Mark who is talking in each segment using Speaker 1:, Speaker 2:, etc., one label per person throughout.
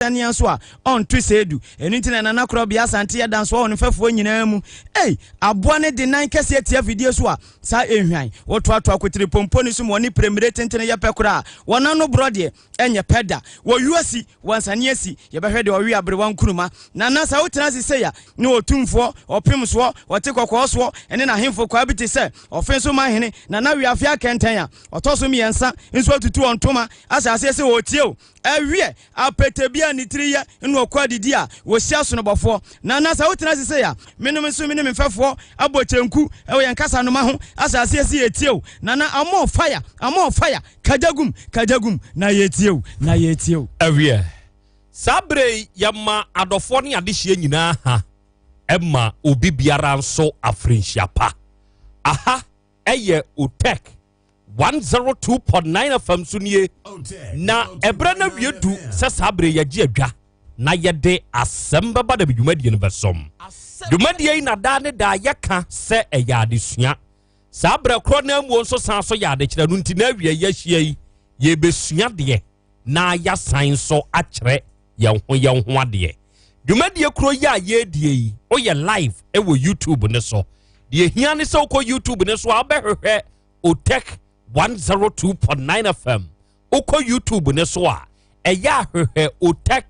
Speaker 1: Sɛnea nso a ɔnto sɛ du. Ɛno nti na Nana Korɔbea Asante yɛ dansoɔ wɔ ne mfɛfoɔ nyinaa mu. Ei! Aboa no de nan kɛseɛ tia afidie so a, saa ɛnhwan. Wɔtoatoa kotiripompo no so ma wɔne piremmire tentene yɛ pɛ koraa. Wɔn ano borɔ deɛ, ɛnyɛ pɛ da. Wɔyu asi, wɔnsane asi. Yɛbɛhwɛ deɛ ɔwe aberewa nkuruma. Nana, sɛ wotena ase sei a, ne Otumfoɔ, Ɔpemsoɔ, Ɔte Kɔkɔɔ soɔ, ne n'ahemfo kwaa bi te sɛ Ɔfenso Hene, Nana Wiafe Akɛntɛn a ɔtɔ so mmiɛnsa nso atutu wɔn ntoma ahyɛ aseɛ sɛ wɔretie o. Ɛweɛ, apete bi a ne tiri yɛ na ɔkɔ adidi a, wɔhyia sonobɔfoɔ. Nana, sɛ wotena ase sei a, menom nso me ne me mfɛfoɔ abɔ kyenku wɔ yɛn kasanoma ho ahyɛ aseɛ sɛ yɛretie o. Nana, I'm on fire, I'm on fire, kagyagum, kagyagum, na yɛretie o, na yɛretie o.
Speaker 2: Ɛweɛ, saa berɛ yi yɛma adɔfoɔ ne adehyeɛ nyinaa ha ma obi biara nso afirinhyia pa. Aha ɛyɛ Otec 102.9 FM so nie na ɛberɛ no awie du sɛ saa berɛ yɛgye adwa na yɛde asɛm bɛba da dwumadie no bɛsom. Dwumadie yi na daa ne daa yɛka sɛ ɛyɛ adesua. Saa berɛ korɔ no amuo nso san so yɛ adekyerɛ no nti na awie yɛahyia yi yɛbɛsua deɛ na yɛasan nso akyerɛ yɛn ho yɛn ho adeɛ. Dwumadie kuro yi a yɛredie yi, woyɛ live wɔ YouTube ne so. Deɛ hia ne sɛ wokɔ YouTube ne so a wobɛhwehwɛ Otec 102.9 FM. Wokɔ YouTube ne so a, ɛyɛ ahwehwɛ Otec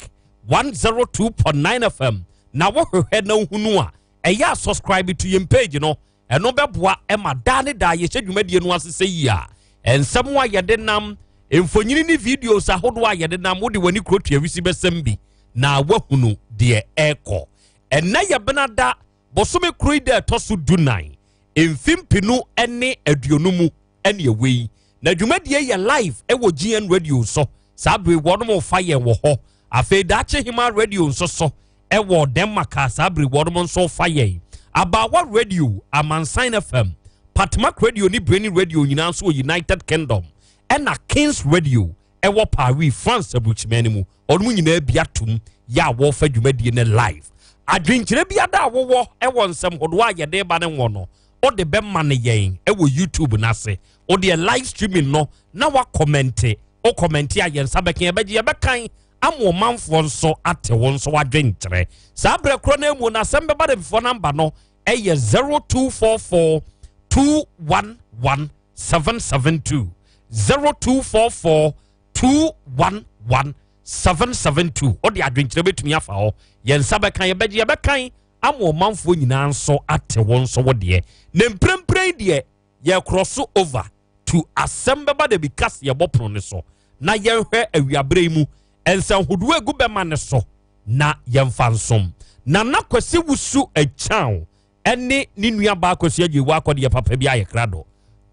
Speaker 2: 102.9 FM na wohwehwɛ na wohunu a, ɛyɛ a subscribe to yɛn page no. Ɛno bɛboa ɛma daa ne daa yɛhyɛ dwumadie no ase sɛ yi a, nsɛm a yɛde nam mfonyini ne videos ahodoɔ a yɛde nam wode w'ani kuro tua wisi bɛsɛm bi na woahunu deɛ ɛrekɔ. Ɛnɛ yɛ benada bosome kuro yi da ɛtɔ so 14 mfimfinu ne 20 mu ɛne ɛwɔ yi na dwumadie yɛ live ɛwɔ GN Radio so. Saa bere wɔnom fa yɛn wɔ hɔ. Afei Daakye Hema Radio nso so ɛwɔ Denmark a saa bere wɔnom nso fa yɛn. Abawa Radio, Amansan FM, Patmak Radio ne Brainy Radio nyinaa nso wɔ United Kingdom, ɛna Kings Radio ɛwɔ Paris, France aburukyiman no mu. Ɔnom nyinaa bi atom yɛ a wɔrefa dwumadie no live. Adwenkyerɛ bi ada a wowɔ ɛwɔ nsɛm hodoɔ a yɛde ba ne wɔ no, wode bɛma no yɛn ɛwɔ YouTube n'ase. Wode live streaming no na wakɔmmɛnte. Wo comment a, yɛn nsa bɛka, yɛbɛgye, yɛbɛkan ama ɔmanfoɔ nso ate wo nso wadwenkyerɛ. Saa berɛ korɔ no mu no, asɛm bɛba de foɔ number no ɛyɛ 0244 211 772, 0244 211 772. Wode adwenkyerɛ bɛtumi afa hɔ, yɛn nsa bɛka, yɛbɛgye, yɛbɛkan ama ɔmanfoɔ nyinaa nso ate wo nso wo deɛ. Na mprempren deɛ, yɛkorɔ so over to asɛm bɛba da bi kas yɛbɔ pono ne so na yɛnhwɛ awiaberɛ yi mu nsɛnhodoɔ egu bɛma ne so na yɛmfa nsom. Nana Kwasi Wusu Akyaw ɛne ne nua baa Kwasi Agye wɔ akɔdeɛ papa bi ayɛ krado.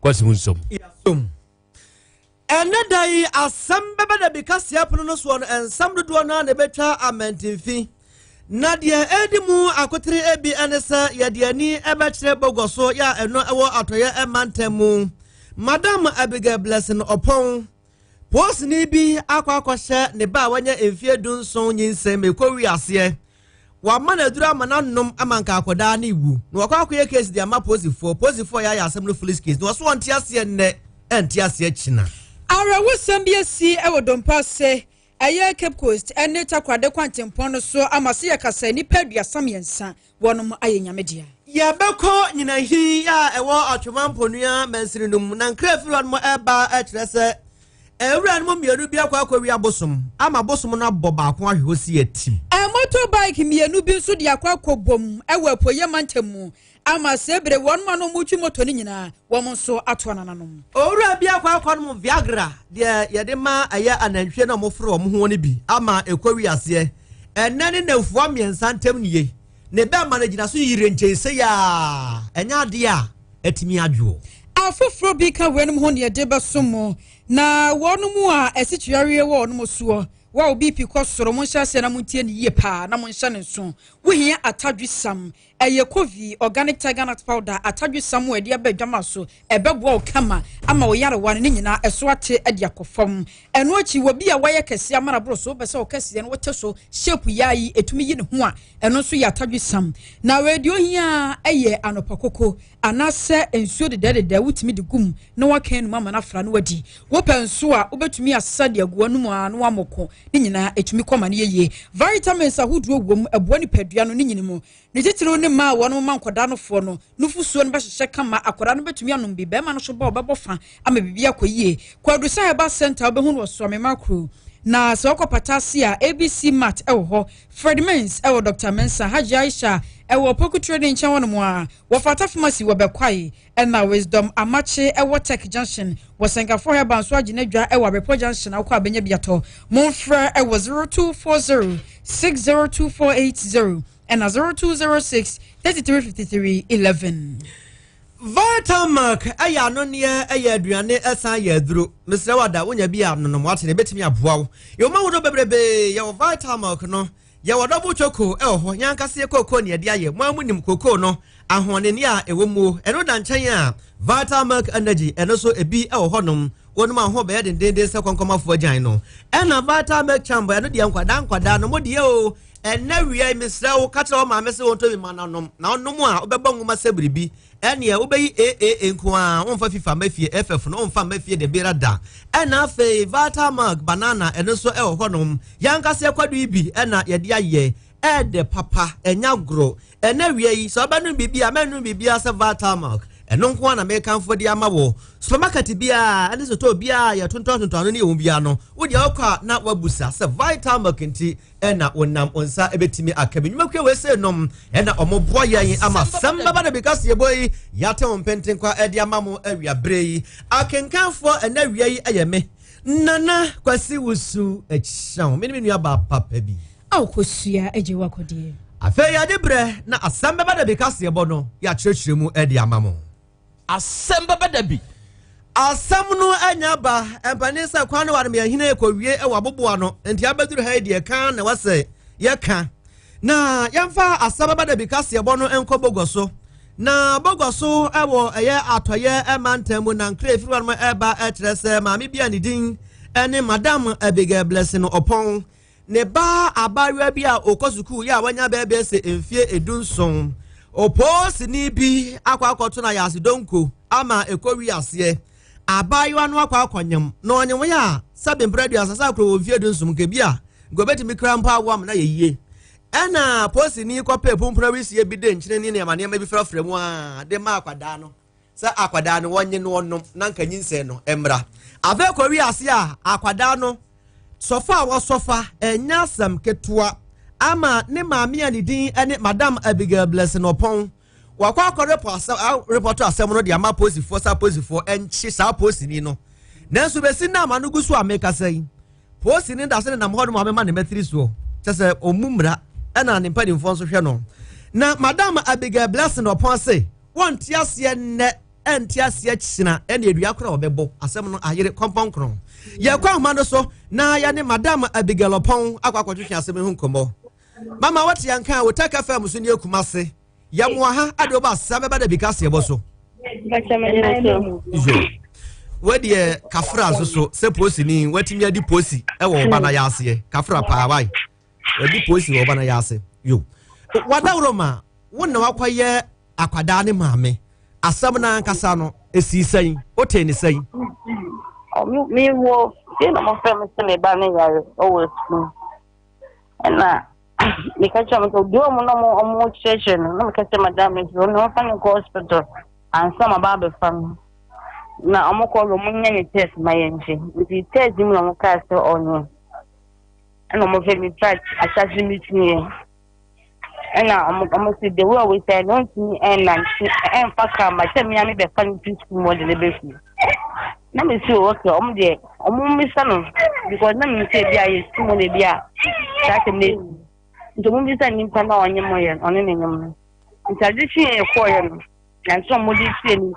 Speaker 2: Kwasi ho nsom.
Speaker 3: Ɛnɛ da yi asɛm bɛbɛ da bi kaseɛ pono no soɔ no, nsɛm dodoɔ no a na ɛbɛtwa amantimfi na deɛ ɛdi mu akotere ebi ɛne sɛ yɛde ani ɛbɛkyerɛ Bɔgɔ so yɛ a ɛno ɛwɔ atɔyɛ ɛmantam mu. Madam Abigail Blessing Ɔpɔn, polisini bi akɔ akɔhyɛ ne ba a wanya mfeɛ 17 nyinsɛn mekɔ wi aseɛ. Wama no aduru ama n'anom ama nka akwadaa ne wu na wakɔ akɔyɛ case de ama polisifoɔ. Polisifoɔ yɛ ayɛ asɛm no police case na wɔso wɔnte aseɛ nnɛ, ɛnte aseɛ kyina.
Speaker 4: Awerɛwosɛm bi asi wɔ Dompa ase, ɛyɛ Cape Coast ne Takorade kwantempɔn no so, ama se yɛkasa nnipa 33 wɔnom ayɛ Nyame dea.
Speaker 3: Yɛbɛkɔ Nyinahi a ɛwɔ Atwoma Mponua mansini no mu na nkra firi hɔ no ɛba ɛkyerɛ sɛ ewura no mu mmienu bi akɔ akɔwi abosom ama abosom no abɔ baako ahwɛ hɔ si atim.
Speaker 4: Motorbike mmienu bi nso de akɔ akɔbom ɛwɔ apueyɛ mantam mu ama sɛ bere wɔn ma no mutwi moto no nyinaa wɔn nso ato anananom.
Speaker 3: Owura bi akɔ akɔnom Viagra deɛ yɛde ma ɛyɛ anantwie na wɔforo wɔn ho no bi ama ɛkɔ wi aseɛ. Ɛnɛ ne nafua 3 ntam nie ne bɛrima no gyina so yire nkyɛnse yaa ɛnyɛ adeɛ a ɛtumi adwoɔ.
Speaker 4: Afoforɔ bi ka weinom ho ne yɛde bɛso mo na wɔn mu a asikyirareɛ wɔ wɔn soɔ wa wo BP kɔ soro, mo nhyɛ aseɛ na montie ne yie paa na monhyɛ ne nso. Wohia atadwe sam. Ɛyɛ Covey Organic Tiger Nut Powder atadwe sam a ɛde aba adwama so. Ɛbɛboa wo kama ama wo yarewa no ne nyinaa ɛso ate de akɔ fam. Ɛno akyi, wɔ bi a wayɛ kɛseɛ ama no aboro so, wopɛ sɛ wo kɛseɛ no wote so shape yaa yi ɛtumi yi ne ho a, ɛno nso yɛ atadwe sam. Na wei deɛ ohia ara yɛ anɔpa koko anaasɛ nsuo dedɛɛdedɛɛ wotumi de gu mu na woaka anum ama no afra na wadi. Wopɛ nso a, wobɛtumi asesa de agu w'anum ara na woamoko. Ne nyinaa ɛtumi kɔ ma no yɛ yie. Vitamins ahodoɔ wom, ɛboa nipadua no ne nyini mu. Ne titiriw ne mmaa a wɔnom ma nkwadaa no foɔ no, nufosuo no bɛhyehyɛ kama, akwadaa no bɛtumi anom bi, barima no nso ba a ɔbɛbɔ fa ama biribi akɔ yie. Kwadusa Herbal Centre wobɛhu no wɔ Suame Kuro. Na sɛ wokɔ Pata ase a, ABC Mart wɔ hɔ, Fred Mens wɔ Dr. Mensah, Hajia Aisha wɔ Opoku Trading nkyɛn hɔnom a, Wɔfata Pharmacy wɔ Bɛkwae, ɛna Wisdom Amakye wɔ Tech Junction, wɔ Sɛnkafoɔ Herbal nso agye n'adwa wɔ Abrepɔ Junction a wokɔ a bɛnya bi atɔ. Momfrɛ wɔ 0240 602480 ɛna 0206 33 53 11.
Speaker 3: Vitalmark yɛ anonneɛ, ɛyɛ aduane, ɛsan yɛ aduro. Mesrɛ wo ada, wonya bi a nonom wate na ɛbɛtumi aboa wo. Yɛwɔ mu ahodoɔ bebrebee, yɛwɔ Vitalmark no, yɛwɔ double choco ɛwɔ hɔ, yɛn ankasa yɛ kookoo ne yɛde ayɛ, mo ara monim kookoo no ahoɔdenne a ɛwɔ muo. Ɛno da nkyɛn a, Vitalmark Energy ɛno nso ebi ɛwɔ hɔnom, wonom a ho bɛyɛ dendenden sɛ kɔnkɔmafoɔ agyan no. Ɛna Vitalmark Chambo ɛno deɛ nkwadaa nkwadaa no mo deɛ o, Ɛnnɛ wia yi, mesrɛ wo, ka kyerɛ wo maame sɛ ɔntɔ bi ma no anom, na ɔnom a, wobɛbɔ nwoma sɛ biribi. Ɛnneɛ, wobɛyi AAA nko ara, womfa FIFA mma fie, FF no, womfa mma fie dabiara da. Ɛnna afei, Vital Milk Banana, ɛno nso ɛwɔ hɔnom. Yɛn ankasa yɛn kwadu yi bi na yɛde ayɛ. Ɛyɛ dɛ papa, ɛnyɛ agorɔ. Ɛnnɛ wia yi, sɛ wobɛnom biribi a, mɛnnom biribiara sɛ Vital Milk. Ɛno nko ara na mekamfo de ama wo. Supermarket biara ne sotɔɔ biara a yɛtontɔntontɔn ano ne yɛn mu biara no, wo deɛ wokɔ a na woabusa sɛ Vital Milk nti ɛna wonam wo nsa bɛtumi aka bi. Nnwumakuo wei sei nom ɛna wɔn boa yɛn ama sɛm bɛba da bi kaseɛbɔ yi yɛate ho mpentenkwa ɛde ama mo awia berɛ yi. Akenkanfoɔ ɛnɛ awia yi ɛyɛ me Nana Kwasi Wusu Akyɛw, me ne me nua baa papa bi.
Speaker 4: Ao kosua agye wakɔdeɛ.
Speaker 3: Afei yɛde berɛ na asɛm bɛba da bi kaseɛbɔ no yɛakyerɛkyerɛ mu ɛde ama mo.
Speaker 2: Asɛm bɛba da bi.
Speaker 3: Asɛm no anya aba. Mpanin sɛ kwan no ware me ahene rekɔwie wɔ aboboano, nti abɛduru ha yi deɛ ka na ɛwɔ sɛ yɛka. Na yɛmfa asɛm bɛba da bi kaseɛbɔ no nkɔ Bogor so. Na Bogor so wɔ ɛyɛ atɔeɛ mantam mu na nkra ɛfiri hɔnom ɛreba kyerɛ sɛ maame bi a ne din ne Madam Abigail Blessing Ɔpɔn Ne ba abaayewa bi a ɔkɔ sukuu yɛ a wanya bɛɛbɛɛ sɛ mfie 17, ɔpoosini bi akɔ akɔto no ayase donko ama ɛkɔ wi aseɛ. Abaayewa no akɔ akɔnyem, na ɔnyem yɛ a sɛbe mprɛ 30 sɛ akoro wɔ mfie 17 nka bi a nka ɔbɛtumi kura mpo awo ama no ayɛ yie. Ɛna poosini kɔpɛɛ pumpuna wisie bi de nkyene ne nneɛma nneɛma bi frafra mu a de ma akwadaa no. sɛ akwadaa no wɔnye no ɔnom na nka nyinsɛn no mmra. Afei kɔ wiase a akwadaa no sɔfa a wɔsɔfa ɛnyɛ asɛm ketewa ama ne maame a ne din ne Madam Abigail Blessing Ɔpɔn. Wakɔ akɔ repɔ asɛm repɔto asɛm no de ama apolisifoɔ sɛ apolisifoɔ nkye saa polisini no. Nanso bɛsi nnɛ ama no gu so a mekasa yi, polisini da so nenam hɔnom a mema ne mmatiri soɔ kyɛ sɛ ɔmmu mmara ɛna ne mpanimfoɔ nso hwɛ no. Na Madam Abigail Blessing Ɔpɔn se Wɔnte aseɛ nnɛ, ɛnte aseɛ kyena, ɛne adua korɔ a wɔbɛbɔ asɛm no ayere kɔmpɔnkorɔn. Yɛkɔ ahoma no so na yɛne Madam Abigail Ɔpɔn akɔ akɔtwetwe asɛm yi ho nkɔmmɔ. Mama wɔte yɛn nka a Otec FM so ne Kumase. Yɛmoa ha ade wɔba asɛm bɛba da bi kaseɛbɔ so. Yo. Wadeɛ kafra nso so sɛ posini watumi adi posi ɛwɔ ɔba na yɛ aseɛ kafra paa wae. Wadi posi wɔ ɔba na yɛ ase. Yo. Wadaworo ma wo na wakɔyɛ akwadaa ne maame asɛm no ankasa no esii sɛn wotee ne sɛn.
Speaker 5: mewɔ fie na wɔfrɛ me sɛ me ba no yare ɔwɔ sukuu ɛna meka kyerɛ mo sɛ obi a ɔmo na ɔmo ɔmo kyerɛkyerɛ no na meka kyerɛ madam no sɛ ɔno ɔmfa no nkɔ hospital ansa ma ba abɛfa no na ɔmo kɔ ɔmo nyɛ ne test ma yɛn nkyɛ nti test mu na ɔmo kaa sɛ ɔnyɛ ɛna ɔmo fɛ mi fa ahyase mi tiɛ. Ɛna ɔmo ɔmo si the way a wɔsi no ɔntumi ɛnante ɛnfa kaa ma sɛ mmea mi bɛfa no fi sukuu mu ɔde ne bɛ fi na mi si o okay ɔmo deɛ ɔmo mmisa no because na mi sɛ ebi a yɛ sukuu mu na ebi a saa asɛm na esi nti ɔmo mmisa nipa na ɔnye mo yɛ ɔne ne nyom no nti ade kye yɛ kɔɔ yɛ no na nso ɔmo de tie ni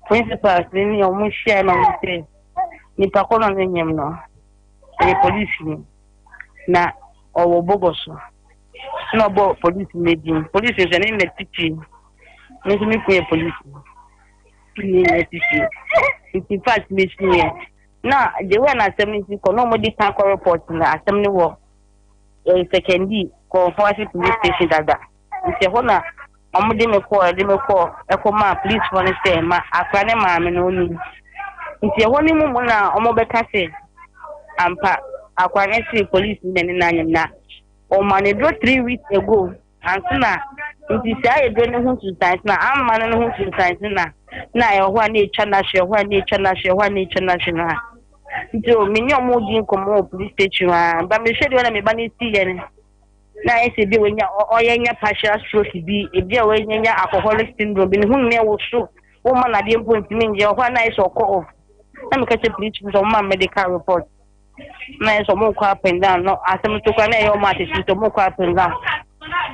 Speaker 5: principals ne ne ɔmo hyia na ɔmo sɛ nipa kɔ na ɔne nyom no ɛyɛ polisi ni na ɔwɔ bɔgɔ so. Na ɔbɔ polisi no din. Polisi nso ɛne na titiri. Me nso me kun yɛ polisi. Ne na titiri. Nti in fact mesuiɛ. Na the way na asɛm no si kɔ na wɔde kan kɔ report na asɛm no wɔ eh, Sekondi kɔnfɔase police station dada. Nti ɛhɔ na wɔde me kɔɔ ɛde me kɔɔ ɛkɔmaa policefoɔ no sɛ ma akora ne maame no onim. Nti ɛhɔ no mu mu na wɔbɛka sɛ ampa akora no se police na ne nan na ɔma no duro 3 weeks ago anso na nti saa eduro no ho nsunsuanso na amma no no ho nsunsuanso na ɛwɔ hɔ a na etwa n'ahwɛ, ɛhɔ a na etwa n'ahwɛ, ɛhɔ a na etwa n'ahwɛ no a nti o me ne ɔmo di nkɔmɔ wɔ police station a ba mehwɛ deɛ ɔna me ba no si yɛ no na ayɛ sɛ ebi a wanya ɔyɛ nya partial stroke bi, ebi a wanya nya alcoholic syndrome bi, ne ho nyinaa wɔ so wɔma n'adeɛ mpo ntumi nyɛ ɔhɔ a na ayɛ sɛ ɔkɔ off na meka kyerɛ police sɛ ɔmo ma medical report na ayɛ sɛ ɔmo kɔ up and down no asɛm nso koraa na ɛyɛ ɔmo atete sɛ ɔmo kɔ up and down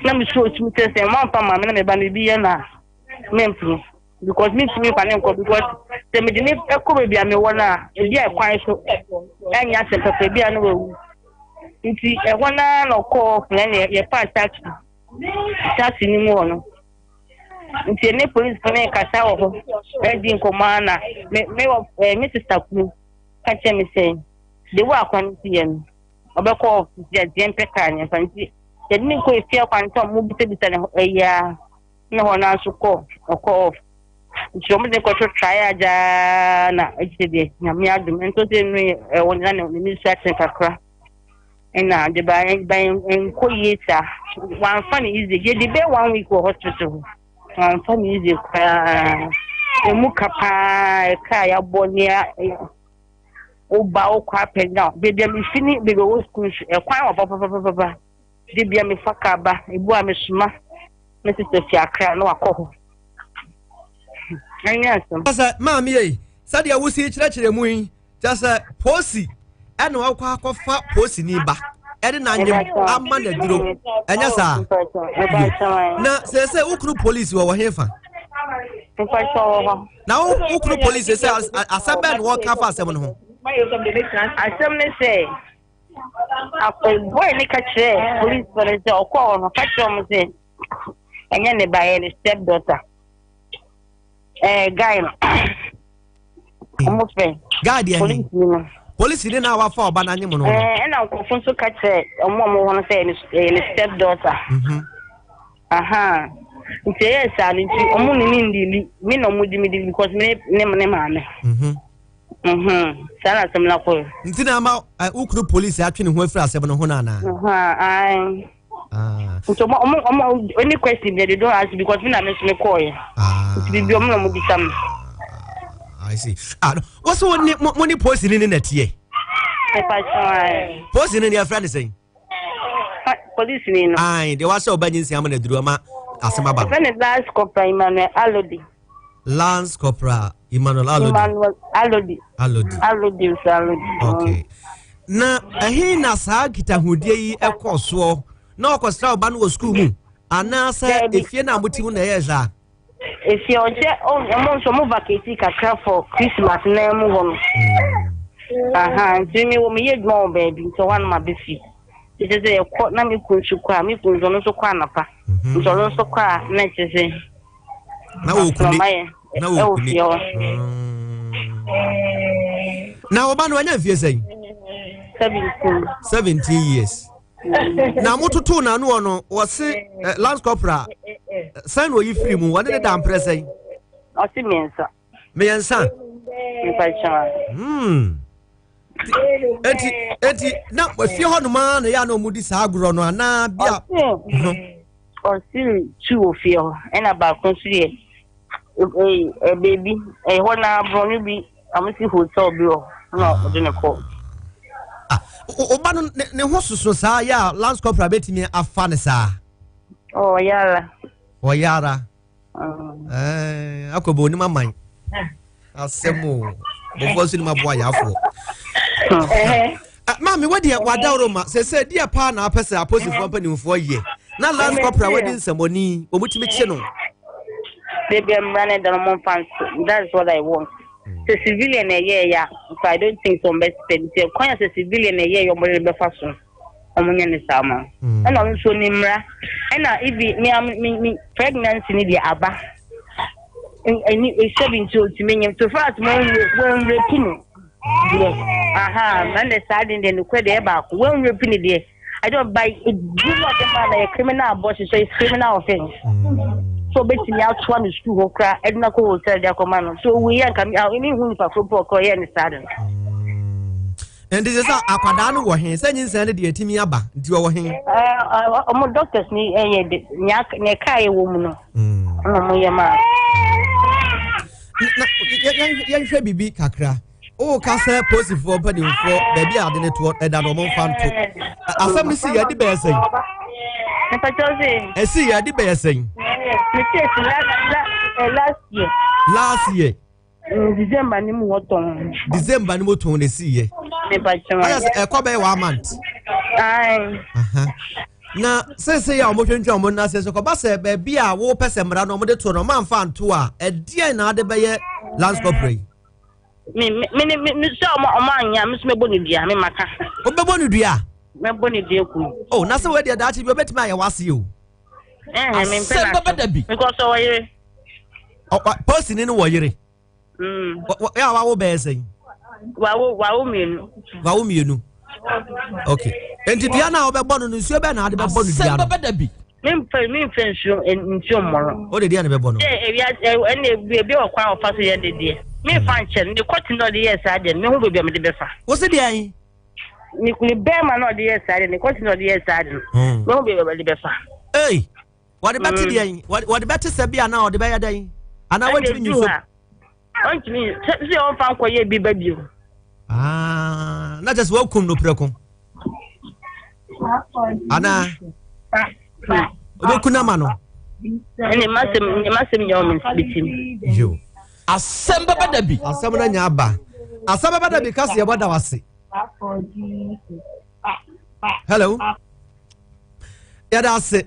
Speaker 5: na me so otum sɛ ɔmo amfa maame na me ba no bi yɛ na mempene because mentumi mfa ne nkɔ because sɛ mede ne ɛkɔ baabi a mewɔ no a, ebi a ɛkwan so ɛnyɛ asɛm pɛpɛ ebi a na wawu. Nti ɛhɔ naa na ɔkɔɔ na ne yɛfaa taxi no mu hɔ no nti ɛne polisi ne kasa wɔ hɔ ɛdi nkɔmɔ a na me wɔ me sister kunu ka kyerɛ me sɛ de wo akwan no si yɛ no ɔbɛkɔ ɔfisi a deɛ mpɛ kaa ne mfa nti yɛde ne kɔ efie akwan sɛ ɔmo bisabisa ne ɛyi a na hɔ naa nso kɔ ɔkɔ off nti ɔmo de kɔto try agyaa na akyire deɛ Nyame adom nso sɛ nu ɛwɔ na ne ne nsu atene kakra ɛna de ba ba nkɔ yie saa. Wamfa ne easy, yɛde bɛyɛ one week wɔ hospital hɔ, wamfa ne easy koraa. Emu ka paa ɛka a yɛabɔ nea woba wokɔ up and down beebi a mefi ne beebi a ɔwɔ sukuu nso ɛkwan wɔ papapapapa de bia mefa kaa ba ebu a mesoma me sister fi Akra na wakɔ hɔ ɛnyɛ asɛm.
Speaker 3: Sɛ maame yɛ sɛdeɛ wosi kyerɛkyerɛ mu yi kyerɛ sɛ polisi ɛna ɔkɔ akɔfa polisini ba ɛde n'anyem ama n'aduro, ɛnyɛ saa? Na sɛ wokuru polisi wɔ wɔ hefa na wokuru polisi sɛ asɛm bɛn na wɔka fa asɛm no ho?
Speaker 5: Asɛm ne sɛ boy ne ka kyerɛ polisi no sɛ ɔkɔɔ hɔ no ka kyerɛ ɔmo sɛ ɛnyɛ ne ba, yɛ ne step daughter. Guy no ɔmo fɛ
Speaker 3: guy deɛ he?
Speaker 5: Polisi no.
Speaker 3: Polisi ne na wafa ɔba n'anyem no.
Speaker 5: Ɛna nkurɔfo nso ka kyerɛ ɔmo a ɔmo wɔ hɔ no sɛ ɛyɛ ne step daughter. Aha nti ɛyɛ saa no nti ɔmo ne ne ndili me na ɔmo di me di because me ne maame. Saa na asɛm no akɔ.
Speaker 3: Nti na ama wokuru polisi atwe ne ho afiri asɛm no ho no anaa?
Speaker 5: Ae. Nti ɔmo any question bi they don't ask because me na me nso me kɔɔ yɛ. Nti bibi ɔmo na ɔmo bisa me.
Speaker 3: I see. Ah, wɔsɛ wo ne mo ne polisi ne ne nɛteɛ?
Speaker 5: Mepa kyɛw, ae.
Speaker 3: Polisi ne deɛ ɛfrɛ ne sɛn?
Speaker 5: Polisi ni no.
Speaker 3: Ae, deɛ wahyɛ ɔba nyinsia ama no aduru ama asɛm aba no.
Speaker 5: Ɛfrɛ ne Lance Corporal Emmanuel Alodi.
Speaker 3: Lance Corporal Emmanuel Alodi.
Speaker 5: Emmanuel Alodi.
Speaker 3: Alodi.
Speaker 5: Alodi nso Alodi.
Speaker 3: Okay. Na ɛhe na saa nkitahodie yi ɛkɔ soɔ? Na ɔkɔsra ɔba no wɔ sukuu mu anaasɛ
Speaker 5: Daabi.
Speaker 3: efie na mote mu na ɛyɛ saa?
Speaker 5: Efi ɔnkyɛ ɔmo nso ɔmo vacate kakra for Christmas nan mu hɔ no. Aha nti mi wɔ mi yɛ adwuma wɔ baabi nti ɔhɔ anam abɛfi. Nti sɛ yɛkɔ na mi kun nso kɔ a, mi kun nso ɔno nso kɔ anapa. Nti ɔno nso kɔ a na kyerɛ sɛ
Speaker 3: Na wɔ kune
Speaker 5: asomama yɛ
Speaker 3: na wɔ
Speaker 5: ɛwɔ
Speaker 3: kune
Speaker 5: fie hɔ.
Speaker 3: Na ɔba no wanya mfie sɛn?
Speaker 5: 17.
Speaker 3: 17 years. Na mototo n'ano wɔ no wɔse lance corporal sɛn na oyi firi mu wɔne ne da mprɛ sɛn?
Speaker 5: Ɔsi mmiɛnsa.
Speaker 3: Mmiɛnsa.
Speaker 5: Nipa kyɛn.
Speaker 3: Eti na efie hɔ nom ara na yɛ a na ɔmo di saa agorɔ no anaa bia?
Speaker 5: Ɔsi two wɔ fie hɔ ɛna baako nso yɛ ɛ beebi ɛhɔ na aborɔno bi ɔmo si hotel bi wɔ na ɔde ne kɔ.
Speaker 3: Ah, ɔba no ne ho soso saa yɛ a lance corporal bɛtumi afa ne saa?
Speaker 5: Ɔyɛ ara.
Speaker 3: Ɔyɛ ara. Akɔbɔ onim aman asɛm o bɔfoɔ nso nim aboa yaafoɔ. Maame wadeɛ wadaworo ma sɛ deɛ paa na apɛ sɛ aposifoɔ mpanimfoɔ yɛ na lance corporal wadi nsɛmmɔni wɔmutumi kye no.
Speaker 5: Baby, mmara ne da no mo nfa nso, that's what I want. Sɛ civilian na ɛyɛ ɛyɛ a nfa I don't think sɛ ɔmo bɛ spend nti ɛkwan a sɛ civilian na ɛyɛ ɛyɛ ɔmo de bɛfa so. Ɔmo nyɛ ne saa ma. Ɛna ɔno nso ne mmara. Ɛna ibi me me me pregnancy ne deɛ aba. Ɛni ehyɛ bi nti otumi nyim. So far as mo wɔn rape no deɛ. Aha, ɛna saa de deɛ nokura deɛ ɛbaako. Wɔn rape no deɛ. I don't by eduru na ɔde maa na yɛ criminal abortion, so it's criminal offence. So obetumi atoa no sukuu hɔ koraa ɛde no akɔ hotel de akɔma no. So owu yɛ nka mi hu nipa koro po ɔkɔ yɛ ne saa de no.
Speaker 3: Nti sɛ akwadaa no wɔ he sɛ nyinsɛn no deɛ ɛtumi aba nti ɔwɔ he?
Speaker 5: Ɔmo doctors ni ɛyɛ de nea nea kaa yɛ wɔ mu no ɛna ɔmo yɛ maa.
Speaker 3: Na yɛnhwɛ biribi kakra. Woka sɛ posifoɔ mpanimfoɔ baabi a ade no toɔ ɛda no ɔmo mfa nto. Asɛm no si yɛde bɛyɛ sɛn? Ɛsi yɛde bɛyɛ sɛn?
Speaker 5: Last year.
Speaker 3: Last year.
Speaker 5: December ni mu wɔtɔn.
Speaker 3: December ni mu tɔn na esi yɛ. Ayɛ sɛ ɛkɔ bɛyɛ 1 month. Na seesei a wɔtwentwɛn wɔn nan ase so kɔba sɛ baabi a wɔpɛ sɛ mmara no wɔde to no wɔn amfa nto a, ɛdeɛn na ade bɛyɛ lance corporal yi?
Speaker 5: Me me me me sɛ ɔmo anya me so mɛbɔ ne dua, me maka.
Speaker 3: Wobɛbɔ ne dua?
Speaker 5: Mɛbɔ ne dua kum.
Speaker 3: Oh, na sɛ wɔadi adaakye bi obɛtumi ayɛ wase o.
Speaker 5: Ɛhɛn, me mpɛ na
Speaker 2: bɛbɛ da bi.
Speaker 5: Because ɔwɔ yere.
Speaker 3: Posini no wɔ yere. Yɛ a wawo bɛyɛ sɛn?
Speaker 5: Wawo mmienu.
Speaker 3: Wawo mmienu. Okay. Nti dua no a wobɛbɔ no, nsuo bɛn na ade bɛbɔ no dua
Speaker 2: Asɛm
Speaker 3: no?
Speaker 2: bɛbɛ da bi.
Speaker 5: Memfɛ nsuo mmɔ no.
Speaker 3: Wode deɛ na bɛbɔ no?
Speaker 5: Sɛ ewia ɛna ebi wɔ kwan a ɔfa so yɛ de deɛ. Memfa nkyɛn ne kɔte na ɔde yɛ saa deɛ no, mehu baabi a mede bɛfa.
Speaker 3: Wo se deɛ?
Speaker 5: Ne bɛrima na ɔde yɛ saa deɛ, ne kɔte na ɔde yɛ saa deɛ no, mehu baabi a mede bɛfa.
Speaker 3: Ei, wɔde bɛte deɛ? Wɔde bɛte sɛ bi anaa ɔde bɛyɛ dɛn? Anaa wɔntumi nyi so?
Speaker 5: Ɔntumi sɛ ɔmfa nkɔyɛ bi ba bio.
Speaker 3: Ah, na kyerɛ sɛ wɔakum no prɛko anaa wobɛku no ama no?
Speaker 5: Ɛne masɛm nyɛ ɔmo bitim.
Speaker 3: Yo.
Speaker 2: Asɛm bɛbɛ da bi.
Speaker 3: Asɛm no nya aba. Asɛm bɛbɛ da bi ka sɛ yɛbɔ da wase. Hello, yɛda ase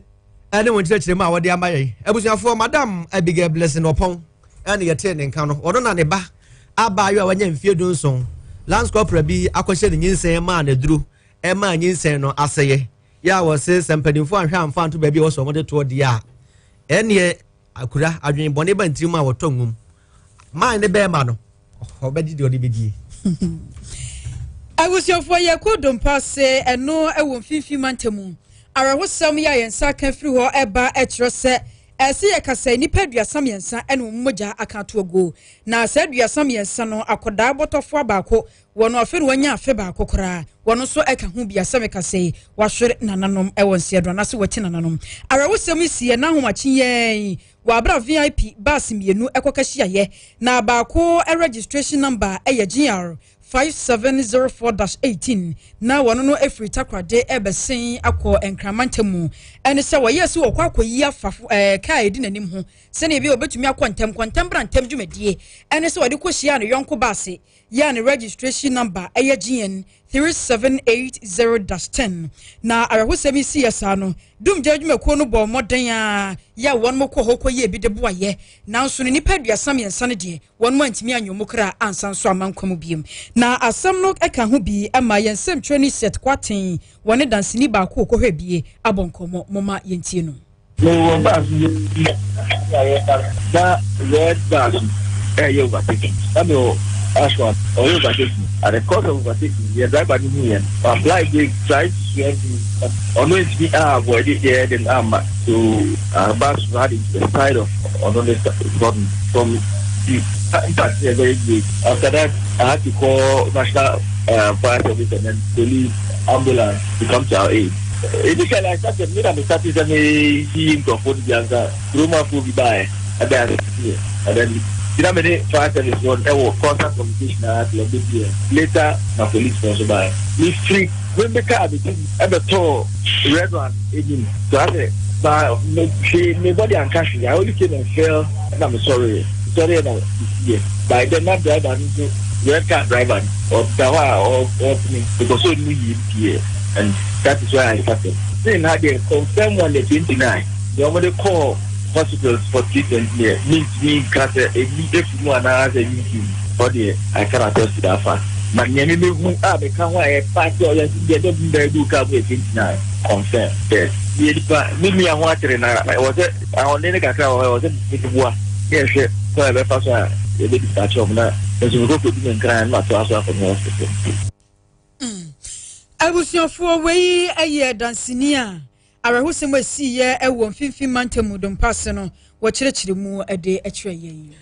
Speaker 3: ɛne wɔn nkyerɛkyerɛ mu a wɔde ama yɛn. Abusuafoɔ, Madam Abigail Blessing Ɔpɔn ɛne yɛtee ne nka no. Ɔno na ne ba abaayewa a wanya mfeɛ 17, lance corporal bi akɔhyɛ ne nyinsɛn maa n'aduro ɛmaa nyinsɛn no asɛyɛ yɛ a wɔse sɛ mpanimfoɔ anhwɛ amfa nto baabi a wɔsɛ wɔde toɔ deɛ a, ɛneɛ akura adwene bɔne ba ntirim a wɔtɔ nwom maa ne bɛrima no ɔbɛgye deɛ ɔde bɛdie.
Speaker 4: Abusuafoɔ, yɛkɔ Dompa ase, ɛno ɛwɔ Mfimfini Mantam. Awerɛhosɛm yi a yɛn nsa ka firi hɔ ɛba ɛkyerɛ sɛ ɛsɛ yɛ kasa nnipa 33 ɛna wɔn mogya aka ato aguo. Na saa 33 no, akɔdaa bɔtɔfoɔ baako wɔn afei na wɔanya afe baako koraa, wɔn nso ɛka ho bi. Asɛm kasa yi, wahwere nananom ɛwɔ nseɛdo anaasɛ wɔati nananom. Awerɛhosɛm yi si yɛn n'ahomakye yɛn wɔ abera VIP bus mmienu ɛkɔka hyiaeɛ, na baako registration number ɛyɛ GR 5704-18, na wɔn no afiri Takorade ɛbɛsen akɔ Nkramantam mu. Ɛne sɛ wɔyɛ sɛ wɔkɔ akɔyi afa kaa edi n'anim ho sɛnea ebi wɔbɛtumi akɔ ntɛm kɔ ntɛm bra ntɛm dwumadie. Ɛne sɛ wɔde kɔ hyia ne yɔnko baase yɛ a ne registration number ɛyɛ GN 3780-10. Na awerɛhosɛm yi si yɛ saa no, dumgya adwumakuo no bɔ mmɔden a yɛ a wɔn kɔ hɔ kɔ yɛ ebi de boayɛ, nanso no nipa 33 no deɛ, wɔn mu antumi anyɛ mu kra ansa nso ama nkwa mu biem. Na asɛm no ka ho bi ama yɛn nsɛmtwerɛni Set Kwaten wɔne danseni baako kɔhwɛ bie abɔ nkɔmmɔ. Moma yɛntie no.
Speaker 6: Mewɔ bus bi a yɛba na red bus ɛyɛ overtaking, na mewɔ ash one ɔyɛ overtaking. At the cost of overtaking yɛ driver no hu yɛn, apply brake, try to swerve me, but ɔno ntumi a avoid yɛ de no ama so bus no had into the side of ɔno ne from the impact yɛ very great. After that, I had to call National Fire Service and then police, ambulance to come to our aid. Initially I started, me na me started sɛ me yi nkurɔfoɔ no bi ansa kuromafoɔ bi baeɛ ɛbɛ aseɛ, and then gyina me ne fire service wɔn ɛwɔ constant communication a till ɔbɛ bi later na police wɔn nso baeɛ. Me firi me me car me ti ɛbɛtɔɔ red one anim so asɛ ba me hwee me body anka hwee. I only came and fell, ɛna me sɔre sɔre na me si yɛ. By then na driver no nso, red car driver no, ɔda hɔ a ɔpene because ɔnnu yie pie, and that is why I started. Saying ha deɛ, confirm on the 29 deɛ wɔde kɔɔ hospitals for treatment deɛ, mintumi nka sɛ ebi efi mu anaasɛ ebi nfi mu. Ɔdeɛ, I can attest to that fact. But nea mebehu a meka ho a ɛyɛ fact sɛ ɔyɛ nso deɛ dɛ bi bɛyɛ du kaa mu yɛ 29 confirm. Yes, meyɛ nipa, me nua ho akyere na ɛwɔ sɛ ahoɔden no kakra wɔ hɔ ɛwɔ sɛ mede boa na yɛhwɛ kwan a yɛbɛfa so a yɛbɛ dispatch wɔn na nso mekɔ kɔdi me nkran na matoa so akɔ me hospital.
Speaker 4: Abusuafoɔ, wei yɛ danseni a awerɛhosɛm a ɛsiiɛ wɔ Mfimfini Mantam mu Dompa ase no wɔkyerɛkyerɛ mu de kyerɛ yɛn.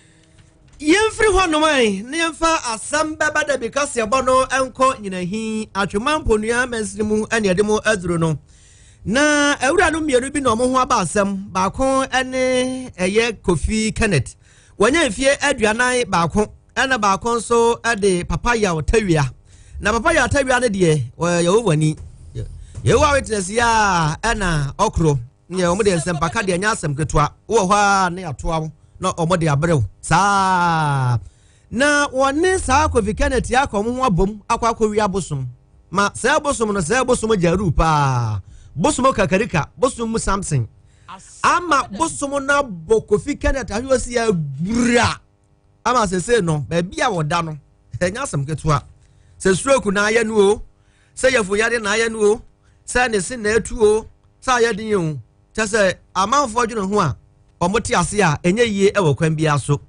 Speaker 3: Yɛmfiri hɔnom ɛ na yɛmfa asɛm bɛba da bi kaseɛbɔ no nkɔ Nyinahin, Atwema Mponua mansini mu ne ɛde mo aduro no. Na awuranom mmienu bi na wɔn ho aba asɛm, baako ne ɛyɛ Kofi Kenneth, wanya mfie 41, ɛna baako nso de Papa Yaw Tawia. Na Papa Yaw Tawia no deɛ, ɔyɛ Yehowa ni. Yehowa Witness yi a ɛna ɔkoro. Nyɛ wɔn deɛ nsɛmpaka deɛ ɛnyɛ asɛm ketewa. Wowɔ hɔ a ne atoa wo na wɔn de abrɛw saa. Na wɔne saa Kofi Kenneth akɔ wɔn ho abom akɔ akɔwi abosom. Ma saa bosom no, saa bosom gyaru paa. Bosom kakarika, bosom mu Samson. Ama bosom no abɔ Kofi Kenneth ahwe osi agura. Ama sese no, baabi a wɔda no, ɛnyɛ asɛm ketewa. Sɛ stroke na ayɛ no o, sɛ yɛfonyade na ayɛ no o, sɛ ne se na atu o, sɛ ayɛ den o, kyɛ sɛ amanfoɔ dwene ho a, wɔn te ase a ɛnyɛ yie wɔ kwan biara so.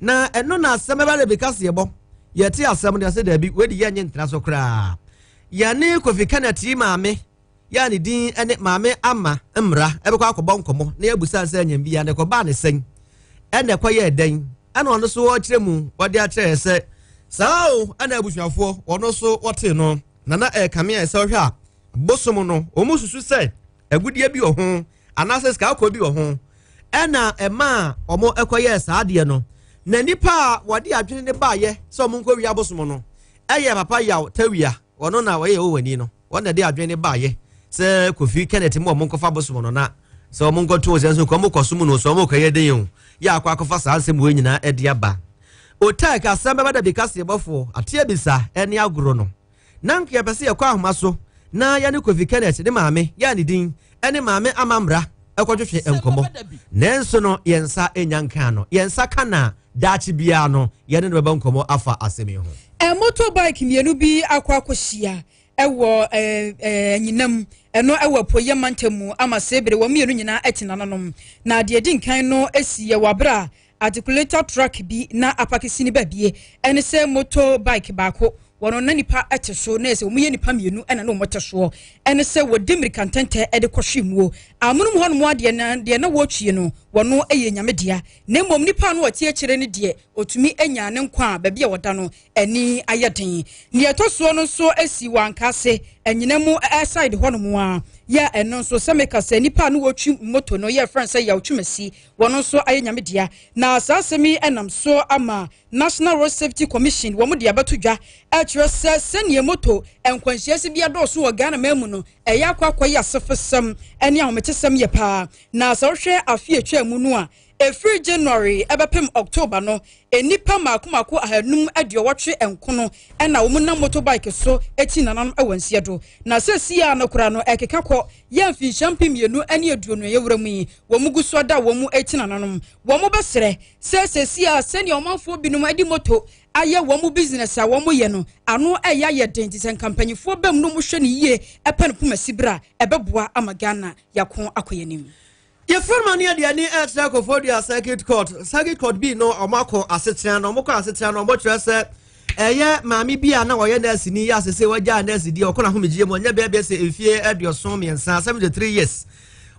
Speaker 3: Na ɛno na asɛm ɛba de bi kaseɛ bɔ. Yɛte asɛm no yɛsɛ daabi, wei de yɛnyɛ ntena so koraa. Yɛne Kofi Kenneth yi maame, yɛ a ne din ne Maame Ama Mmra, ɛbɛkɔ akɔbɔ nkɔmmɔ na yɛabusa sɛ anyam bi a na ɛkɔbaa ne sɛn, ɛna ɛkɔyɛɛ dɛn, ɛna ɔno so ɔkyerɛ mu, ɔde akyerɛ yɛ sɛ saa o, ɛna abusuafoɔ ɔno so wɔte no na na ɛkame a ɛsɛ ɔhwɛ a bosom no wɔn susu sɛ agudeɛ bi wɔ ho anaasɛ sika akɔ bi wɔ ho ɛna ɛma a wɔn ɛkɔyɛɛ saa adeɛ no. Na nipa a wɔde adwene ne baayɛ sɛ wɔn nkɔ wia bosom no ɛyɛ Papa Yaw Tawia, ɔno na ɔyɛ Yehowani no, wɔn na ɛde adwene ne baayɛ sɛ Kofi Kenneth mu wɔn nkɔfa bosom no na sɛ wɔn nkɔto sɛ nso nkɔm kɔ so mu no sɛ wɔn kɔyɛ den o yɛ akɔ akɔfa saa nsɛm wɔ nyinaa ɛde aba. Otak asɛm bɛba da bi kaseɛbɔfoɔ ateɛ bisa ɛne agorɔ no na nka yɛpɛ sɛ yɛkɔ ahoma so na yɛne Kofi Kenneth ne maame yɛ ne din ɛne Maame Amamra ɛkɔtwetwe nkɔmmɔ, nanso no yɛn nsa nya nka no, yɛn nsa ka na daakye biara no yɛne no bɛbɔ nkɔmmɔ afa asɛm yi ho.
Speaker 4: Motorbike mmienu bi akɔ akɔhyia ɛwɔ anyinam ɛno ɛwɔ Apueeɛ mantam mu ama sebere wɔn mmienu nyinaa ɛte nananom. Na deɛ di nkan no esi yɛ wɔ abere a articulator truck bi na apake si ne baabie ɛne sɛ motorbike baako wɔn na nipa ɛte so na ɛsɛ wɔn yɛ nipa mmienu ɛna na wɔn te soɔ ɛne sɛ wɔdi mmirika ntɛntɛ ɛde kɔhwe muo amunum hɔnom adeɛ na deɛ na wɔretwie no wɔn ɛyɛ Nyame dea, na mmom nipa no ɔte akyire no deɛ otumi anya ne nkwa a baabi a wɔda no ani ayɛ den. Nea ɛtɔ soɔ no nso asi wɔ Ankaase anyina mu side hɔnom a yɛ ɛno nso sɛ meka sɛ nipa no wɔtwi moto no yɛ frɛn sɛ Yawtwumasi, wɔn nso ayɛ Nyame dea. Na saa asɛm yi ɛnam so ama National Road Safety Commission wɔn de abɛto dwa ɛkyerɛ sɛ sɛnea moto nkwanhyia si bi adɔɔso wɔ Ghana man mu no ɛyɛ akɔ akɔyɛ asefosɛm ɛne ahometesɛm yɛ paa. Na sɛ wohwɛ afe atwa mu no a ɛfiri January ɛbɛpem October no, nnipa mako mako 589 ɛna wɔn nam motorbike so eti nananom ɛwɔ nseɛ do. Na sɛsi a no koraa no ɛkeka kɔ yɛ mfinhyia 2020 yɛwura mu yi, wɔn gu so ada wɔn eti nananom. Wɔn bɛsrɛ sɛ sɛsi a sɛnea ɔmanfoɔ binom de moto ayɛ wɔn business a wɔn yɛ no ano ɛyɛ ayɛ den, te sɛ nkampanyinfoɔ bɛm no mo hwɛ ne yie ɛpɛ no poma sibira ɛbɛboa ama Ghana yɛako akɔ yɛn anim.
Speaker 3: Yɛfrɛ ma ne yɛde ani ɛkyerɛ Koforidua Circuit Court, Circuit Court bi no ɔmo akɔ asetena no, ɔmo kɔ asetena no, ɔmo kyerɛ sɛ ɛyɛ maame bi a na ɔyɛ nurse ni yɛ asese wagya nurse di ɔkɔ n'ahomegye mu ɔnyɛ bɛɛ bɛɛ sɛ mfie 73, 73 years.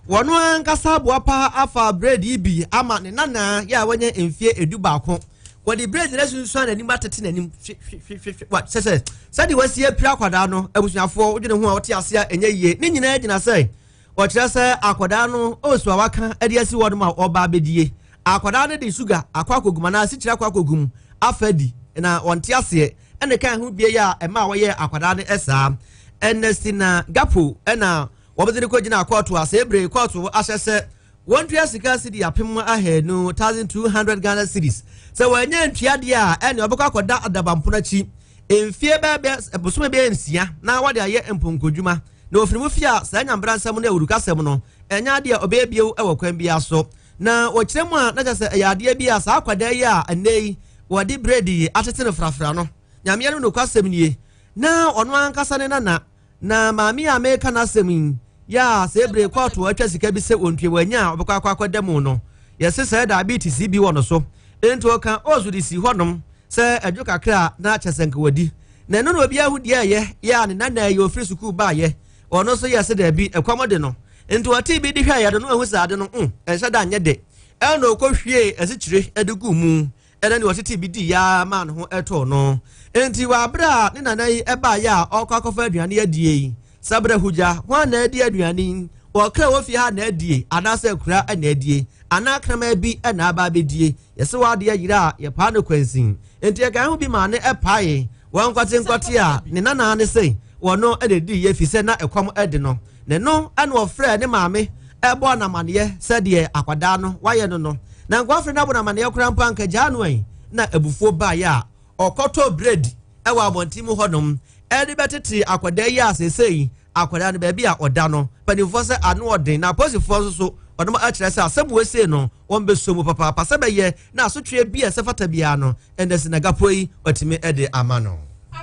Speaker 3: Wɔn ankasa aboa pa afa bread yi bi ama ne nana yɛ a wɔnyɛ mfie 11. Wɔde bread no asunsuan n'anim atete n'anim hwehwehwehwɛ wa sɛ sɛ sɛdeɛ wasi apira akwadaa no. Abusuafoɔ wodwene ho a wɔte ase a ɛnyɛ yie. Ne nyinaa gyina sɛ wɔkyerɛ sɛ akwadaa no osu a waka de asi hɔ nom a ɔba abɛdie, akwadaa no de sugar akɔ akɔgum anaa asikyire akɔ akɔgum afa di na wɔnte aseɛ ɛna kan ho bie a ɛma a wɔyɛ akwadaa no ɛsaa. Ernestina Gapo ɛna wɔbɛde no kɔgyina kɔɔto a sɛ ebire kɔɔto ahyɛ sɛ wɔntua sika sidi 2,200, 1,200 Ghana cedis. Sɛ wɔanya ntua deɛ a ɛne ɔbɛkɔ akɔda adabampono akyi mfie bɛɛ bosome bɛyɛ 6 na wɔde ayɛ mponkodwuma na ofiri mu fie a saa nyambra nsɛm no awurukasɛm no ɛnyɛ adeɛ a ɔbɛyɛ bio wɔ kwan biara so. Na wɔkyerɛ mu a na kyerɛ sɛ ɛyɛ adeɛ bi a saa akwadaa yi a ɛnnɛ yi wɔde bread atete no frafra no. Nyame anim nokwasɛm nie, na ɔno ankasa ne nana. Na maame a meka n'asɛm yi, yɛ a sɛ ebire kɔɔto atwa sika bi sɛ ɔntua wanya a ɔbɛkɔ akɔ akɔda mu no, yɛse sɛ diabetes yi bi wɔ no so. Enti ɔka ɔɔso de si hɔnom sɛ ɛdwo kakra a na kyɛ sɛ nka wadi. Na ɛno na obiara hu deɛ ɛyɛ, yɛ a ne nana yi ɔfiri sukuu baayɛ, ɔno nso yɛ sɛ daabi, ɛkɔm de no. Nti ɔtee bi de hwɛeɛ no na wahu sɛ ade no, mm, ɛnhyɛ da nyɛ dɛ. Ɛna ɔkɔhwiee asikyire de guu mu. Ɛna nea ɔtetee bi dii ara maa ne ho tɔɔ no. Enti wɔ abere a ne nana yi baeɛ a ɔrekɔ akɔfa aduane adie yi, Sabra Hugya, hwan na adi aduane yi? Ɔkra wɔ fie ha na adie anaasɛ akura na adie anaa kraman bi na aba abɛdie? Yɛse w'adeɛ yera a, yɛpaa no kwansin. Enti ɛkaa ho bi maa ne paee. Wɔ nkɔte nkɔte a ne nana ne se wɔno na ɛdiiɛ efisɛ na ɛkɔm de no. Ne no na ɔfrɛɛ ne maame bɔɔ no amaneɛ sɛ deɛ akwadaa no wayɛ no no. Na nka wafrɛ no abɔ no amaneɛ koraa mpo anka gyaa no ɛ. Na abufuo baeɛ a ɔkɔtɔɔ brɛdi wɔ abɔnten mu hɔnom de bɛtetee akwadaa yi a seesei akwadaa no baabi a ɔda no mpanimfoɔ sɛ ano ɔden na apolisifoɔ nso so wɔnom akyerɛ sɛ asɛm wei sei no wɔn bɛsɔ mu papaapa sɛ bɛyɛ na asotweɛ bi a ɛsɛ fata biara no ɛnɛ sinagapoɔ yi watumi de ama no.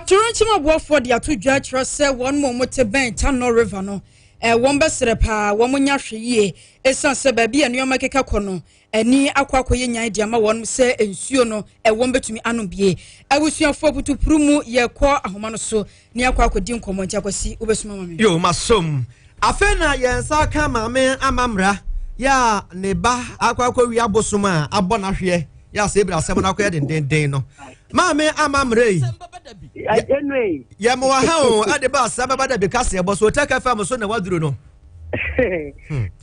Speaker 4: Torɔnkyem aboafoɔ de ato dwa kyerɛ sɛ wɔn a wɔte bɛn Tanor River no, wɔn bɛsrɛ paa wɔn nyɛ ahwɛyie ɛsiane sɛ baabi a nneɛma keka kɔ no ani akɔ akɔyɛ nyan de ama wɔn sɛ nsuo no wɔn bɛtumi anom bie. Abusuafoɔ putupuru mu yɛkɔ ahoma no so ne akɔ akɔdi nkɔmmɔ nti Akwasi wobɛsoma ma me.
Speaker 3: Yo, masom. Afei na yɛn nsa aka Maame Amamra yɛ a ne ba akɔ akɔwie abosom a abɔ n'ahweɛ yɛ a sɛ ebira asɛm no akɔyɛ dendenden no. Maame Amamra yi, yɛ mo wɔ ha o, ɛde ba asɛm bɛba da bi kaseɛ bɔ so Otec FM so na waduro no.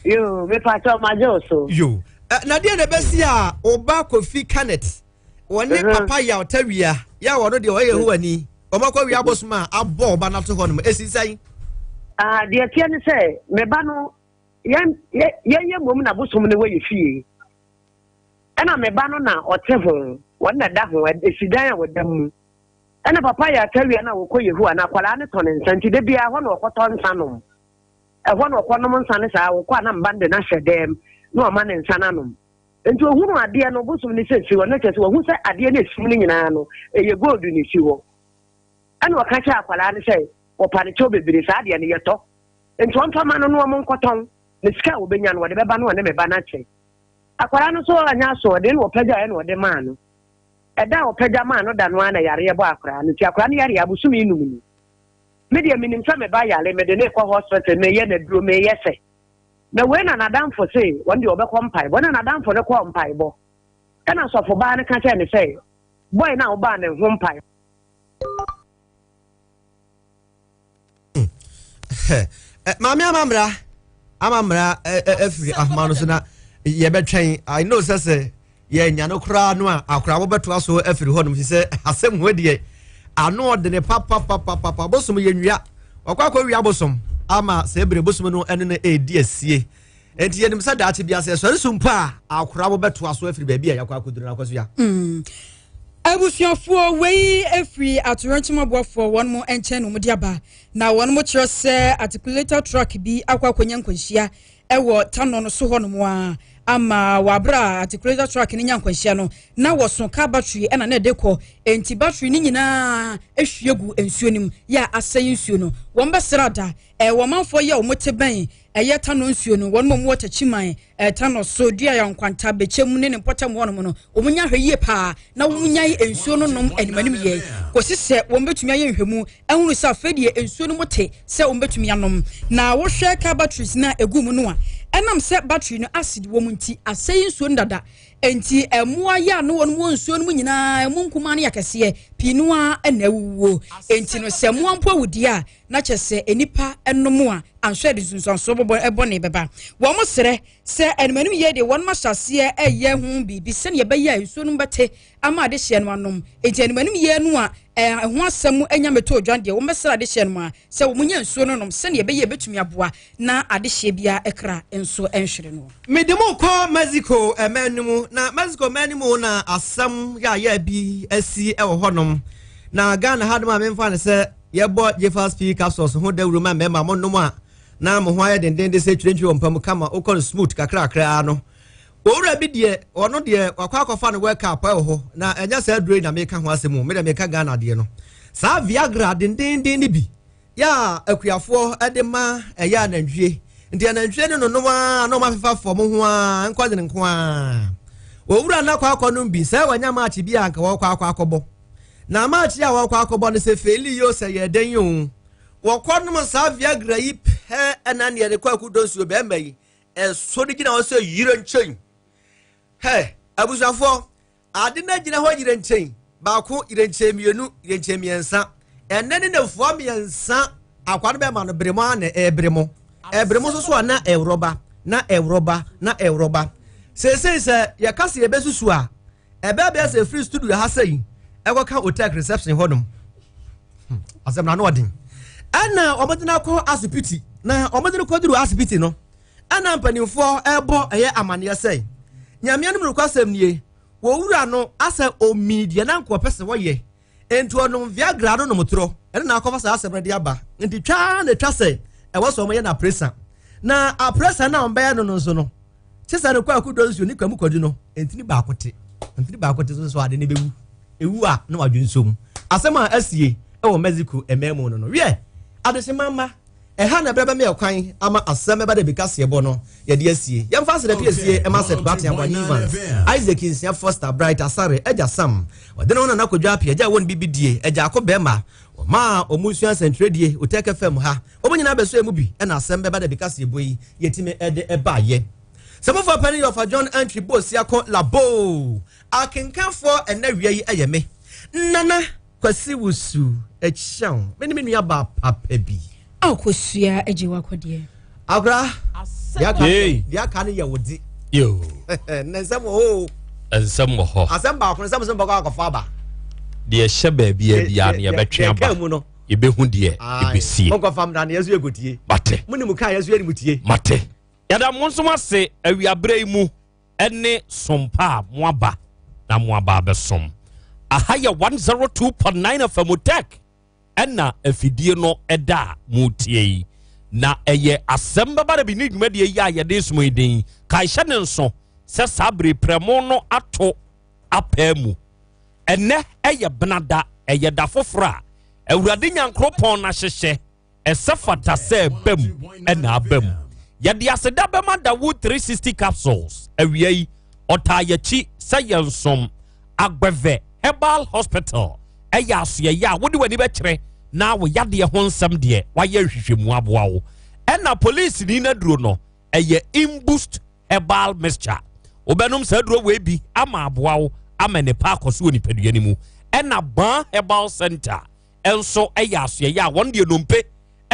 Speaker 7: Yo, mepa kyɛw magye wo so.
Speaker 3: Yo, na deɛ na ɛbɛsi a ɔba Kofi Kenneth wɔne mhm. papa yaw tawia yɛ a wɔno deɛ ɔyɛ Yehowani wɔn akɔ wia abosom a abɔ ɔba no ato hɔ nom esi sɛn.
Speaker 7: Ah, deɛ teɛ ne sɛ me ba no yɛn yɛn yɛ mmom na bosom no wɔ yɛ fie ɛna me ba no na ɔte ho wɔn na da ho esi dan a wɔda mu ɛna papa yɛ atawia na wɔkɔ Yehowa na akwadaa no tɔ ne nsa nti de biara hɔ na ɔkɔtɔ nsa nom ɛhɔ na ɔkɔnom nsa no saa wɔkɔ a na mba no de no ahyɛ dɛm na ɔma ne nsa no anom. Nti ohunuu adeɛ no, bosom no sɛ esi hɔ, na kyerɛ sɛ wahu sɛ adeɛ no esi mu no nyinaa no, ɛyɛ gold na esi hɔ. Ɛna ɔka kyerɛɛ akwadaa no sɛ, wɔpa no kyɛw bebree, saa adeɛ no yɛtɔ. Nti ɔmfa ma no na wɔn nkɔtɔn, na sika a wɔbɛnya no, wɔde bɛba na ɔne me ba no akyɛ. Akwadaa no nso anyɛ asoɔden, na ɔpagyaeɛ na ɔde maa no. Ɛda a ɔpagya maa no da no ara na yareɛ bɔɔ akwadaa no. Nti akwadaa no yareɛ abosome num ni. Me deɛ menim sɛ me ba yare, mede no rekɔ hospital, meyɛ no aduro, meyɛ sɛ. Na wei na n'adamfo se wɔn deɛ wɔbɛkɔ mpaebɔ. Ɛna n'adamfo no kɔɔ mpaebɔ. Ɛna sɔfobaa no ka kyerɛɛ no sɛ, Boy no a wobaa ne ho mpae.
Speaker 3: Maame Amamra, Amamra afiri ahoma no so na yɛbɛtwɛn. I know sɛ sɛ yɛanya no koraa no a akora wobɛtoa so afiri hɔ nom fi sɛ asɛm ho deɛ ano ɔdene papapapapa bosom yɛnwia wakɔ akɔwia bosom ama sɛ ebere bosom no ɛne no ɛredi asie nti yɛnim sɛ daakye bi asɛ sɔre so mpo a akora wobɛtoa so afiri baabi a yɛakɔ akɔduru no akɔso ya mm.
Speaker 4: Abusuafoɔ wei firi atoyerɛnkyɛm aboafoɔ wɔn mo nkyɛn na wɔn de aba na wɔn mo kyerɛ sɛ articulator truck bi akɔ akɔnya nkwanhyia wɔ Tanɔ no so hɔnom a ama wɔ abere a articulator truck no nya nkwanhyia no na wɔso car battery ɛna na ɛde kɔ enti battery no nyinaa ehwie gu nsuo no mu yɛ a asɛe nsuo no wɔn bɛsra da ɛwɔ manfoɔ yɛ wɔn te bɛn ɛyɛ Tanɔ nsuo no wɔn mu wɔ Takyiman Ɛta no so dua yɛ nkwanta bɛkyɛ mu ne ne mpɔtam hɔnom no, wɔn nya hwɛ yie paa na wɔn nyae nsuo no nom animanim yie kɔsi sɛ wɔn bɛtumi ayɛ nhwɛmu ahunu sɛ afei deɛ nsuo no mu te sɛ wɔn bɛtumi anom. Na wohwɛ car batteries no a ɛgu mu no a, ɛnam sɛ battery no acid wɔ mu nti asɛe nsuo no dada. Enti mmoa yɛ a na wɔn wɔ nsuo no mu nyinaa, ɛmu nkumaa ne akɛseɛ, pii no ara na awuwuo. Enti no sɛ mmoa mpo awu deɛ a, na kyerɛ sɛ nnipa nom a anhwɛ de nsunsuansoɔ bɔne bɛba. Wɔn srɛ sɛ animanim yie deɛ wɔn ahyɛ aseɛ ɛyɛ ho biribi sɛdeɛ ɛbɛyɛ a nsuo no bɛte ama adehyeɛ no anom. Enti animanim yie no a ɛho asɛm anya mɛtɔ odwan deɛ wɔn bɛsrɛ adehyeɛ no a sɛ wɔn nya nsuo no nom sɛdeɛ ɛbɛyɛ ɛbɛtumi aboa na adehyeɛ biara ɛkra nso ɛnhwere no.
Speaker 3: Mede mo kɔ Mexico man no mu, na Mexico man no mu na asɛm yaayaa bi asi wɔ hɔnom. Na Ghana hanom a memfa no sɛ Yɛbɔ Jefas pii capsules ho dawuro ma mmarima mo nom a na mo ho ayɛ dendenden sɛ twiretwire wɔ mpa mu kama wokɔ no smooth kakrakra no. Owura bi deɛ ɔno deɛ wakɔ akɔfa no World Cup ɛwɔ hɔ na ɛnyɛ saa aduro yi na meka ho asɛm o, me deɛ meka Ghana deɛ no. Saa Viagra dendeenden no bi yɛ a akuafoɔ de ma ɛyɛ anantwie. Nti anantwie no nonom ara na wɔafefa fam ho ara nkɔdene nko ara. Owura no akɔ akɔnom bi sɛ wanya maakye bi a anka wɔkɔ akɔ akɔbɔ. Na maakye a wɔkɔ akɔbɔ no sɛ feeli yi o sɛ yɛ dɛn o. Wɔkɔnom saa Viagra yi pɛ ɛna neɛ ne kwaku dɔ nsuo bɛrima yi ɛsɔ de gyina hɔ sɛ yire nkyɛn. Hɛ abusuafoɔ Ade no agyina hɔ yerɛnkyɛn baako, yerɛnkyɛn mmienu, yerɛnkyɛn mmiɛnsa. Ɛnnɛ ne nafua mmiɛnsa akwa no bɛma no bere mo ara na ɛrebere mo. Ɛbere mo nso so a na ɛworɔba, na ɛworɔba, na ɛworɔba. Seesei sɛ yɛka sɛ yɛbɛsusu a, ɛbɛyɛ bɛyɛ sɛ ɛfiri studio ha sɛi ɛkɔka hotel reception hɔnom. Hmm, asɛm no ano ɔden. Ɛna wɔde no akɔ asipiti, na wɔde no kɔduru asipiti no, Ɛna mpanimfoɔ ɛrebɔ ɛyɛ amaneɛ sɛ, Nyame anom nokwasɛm nie, wɔ wura no asɛ ɔmii deɛ na nka ɔpɛ sɛ wɔyɛ, enti ɔnom Viagra no nom torɔ, ɛno na akɔfa saa asɛm no de aba, nti twa ara na ɛtwa sɛ ɛwɔ sɛ wɔyɛ no apresa, na apresa no a wɔbɛyɛ no no nso no, kye sɛ no kwaku dɔ nsuo ne kwamu kwadu no, ntini baako te, ntini baako te nso ade no bɛwu, ɛwu a na wadwo nsom. Asɛm a asie ɛwɔ Mexico ɛmɛn mu no no, wiɛ, adehyema mma. Ɛha na ɛberɛ bɛma yɛ kwan ama asɛm ɛba dabi kaseɛbɔ no yɛde asie. Yɛmfa aseda pii asie ɛma Seth Boateng Aboagye Evans, Isaac Nsia Foster, Bright Asare, Agya Sam, Ɔde ne ho Nana Kwadwo Appiah, Agya a ɛwɔ ne bibi die, Agya Ako Bɛɛma, wɔn a wɔn sua nsɛntwerɛdie, Otec FM ha, wɔn nyinaa bɛsɔ emu bi ɛna asɛm bɛba dabi kaseɛbɔ yi yɛtumi ɛde ɛbaayɛ. Sɛ mofa panin yɛ ɔfa John Antwi Bosiako Laboo. Akenkanfoɔ ɛnɛ wia yi ɛyɛ me, Nana. Kwasi wusu ɛkyɛw me ne me nua baa papa bi.
Speaker 4: A kosua agye wakɔdeɛ.
Speaker 3: Akora deɛ aka no yɛ wo de.
Speaker 2: Yoo.
Speaker 3: Na nsɛm wɔ hɔ o.
Speaker 2: Nsɛm wɔ hɔ.
Speaker 3: Asɛm baako nsɛm sɛ mbɛkɔ akɔfa aba.
Speaker 2: Deɛ ɛhyɛ baabi a biara no yɛbɛtwe aba. Yɛbɛhu deɛ ɛbɛsie.
Speaker 3: Monkɔfa mmra na yɛso yɛkɔtie.
Speaker 2: Mate.
Speaker 3: Mo ne mu kaa yɛso yɛne mu tie.
Speaker 2: Mate. Yɛda mo nso ase awiaberɛ yi mu. ne som pa a moaba na moaba abɛsom. Aha yɛ 102.9 FM Tech ɛna afidie no ɛda a motie yi. Na ɛyɛ asɛm bɛba da bi ne dwumadie yi a yɛde som yi din. Kae hyɛ ne nso sɛ saa bere prɛmo no ato apaa mu. Ɛnɛ ɛyɛ benada, ɛyɛ da foforɔ a Awurade Nyankoropɔn no ahyehyɛ. Ɛsɛ fata sɛ ɛba mu na aba mu. Yɛde aseda bɛma Dawood 360 Capsules awia yi. Ɔtaa yɛakyi sɛ yɛnsom. Agbɛvɛ Herbal Hospital ɛyɛ asoɛeɛ a wode w'ani bɛkyerɛ na wo yadeɛ ho nsɛm deɛ wayɛ nhwehwɛmu aboa wo. Ɛna polisini no aduro no ɛyɛ Imboost Herbal Mixture. Wobɛnom saa aduro wei bi ama aboa wo ama nnepa akɔ so wɔ nipadua no mu. Ɛna Ban Herbal Center nso yɛ asoɛeɛ a wɔn deɛ nnompe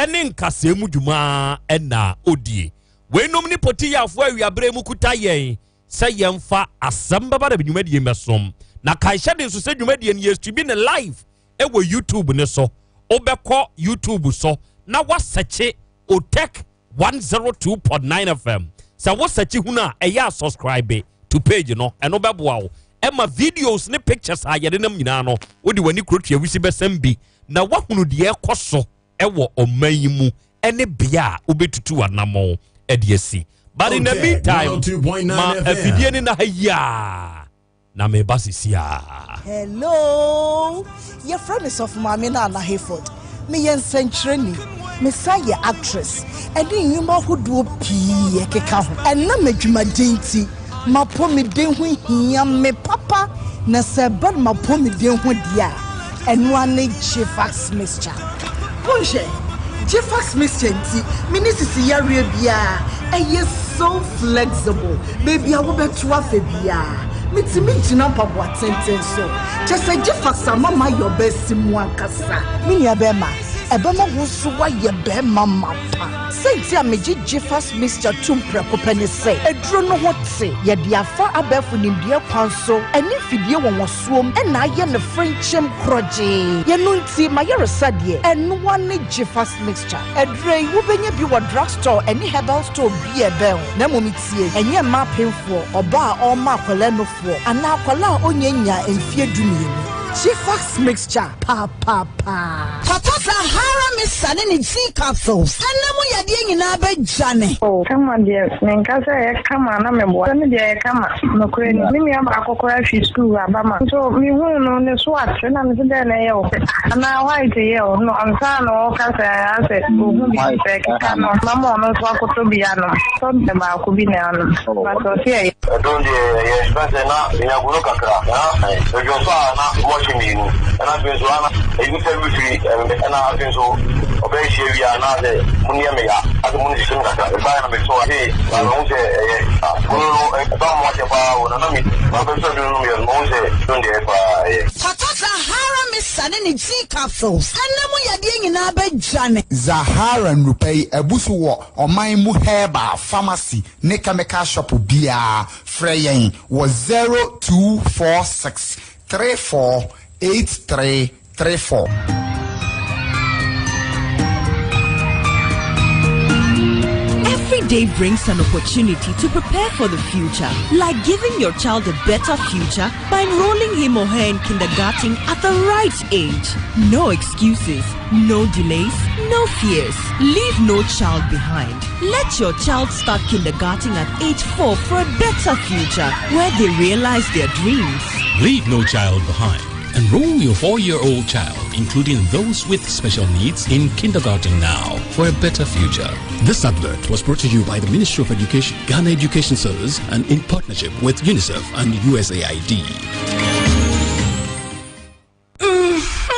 Speaker 2: ne nkasɛɛ mu dwuma na ɔdie. Weinom ne potiyafoɔ awiaberɛ mu kuta yɛn sɛ yɛmfa asɛm bɛba da dwumadie mmɛsom. Na kae hyɛ de nso sɛ dwumadie no yɛstreami ne live wɔ YouTube ne so. Wobɛkɔ YouTube so na wasɛkye Otec 102.9 FM. Sɛ wo sɛkyi hunu a, ɛyɛ a subscribe to page no, ɛno bɛboa wo. Ɛma videos ne pictures a yɛde nam nyinaa no, wode w'ani kuro tua wisi bɛsɛm bi na woahunu deɛ ɛkɔ so ɛwɔ ɔman yi mu ɛne bea a wobɛtutu anammɔn ɛde asi. But in the meantime, ma afidie ne na ha yiaa. Na meba sesiaa.
Speaker 8: Hello! Yɛfrɛ me Sɔfo Maame Nana Hayford. Meyɛ nsɛnkyerɛni. Mesan yɛ actress ɛne nnwuma ahodoɔ pii ɛkeka ho. Ɛnam adwumaden nti, m'apɔmuden ho hia me papa na sɛ ɛba no m'apɔmuden ho deɛ a, Ɛno ara ne Gfax mixture. Monhwɛ, Gfax mixture nti me ne sisi yareɛ biara, ɛyɛ so flexible, baabi a wobɛto afa biara, metumi gyina mpaboa tenten so. Kyerɛ sɛ Gfax ama mayɛ ɔbaa mu ankasa. Me nua bɛrima, ɛbɛma wo nso woayɛ bɛrima mapa. Sɛnti a megye Gfax mixture tom prɛko pɛ ne sɛ, aduro no ho te, yɛde afa abɛɛfo nimdeɛ kwan so ne mfidie wɔwɔn soom na ayɛ no frenkyem korɔgyee. Yɛno nti mayaresa deɛ ɛnoa ne Gyfas mixture. Aduro yi wobɛnya bi wɔ drug store ɛne herbal store bi a ɛbɛn wo. Na mmom tie, ɛnyɛ mma apemfoɔ, ɔbaa a ɔrema akwadaa nufoɔ anaa akwadaa a ɔnnya nyaa mfeɛ dumienu. Gyfas mixture papaapa.
Speaker 9: Papa.
Speaker 8: Zahara Mixture ne ne G capsules ɛna mu yadeɛ nyinaa bɛdwane.
Speaker 9: Oh kama deɛ menka sɛ ɛyɛ kama na meboa sɛ me deɛ ɛyɛ kama nokorɛ ni me nua baako koraa fi sukuu aba ma nso mehuu no ne so ate na mese dɛn na ɛyɛ wo anaa white yɛ wo no ansa na ɔka sɛ asɛ ɔhu bi sɛ ɛkeka no mama ɔno nso akɔtɔ bi anom tɔ baako bi na anom but ɔse ɛyɛ.
Speaker 6: Ɛdon deɛ ɛyɛ fɛ sɛ na menya gono kakra na medwo nso a na mɔhye mmienu ɛna afei nso ana ɛyi sɛ wifiri ɛna afei nso ɔbɛyɛ hyia wie a na sɛ mu nneɛ me ya asɛ mu no hyehye me kakra ɛbaeɛ na metɔ afei na mahu sɛ ɛyɛ gono no ɛba mu akyɛ paa o na na me mabɛsɔ duro no meyɛ no mahu sɛ don deɛ paa ɛyɛ.
Speaker 8: Kɔtɔ Zahara Mixture ne ne G capsules ɛna mu yadeɛ nyinaa bɛdwane.
Speaker 10: Zahara nnurupɛ yi abu so wɔ ɔman mu herbal pharmacy ne chemical shop biara. Frɛ yɛn wɔ 0246 34 83 34.
Speaker 11: Every day brings an opportunity to prepare for the future, like giving your child a better future by enrolling him or her in kindergarten at the right age. No excuses, no delays, no fears. Leave no child behind. Let your child start kindergarten at age 4 for a better future where they realize their dreams.
Speaker 12: Leave no child behind. Enroll your 4 year old child, including those with special needs, in kindergarten now for a better future.
Speaker 13: This advert was brought to you by the Ministry of Education, Ghana Education Service, and in partnership with UNICEF and USAID.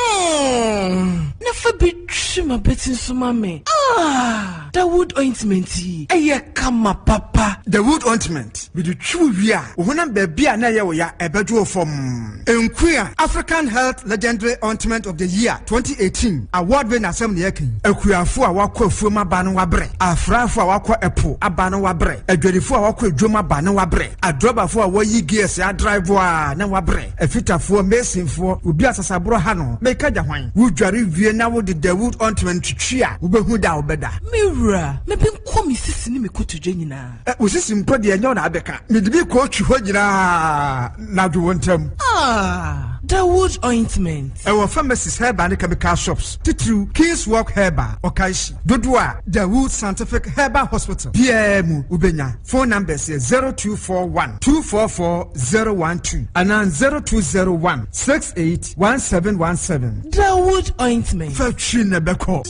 Speaker 14: Mm-hmm. Na fa bi twi m'abati nso ma me. Ah! Dawood ointment yi, ɛyɛ kama papa.
Speaker 15: Dawood ointment, mede twi wo wie a, wo honam baabi a na ɛyɛ wo ya, ɛbɛdwo wo fɔmm. Nkuya African Health Legendary Ointment of the Year 2018 award winner asɛm na yɛreka yi. Akuafo a wɔakɔ afuom aba no wɔabrɛ, afrafo a wɔakɔ ɛpo aba no wɔabrɛ, adwadifo a wɔakɔ adwam aba no wɔabrɛ, adrɔbafo a wɔyi gears adrive a na wɔabrɛ, afitafoɔ, masonfoɔ, obi a sasaborɔ ha no, meka gya hwan? Wodware wie na wode Dawood ointment twitwi a, wobɛhu da a wobɛda.
Speaker 14: Me wura, me benkɔ me sisi ne me kotodwe nyinaa.
Speaker 15: Ɛ, wo sisi mpo deɛ ɛnyɛ wo na abɛka. Mede bi kɔɔtwi hɔ nyinaa na dwo wo ntam.
Speaker 14: Ah, Dawood ointment.
Speaker 15: Ɛwɔ pharmacies, herbal ne chemical shops, titiriw King's Walk Herbal, Okaishie. Dodoɔ a Dawood Scientific Herbal Hospital biara mu wobɛnya. Phone numbers yɛ 0241 244 012 anaa 0201 68 1717.
Speaker 14: Dawood ointment.
Speaker 15: Fa twi na ɛbɛkɔ.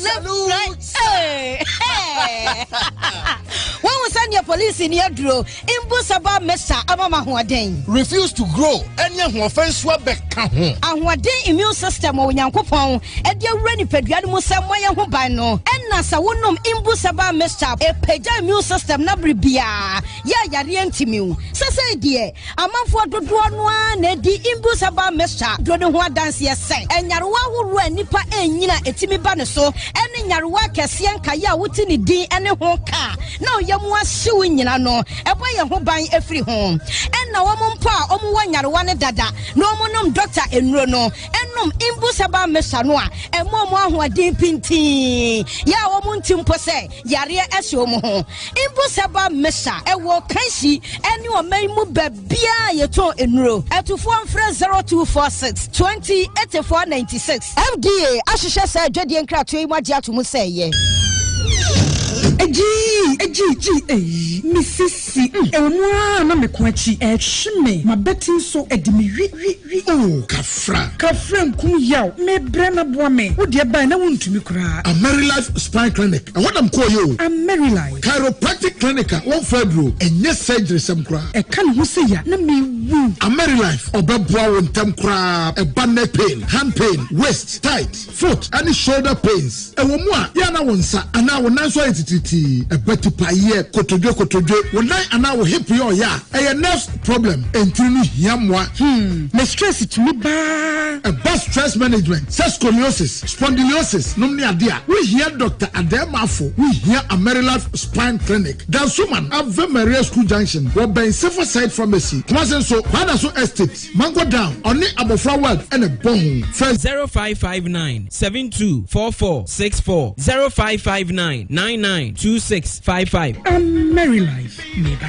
Speaker 8: Woahu sɛdeɛ polisi ni aduro mbu saba mesa ama ma ahoɔden.
Speaker 16: Refuse to grow ɛne ahoɔfɛ nso abɛka ho.
Speaker 8: Ahoɔden immune system a Onyankopɔn de awura nipadua no mu sɛ mmɔ yɛn ho ban no, ɛna sɛ wonom mbu saba mixture ɛpagya immune system no abere biara yɛ a yareɛ ntumi wo. Sɛsɛi deɛ amanfoɔ dodoɔ no ara na ɛdi mbu saba mixture duro no ho adanseɛ sɛ nyarewa ahoroɔ a nnipa ɛnyini a ɛtumi ba ne so ɛne nyarewa akɛseɛ nkaeɛ a wote ne din ne ho ka na ɔyam ahye wo nyina no, ɛbɔ yɛn ho ban firi ho. Ɛna wɔn mpo a wɔn wɔ nyarewa no dada na wɔn nom dɔkta nnuro no, nom Imbu Herbal Mixture no a, ɛma wɔn ahoɔden pintinn, yɛ a wɔn nte mpo sɛ yareɛ ahyɛ wɔn ho. Imbu Herbal Mixture ɛwɔ Kanshi ɛne ɔman mu baabiara a yɛtɔn nnuro. Atufoɔ mfrɛ 0246 20 84 96. FDA ahwehwɛ saa adwadie nkratoɔ yi mu agye ato mu sɛ ɛyɛ.
Speaker 14: Egyii egyii gyii eii me sisi mm ɛwɔ mu aa na me ko akyi ɛɛhwe me mabati nso ɛde me wi wi wi
Speaker 16: Oh kafra.
Speaker 14: Kafra nkum yaw me brɛ na boa me wo deɛ bae na wo ntumi koraa.
Speaker 16: Amerilife Spine Clinic, ɛhɔ na mekɔɔeɛ o.
Speaker 14: Amerilife.
Speaker 16: Chiropractic Clinic a wɔmfa aduro, ɛnyɛ surgery sɛm koraa.
Speaker 14: Ɛka ne ho sɛ ya na mewu.
Speaker 16: Amerilife, ɔbɛboa wo ntɛm koraa, ɛba neck pain, hand pain, waist, tight, foot ɛne shoulder pains. Ɛwɔ mu a, yɛ a na wo nsa anaa wo nan so ayɛ titiritii, ɛba tipaeɛ, kotodwe kotodwe, wo nan anaa wo hip yɛ ɔya a, ɛyɛ nerves problem, ntini no hia mmoa.
Speaker 14: Hmm, me stress tumi baa.
Speaker 16: Ɛba stress management sɛ scoliosis, spondylosis nom ne ade a, wo hia Doctor Adaemafo, wo hia Amerilife Spine Clinic, Dansoman, Ave Maria School Junction, wɔ bɛn Safer Side Pharmacy, Kumasi nso, Kwadaso Estate, Mango Down, ɔne Abɔfra World na ɛbɔ ho. Frɛ.
Speaker 17: 0559 72 44 64 0559 99 26 55.
Speaker 14: Amerilife, meba.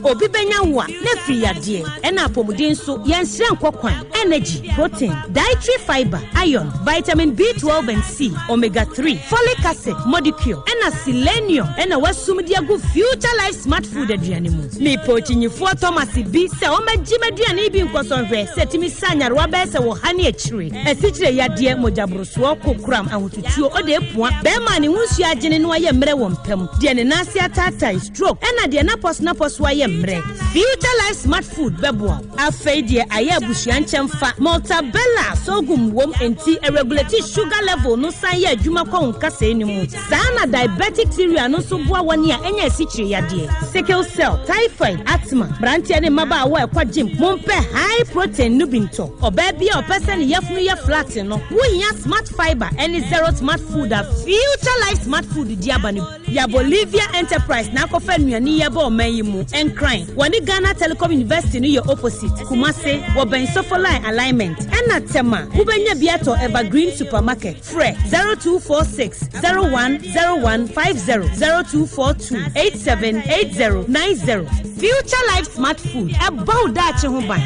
Speaker 18: Obi bɛnya wo. mu a, na afiri yadeɛ. Ɛna apɔmuden nso, yɛnsrɛ nkɔ kwan. Energy, protein, dietary fiber, iron, vitamin B12 and C, omega 3, folic acid, modicure, ɛna selenium ɛna wasum de agu Future Life Smart Food aduane mu. Mepɛ okyinyifoɔ Thomas bi sɛ ɔmmɛgye m'aduane yi bi nkɔsɔnhwɛ sɛ ɛtumi sa nyarewa bɛyɛ sɛ wɔ ha ne akyire. Asikyire yadeɛ, mogyaborosoɔ, kokoram, ahotutuo, ɔde apua, bɛrima a ne ho nsuo agyene no ayɛ mmerɛ wɔ mpa mu, deɛ ne nan ase ataatae, stroke, ɛna deɛ n'apɔsonapɔso ayɛ mmerɛ. Future Life Smart Food bɛboa wo. Afei deɛ ayɛ abusua nkyɛmfa, Maltabella sorghum wom enti ɛregulate sugar level no san yɛ adwuma kɔ wo nkasɛɛ no mu. Saa na diabetic cereal no nso boa wɔn a anya asikyire yadeɛ, sickle cell, typhoid, asthma. Mmeranteɛ ne mmabaawa a ɛkɔ gym, mompɛ high protein no bi ntɔ. Ɔbaa bi a ɔpɛ sɛ ne yafunu yɛ flat no, wohia Smart Fiber ne Zero Smart Food a Future Life Smart Food de aba no bi. Ya Bolivia Enterprise na akɔfa nnuane yi aba ɔman yi mu. Nkran, wɔne Ghana Telecom University no yɛ opposite. Kumase, wɔbɛn Sofoline Alignment. Ɛna Tema, wobɛnya bi atɔ Evergreen Supermarket. Frɛ 0246 010150, 0242 878090. Future Life Smart Food, ɛbɔ wo daakye ho ban.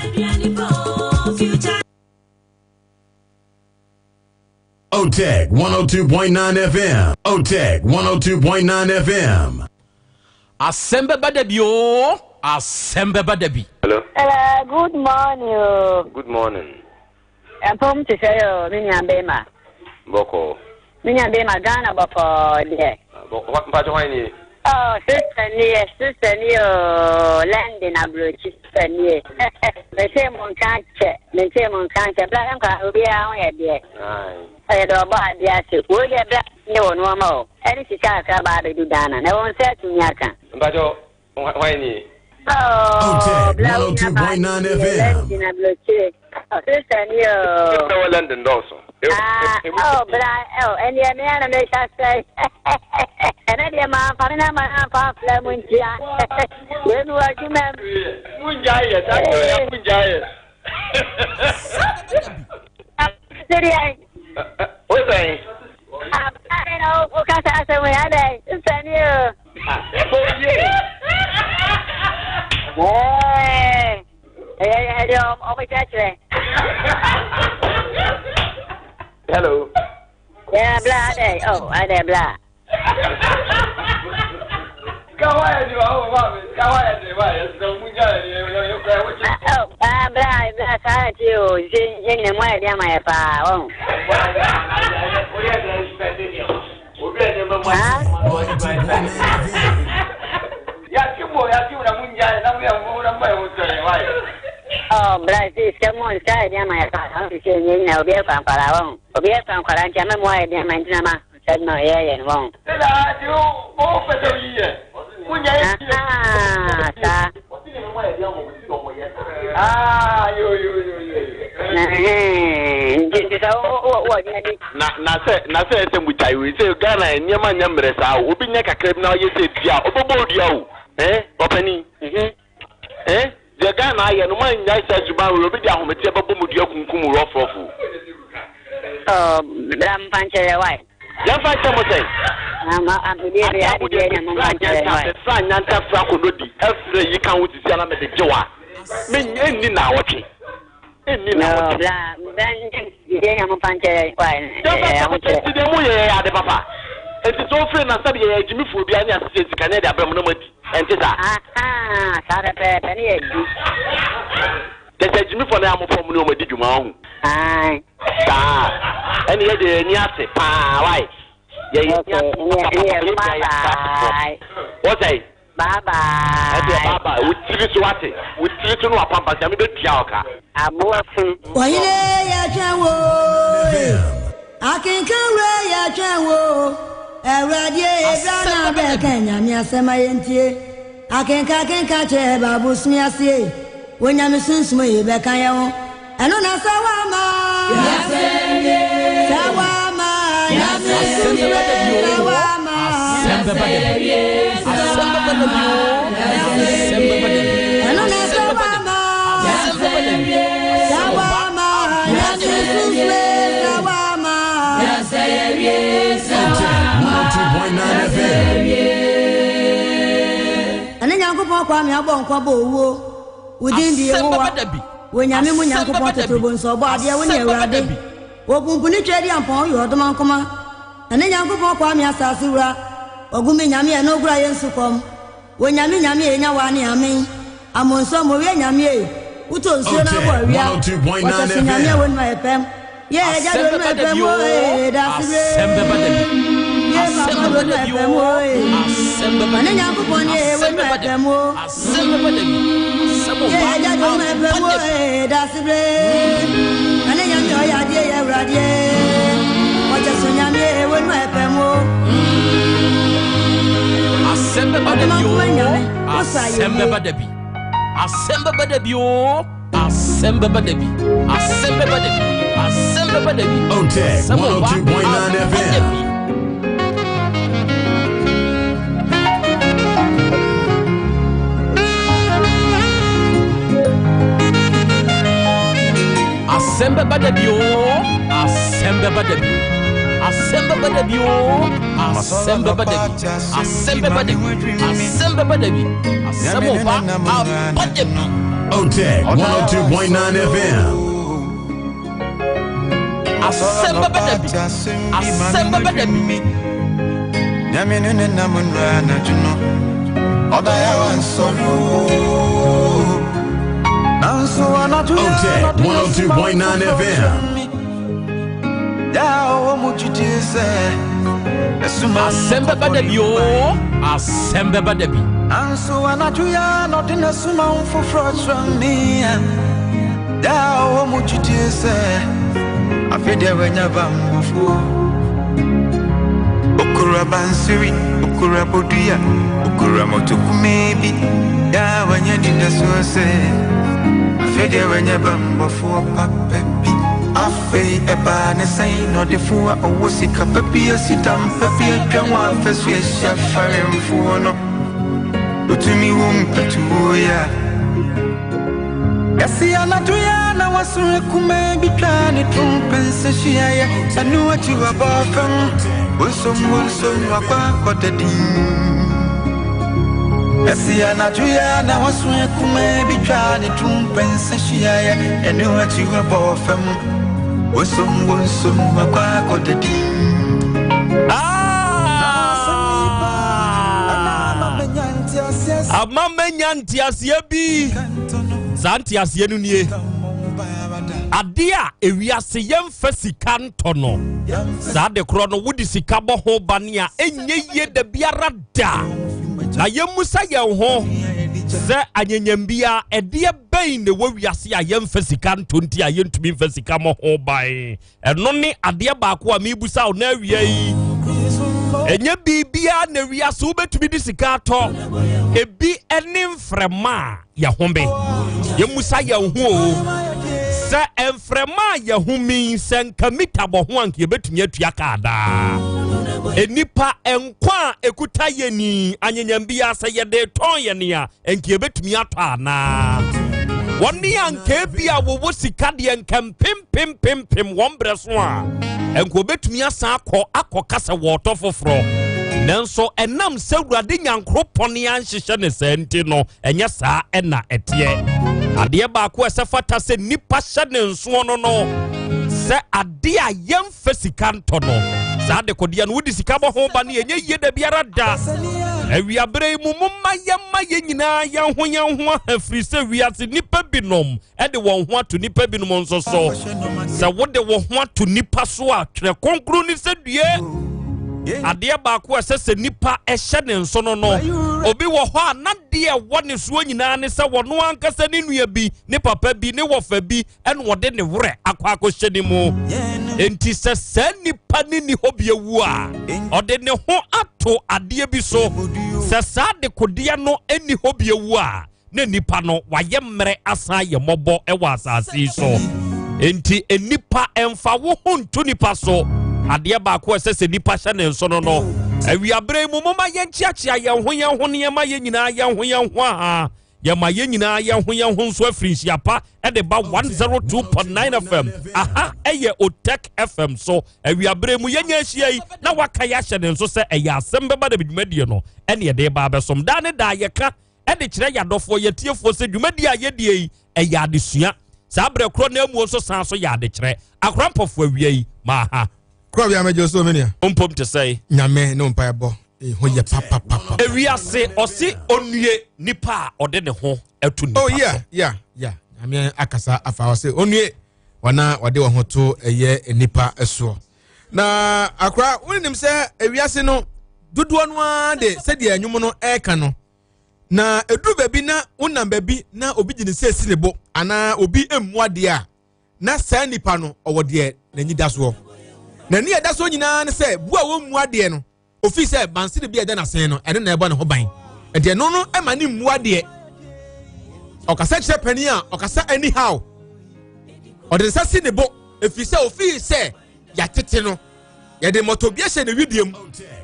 Speaker 19: OTEC 102.9 FM. OTEC 102.9 FM.
Speaker 2: Asɛm bɛba da bi oo, asɛm bɛba da bi.
Speaker 20: Hello.
Speaker 5: Hello, good morning o.
Speaker 20: Good morning.
Speaker 5: Ɛmpom te sɛ o, me nua bema.
Speaker 20: Bɔkɔɔ.
Speaker 5: Me nua bema, Ghana bɔkɔɔ deɛ.
Speaker 20: Mpakyɛ hwan nie?
Speaker 5: Oh, sister nie, sister nie o, London aburokyi sister nie. Mese mo nka kyɛ, mese mo nka kyɛ, bla nkwa obiara ho yɛ deɛ. Ɛyɛ dɛ ɔbɔ adeɛ ase. Wei deɛ bla ne wɔ nneɛma o, ɛne sika kakra ba abɛdu Ghana, na wɔn nsa atumi aka.
Speaker 20: Mpakyɛ hwan nie?
Speaker 5: Oh,
Speaker 19: OTEC
Speaker 5: bla wo nua baa
Speaker 19: 102.9
Speaker 5: nie,
Speaker 19: FM.
Speaker 5: London aburokyi. Oh, sister nie o.
Speaker 20: Ɛwɔ London dɔɔso.
Speaker 5: Ah, oh, bra, oh, ɛnneɛ me ara na mehyɛ sɛ. Ɛnɛ deɛ mamfa me nama amfa amfra mu ntia. Wei mi wɔ adwuma mu.
Speaker 6: Mungyae yɛ, saa deɛ ɔyɛ mungyae yɛ.
Speaker 5: Sɛdeɛ.
Speaker 20: Wo sɛn?
Speaker 5: Abare na wokasa asɛm yi adɛn? Sani o. Ɛɛ, ɛyɛ deɛ ɔmo kyerɛkyerɛ.
Speaker 20: Hello.
Speaker 5: Yeah, bla adɛn? Oh, adɛn bla. Ah, bla, bla, saa na ti o. Sɛ yɛn nyina mu ayɛ den ama yɛ paa, wɔn. Oh, bla, sɛ sika mu sika ayɛ den ama yɛ paa. Sɛ yɛn nyina obi ɛfa nkwadaa wɔn. Obi ɛfa nkwadaa nti ama mu ayɛ den ama nti na ma. Sɛ na ɔyɛ yɛn wɔn. Ahaa, saa. Nti sɛ wowɔ adwuma bi.
Speaker 20: Na na sɛ na sɛ ɛsɛ mo gyae wei sɛ Ghana nneɛma nyɛ mmerɛ saa o obi nyɛ kakra bi na ɔyɛ sɛ dua a ɔbɛbɔ odua o eh ɔpanin eh deɛ Ghana ayɛ no mo annyae saa suban wei obi de ahometeɛ bɛbɔ mo dua kunkum mo rɔfrɔf o.
Speaker 5: Oh, bra mfa nkyerɛ yɛ why?
Speaker 20: Yɛmfa nkyɛ mo sɛn?
Speaker 5: Adeɛ mo deɛ
Speaker 20: mefra nyanta mefra nyanta fra konodi ɛfrɛ yi ka ho sisi ana mede gye wa me ɛnni naawɔtwe ɛnni naawɔtwe.
Speaker 5: Bra bra nkyɛ yɛ mo mfa nkyerɛ yɛ why?
Speaker 20: Yɛmfa nkyɛ mo sɛn ti deɛ mo yɛ yɛ ade papa ɛnti sɛ ofiri na sɛde yɛyɛ agyimifoɔ bi ane asesɛ sika ne ɛde abrɛ mo na mo adi ɛnte saa?
Speaker 5: Ahaa saa pɛpɛɛpɛ ne yɛ di.
Speaker 20: Kyɛ sɛ agyimifoɔ na yɛ amofɔ mo ne wɔn adi dwuma ɔho.
Speaker 5: Ae.
Speaker 20: Saa. Ɛne yɛ deɛ yɛn ani ase paa wai. Yɛ yɛn ani ase papa papa yɛ nyinaa yɛ akratefoɔ. Wɔsɛe.
Speaker 5: Bye bye.
Speaker 20: Ɛdeɛ bye bye. Wo tiri so wate. Wo tiri so no wapampa sɛ me bɛ tua wo ka.
Speaker 5: Aboa funu.
Speaker 21: Ɔhene yɛtwɛn wo e, akenkan wura yɛtwɛn wo Awurade e, bra na bɛka Nyame asɛm a yɛntie Akenka akenka kyerɛ Bible sua ase e, Onyame sunsum e bɛka yɛn ho Ɛno na sɛ woama Sɛ woama Nyame sunsum e, sɛ woama Ɛno na sɛ woama Sɛ woama Nyame sunsum e, sɛ woama
Speaker 19: 102.9 FM.
Speaker 21: Ɛne Nyankopɔn Kwame abɔ nkwa bɔ owuo. Wo din de
Speaker 17: Asɛm
Speaker 21: Yehowa.
Speaker 17: bɛba da bi.
Speaker 21: Onyame mu
Speaker 17: Asɛm
Speaker 21: Nyankopɔn
Speaker 17: bɛba da bi.
Speaker 21: totorobɔ nso ɔbɔ adeɛ wo ne
Speaker 17: Asɛm bɛba da
Speaker 21: Awurade.
Speaker 17: bi.
Speaker 21: Opumpuni Tweaduampɔn woyɛ ɔdomankoma. Na ne Nyankopɔn Kwame asase wura. Ɔgumi Nyame a ɛno gura yɛn sukɔm. Onyame Nyame a enya wa ne amen. Amonso mowie Nyame e. Wotɔ nsuo na abɔ awia.
Speaker 19: 102.9
Speaker 21: Wɔhyɛ so Nyame a
Speaker 19: FM.
Speaker 21: wɔnum ayɛ pɛm. Yɛ ɛgya
Speaker 17: Asɛm
Speaker 21: de onum
Speaker 17: bɛba da
Speaker 21: ayɛ pɛm
Speaker 17: bi
Speaker 21: o
Speaker 17: oo.
Speaker 21: ee dase
Speaker 17: Asɛm bɛba da bi.
Speaker 21: Yɛ
Speaker 17: Asɛm
Speaker 21: papa
Speaker 17: bɛba
Speaker 21: onum
Speaker 17: da
Speaker 21: ayɛ
Speaker 17: bi
Speaker 21: pɛm
Speaker 17: oo.
Speaker 21: o ee.
Speaker 17: Asɛm bɛba
Speaker 21: Ɔne
Speaker 17: da bi.
Speaker 21: Nyankopɔn ne ee
Speaker 17: Asɛm
Speaker 21: wɔnum
Speaker 17: bɛba
Speaker 21: ayɛ
Speaker 17: da bi.
Speaker 21: pɛm o.
Speaker 17: Asɛm bɛba da bi. Asɛm
Speaker 21: Yɛ
Speaker 17: ɔba
Speaker 21: ɛgya de onum ayɛ
Speaker 17: aba
Speaker 21: pɛm o
Speaker 17: da bi.
Speaker 21: ee dase bre. Ɔne Nyame ɔyɛ adeɛ yɛ Awurade. Wɔkyɛ so Nyame ee wɔnum ayɛ pɛm o.
Speaker 17: Asɛm bɛba da bi
Speaker 21: Ɔdomankoma
Speaker 17: oo.
Speaker 21: Nyame, wosa ayɛ
Speaker 17: Asɛm
Speaker 21: yie.
Speaker 17: bɛba da bi. Asɛm bɛba da bi oo. Asɛm bɛba da bi. Asɛm bɛba da bi. Asɛm bɛba da bi.
Speaker 19: Otec
Speaker 17: Asɛm ɔba
Speaker 19: 102.9
Speaker 17: aba da
Speaker 19: FM.
Speaker 17: bi. Asɛm bɛba da bi oo. Asɛm bɛba da bi. Asɛm bɛba da bi oo. Asɛm bɛba da bi. Asɛm bɛba da bi. Asɛm bɛba da bi. Asɛm ɔba aba da bi.
Speaker 19: Otec 102.9 FM.
Speaker 17: Asɛm bɛba da bi. Asɛm bɛba da bi.
Speaker 1: Nyame no ne nam nnura anadwo no ɔda yɛ wansɔre nanso anadwo yɛ
Speaker 19: Otec
Speaker 1: anadwo yɛ
Speaker 19: 102.9 FM.
Speaker 1: yɛ a ɔwɔ mu gyidie sɛ ɛsoma
Speaker 17: Asɛm bɛba da bi oo. Asɛm bɛba da bi.
Speaker 1: nanso anadwo yɛ anɔde na soma wo foforɔ kyerɛ me a yɛ a ɔwɔ mu gyidie sɛ afei deɛ wanya bambɔfoɔ okura bansiri okura bodua okura motokume bi yɛ a wanya nidasoɔ sɛ afei deɛ wanya bambɔfoɔ papa bi afei ɛbaa ne sɛn na ɔdefoɔ a ɔwɔ sika pa bi asi dam pa bi atwa ho afɛ so ahyia faremfoɔ no otumi wo mpatuo yɛ a yɛse anadwo yɛ na wasoro kuma bi twa ne trompɛnsɛ hyiaeɛ ɛno akyi wabɔ fam wonsom wonsom wakɔ akɔda din yɛse anadwo yɛ na wasoro kuma bi twa ne trompɛnsɛ hyiaeɛ ɛno akyi wabɔ fam wonsom wonsom wakɔ akɔda din
Speaker 2: Ama manya nteaseɛ bi. Saa nteaseɛ no nie. Adeɛ a ewiase yɛmfa sika ntɔ no. Saa de korɔ no wode sika bɔ ho bane a ɛnyɛ yie da biara da. Na yɛmmusa yɛn ho sɛ anyanyambia ɛdeɛ bɛn na ɛwɔ wiase a yɛmfa sika ntɔ nti a yɛntumi mfa sika mmɔ ho ban. Ɛno ne adeɛ baako a mebusa wo na awia yi. Ɛnyɛ biribiara na wiase wobɛtumi de sika atɔ. Ebi ne mframa a yɛhome. Yɛmmusa yɛn ho o. Sɛ mframa a yɛhome yi, sɛ nka mita bɔ ho anka yɛbɛtumi atua kaa daa. Nnipa nkwa a ɛkuta yɛn ni anyanyambia sɛ yɛde tɔn yɛn a nka yɛbɛtumi atɔ anaa. Wɔne anka ebi a wɔwɔ sika deɛ nka mpempempempem wɔn berɛ so a nka wɔbɛtumi asan akɔ akɔka sɛ wɔretɔ foforɔ. Nanso ɛnam sɛ Awurade Nyankoropɔn anhyehyɛ ne saa nti no, ɛnyɛ saa ɛna ɛteɛ. Adeɛ baako a ɛsɛ fata sɛ nnipa hyɛ ne nsoɔ no no, sɛ adeɛ a yɛmfa sika ntɔ no, saa adekodeɛ no wode sika bɔ ho ba no yɛnyɛ yie da biara da. Awiaberɛ yi mu momma yɛmma yɛn nyinaa yɛn ho yɛn ho aha firi sɛ wiase nnipa binom de wɔn ho ato nnipa binom nso so. Sɛ wode wo ho ato nnipa so a, Twerɛ Kronkron ne sɛ due. Adeɛ baako a ɛsɛ sɛ nnipa hyɛ ne nso no no, obi wɔ hɔ a n'adeɛ ɛwɔ ne soɔ nyinaa ne sɛ wɔno ankasa ne nua bi, ne papa bi, ne wɔfa bi ɛna ɔde ne werɛ akɔ akɔhyɛ ne mu. Enti sɛ saa nipa ne ni hɔ bi awu a, ɔde ne ho ato adeɛ bi so. Sɛ saa adekodeɛ no nni hɔ bi awu a, na nipa no wayɛ mmerɛ asan ayɛ mmɔbɔ wɔ asase yi so. Enti nnipa mfa wo ho nto nipa so. Adeɛ baako a ɛsɛ sɛ nipa hyɛ ne nso no no, awiaberɛ yi mu momma yɛnkyeakyea yɛn ho yɛn ho ne yɛma yɛn nyinaa yɛn ho yɛn ho aha. Yɛma yɛn nyinaa yɛn ho yɛn ho nso afiri nhyia pa de ba 102.9 FM. Aha ɛyɛ Otec FM so. Awiaberɛ mu yɛnya ahyia yi na waka yɛ ahyɛ ne nso sɛ ɛyɛ asɛm bɛba da dwumadie no ɛne ɛde ba abɛsom. Daa ne daa yɛka de kyerɛ yɛadɔfoɔ yɛtiefoɔ sɛ dwumadie a yɛdie yi ɛyɛ adesua saa berɛ korɔ na amuo nso san so yɛ adekyerɛ akora mpɔfoɔ awia yi maaha
Speaker 7: kura bi amagye so menia
Speaker 2: mpom te sɛ
Speaker 7: nyame ne mpae bɔ ho yɛ papapapa
Speaker 2: ewiase ɔse onue nipa a ɔde ne ho ato nipa
Speaker 7: oh yeah yeah yeah nyame akasa afa ɔse onue wɔn a wɔde wɔn ho to ɛyɛ nipa soɔ na akora wonim sɛ ewiase no dodoɔ no ara de sɛdeɛ nnwom no ɛreka no na eduru baabi na wonam baabi na obi gye ne nsa esi ne bo anaa obi mmu adeɛ a na saa nipa no ɔwɔ deɛ n'ani da soɔ n'ani ɛda soɔ nyinaa ne sɛ bu a wɔmmu adeɛ no ofii sɛ bansere bi a ɛda n'asen no ɛno na ɛbɔ ne ho ban ɛdeɛ no no ɛma ne mmu adeɛ ɔkasa kyerɛ panin a ɔkasa anyhow ɔde nsa si ne bo efiri sɛ ofii sɛ yɛatete no yɛde mmɔtɔ bi ahyɛ ne widie mu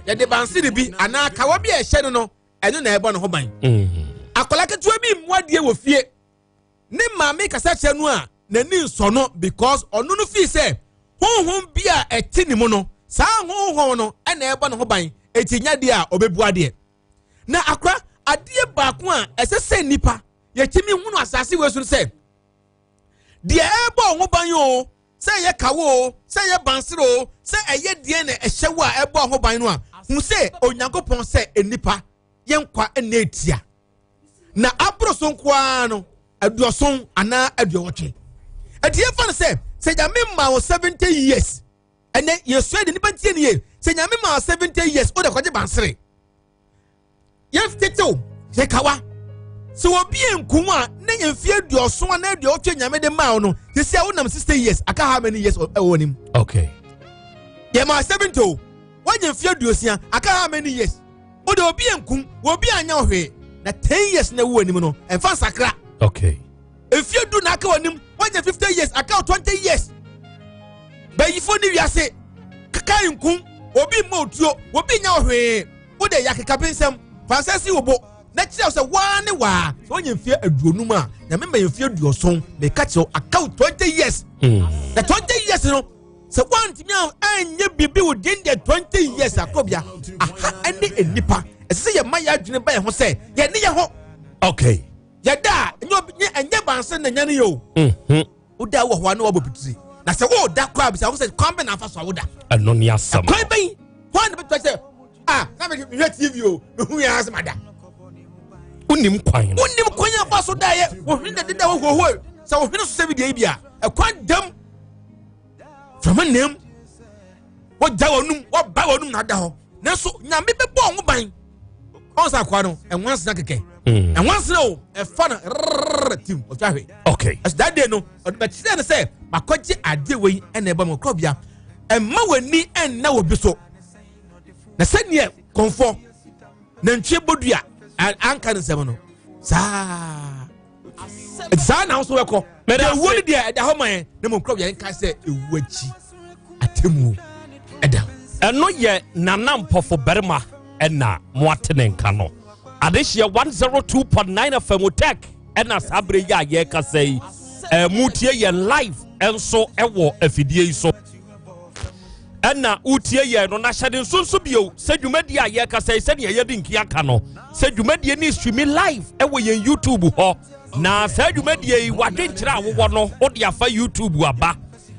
Speaker 7: yɛde bansere bi anaa kawa bi a ɛhyɛ no no ɛno na ɛbɔ ne ho ban mm. akwadaa ketewa bi mmu adeɛ wɔ fie ne maame kasa kyerɛ no a n'ani nsɔ no because ɔno no fii sɛ honhom bi a ɛte ne mu no saa honhom no ɛna ɛbɔ ne ho ban eti nya deɛ a ɔbɛbu adeɛ na akora adeɛ baako a ɛsɛ sɛ nipa yɛtumi hunu asase wei so no sɛ deɛ ɛbɔ ho ban o sɛ ɛyɛ kawo o sɛ ɛyɛ bansere o sɛ ɛyɛ deɛ na ɛhyɛ wo a ɛbɔ ho ban no a hu sɛ onyankopɔn sɛ nipa yɛn nkwa nna etia na aboro so nko ara no aduɔson anaa aduɔwɔtwe ɛti yɛn fa no sɛ sɛ nyame ma wo 70 years ɛnɛ yɛsua de nipa ntie ne yie sɛ nyame ma wo 70 years o de kɔgye bansere yɛn tetew yɛ kawa sɛ obi nkum a ne mfie aduɔson anaa aduɔwɔtwe nyame de maa wo no sisi a wonam 60 years aka how many years ɛwɔ nim
Speaker 2: okay
Speaker 7: yɛ maa 70 o wanya mfie aduosia aka how many years wode obi nkum obi anya hwee na 10 years na ɛwɔ anim no ɛmfa nsakra
Speaker 2: okay
Speaker 7: mfie du na aka wɔ anim wanya 50 years aka 20 years bɛyifo ne wiase keka nkum obi mma otuo obi nya hwee wode yɛ akekabe nsɛm fa nsa si wo bo na kyerɛ sɛ waa ne waa sɛ wanya mfie aduonum a nyame ma yɛ mfie aduɔson meka kyerɛ aka 20 years na 20 years no sɛ woantumi anyɛ biribi within the 20 years akorɔbea aha ɛne nnipa ɛsɛ sɛ yɛma yɛ adwene ba yɛn ho sɛ yɛne yɛ ho
Speaker 2: okay
Speaker 7: yɛda a ɛnyɛ ɛnyɛ banse na nyane yɛ o
Speaker 2: mhm.
Speaker 7: woda wɔ hɔ a na wabɔ pitiri na sɛ woda koraa bisa wo sɛ kwan bɛn na afa so a woda
Speaker 2: ɛno ne asɛm
Speaker 7: kwan bɛn hɔ na bɛtɔ sɛ ah na mehwɛ tv o mehu yɛ asɛm ada
Speaker 2: wonim kwan
Speaker 7: no wonim kwan afa so daeɛ wohwene deda wohohoe sɛ wohwene so sɛ bi deɛ yi bi a ɛkwan dam fama nam wɔgya wɔn num wɔba wɔn num na ada hɔ nanso nyame bɛbɔ wɔn ho ban ɔn sɛ akoa no ɛnwansena kɛkɛ hmm. ɛnwansena o ɛfa no rrrr tim ɔtwa hwɛ
Speaker 2: okay
Speaker 7: ɛsɛ that day no ɔde bɛkyerɛ no sɛ makɔgye adeɛ wei ɛna ɛbɔ mu korɔbea ɛma w'ani ɛnna wɔ bi so na sɛdeɛ kɔnfɔ nantwie bodua anka ne nsɛm no saa ɛti saa na nso bɛkɔ deɛ ewuo no deɛ ɛda hɔ ma yɛn na mmom kura yɛn nka sɛ ewu akyi atemmuo ɛda.
Speaker 2: Ɛno yɛ Nana Mpɔfo Barima ɛna mo ate ne nka no. Adehyeɛ 102.9 FM Tech ɛna saa berɛ yi a yɛrekasa yi ɛɛ tie yɛn live ɛnso ɛwɔ afidie yi so. Ɛna wotie yɛn no na hyɛde nso nso bio sɛ dwumadie a yɛrekasa yi sɛdeɛ yɛde nki aka no sɛ dwumadie ne streami live ɛwɔ yɛn YouTube hɔ na saa dwumadie yi wadwenkyerɛ a wowɔ no wode afa YouTube aba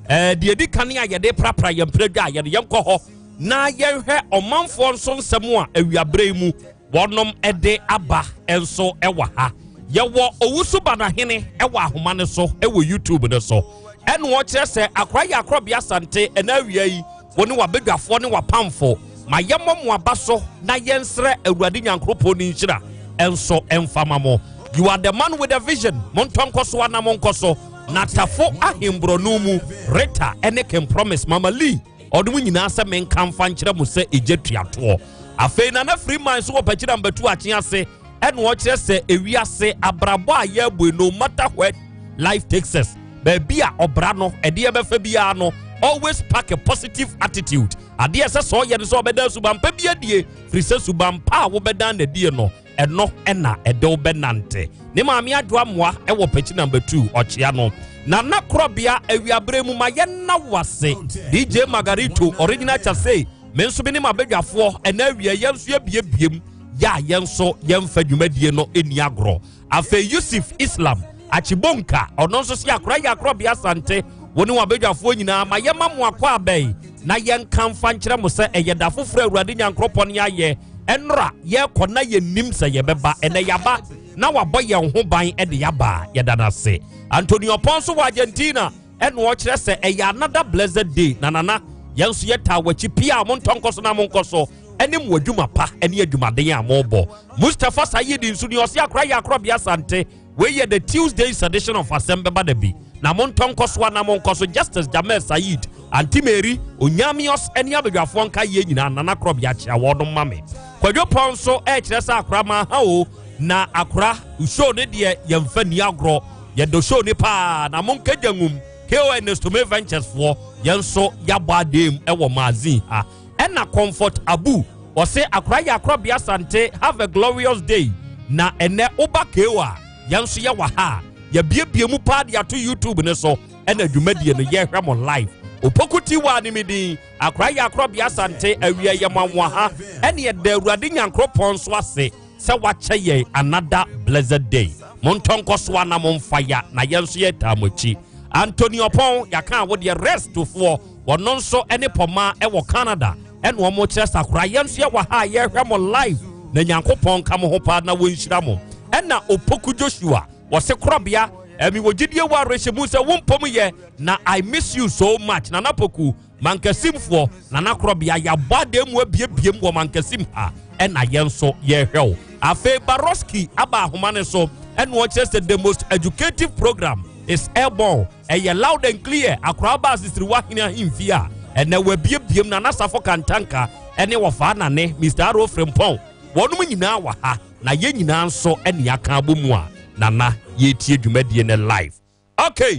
Speaker 2: ɛɛ deɛ di kan a yɛde prapra yɛn mprɛdwa a yɛde yɛn kɔ hɔ na yɛnhwɛ ɔmanfoɔ nso nsɛm a awiaberɛ yi mu Wɔnom de aba nso wɔ ha. Yɛwɔ Owusu Banahene wɔ ahoma no so wɔ YouTube no so. Ɛna ɔkyerɛ sɛ akora yɛ akorɔbea Asante ɛna awia yi wo ne wabadwafoɔ ne wapamfo ma yɛmmɔ mo aba so na yɛnsrɛ Awurade Nyankoropɔn ne nhyira nso mfa ma mo. You are the man with the vision. Montɔ nkɔ so ana monkɔ so. Na Tafo ahemborɔno mu Rita ne King Promise Mama Lee Ɔde mo nyinaa sɛ menka mfa nkyerɛ mo sɛ egya tua toɔ. Afei Nana Freeman nso wɔ Pakyira Mbatu Akye ase ɛna ɔkyerɛ sɛ ewiase abrabɔ a yɛrebɔ no matter where life takes us, baabi a ɔbra no ɛde ɛbɛfa biara no, always pack a positive attitude. Adeɛ ɛsɛ sɛ ɔyɛ no sɛ ɔbɛda suban pa bi adie, firi sɛ suban pa a wobɛdan n'adie no ɛno na ɛde wo bɛnante. Ne maame Adwoa Amoah wɔ Pakyi Number 2, ɔkyea no. Nana Korɔbea, awiaberɛ mu ma yɛnna wo ase. DJ Margarito, Original Chasey, me nso me ne m'abadwafoɔ ɛna awia yɛn nso yɛbiebiem. Yɛ a yɛn nso yɛmfa dwumadie no nni agorɔ. Afei Yusuf Islam Akyibonka, ɔno nso se akora yɛ akorɔbea Asante, wo ne w'abadwafoɔ nyinaa ma yɛma mo akɔ abɛn na yɛnka mfa nkyerɛ mo sɛ ɛyɛ da foforɔ Awurade Nyankoropɔn ayɛ. Ɛnora yɛkɔ na yɛnnim sɛ yɛbɛba, ɛnɛ yɛaba na wabɔ yɛn ho ban de yɛaba a, yɛda no ase. Antonio Ɔpɔn nso wɔ Argentina ɛna ɔkyerɛ sɛ ɛyɛ another blessed day na nana yɛn nso yɛtaa w'akyi pia a montɔ nkɔ so na monkɔ so ɛne mo adwuma pa ɛne adwumaden a mobɔ. Mustapha Sayid nso ni ɔse akora yɛ akorɔbea Asante. Wei yɛ the Tuesday's edition of Asɛm Bɛba Da Bi. Na montɔ nkɔ so ana monkɔ so Justice Jamel Said, Auntie Mary, Onyamios ɛne abadwafoɔ nka yie nyinaa Nana Korɔbea kyea wɔnom ma me. Kwadwo Pɔn nso ɛrekyerɛ sɛ akora ma ha o na akora show ne deɛ yɛmfa ni agorɔ yɛdɔ show ne paa na monkagya ngum KON Stome Ventures foɔ yɛn nso yɛabɔ adeem ɛwɔ magazine ha. Ɛna Comfort Abu ɔse akora yɛ akorɔbea Asante have a glorious day na ɛnɛ woba KO a yɛn nso yɛwɔ ha a yɛbiebie mu paa de ato YouTube ne so ɛna dwumadie no yɛhwɛ mo live. Opoku Tiwa ne me din akora yɛ akorɔbea Asante awia yɛ mo anwa ha ɛne ɛda Awurade Nyankoropɔn nso ase sɛ wakyɛ yɛn another blessed day. Montɔ nkɔ so ana momfa ya na yɛn nso yɛtaa mo akyi. Anthony Ɔpɔn yɛaka a wodeɛ rest foɔ wɔno nso ne pɔma wɔ Canada ɛna wɔn kyerɛ sakora yɛn nso yɛwɔ ha a yɛhwɛ mo live na Nyankopɔn nka mo ho paa na wɔnhyira mo. Ɛna Opoku Joshua wɔse korɔbea ɛmi wɔ gyidie wɔ awerɛhyɛ mu sɛ wo mpom yɛ na I miss you so much Nana Poku Mankasimfoɔ Nana korɔbea yɛabɔ adan mu abiebiem wɔ Mankasim ha ɛna yɛn nso yɛhwɛ wo. Afei Baroski aba ahoma ne so ɛna ɔkyerɛ sɛ the most educative program is airborne ɛyɛ loud and clear akoraa ba asisiriwa hene ahemfie a ɛnɛ wabiebiem na n'asafo kantanka ɛne wɔfaa nane Mr. Aro Frimpong wɔnom nyinaa wɔ ha na yɛn nyinaa nso ɛne aka abɔ mu a nana yɛtie dwumadie ne live. Okay,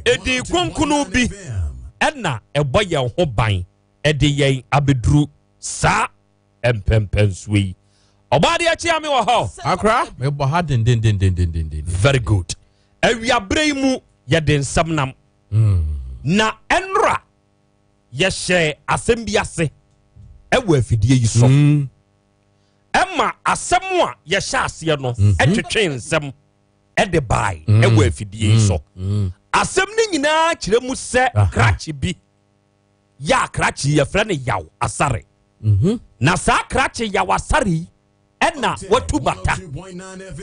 Speaker 2: ɛdi kronkron bi ɛna ɛbɔ yɛn ho ban ɛde yɛn abɛduru saa mpɛmpɛnsoɔ yi. Ɔbaa deɛ kyea me wɔ hɔ.
Speaker 7: Akora mebɔ ha dendendendendenden.
Speaker 2: Very good. Awiaberɛ yi mu yɛde nsɛm nam. Na ɛnora yɛhyɛ asɛm bi ase ɛwɔ afidie yi so. Ɛma asɛm a yɛhyɛ aseɛ no ɛtwetwe nsɛm ɛde bae ɛwɔ afidie yi so. Asɛm no nyinaa kyerɛ mu sɛ krakye bi yɛ a krakye yɛfrɛ no Yaw Asare. Na saa krakye Yaw Asare yi ɛna watu bata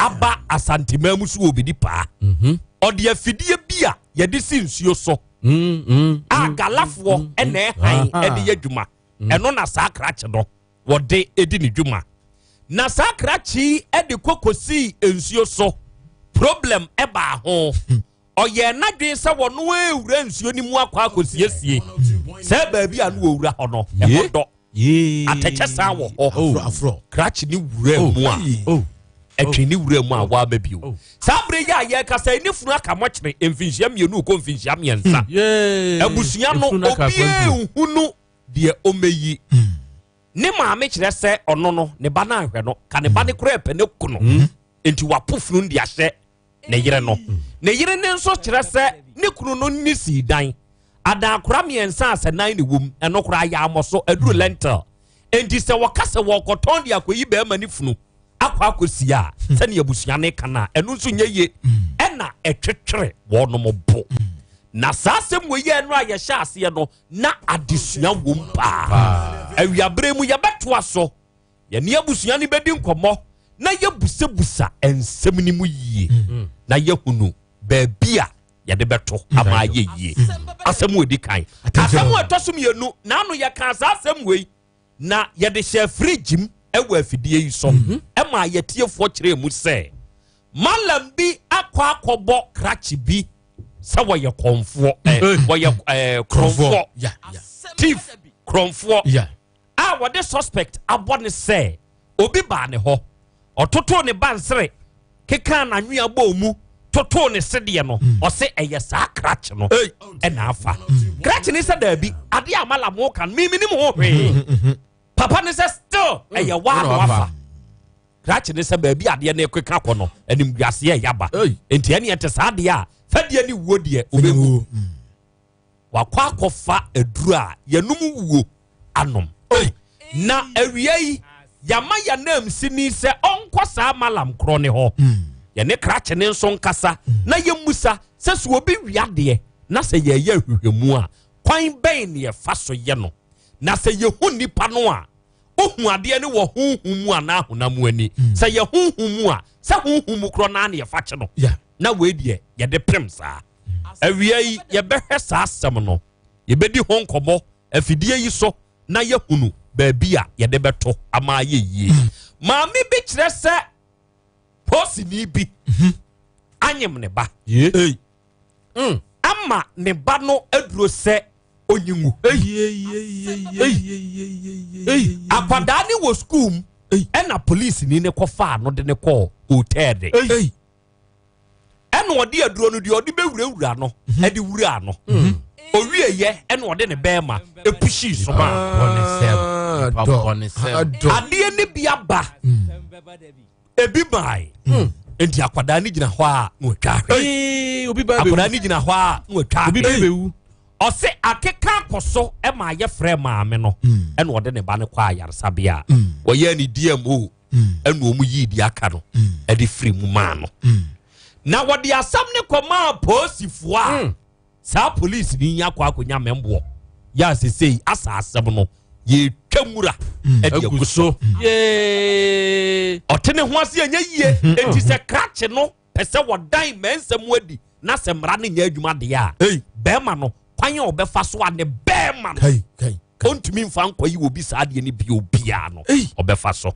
Speaker 2: aba Asanteman mu so wɔ obi di paa. Ɔde afidie bi a yɛde si nsuo so a galafoɔ ɛna ɛhan ɛde yɛ adwuma. Ɛno na saa krakye no wɔde edi ne dwuma. Na saa krakye yi ɛde kɔkɔsii nsuo so problem ɛbaa ho. Ɔyɛ n'adwene sɛ wɔno ewura nsuo no mu akɔ akɔsiesie sɛ baabi a no wɔwura hɔ no ɛhɔ dɔ atɛkyɛ san wɔ hɔ. Krakye ne wura mu a ɛtwe ne wura mu a waba bio. Saa bere yi a yɛrekasa ne funu aka mɔkyere mfinhyia 2 kɔ mfinhyia 3. Abusua no obiara nhunu deɛ ɔmɛyi. Ne maame kyerɛ sɛ ɔno no ne ba no anhwɛ no ka ne ba ne koraa pɛ ne kono nti wapo funu de ahyɛ ne yere no. Ne yere ne nso kyerɛ sɛ ne kunu no ne sii dan adaakora 3 asɛ 4 ne wom ɛno koraa yɛ amɔ so aduru lentil. Enti sɛ wɔka sɛ wɔkɔtɔn de akɔyi bɛrima ne funu akɔ akɔsi a sɛnea abusua ne ka no a ɛno nso nyɛ yie ɛna ɛtwetwere wɔnom bo. Na saa asɛm wɔ yi ɛno a yɛhyɛ aseɛ no na adesua wom paa. Awiaberɛ mu yɛbɛtoa so yɛne abusua no bɛdi nkɔmmɔ na yɛbusabusa nsɛm no mu yie na yɛhunu baabi a yɛde bɛto ama ayɛ yie. Asɛm wɔ di kan. Asɛm wɔ ɛtɔ so 2 na ano yɛka saa asɛm wei na yɛde hyɛ fridge mu ɛwɔ afidie yi so ɛma yɛtiefoɔ kyerɛ mu sɛ malam bi akɔ akɔbɔ krakye bi sɛ wɔyɛ kɔnfoɔ wɔyɛ krɔnfoɔ thief krɔnfoɔ a wɔde suspect abɔ ne sɛ obi baa ne hɔ ɔtotoo ne bansere keka n'anwea bɔɔ mu totoo ne sedeɛ no ɔse ɛyɛ saa krakye no ɛna afa krakye ne sɛ daabi adeɛ a malam wo kan mimi nim ho hwee. Papa ne sɛ still ɛyɛ waa na wafa. Krakye ne sɛ baabi adeɛ no keka kɔ no animguaseɛ yaba nti ɛne ɛte saa adeɛ a fɛdeɛ ne wuo deɛ obɛwu. Wakɔ akɔfa aduru a yɛnum wuo anom. Na awia yi Yɛama yɛn ananmusini sɛ ɔnkɔ saa malam korɔ ne hɔ. Yɛne krakye ne nso nkasa na yɛmmusa sɛ sɛ obi wia adeɛ na sɛ yɛyɛ nhwehwɛmu a, kwan bɛn ne yɛfa so yɛ no? Na sɛ yɛhu nnipa no a, ohu adeɛ no wɔ honhom mu anaa honam mu ani? Sɛ yɛ honhom mu a, sɛ honhom mu korɔ naa ne yɛfa kye no. Na wei deɛ yɛde pem saa. Awia yi yɛbɛhwɛ saa asɛm no, yɛbɛdi ho nkɔmmɔ afidie yi so na yɛhunu baabi a yɛde bɛto ama ayɛ yie. Maame bi kyerɛ sɛ posini bi anyem ne ba ama ne ba no aduro sɛ onyinwu. Akwadaa ne wɔ sukuu mu ɛna polisini ne kɔfaa no de ne kɔɔ hotel de. Ɛna ɔde aduro no deɛ ɔde bɛwurawura no ɛde wura no. Owieyɛ ɛna ɔde ne bɛɛma epushi so ma. Adeɛ ne bi aba ebi maae. Nti akwadaa ne gyina hɔ a na watwa ahwɛ. Akwadaa ne gyina hɔ a na watwa ahwɛ. Ɔse akeka akɔ so ɛma ayɛ frɛ maame no ɛna ɔde ne ba no kɔ ayaresabea. Wɔyɛ ne DMO ɛna wɔn yii deɛ aka no ɛde firi mu maa no. Na wɔde asɛm ne kɔ maa polisifoɔ a saa polisi ni yi akɔ akɔnya mɛmboɔ yɛ a sesei asa asɛm no yɛtwa nwura ɛde agu so. Ɔte ne ho ase ɛnyɛ yie. Enti sɛ krakye no pɛ sɛ wɔdan mɛnsa mu adi na sɛ mmara no nyɛ adwuma deɛ a, bɛrima no kwan a ɔbɛfa so a ne bɛrima no ɔntumi mfa nkɔyi wɔ bi saa adeɛ no bio biara no ɔbɛfa so.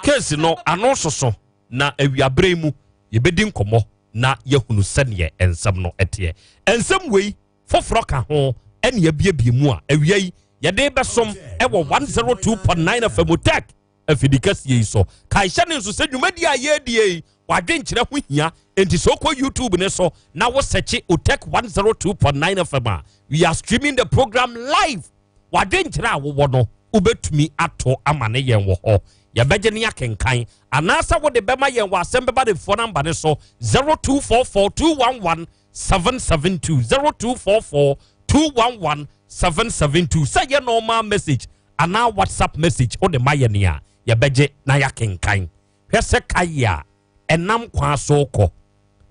Speaker 2: Case no ano soso na awiaberɛ yi mu yɛbɛdi nkɔmmɔ na yɛhunu sɛdeɛ nsɛm no ɛteɛ. Nsɛm wei foforɔ ka ho ɛne abiebie mu a awia yi yɛde bɛsom ɛwɔ 102.9 FM Tech afidi kɛseɛ yi so. Kae hyɛ ne nso sɛ dwumadi a yɛredie yi wadwenkyerɛ ho hia, enti sɛ wokɔ YouTube ne so na wo sɛkye Otech 102.9 FM a, we are streaming the program live. Wadwenkyerɛ a wowɔ no wobɛtumi ato ama ne yɛn wɔ hɔ, yɛbɛgye ne akenkan anaasɛ wode bɛma yɛn wɔ asɛm bɛba de foɔ namba ne so 0244 211 772 0244 211 772. Sɛ yɛ normal message anaa WhatsApp message wode ma yɛ nea yɛbɛgye na yɛakenkan. Hwɛ sɛ kae a ɛnam kwan so kɔ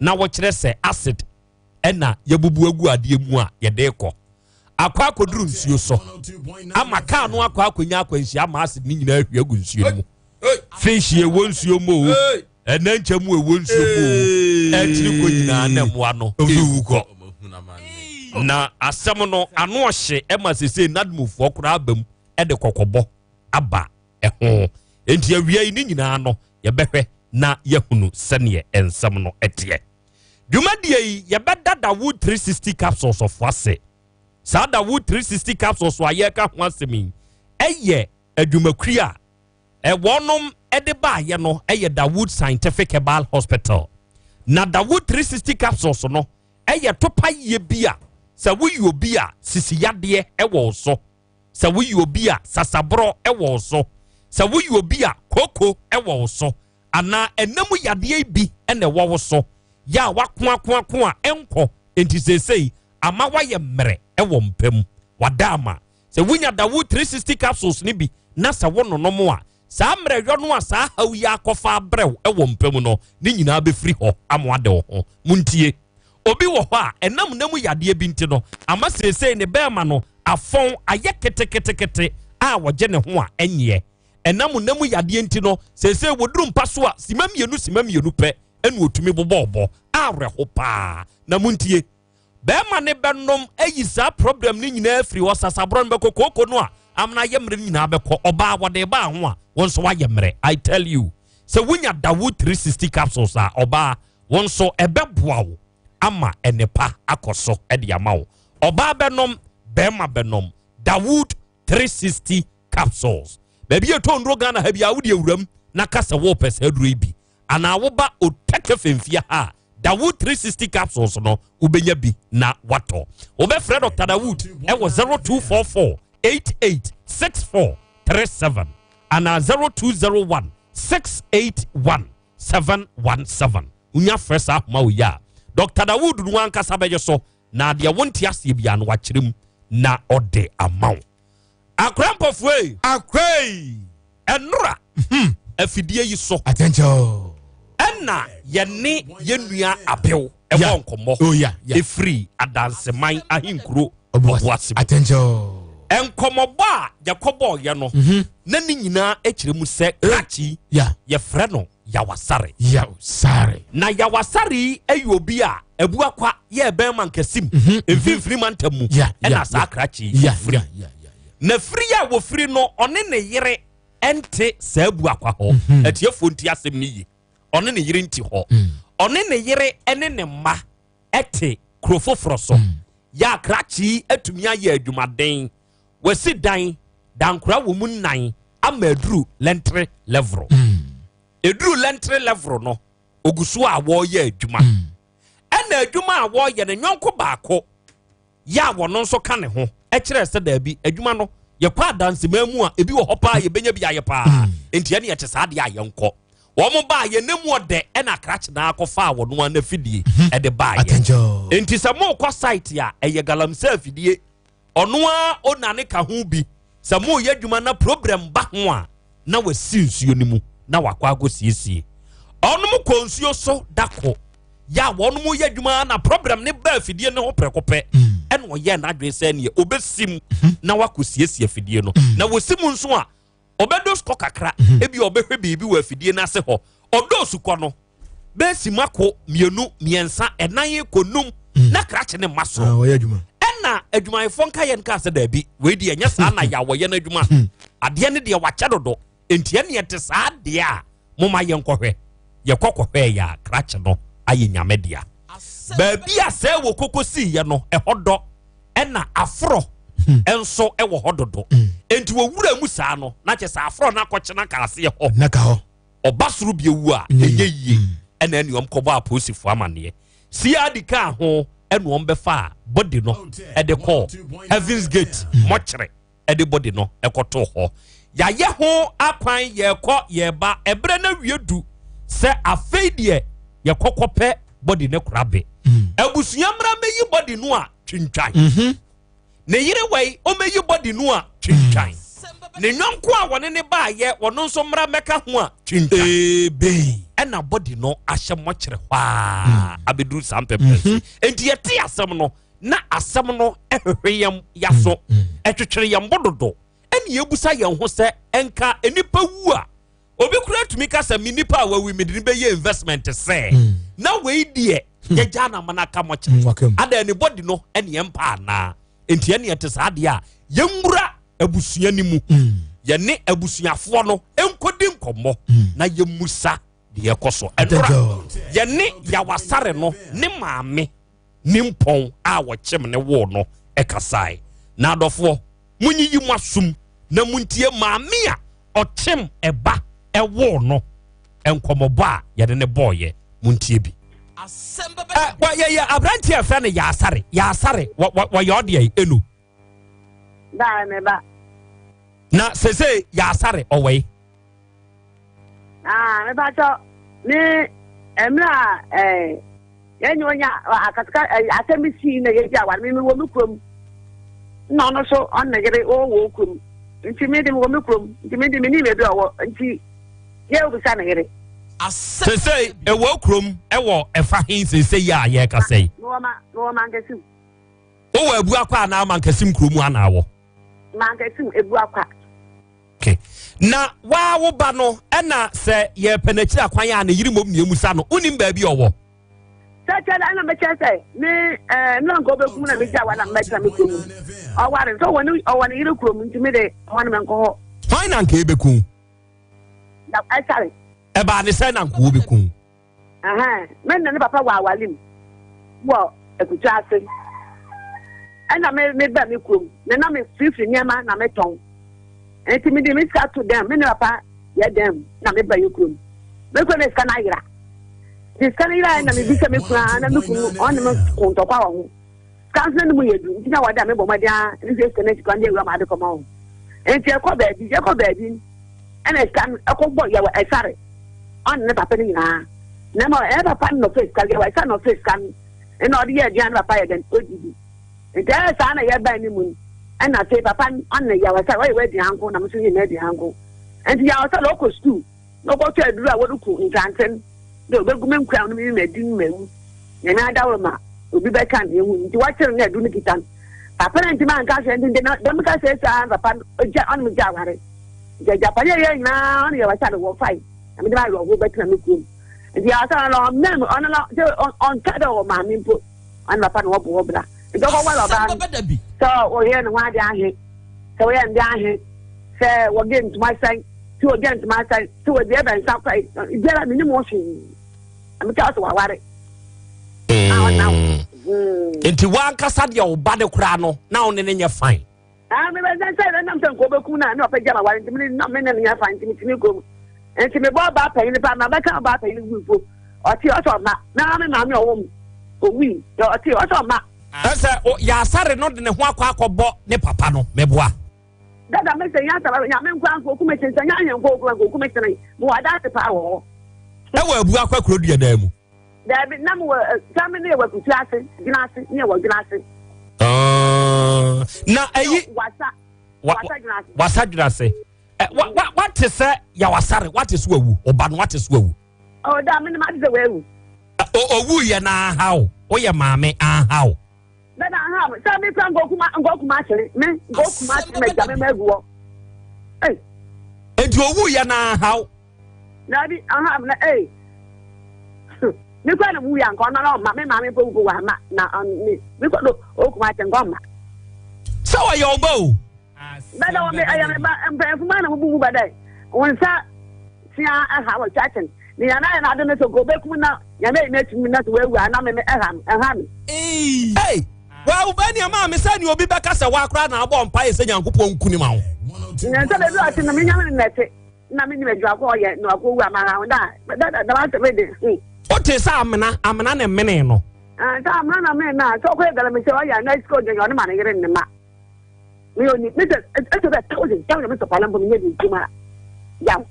Speaker 2: na wɔkyerɛ sɛ acid ɛna yɛbubu agu adeɛ mu a yɛde kɔ akɔ akɔduru nsuo so ama kaa no akɔ akɔnya akwanhyia ama acid ne nyinaa ahwie agu nsuo no mu. Fish ɛwɔ nsuo mu o, ɛnɛ nkyɛn mu ɛwɔ nsuo mu o, ɛkyiri kɔ nyinaa na mmoa no ɛwu kɔ. Na asɛm no ano ɔhye ɛma sese nadmofoɔ koraa aba mu ɛde kɔkɔbɔ aba ɛho. Enti awia yi ne nyinaa no yɛbɛhwɛ na yɛhunu sɛneɛ nsɛm no ɛteɛ. Dwumadie yi yɛbɛda Dawood 360 capsules ɔfo ase. Saa Dawood 360 capsules a yɛreka ho asɛm yi ɛyɛ adwumakuri a ɛwɔnom ɛde baayɛ no ɛyɛ Dawood Scientific Herbal Hospital. Na Dawood 360 capsules no ɛyɛ topa yie bi a sɛ woyɛ obi a sisi yadeɛ ɛwɔ wo so, sɛ woyɛ obi a sasaborɔ ɛwɔ wo so, sɛ woyɛ obi a kooko ɛwɔ wo so, anaa ɛnam yadeɛ bi ɛna ɛwɔ wo so yɛ a wakoakoako a ɛnkɔ, enti seesei ama wayɛ mmerɛ ɛwɔ mpam wada ama sɛ wonya Dawood 360 capsules ne bi na sɛ wononom a, saa mmerɛyɔ no a saa haw yi akɔfa abrɛw ɛwɔ mpam no ne nyinaa bɛfiri hɔ ama wade wo ho. Muntie, obi wɔ hɔ a ɛnam nam yadeɛ bi nti no ama seesei ne bɛrima no afɔn ayɛ keteketekete a wɔgye ne ho a ɛnyeɛ. Ɛnam nam yadeɛ nti no seesei wɔduru mpa so a sima mmienu pɛ ɛna otumi bobɔɔbɔ awerɛho paa. Na muntie, bɛrima ne bɛnom ayi saa problem ne nyinaa firi hɔ. Sasaborɔ no bɛkɔ, kooko no a amena ayɛ mmerɛ no nyinaa bɛkɔ. Ɔbaa wɔde baa ho a wɔn nso wayɛ mmerɛ. I tell you sɛ wonya Dawood 360 capsules a, ɔbaa wɔn nso ɛbɛboa wo ama ɛnepa akɔ so ɛde ama wo. Ɔbaa bɛnom, bɛrima bɛnom Dawood 360 capsules. Baabi a ɛtɔ nnuro Ghana ha bi a wode awuram na ka sɛ wɔpɛ saa aduro yi bi anaa woba Otɛkɛ fɛmfia ha a, Dawood 360 capsules no wobɛnya bi na watɔ. Wobɛfrɛ Dr. Dawood ɛwɔ 0244 88 64 37 anaa 0201 681 717. Wonya frɛ saa ahoma wo yi a, Dr. Dawood no ankasa bɛgye so na deɛ wonte aseɛ biara no wakyerɛ mu na ɔde ama wo. Akora mpɔfoɔ yi.
Speaker 7: Akora yi.
Speaker 2: Ɛnora afidie yi so.
Speaker 7: Atɛnkyɛw.
Speaker 2: Ɛna yɛne yɛn nua Apew ɛbɔ nkɔmmɔ.
Speaker 7: Oh, yeah, yeah.
Speaker 2: Ɛfiri Adanseman ahenkuro Ɔboase mu.
Speaker 7: Atɛnkyɛw.
Speaker 2: Nkɔmmɔbɔ a yɛkɔbɔɔyɛ no, na ne nyinaa kyerɛ mu sɛ krakye yɛfrɛ no Yawasare.
Speaker 7: Yawasare.
Speaker 2: Na Yawasare yi yɛ obi a Abuakwa yɛ ɛbɛn Mankasim mfimfini mantam mu ɛna saa krakye yi firi. Na firi a wɔfiri no, ɔne ne yere nte saa Abuakwa hɔ. Atiefoɔ nti asɛm no yie. Ɔne ne yere nti hɔ. Ɔne ne yere ne ne mma te kuro foforɔ so. Yɛ a krakye yi atumi ayɛ adwumaden. Wasi dan, dankora wɔ mu nnan ama aduru lɛntere lɛvoro. Ɛduru lɛntere lɛvoro no, ɔgu so a wɔreyɛ adwuma. Ɛna adwuma a wɔreyɛ no, nyɔnko baako yɛ a wɔno nso ka ne ho kyerɛɛ sɛ daabi, adwuma no yɛkɔ adanseman mu a ebi wɔ hɔ paa yɛbɛnya bi ayɛ paa, nti ɛne yɛte saa deɛ a yɛnkɔ. Wɔn baa yɛn mu ɔdɛ ɛna krakye na akɔfa wɔn ano afidie ɛde baa yɛ. Nti sɛ mokɔ site a ɛyɛ galamsey afidie, ɔno ara onane ka ho bi. Sɛ moreyɛ adwuma na problem ba ho a, na wasi nsuo no mu na wakɔ akɔsiesie. Ɔnom kɔ nsuo so da ko yɛ a wɔnom yɛ adwuma na problem ne ba afidie no ho prɛko pɛ, ɛna ɔyɛɛ n'adwene sɛ neɛ ɔbɛsi mu na wakɔsiesie afidie no. Na wɔsi mu nso a, ɔbɛdɔ sukɔ kakra, ebi ɔbɛhwɛ biribi wɔ afidie no ase hɔ. Ɔdɔ sukɔ no bɛsi mako mmienu, mmiɛnsa, ɛnan kɔ num na krakye ne mma soro. Ɛna adwumayɛfoɔ nka yɛn kaa sɛ daabi, wei deɛ ɛnyɛ saa na yɛawɔyɛ no adwuma. Adeɛ no deɛ wakyɛ dodo, nti ɛne ɛte saa deɛ a moma yɛnkɔhwɛ. Yɛkɔ kɔhwɛ yɛ a krakye no ayɛ nyame dea. Baabi a sɛ wɔ koko siiɛ no ɛhɔ dɔ ɛna aforɔ nso ɛwɔ hɔ dodo, nti wɔwura mu saa no na kyɛ sɛ aforɔ no akɔkyena kaaseɛ hɔ. Ɔba soro bi ewu a ɛnyɛ yie. Ɛna ɛne wɔn kɔbɔ apolisifoɔ amaneɛ siadi kaa ho, ɛna wɔn bɛfa body no ɛde kɔɔ Heavens Gate mɔkyerɛ, ɛde body no ɛkɔto hɔ. Yɛayɛ ho akwan, yɛkɔ yɛba ɛberɛ no awie du sɛ afei deɛ yɛkɔ kɔpɛ body no korabe. Abusua mmra mɛyi body no a twintwan. Ne yere wai ɔmɛyi body no a twintwan. Ne nyɔnko a wɔne ne baayɛ wɔno nso mmra mɛka ho a twintwan. Ɛna body no ahyɛ mɔkyerɛ hɔ a abɛduru saa mpɛmpɛ so. Enti yɛte asɛm no na asɛm no ɛhwehwɛ yɛn yaso, ɛtwetwere yɛn bo dodo, ɛne yɛbusa yɛn ho sɛ ɛnka nnipa wu a obi kura tumi ka sɛ me nipa a wawi mede no bɛyɛ investment sɛ na wei deɛ yɛgya na mana ka mɔkyerɛ ada ne body no ɛne ɛmpa anaa. Nti ɛne ɛte saa deɛ a yɛnwura abusua no mu, yɛne abusuafoɔ no nkɔdi nkɔmmɔ na yɛmmusa deɛ ɛkɔ so. Ɛnora yɛne Yawasare no ne maame ne mpɔn a wɔkyem ne woo no ɛkasae. Na adɔfoɔ, monyiyi mo asom na montie maame a ɔkyem ɛba ɛwoo no nkɔmmɔbɔ a yɛde ne bɔɔyɛ. Montie bi. Yɛyɛ aberanteɛ a ɛfrɛ no Yasare. Yasare wɔyɛ ɔdeɛ ɛnu
Speaker 5: Daa me ba.
Speaker 2: Na sese Yasare ɔwɔ yi.
Speaker 5: Ah, me ba kyɔ me mmerɛ a ɛɛ yɛnyɛ onya akasaka asɛm bi sii na yɛgya aware me wɔ me kurom na ɔno so ɔne ne yere wɔwɔ wɔ kurom nti me de wɔ me kurom nti me de me nim ebi ɔwɔ nti yɛ obisa ne yere.
Speaker 2: Sese ɛwɔ kurom ɛwɔ ɛfa he sese yi a yɛrekasa yi.
Speaker 5: Mewɔ ma mewɔ Mankasim.
Speaker 2: Wowɔ Abuakwa anaa Mankasim kurom anaa wɔ?
Speaker 5: Mankasim Abuakwa.
Speaker 2: Okay. Na waa wo ba no ɛna sɛ yɛpɛ n'akyiri akwan a ne yere mmom nea emusa no wonim baabi ɔwɔ.
Speaker 5: Sɛ kyɛ dɛ ɛna mɛkyɛ sɛ me ɛɛ mmerɛ nka ɔbɛkum na megya wa na mɛtena me kurom ɔware nso ɔwɔ ne ɔwɔ ne yere kurom nti me de ɔhɔ no mɛnkɔ hɔ.
Speaker 2: Hwan na nka ebeku?
Speaker 5: Na ɛsare.
Speaker 2: Ɛbaa ne sɛ na nka wɔbɛku.
Speaker 5: Ɛhɛn, me ne ne papa wɔ aware mu wɔ akutu ase. Ɛna me me ba me kurom, na na me firifiri nneɛma na metɔn. Nti me de me sika to dɛm, me ne papa yɛ dɛm na me ba yɛ kurom. Me kuro na sika no ayera. Nti sika no yera na me bisa me kunu a na me kunu ɔne me ko ntɔkwa wɔ ho. Sika nso na ne mu yɛ du, nti na wɔde a mebɔ mmɔden a ne sɛ sika no akyi kwan de awura ma ade kɔma wɔn. Nti ɛkɔ baabi, yɛkɔ baabi. Ɛna sika no ɛkɔ bɔ yɛwɔ ɛsare ɔne ne papa no nyinaa na ma ɛyɛ papa no nɔfɛ sika yɛwɔ ɛsare nɔfɛ sika no ɛna ɔde yɛ aduane ne papa yɛ dɛn odidi nti ɛyɛ saa na yɛba ne mu no ɛna afei papa no ɔne yɛwɔ ɛsare ɔyɛ w'aduan nko na mo nso yɛ m'aduan nko.
Speaker 4: Nti yɛ ɔsɛ dɛ ɔkɔ sukuu na ɔkɔtɔ aduru a wɔde ku nkrantse dɛ obegu me nkura no mu madi no mawu. Nyame adaworo ma obi bɛka no ehu nti wɔkyer no na aduru no kita no. Papa no anntumi annka hwee nti dɛm dɛm kasa yi saa na papa no ogya ɔne me gyaa aware. Nti agyapade a yɛyɛ nyinaa ɔne yɛ wɔhyɛ ade wɔfae na mede m'awerɛhow bɛtena me kurom. Nti yɛ ɔsɛ ɔno ɔmmɛn me ɔno no sɛ ɔnka dɛ ɔwɔ maame mpo ɔne papa na wɔbɔ wɔ bra. Nti ɔkɔware ɔbaa no sɛ ɔyɛ ne ho ade ahe sɛ wɔyɛ ne de ahe sɛ wɔgye ntoma sɛn sɛ wɔgye ntoma sɛn sɛ wɔde ɛbɛn nsa kɔ biara menim ho hwee na mekyɛ sɛ waware.
Speaker 2: Nti wankasa deɛ wo ba de koraa no na wo ne ne nyɛ fine.
Speaker 4: Ah, me bɛ sɛ sɛ nam sɛ nka ɔbɛkum no a ne ɔpɛ gya ma ware nti mene na me ne no nyɛ fine nti metumi kurom nti mebɔ ɔbaa panyin paa ma bɛka ɔbaa panyin wui mpo ɔte ɔsɛ ɔma na me maame ɔwɔ mu owui ɔte ɔsɛ ɔma.
Speaker 2: Ɛsɛ yasare no de ne ho akɔ akɔbɔ ne papa no mɛboa.
Speaker 4: Dada me sɛ yasa nyame nkwa nka okum kyene sɛ nyɛ ahemfo okuma nka okum kyene mo wɔ adanse paa wɔ hɔ.
Speaker 2: Ɛwɔ abu akɔ kuro dua dan mu.
Speaker 4: Daabi na mo wɔ sɛ me ne yɛ wɔ akutu ase gyina ase ne yɛ wɔ gyina ase.
Speaker 2: Na ɛyi
Speaker 4: wasa wasa gyina ase.
Speaker 2: Wasa gyina ase. Wate sɛ yawasare wate so awu ɔba no wate so awu.
Speaker 4: Ɔ da me ne ma te sɛ wawu.
Speaker 2: Owu yɛ na ahaw woyɛ maame ahaw.
Speaker 4: Dada aha me sɛ me kura nkokuma nkokuma akyere me nkokuma akyere me gya me ma agu hɔ. Ei.
Speaker 2: Enti owu yɛ na ahaw.
Speaker 4: Dabi aha me na ei. Me kura na mu yɛ nka ɔno na ɔma me maame mpo mpo wa ma na me me kɔ do okuma akyere nka ɔma.
Speaker 2: Sɛ ɔyɛ ɔba o.
Speaker 4: Dada wɔ me ɛyɛ me ba mpanyinfo maa na mo bu mu ba dɛ wɔn nsa tea ɛha wɔ kyakyen ne yɛn ayɛ n'ade no so nka obekum na nyame ayi n'akyi mu na so wawu a na me me ɛha me ɛha me.
Speaker 2: Ei! Wa wo bɛ nea maa me sɛ nea obi bɛka sɛ wa koraa na abɔ mpaeɛ sɛ Nyankopɔn nku ne ma wo.
Speaker 4: Nyɛ sɛ baabi a ɔte no me nyame no na ɛte na me nim adwuma ko ɔyɛ na wakɔ wu ama ha ho da da da dama sɛ me de.
Speaker 2: Wote sɛ amena amena ne mene no.
Speaker 4: Sɛ amena na mene na sɛ ɔkɔyɛ galamsey ɔyɛ a na sika ɔgyanya ɔne ma ne yere ne ma. Me oni me sɛ ɛsɛ bɛ 1000 me sɔpala mpo me nyɛ bi ntoma yaw.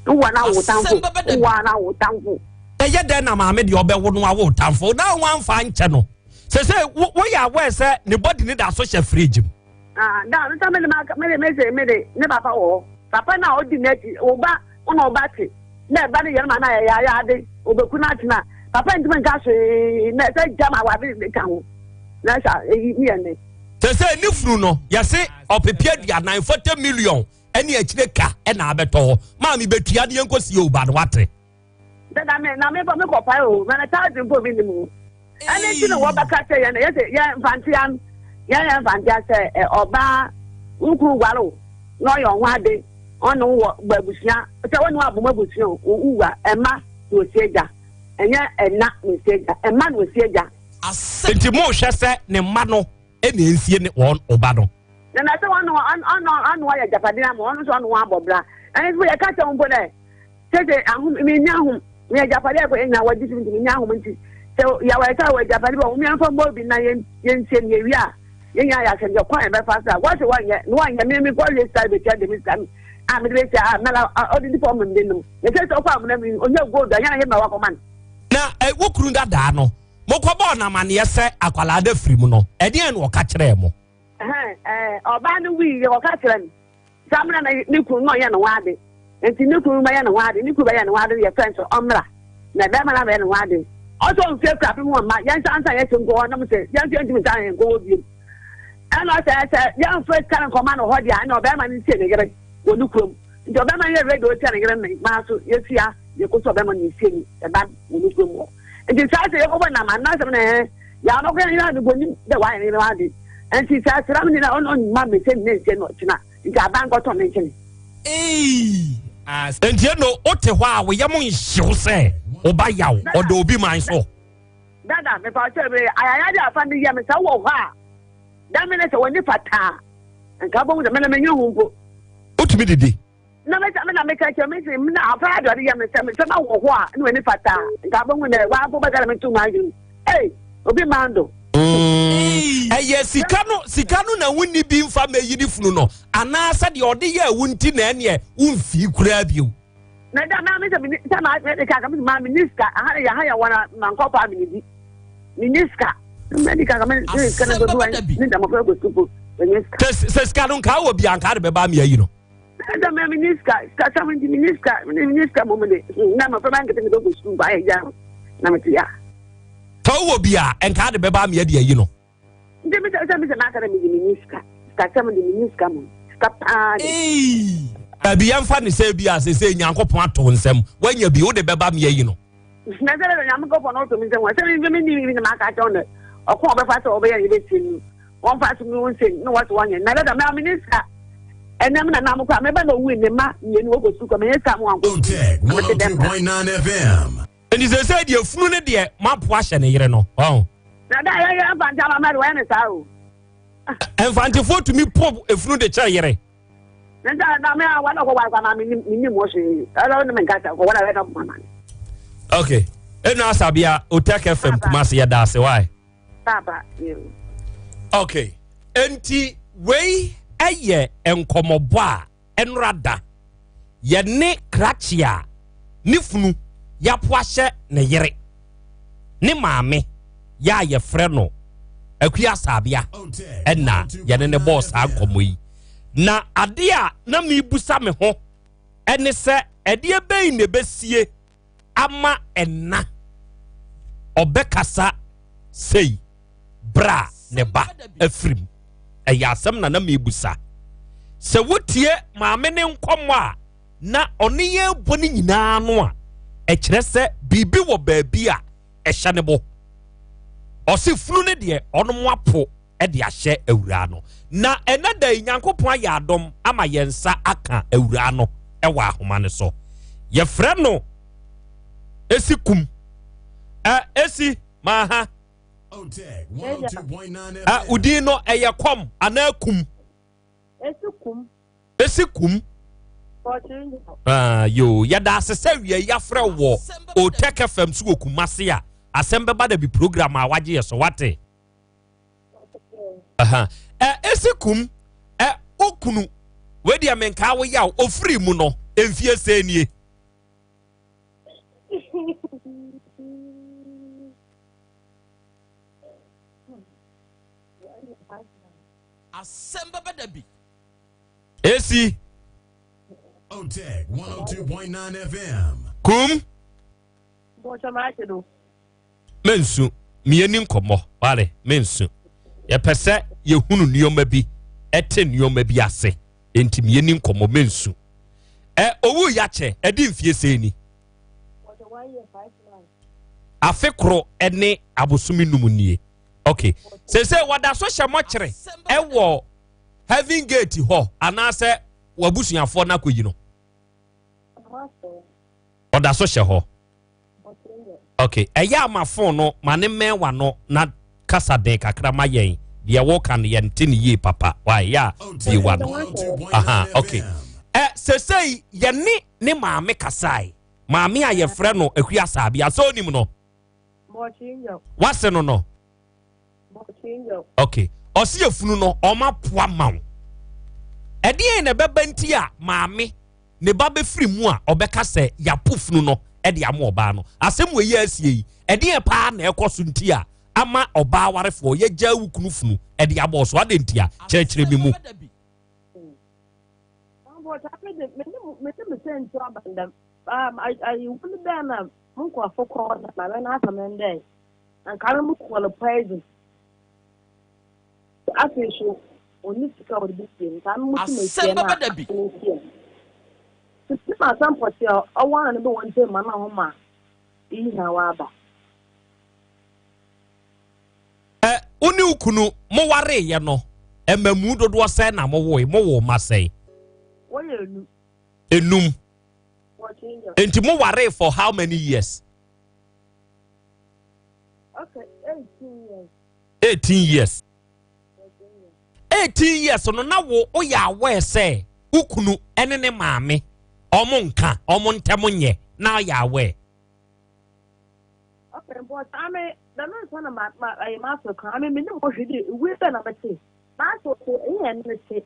Speaker 4: Wowɔ na wo tamfo wowɔ na wo tamfo.
Speaker 2: Ɛyɛ dɛn na maame deɛ ɔbɛwo no awo tamfo na wɔamfa nkyɛ no sɛ sɛ woyɛ aware sɛ ne body ne da so hyɛ fridge mu.
Speaker 4: Ah, da no sɛ mede mede mese mede ne papa wɔ hɔ papa no a ɔdi n'akyi wo ba wo na ɔba te na ɛba no yɛn ma na yɛyɛ ayɛ ade ɔbɛku no atena papa ntumi nka hwee na ɛsɛ gya ma wade ka ho na ɛsɛ eyi ne yɛ ne.
Speaker 2: Sɛ sɛ ne funu no yɛse ɔpepe 40 40 million ɛne akyire ka ɛna abɛtɔ hɔ maame bɛtua ne yɛnkɔ sie wo ba no wate.
Speaker 4: Dada me na me bɔ me kɔ pae o na thousand mpo bi nim o ɛne nti na wɔbɛka sɛ yɛn yɛ sɛ yɛn mfantea yɛn yɛn mfantea sɛ ɛ ɔbaa wokuru ware o na ɔyɛ ɔho ade ɔne wo wɔ bɔ abusua sɛ wɔne wo abom abusua o wuwa ɛma na osi agya ɛnyɛ ɛna na osi agya ɛma na osi agya.
Speaker 2: Nti mo hwɛ sɛ ne mma no ɛna nsie ne wɔn ɔba no.
Speaker 4: Na na sɛ ɔno ɔno ɔno ɔyɛ agyapadeɛ ama ɔno nso ɔno wɔn abɔ bra ɛne nso yɛka kyɛ wɔn mpo dɛ. Sese ahom menni ahom me agyapade a ɛkɔ yɛn nyinaa wɔgye so nti menni ahom nti sɛ yɛwɔ ɛsɛ a wɔ agyapade bi wɔ hom yɛmfa mmɔ obi na yɛn yɛnsie no yɛwie a yɛn nyinaa yɛahwɛ deɛ kwan yɛbɛfa so a wɔse wɔnyɛ na wɔnyɛ me mekɔ wie sika bɛtua de me sika no a mede bɛtua a mɛla ɔde nipa ɔmem de nom na sɛ sɛ ɔkɔ amena mu ɔnya gold a yɛn a yɛma wakɔma no.
Speaker 2: Na wo kunu dadaa no mokɔbɔɔ no amaneɛ sɛ akwadaa no afiri mu no ɛdeɛn na ɔka kyerɛɛ mo?
Speaker 4: Ɔbaa no wui yɛ ɔka kyerɛ no Saa mmerɛ na ne kunu na ɔyɛ ne ho ade nti ne kunu bɛyɛ ne ho ade ne kunu bɛyɛ ne ho ade yɛ fɛn sɛ ɔmmra na bɛrima no abɛyɛ ne ho ade ɔsɛ ɔmfie kura pem wɔn mma yɛn nsa nsa yɛ kyɛm kɔ hɔ nam sɛ yɛn nso yɛntumi nsa yɛn kɔ hɔ biem ɛna ɔsɛ sɛ yɛmfa sika no nkɔma no hɔ deɛ ɛna ɔbɛrima no nsie ne yere wɔ ne kurom nti ɔbɛrima no yɛ ready ɔsia ne yere ne maa so yɛsia yɛkɔ so ɔbɛrima no nsie ne ɛba wɔ ne kurom hɔ nti saa sɛ yɛkɔbɔ nam anasɛm na ɛhɛ yɛ anɔkɔ yɛn yɛn ade bɔ nim dɛ wayɛ ne yere ade nti saa sram nyina ɔno ɔnyima mese ne nsie no ɔkyena nti aban kɔtɔ ne nkyene.
Speaker 2: Eii nti eno wote hɔ a wo yam nhyew sɛ wo ba yaw ɔdɔ obi man so.
Speaker 4: Dada mepa kyɛw me ayayade afa ne yam sɛ wɔ hɔ a da me ne sɛ wɔn nipa taa nka bɔ mu sɛ me na menye ho mpo.
Speaker 2: Wotumi didi.
Speaker 4: Na me sɛ me na meka kyerɛ me sɛ me na afa ade ɔde yɛ me sɛ me sɛ ma wɔ hɔ a ne w'ani fata a nka bɔ mu dɛ w'afo bɛka na me to mu adwene ei obi man do.
Speaker 2: Ɛyɛ sika no sika no na wonni bi nfa mɛyi ne funu no anaasɛ deɛ ɔde yɛ wo nti na ɛneɛ womfii koraa bio.
Speaker 4: Na da maa me sɛ me sɛ maa me ka ka me maa me ni sika aha yɛ ha yɛ wɔn a ma nkɔ paa me ni di me ni sika me di ka ka me ne sika no bɛdu ne dɛm fɛ kɔ supo me ni sika.
Speaker 2: Sɛ sika no nkaa wɔ bi ankaa de bɛba mi ayi no.
Speaker 4: Ɛsɛ mɛ mi ni sika sika sɛm nti mi ni sika mi ni sika mɔmu de na mɛ fɛn bɛ nkete mi kɔ sukuu ba ayɛ gya na mi ti ya.
Speaker 2: Tɔ wɔ bi a nka de bɛba mi adi ayi no.
Speaker 4: Nti mi sɛ sɛ mi sɛ n'aka dɛ mi di mi ni sika sika sɛm de mi ni sika mɔ sika paa de.
Speaker 2: Baabi yɛn fa ne sɛ bi a sɛ sɛ Nyankopɔn ato nsɛm wanya bi wo de bɛba mi ayi no.
Speaker 4: Na sɛ dɛ Nyankopɔn na ɔto mi nsɛm sɛ mi mi ni mi na maka akyɛw no ɔko a ɔbɛfa sɛ ɔbɛyɛ ne bɛtie no wɔmfa so mi wo nsɛm na wɔte wɔnyɛ na dada mɛ mi ni sika ɛnɛ mi na nam kɔ a mɛba na owu ne ma mmienu wɔkɔ sukuu kɔ mɛ nyɛ sika mo ankɔ
Speaker 19: Otec 102.9 FM.
Speaker 2: Nti sɛ sɛ deɛ funu ne deɛ mapo ahyɛ ne yere no ɔn.
Speaker 4: Na da yɛ yɛ mfante ama mɛde wɔyɛ ne saa o.
Speaker 2: Mfantefoɔ tumi po efunu de kyɛ yere.
Speaker 4: Ne nsa na me a wɔn akɔ wɔn akɔ mi nim mi nim wɔ hwee ɛlɔ ne mi nka sɛ wɔn a wɔyɛ mama.
Speaker 2: Okay ɛnu asabea Otec FM Kumasi yɛ daase wae.
Speaker 4: Papa yoo.
Speaker 2: Okay nti wei ɛyɛ nkɔmɔbɔ a ɛnora da yɛne krakye a ne funu yapo ahyɛ ne yere ne maame yɛ a yɛfrɛ no Akua Asabea ɛna yɛne ne bɔɔ saa nkɔmmɔ yi na adeɛ a na mebusa me ho ɛne sɛ ɛdeɛ bɛyi na ɛbɛsie ama ɛna ɔbɛkasa sei berɛ a ne ba afiri mu ɛyɛ asɛm na na mebusa sɛ wotie maame ne nkɔmmɔ a na ɔne yɛn bɔ ne nyinaa no a ɛkyerɛ sɛ biribi wɔ baabi a ɛhyɛ ne bo ɔse funu ne deɛ ɔnom apo de ahyɛ awuraa no na ɛnɛ da yi nyankopɔn ayɛ adom ama yɛn nsa aka awuraa no ɛwɔ ahoma no so yɛfrɛ no esi kum ɛ esi maaha ɛ udin no ɛyɛ kɔm anaa kum
Speaker 5: Esi kum.
Speaker 2: Esi kum. Ah, yo, yɛda ase sɛ wia yi afrɛ wɔ Otec FM so wɔ Kumase a asɛm bɛba da bi program a wagye yɛ so wate. Aha. Ɛ esi kum ɛ okunu wei deɛ menkaa wo yaw ofiri mu no mfie sɛ nie.
Speaker 17: Asɛm bɛba da bi.
Speaker 2: Esi.
Speaker 19: Otec 102.9 FM.
Speaker 2: Kum. Mensu, mmieni nkɔmmɔ, ware, mensu. Yɛpɛ sɛ yɛhunu nneɛma bi, ɛte nneɛma bi ase. Enti mmieni nkɔmmɔ, mensu. Ɛ owu yakyɛ, ɛdi mfie sɛn ni? Afe koro ne abosome num nie. Okay. Sese wɔda so hyɛ mɔkyere ɛwɔ heaven gate hɔ anaasɛ wabusuafoɔ no akɔyi no. Ɔda so hyɛ hɔ. Okay. Ɛyɛ ama phone no ma ne mmɛn wa no na kasa den kakra ma yɛn deɛ wɔka no yɛnte ne yie papa. Why yɛ a bie wa no. Aha okay. Ɛ sesei yɛne ne maame kasae. Maame a yɛfrɛ no Akua Saabea sɛ onim no. Wase no no. Ok. Ɔse yɛfunu no ɔma poa ma wo. Ɛdeɛn na ɛbɛba nti a maame ne ba bɛfiri mu a ɔbɛka sɛ yɛapo funu no de ama ɔbaa no. Asɛm wɔ yi asie yi, ɛdeɛn paa na ɛkɔ so nti a ama ɔbaa warefoɔ yɛgyaa wo kunu funu de abɔɔ so adɛn nti a? Kyerɛkyerɛ me mu.
Speaker 5: Ayewu no dɛ na mo nkorɔfo kɔ hɔ na maame no asa me dɛ anka no mo kɔ no poison. Afei so onni sika a ɔde besie no nti ano mo tum esie no a
Speaker 17: da bi.
Speaker 5: afei esie no. Nti ma asɛm pɔtee a ɔwɔ ano no bɛ wɔn ntam ma na ho ma iyi na waba.
Speaker 2: Ɛ, wo ne wo kunu mowareeɛ no, mmamu dodoɔ sɛn na mowoe? Mowoo mma sɛn?
Speaker 5: Wɔyɛ enum.
Speaker 2: Enum. Enti mowaree for how many years?
Speaker 5: Okay, 18 years.
Speaker 2: 18 years. 18 years no na wo woyɛ aware sɛ wo kunu ne ne maame ɔmo nka ɔmo ntɛm nyɛ na ɔyɛ aware.
Speaker 5: Okay, but I mean, the man son of my my master, I mean, me no more should we better not see. Master, yeah, and see.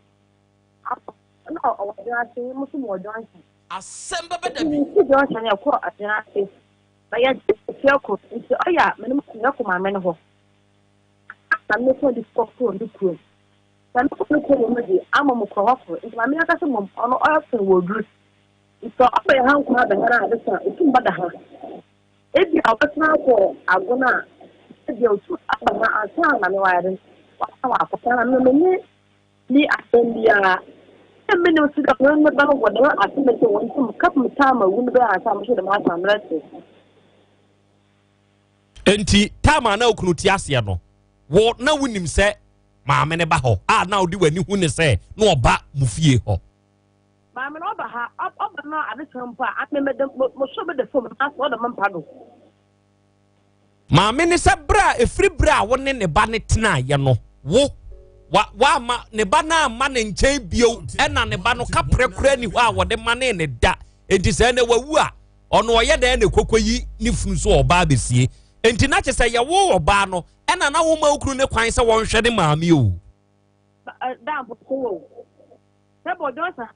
Speaker 5: Na ɔwɔ adwene ase, mo so mo wɔ junction.
Speaker 17: Asɛm bɛba da bi.
Speaker 5: Nti junction yɛ kɔ adwene ase. Na yɛ fie kɔ nti ɔyɛ a me no mo yɛ kɔ maame no hɔ. Na me kɔ de kɔ kɔ ne kurom.
Speaker 4: Sɛ mekɔ me kurom no dze, ama mokɔ hɔ kor. Ntsi maame ankasa mbom, ɔno ɔyɛ wɔ odur. Ntsi ɔba hɛn ha nko ara bɛhɛn a adze sa a, otum ba da ha. Ebia ɔbɛsan akɔ agon a, ebia otum aba ha ansaana na ɔayɛ dɛn, ɔasan ɔakɔ. Saa na menye nni asɛm biara. Nna minyim so dɛ hɔn ne ba no wɔ dɛm asɛm yi hɔn ntamu kɛpem time a wu no bɛyɛ ansaana mo so dɛm asɛm no mɛtse.
Speaker 2: Enti time a na okunu te aseɛ no, wo na wonim sɛ maame no ba hɔ a na wode w'ani hu ne sɛ na ɔba mo fie hɔ?
Speaker 4: Maame no ɔba ha, ɔba na ade sa mpo a, ame mede mo so bɛda fam na asɛ ɔda me mpa do.
Speaker 2: Maame no sɛ berɛ a ɛfiri berɛ a wo ne ne ba no tenaeɛ no, wo wa wamma ne ba no amma ne nkyɛn bio, ɛna ne ba no kaprɛ koraa ni hɔ a wɔde manee ne da. Enti sɛ ɛnɛ wawu a, ɔno ɔyɛ dɛn na ɛkɔkɔ yi ne funu so ɔbaa bɛsie? Enti na kyɛ sɛ yɛwo ɔbaa no, ɛna na woma wo kunu ne kwan sɛ wɔnhwɛ ne maame o.
Speaker 4: Da mpo o. Sɛ bɔ Johnson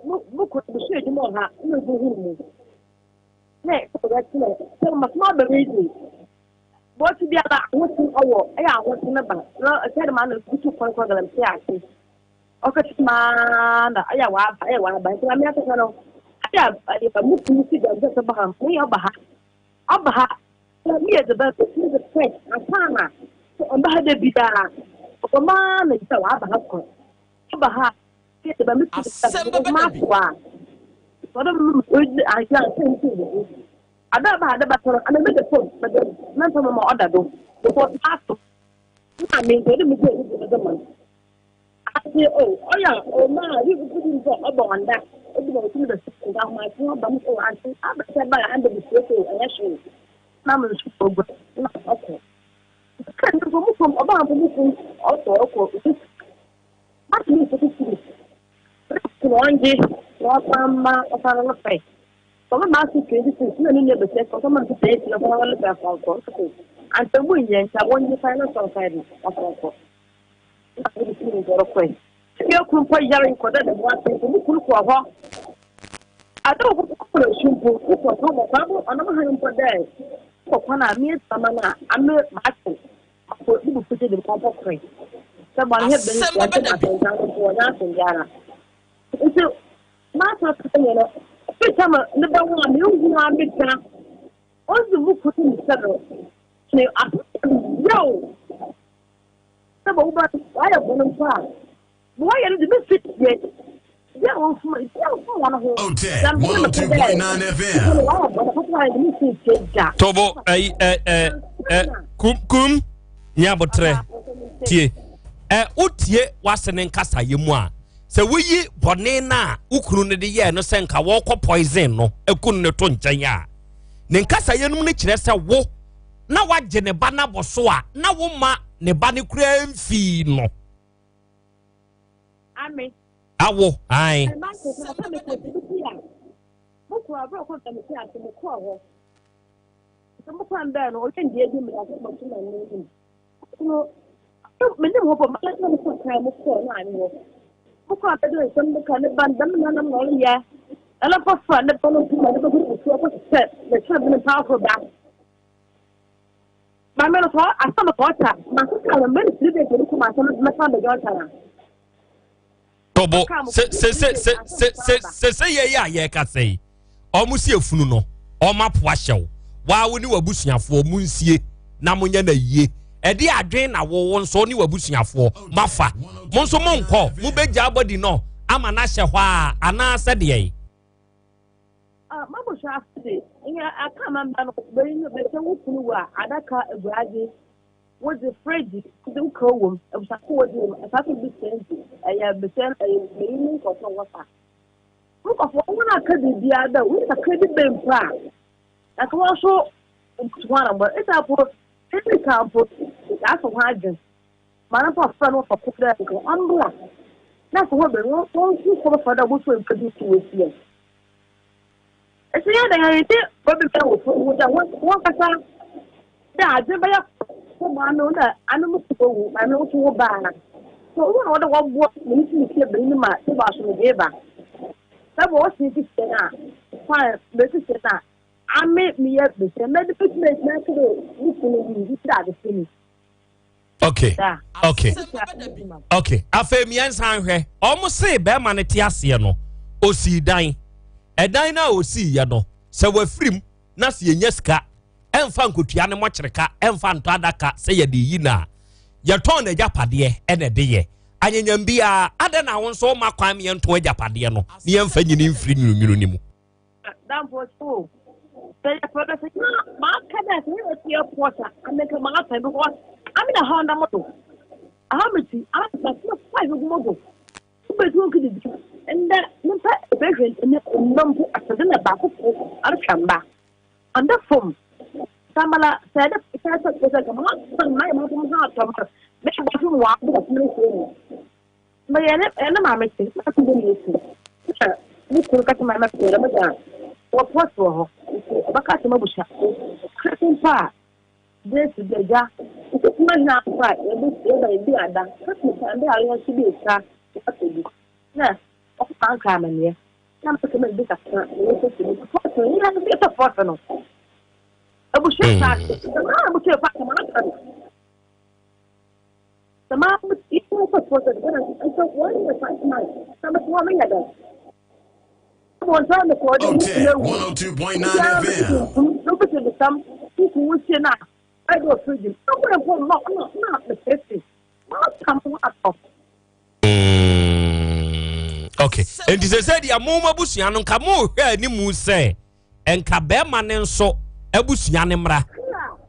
Speaker 4: mo kɔ busua edwuma wɔ ha na obi hu mu. Na wɔkyerɛ sɛ masoma aba mi di. Bɔti bi aba ahote ɔwɔ ɛyɛ ahote ne ba na ɛsɛ de ma na kutu kwan kɔ galamsey ase. Ɔkɛse maa na ɛyɛ waba ɛyɛ waba nti maame akasa no ɛyɛ ɛyɛ mo kunu si galamsey sɛ ba ha mo yɛ ɔba ha ɔba ha sɛ mi yɛ de bɛ mi de pɛ ansa na ɔba ha de bi daa ɔmaa na ɛsɛ waba ha kɔ. Ɔba ha
Speaker 17: Asɛm bɛba da bi.
Speaker 4: Matumi nso titiri na ɔngye na ɔsan mma ɔsan no fɛ. Ɔma maa so 26 na ne nua bɛsɛ sɛ ɔsan ma no 28 na ɔsan no fɛ afɔnkɔ. Nso ansa mu nyɛ nti a wɔngye fan na ɔsan fan no afɔnkɔ. Na ɔde fi ne ntɔrɔ kɔe. Ebi okunu mpo yare nkɔda ne ho ase nti ne kunu kɔɔ hɔ. Ada wɔ kɔkɔ kɔ asu mpo wokɔ hɔ mɔ kwan ɔnam ha mpo dɛ kɔ kwan a me ama no a ame maate.
Speaker 17: Asɛm bɛba da bi.
Speaker 19: Otec 102.9 FM.
Speaker 2: Tobo ɛyi ɛ ɛ ɛ kum kum nyabotrɛ tie ɛ wotie wase ne nkasayɛ mu a sɛ woyi bɔne no a wo kunu no de yɛɛ no sɛ nka wɔkɔ poison no aku no to nkyɛn a ne nkasayɛ no mu no kyerɛ sɛ wo na wagye ne ba no abɔ so a na woma ne ba no koraa mfii no
Speaker 4: Ame.
Speaker 2: Awo, ae.
Speaker 4: Maame no sɛ asɛm sɛ ɔta ma keka no mɛne tiri bɛ nkɛne kuma asɛm mɛsan bɛgye ɔta na.
Speaker 2: Tɔbɔ se se se se se se se se yɛ yɛ a yɛka sɛ yi ɔmo si efunu no ɔmo apo ahyɛw waa wo ne w'abusuafoɔ mo nsie na mo nyɛ na yie ɛde adwen na wo wo nso ne w'abusuafoɔ mo afa mo nso mo nkɔ mo bɛ gya abɔdi no ama n'ahyɛ hɔ a anaasɛ deɛ yi.
Speaker 4: Ah, m'abusuafo de, nyɛ aka ama mba no, bɛyi no bɛsɛ wo kunu wu a, adaka eguadze, wodze fridge, wodze wo kaw wɔ mu, abusuafo wɔdze wɔ mu, asaase bi sɛn dze, ɛyɛ bɛsɛ ɛyɛ bɛyi ne nkorɔfo a wɔfa. Nkorɔfo wɔn aka biribiara dɛ wo kakra bi bɛn mpo a, nka wɔn nso wɔbutu ho anambɔ. Esa mpo, ɛnni ka mpo, yɛafa ho adwen. Ma no mpo afra no wɔfa ko dɛ nka ɔmbra. Na sɛ wɔbɛn wɔn wɔn nso kɔ bɛfa dɛ wɔbɛsɔ mpa bi si wɔasie. Ese yɛ dɛn a yɛde obi bɛ wɔ fam dɛ wɔnkasa dɛ adze bɛyɛ kɔ ma ano na ano mu kɔ wu ma ano nso wo baa. So wo na wɔde wɔboa ma ne tumi sie bɛyi no ma sɛ bɔ asomdwee ba. Sɛ bɔ wɔsi ti sie no a kwan bɛsi sie no a ame meyɛ bɛsie mɛde bɛtumi agyina ase dɛ me kunu wu nti dɛ ade si ni.
Speaker 2: Okay. Okay. Okay. Afei mmiɛnsa nhwɛ. Wɔn se bɛrima no te aseɛ no, osii dan. Ɛdan no a osii yɛ no, sɛ wafirim na sɛ yɛnya sika ɛmfa nkotua ne mɔkyereka ɛmfa ntɔ adaka sɛ yɛde yi no a, yɛtɔn n'agyapadeɛ ɛna ɛde yɛ. Anyanyam biara, adɛn na wo nso woma kwan ma yɛntɔn agyapadeɛ no na yɛmfa nyini mfiri nwununwunu no mu?
Speaker 4: Damfo so sɛ yɛpɛ dɛ sɛ maka dɛ sɛ yɛyɛ fie pɔt a anka mapɛ because ame na haw na mo do aha me ti ama ma five gu mo do wobɛtu wo kididi ndɛ mepɛ ebɛhwɛ ne mma mpo asɛdze na baako fo aretwa mba ɔnda fam samala sɛ dɛ sɛ sɛ sɛ sɛ ma ma ma ma ha atɔ ma me bɔ so wɔ abɔ ne so mu Ma yɛne yɛne maame te na afei na yɛsu na me kunu ka sɛ ma mɛpɛ dɛ meda wɔ pɔt wɔ hɔ nti ɔbɛka sɛ mabusuafo kra mpo a Jesu de agya nti kuma hia mpo a yɛbɛ yɛba yɛbi ada Christmas a mbɛ a yɛn nso bi nsa yɛatɔ bi na ɔkɔ ankra amaneɛ na mɛka mɛ bi kakra na yɛsɛ sɛ bi pɔt no yɛn nso yɛtɔ pɔt no abusua saa maa abusua fa kama aka no Sɛ maa mo ti mo kɔ process bɛ na nso wɔn yɛ 5 months na mo ti wɔn yɛ dɛ. Mo nsa mo kɔ de mo ti ewu.
Speaker 19: 102.9 FM.
Speaker 4: No bi ti bi sam kuku wusie na ɛde wɔ fridge mu. Ɔmo yɛ mpo mɔ na na me tete. Mo ata mo atɔ.
Speaker 2: Okay. Nti sɛ sɛ deɛ mo abusua no nka mo hwɛ anim sɛ nka bɛrima ne nso abusua ne mmra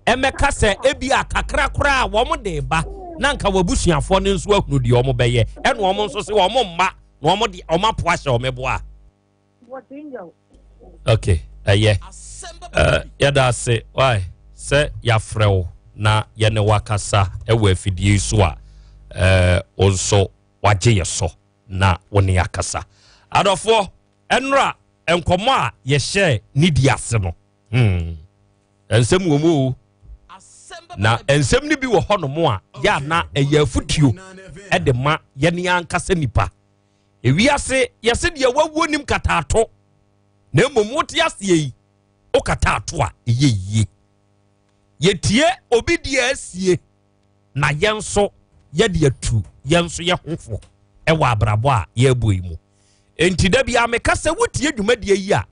Speaker 2: ɛmɛka sɛ ebi a kakra koraa wɔn de ba na nka wɔabusuafoɔ no nso ahunu deɛ wɔn bɛyɛ, ɛna wɔn nso sɛ wɔn mma na wɔn de wɔn apo ahyɛ wɔn boa. Okay, ɛyɛ yɛda ase why sɛ yɛafrɛ wo na yɛne wakasa ɛwɔ afidie so a wo nso wagye yɛ so na wo ne akasa. Adɔfoɔ, ɛnora nkɔmmɔ a yɛhyɛ ne di ase no, nsɛm wɔ mu o, na nsɛm no bi wɔ hɔnom a yɛ ana ɛyɛ afutuo ɛde ma yɛne ankasa nipa. Ewiase yɛsɛ deɛ wawuo nim kataato, na mmom wote aseɛ yi, wokata ato a ɛyɛ yie. Yɛtie obi deɛ asie na yɛn nso yɛde atu yɛn nso yɛ ho fo ɛwɔ abrabɔ a yɛrebɔ yi mu. Nti da bi a meka sɛ wotie dwumadie yi a,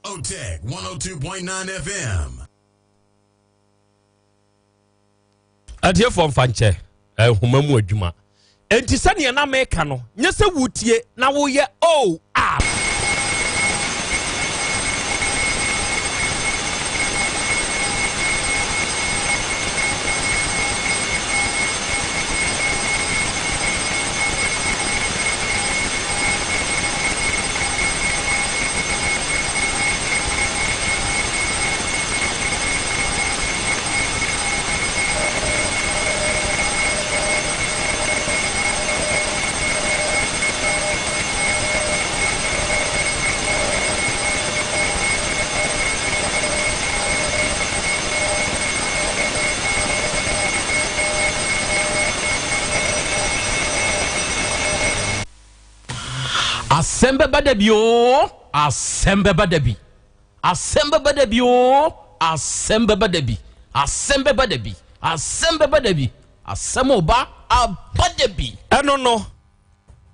Speaker 19: Otec 102.9 FM.
Speaker 2: Atiefoɔ, mfa nkyɛ nhoma mu adwuma. Enti sɛdeɛ na meka no, nyɛ sɛ wotie na woyɛ o a.
Speaker 17: Asɛm bɛba da bi o, asɛm bɛba da bi, asɛm bɛba da bi o, asɛm bɛba da bi, asɛm bɛba da bi, asɛm bɛba da bi, asɛm ɔba aba da bi.
Speaker 2: Ɛno no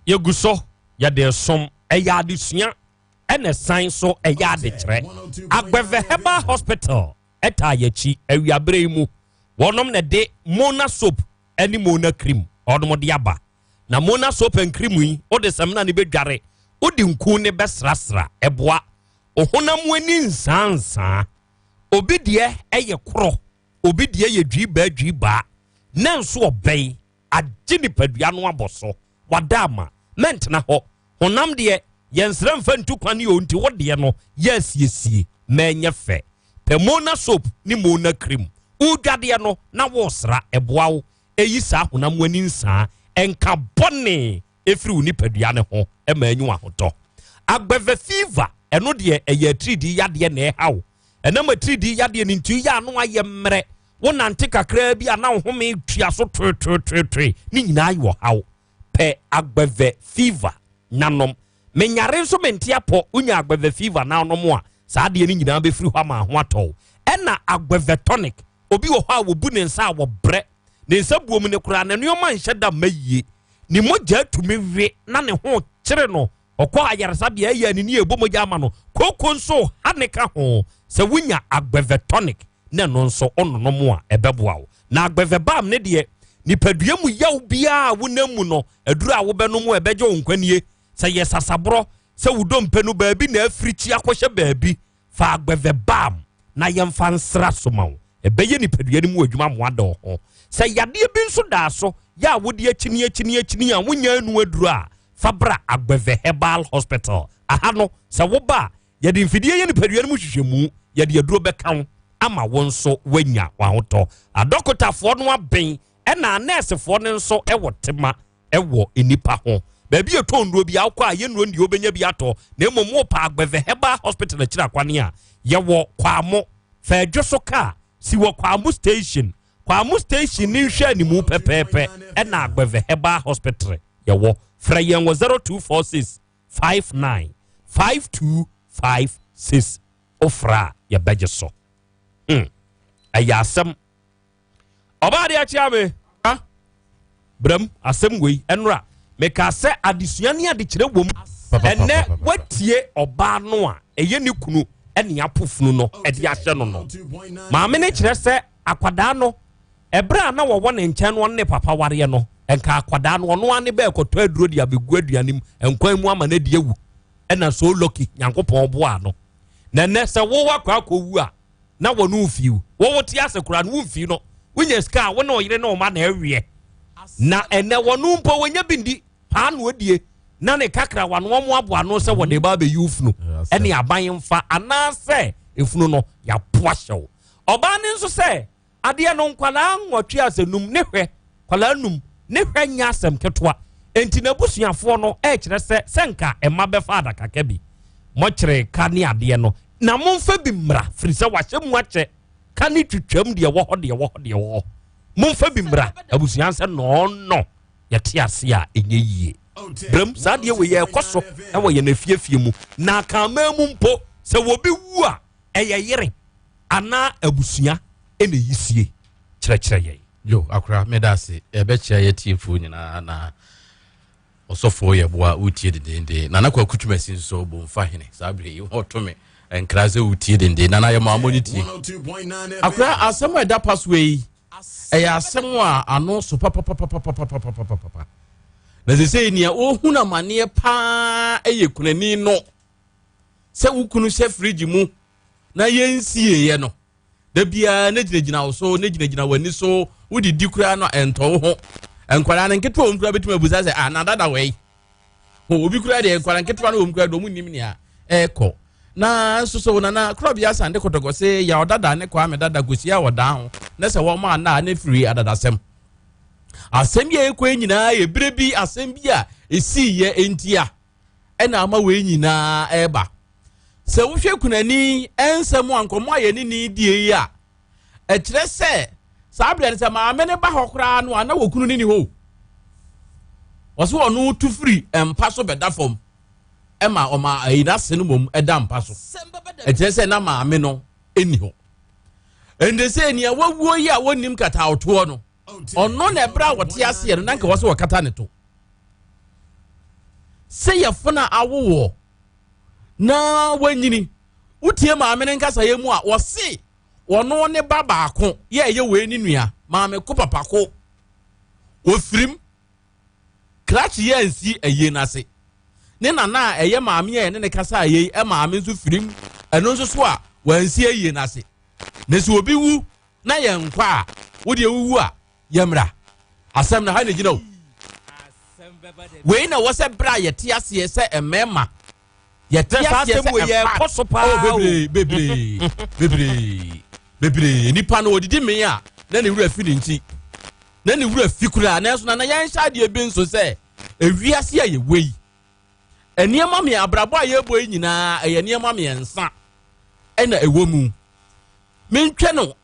Speaker 2: yɛgu so yɛde som, ɛyɛ adesua ɛna san so ɛyɛ adekyerɛ. Agbɛvɛ Herbal Hospital ɛtaa yɛkyi awiaberɛ yi mu. Wɔnom na de Mona soap ɛne Mona cream ɔnom de aba. Na Mona soap and cream yi, wode samina ne bɛdware, wode nku ne bɛsrasra, ɛboa ohonam ani nsansaa. Obi deɛ ɛyɛ korɔ, obi deɛ yɛ dwiibaa dwiibaa, na nso ɔbɛn agye nipadua no abɔ so. Wada ama mɛntena hɔ. Honam deɛ yɛnsrɛ mfa ntu kwan o, nti wo deɛ no yɛ asiesie ma ɛnyɛ fɛ. Pɛ Mona soap ne Mona cream. Wodwadeɛ no na wosra, ɛboa wo ɛyi saa honam ani nsaa, ɛnka bɔne ɛfiri wo nipadua no ho ma anyi w'ahotɔ. Agbɛvɛ fever, ɛno deɛ ɛyɛ atiridii yadeɛ na ɛha wo. Ɛnam atiridii yadeɛ no nti woyɛ ano ayɛ mmerɛ, wonante kakraa bi a na wo home tua so toetoetoetoe, ne nyinaa yɛ ɔhaw. Pɛ agbɛvɛ fever na nom. Menyare nso mente apɔ, wonya agbɛvɛ fever na wonom a, saa adeɛ no nyinaa bɛfiri hɔ ama ho atɔ wo. Ɛna agbɛvɛ tonic, obi wɔ hɔ a wɔbu ne nsa a wɔbrɛ, ne nsa buom no koraa na nneɛma nhyɛ da mma yie, ne mogya tumi we na ne ho kyere no, ɔkɔ ayaresabea ɛyɛ anini ɛbɔ mogya ama no, kooko nso ha ne ka ho. Sɛ wonya agbɛvɛ tonic na ɛno nso wononom a, ɛbɛboa wo. Na agbɛvɛ balm ne deɛ, nipadua mu yaw biara a wonam mu no, aduru a wobɛnom a ɛbɛgye wo nkwa nie. Sɛ yɛ sasaborɔ, sɛ wo dompe no baabi na afirikyi akɔhyɛ baabi, fa agbɛvɛ balm na yɛmfa nsra so ma wo. Ɛbɛyɛ nipadua no mu adwuma mmoa da wo ho. Sɛ yadeɛ bi nso daa so yɛ a wode akyini akyini akyini a wonya anu aduru a, fa bra Agbɛvɛ Herbal Hospital. Aha no, sɛ woba a, yɛde mfidie yɛ nipadua no mu hwehwɛmu, yɛde aduro bɛka wo ama wo nso woanya w'ahotɔ. Adɔkotafoɔ no aben, ɛna anɛɛsefoɔ no nso wɔ tema wɔ nnipa ho. Baabi a ɛtɔ nnuro bi a wokɔ a yɛ nnuro deɛ wobɛnya bi atɔ, na mmom wopɛ Agbɛvɛ Herbal Hospital akyiri akwane a, yɛwɔ Kwamo, Fɛdwo so kaa si wɔ Kwamo Station. Kwamo Station ne nhwɛ animu pɛpɛɛpɛ ɛna Agbɛvɛ Herbal Hospital yɛwɔ. Frɛ yɛn wɔ 0246 59 5256. Wofrɛ a yɛbɛgye so. Ɛyɛ asɛm. Ɔbaa de akyea me. Bram asɛm wei ɛnora meka sɛ adesua ne adekyerɛ wom. Ɛnɛ watie ɔbaa no a ɛyɛ ne kunu ɛne apo funu no ɛde ahyɛ no no. Maame no kyerɛ sɛ akwadaa no ɛberɛ a na wɔwɔ ne nkyɛn no ɔne ne papa wareɛ no, nka akwadaa no ɔno ane bɛɛ kɔtɔ aduro de abɛgu aduane mu nkwan mu ama no adi awu. Ɛna so lucky Nyankopɔn boaa no. Na ɛnɛ sɛ wowɔ akɔ akɔwu a na wɔne wo fii wo wo te ase koraa no womfii no, wonya sika a wo ne ɔyere ne ɔma na ɛweɛ. Na ɛnɛ wɔno mpo wɔnya bi ndi paano adie na ne kakra wano wɔn aboa ano sɛ wɔde ba abɛyi wo funu ɛne aban mfa anaasɛ efunu no yɛapo ahyɛ wo. Ɔbaa no nso sɛ adeɛ no nkwadaa 8 asɛ num ne hwɛ nkwadaa num ne hwɛ nyɛ asɛm ketewa. Enti n'abusuafoɔ no ɛrekyerɛ sɛ sɛ nka ɛma bɛfa adakaka bi mɔkyerɛ ka ne adeɛ no na momfa bi mmra, firi sɛ wahyɛ mu akyɛ ka ne twitwam deɛ wɔ hɔ deɛ wɔ hɔ deɛ wɔ hɔ, momfa bi mmra. Abusua sɛ nɔɔnɔ yɛte ase a ɛnyɛ yie. Brɛm saa deɛ wei yɛrekɔ so ɛwɔ yɛn afiefie mu na akanman mu mpo sɛ wɔbi wu a ɛyɛ yere anaa abusua ɛna ɛyi sie. Kyerɛkyerɛ yɛn.
Speaker 3: Yo, akora, meda ase. Ɛbɛkyerɛ yɛ tiefoɔ nyinaa na ɔsɔfoɔ yɛ boa wotie dendenden. Nana Kwaku Twumasi nso bomfa hene saa bere yi wɔto me nkra sɛ wotie denden. Nana yɛ maamɔ ne tie. Akora, asɛm a ɛda pa so yi ɛyɛ asɛm a ano so papapapapapapapapa. Na sɛ sɛ nea ɔhunu amanneɛ paa ɛyɛ kunani no sɛ wo kunu hyɛ firigye mu na yɛnsieeɛ no, da biara ne gyinagyina wo so, ne gyinagyina w'ani so, wodidi koraa no ɛntɔ wo ho. Nkwadaa no nketewa wɔm koraa bɛtumi abusa sɛ, ah, na dada wɔ yi? Obi koraa deɛ nkwadaa nketewa no wɔm koraa deɛ wɔn nim nea ɛrekɔ. Na nso so nana korɔbea sande kɔtɔkɔ se yaw dada ne kwame dada kɔhyia wɔ dan ho na sɛ wɔn a na ne firi adadasɛm. Asɛm yi a ɛkɔ yi nyinaa yɛ berɛ bi asɛm bi a ɛsiiɛ ntia ɛna ama wei nyinaa ɛreba. Sɛ wohwɛ kunani nsɛm a nkɔmmɔ a yɛne ne die yi a, ɛkyerɛ sɛ saa berɛ no sɛ maame no ba hɔ koraa no a na wɔkunu no ni hɔ. Ɔsɛ ɔno tu firi mpa so bɛda fam ɛma ɔma ayi n'ase no mmom ɛda mpa so. Ɛkyerɛ sɛ na maame no ɛni hɔ. Ɛnde sɛ nea wawuo yi a wɔnnim katawotoɔ no, ɔno na ɛberɛ a wɔte aseɛ no na nka wɔ sɛ wɔkata ne to. Sɛ yɛfona awowoɔ na wanyini, wotie maame no nkasayɛ mu a, wɔse ɔno ne ba baako yɛ ɛyɛ wei ne nua maame ko papa ko ofirim krakye yɛ ansi ayie no ase ne nana a ɛyɛ maame a ɛne ne kasa ayie yi maame nso firim ɛno nso so a wansi ayie no ase. Na sɛ obi wu na yɛn nkɔ a, wo deɛ wowu a yɛmmra. Asɛm no ha na gyina o. Wei na ɛwɔ sɛ berɛ a yɛte aseɛ sɛ mmarima. Yɛte
Speaker 2: Sɛ saa
Speaker 3: aseɛ
Speaker 2: asɛm
Speaker 3: sɛ
Speaker 2: wei yɛ
Speaker 3: ɛfa-
Speaker 2: ɛkɔ so paa
Speaker 3: Oh,
Speaker 2: o.
Speaker 3: bebree bebree bebree bebree nipa no odidi mee a na ne wura fi ne nkyi na ne wura fi koraa nanso na na yɛnhyɛ adeɛ bi nso sɛ ewiase a yɛwɔ yi nneɛma mmiɛ abrabɔ a yɛbɔ yi nyinaa ɛyɛ nneɛma mmiɛnsa ɛna ɛwɔ mu mentwɛ no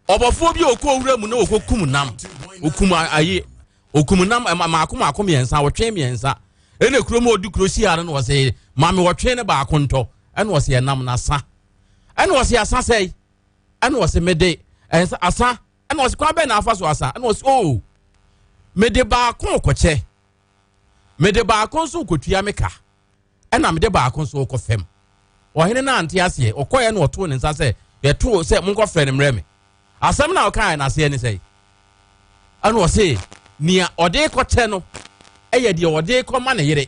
Speaker 3: ɔbɔfoɔ bi a ɔkɔ owura mu na ɔkɔkum nam ɔkum ayi ɔkum nam ɛma maako maako mmiɛnsa wɔtwe mmiɛnsa ɛna kurom a ɔdi kuro hyia no na ɔsɛ maame wɔtwe ne baako ntɔ ɛna ɔsɛ ɛnam n'asa ɛna ɔsɛ asa sɛe ɛna ɔsɛ mede ɛnsa asa ɛna ɔsɛ kwan bɛn na afa so asa ɛna ɔsɛ oo mede baako kɔkyɛ mede baako nso kɔtua me ka ɛna mede baako nso kɔ fam ɔhene no ante aseɛ ɔkɔɛ na ɔtoo ne nsa sɛ yɛtoo sɛ monkɔfrɛ no mmerɛ me asɛm na ɔkaeɛ no aseɛ ne sɛ ɛna ɔse nea ɔde kɔkyɛ no ɛyɛ deɛ ɔde kɔma ne yere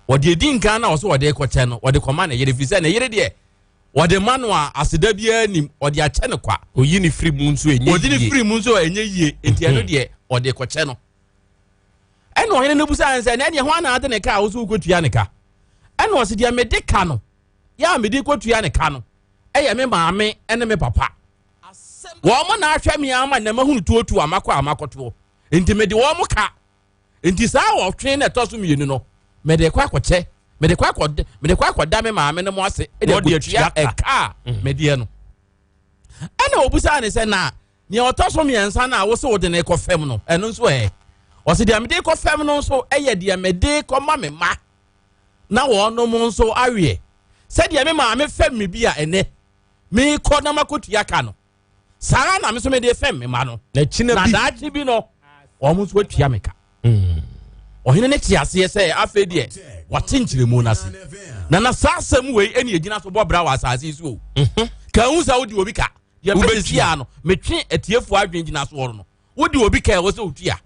Speaker 3: ɔde edi nkan na ɔsɛ ɔde kɔkyɛ no ɔde kɔma ne yere firi sɛ ne yere deɛ ɔde ma no a aseda biara nim ɔde akyɛ no kwa
Speaker 2: oyi ne firi mu nso ɛnyɛ yie
Speaker 3: ɔde ne firi mu nso ɛnyɛ yie nti ɛno deɛ ɔde kɔkyɛ no ɛna ɔhene no busa sɛ na ɛneɛ hwan na ade ne ka a wo so wokɔtua ne ka ɛna ɔse deɛ mede ka no yɛ a mede kɔtua ne ka no ɛyɛ me maame ne me papa wɔn mo na ahwɛ me ama na mahunu tuotuo a makɔ a makɔtoɔ nti mede wɔn mo ka nti saa ɔtwe na ɛtɔ so mmienu no mede kɔ akɔkyɛ mede kɔ akɔda mede kɔ akɔda me maame no mo ase ɛde akɔtua ɛka a mm. medeɛ no ɛna obusaa ne sɛ na nea ɔtɔ so mmiɛnsa no a wosɛ wode no kɔ fam no ɛno nso ɛ ɔsɛ deɛ mede kɔ fam no nso ɛyɛ deɛ mede kɔma me ma na wɔnom nso aweɛ sɛdeɛ me maame fam me bi a ɛnɛ mekɔ na makɔtua ka no saa na me nso mede fɛm me ma no na daakye bi no wɔn nso atua me ka hmm. ɔhene no te aseɛ sɛ afei deɛ wate nkyerɛmu no ase na na saa asɛm wei ɛne ɛgyina so bɔ bra wɔ asase yi so o mhm. ka hu sɛ wode obi ka deɛ pɛsɛ no metwe atiefoɔ adwene gyina soɔ no wode obi ka ɛwɔ sɛ wotua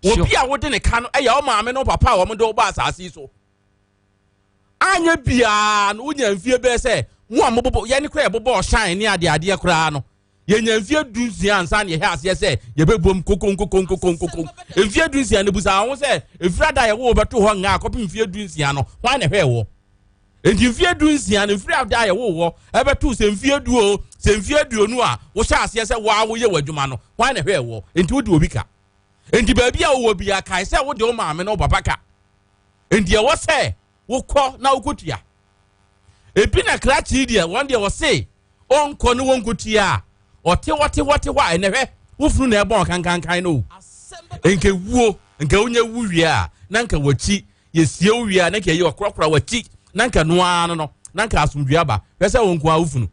Speaker 3: obi a wode ne ka no ɛyɛ wo maame ne wo papa a wɔn de wo ba asase yi so anyɛ biara no wonya mfie bɛyɛ sɛ mo a mobobɔ yɛne kora yɛbobɔ ɔhyɛn ne adeadeɛ koraa no yɛnya mfie du nsia ansa na yɛhɛ aseɛ sɛ yɛbɛbom kokonkokonkokonkokon mfie du nsia no busa ho sɛ ɛfiri ada yɛwo bɛto hɔ ngaa kɔpem mfie du nsia no hwan na ɛhwɛ wɔ nti mfie du nsia no mfiri ada yɛwo wɔ ɛbɛto sɛ mfie du o sɛ mfie aduonu a wohyɛ aseɛ sɛ woa woyɛ w'adwuma no hwan na ɛhwɛ wɔ nti wode obi ka nti baabi a wowɔ biara kae sɛ wode wo maame ne wo papa ka nti ɛwɔ sɛ wokɔ na wokɔtua ebi na krakye deɛ wɔn deɛ wɔse ɔnkɔ ne wɔnkɔtua a ɔte wɔte wɔte hɔ a ɛnɛ hwɛ wofunu na ɛbɔn kankankan no nka wuo nka wonya wu wie a na nka wakyi yɛsie wo wie a na nka yɛyi ɔkorakora wakyi na nka noa no no na nka asomdwe aba hwɛ sɛ wo nko a wofunu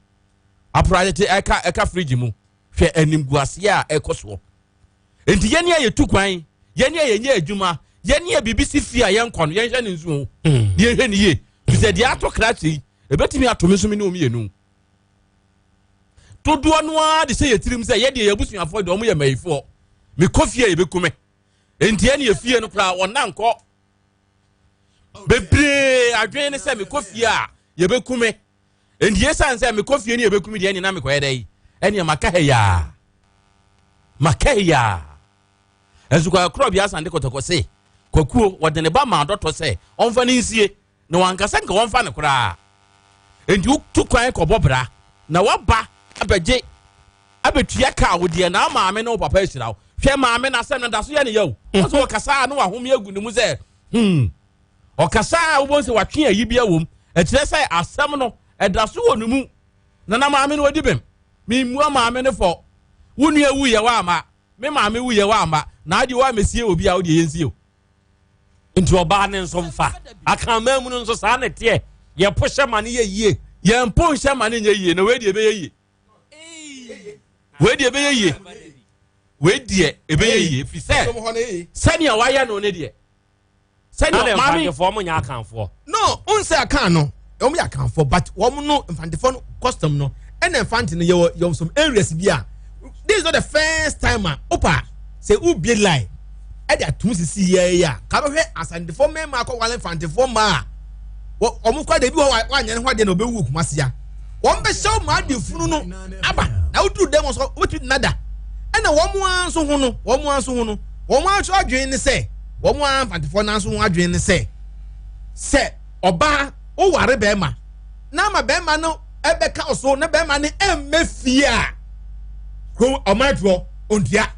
Speaker 3: apora tete ɛka ɛka fridge mu hwɛ animguaseɛ a ɛkɔ soɔ nti yɛne a yɛtu kwan yɛne a yɛnyɛ adwuma yɛne a biribi si fie a yɛnkɔ no yɛnhwɛ ne nso o hmm. yɛnhwɛ ne yie fi sɛ deɛ ato krakye yi ɛbɛtumi ato me nso me ne ɔmmienu dodoɔ no ara de sɛ yɛtirim sɛ yɛdeɛ yɛabusuafoɔ deɛ ɔmo yɛ mayifoɔ mekɔ fie a yɛbɛku me nti ɛne yɛ fie no koraa ɔna nkɔ bebree adwene ne sɛ mekɔ fie a yɛbɛku me Enti esiane sɛ mekɔ fie ne yɛbɛku me deɛ ɛneɛ na mekɔyɛ dɛ yi ɛneɛ maka ha yaa maka ha yaa nso kwakorɔ bi asan de kɔtɔkɔ se kwakuo wɔde ne ba maa dɔtɔ sɛ ɔmfa ne nsie na wankasa nka wɔmfa no koraa enti wotu kwan kɔbɔ bra na waba abɛgye abɛtua kaa wo deɛ na maame ne wo papa ahyira wo hwɛ maame no asɛm no da so yɛ ne yaw wɔsɛ wɔkasa a na wahome agu ne mu sɛ hmm Ɔkasa a wobɛhu sɛ watwe ayi bi wɔ mu. Ɛkyerɛ sɛ asɛm no, ɛda so wɔ ne mu. Nana maame no wadi bem. Memmua maame no fɔ. Wo nua wuyɛ woamma. Me maame wuyɛ woamma. Na adeɛ woamɛsie obi a wodeɛ yɛnsie o.
Speaker 2: Nti ɔbaa ne nso mfa. Akanman mu no nso saa na ɛteɛ. Yɛpo hyɛ ma no yɛ yie.
Speaker 3: Yɛmpo nhyɛ ma no nyɛ yie na wei deɛ ɛbɛyɛ yie. Wei deɛ ɛbɛyɛ yie. Wei deɛ ɛbɛyɛ yie firi sɛ sɛnea wayɛ no ne deɛ.
Speaker 2: sɛdeɛ maame mfantefoɔ mo nyɛ akanfoɔ.
Speaker 7: no n sɛ akan no wɔn yɛ akanfoɔ but wɔn no mfantefoɔ no custom no ɛna mfante no yɛwɔ yɛwɔ some areas bi a this is not the first time a opa sɛ ubie line ɛde atum sisi yɛ yɛ a kabɛhwɛ asantefoɔ mmarima akɔ wale mfantefoɔ mmaa a wɔn kɔ de bi wɔ wɔanyɛ ne ho adeɛ na ɔbɛwu kumasi a wɔn bɛhyɛ wɔn ade funu no aba na woduru dɛm nso wobɛtumi nada ɛna wɔn ara nso ho no wɔn ara nso ho no wɔn ara nso adwene ne sɛ. Wɔn ara mfantefoɔ no nso ho adwene ne sɛ, sɛ Ɔbaa woware bɛrima na ama bɛrima no ɛbɛka wo so na bɛrima no ɛmmɛ fie a, kurom ɔman toɔ ontua,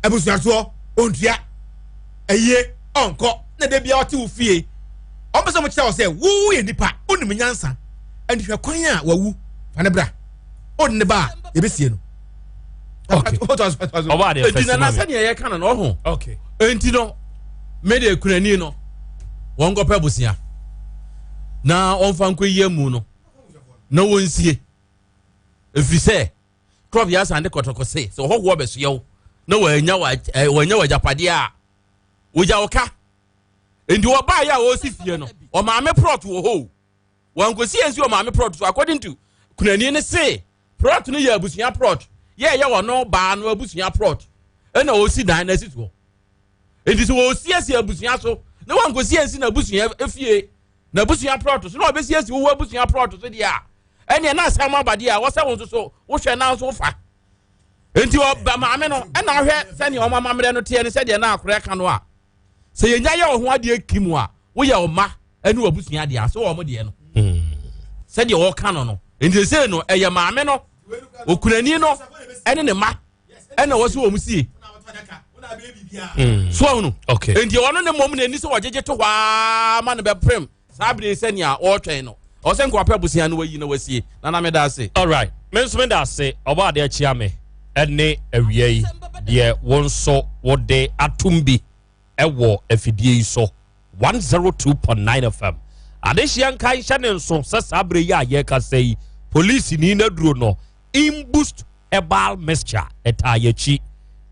Speaker 7: abusuatoɔ ontua, ayie ɔnkɔ na da biara ɔte wo fie. Ɔmpɛ sɛ ɔmo kyerɛ wo sɛ wo yɛ nipa, wonim nyansa, ɛnti hwɛ kwan a wawu fa ne bra, wode ne ba a yɛbɛsie no.
Speaker 2: Ɔbaa deɛ
Speaker 3: Enti
Speaker 2: fɛsi
Speaker 3: nana
Speaker 2: ma me.
Speaker 3: sɛdeɛ yɛka no no ɔho.
Speaker 7: Okay.
Speaker 3: Enti no me deɛ kunani no wɔn kɔpɛ abusua na wɔmfa nkɔ yi amu no na wɔnsie ɛfiri sɛ klɔb yɛ asan de kɔtɔkɔ se sɛ ɔhɔhoɔ bɛsoɛ wo na wɔanya wɔanya w'agyapadeɛ a wɔgya wo ka. Enti wɔbaeɛ a wɔresi fie no ɔmaame prɔt wɔ hɔ o. Wɔankosi ansi ɔmaame prɔt so according to kunani no se prɔt no yɛ abusua prɔt yɛ ɛyɛ ɔno baa no abusua prɔt ɛna ɔsi dan no asi soɔ. Enti sɛ wɔsiesie abusua so na wɔankosi ansi n'abusua efie n'abusua prɔt so na wɔbɛsiesie wo abusua prɔt so deɛ a ɛneɛ na asɛm aba deɛ a wɔsɛ wo nso so wohwɛ na nso wofa. Enti ɔba maame no ɛna ɔhwɛ sɛdeɛ wɔn amammerɛ no teɛ ne sɛdeɛ na akorɛ ka no a sɛ yɛnya yɛ wo ho adeɛ kim a woyɛ wo mma ne w'abusua deɛ ase wɔn deɛ no sɛdeɛ wɔka no no. Nti sɛ no ɛyɛ maame no okunani no ɛne ne mma ɛna wɔsi wɔn sie so ɔno nti ɔno ne mmom na ani sɛ wɔgyegye to hɔ ara ma no bɛpem saa bere sɛnea ɔretwɛn no ɔsɛ nka wapɛ abusua no wayi na wasie. Nana meda ase.
Speaker 2: Alright, me nso meda ase. Ɔbɔ adeɛ kyea me ɛne awia yi deɛ wo nso wode atom bi ɛwɔ afidie yi so 102.9 FM. Adehyeɛ nka nhyɛ ne nso sɛ saa berɛ yi a yɛrekasa yi polisini no aduro no Imboost herbal mixture ɛtaa yɛakyi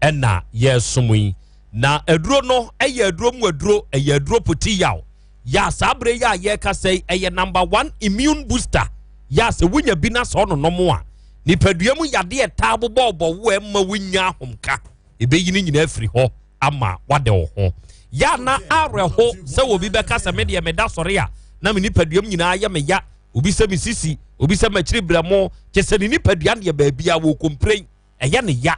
Speaker 2: ɛna yɛresom yi. Na aduro no ɛyɛ aduro mu aduro, ɛyɛ aduro poti yaw. Yɛ saa berɛ yi a yɛrekasa yi ɛyɛ number one immune booster. Yɛ sɛ wonya bi na sɛ ɔnonom a nipadua mu yadeɛ ɛtaa bobɔɔbɔ wo ɛmma wonya ahomka. Ɛbɛyi ne nyinaa afiri hɔ ama wade wo ho. Yɛ na awerɛho sɛ obi bɛka sɛ me deɛ meda sɔre a na me nipaduam nyinaa yɛ me ya, obi sɛ me sisi, obi sɛ m'akyiri brɛmo, kyɛ sɛ ne nipadua deɛ baabi a wɔkomprɛn ɛyɛ ne ya.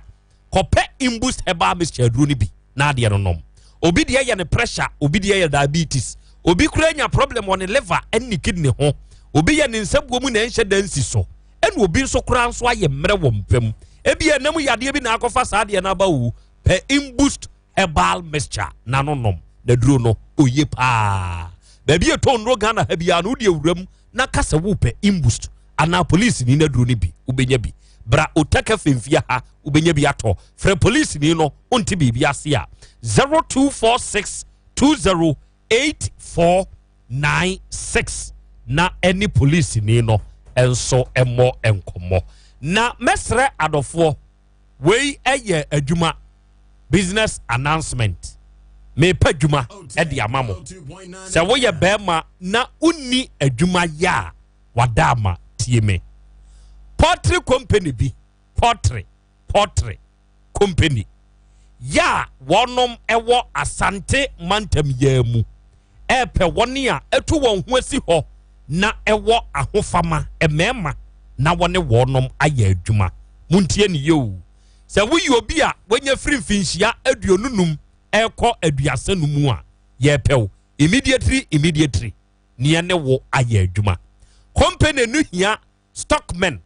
Speaker 2: Kɔpɛ Imboost herbal mixture aduro no bi na adeɛ no nom. Obi deɛ yɛ ne pressure, obi deɛ yɛ diabetes, obi kura nya problem wɔ ne liver ɛne ne kidney ho, obi yɛ ne nsabuo mu na ɛnhyɛ da nsi so, ɛna obi nso koraa nso ayɛ mmerɛ wɔ mpa mu. Ebi ɛnam yadeɛ bi na akɔfa saa adeɛ no aba o. Pɛ Imboost herbal mixture na no nom na duro no oye paa. Baabi ɛtɔ nnuro Ghana ha biara no wode awura mu na ka sɛ wopɛ Imboost anaa polisi ni na duro no bi wobɛnya bi. Bra Otaka Femfia ha wobɛnya bi atɔ. Frɛ polisi ni no wonte biribi ase a 0246 20 8496 na ɛne polisini no nso mmɔ nkɔmmɔ. Na mɛsrɛ adɔfoɔ, wei yɛ adwuma, business announcement. Mepɛ adwuma de ama mo. Sɛ woyɛ bɛrima na wonni adwuma yɛ a, wada ama tie me. Poultry company bi, poultry, poultry company yɛ a wɔnom ɛwɔ Asante mantam yɛ mu ɛpɛ wɔn a atu wɔn ho asi hɔ na ɛwɔ ahofama mmarima na wɔne wɔnom ayɛ adwuma. Montie ne yie o. Sɛ woyɛ obi a wanya firi mfinhyia 25 ɛkɔ 30 no mu a, yɛpɛ wo immediately immediately ne yɛne wo ayɛ adwuma. Company no hia stockmen.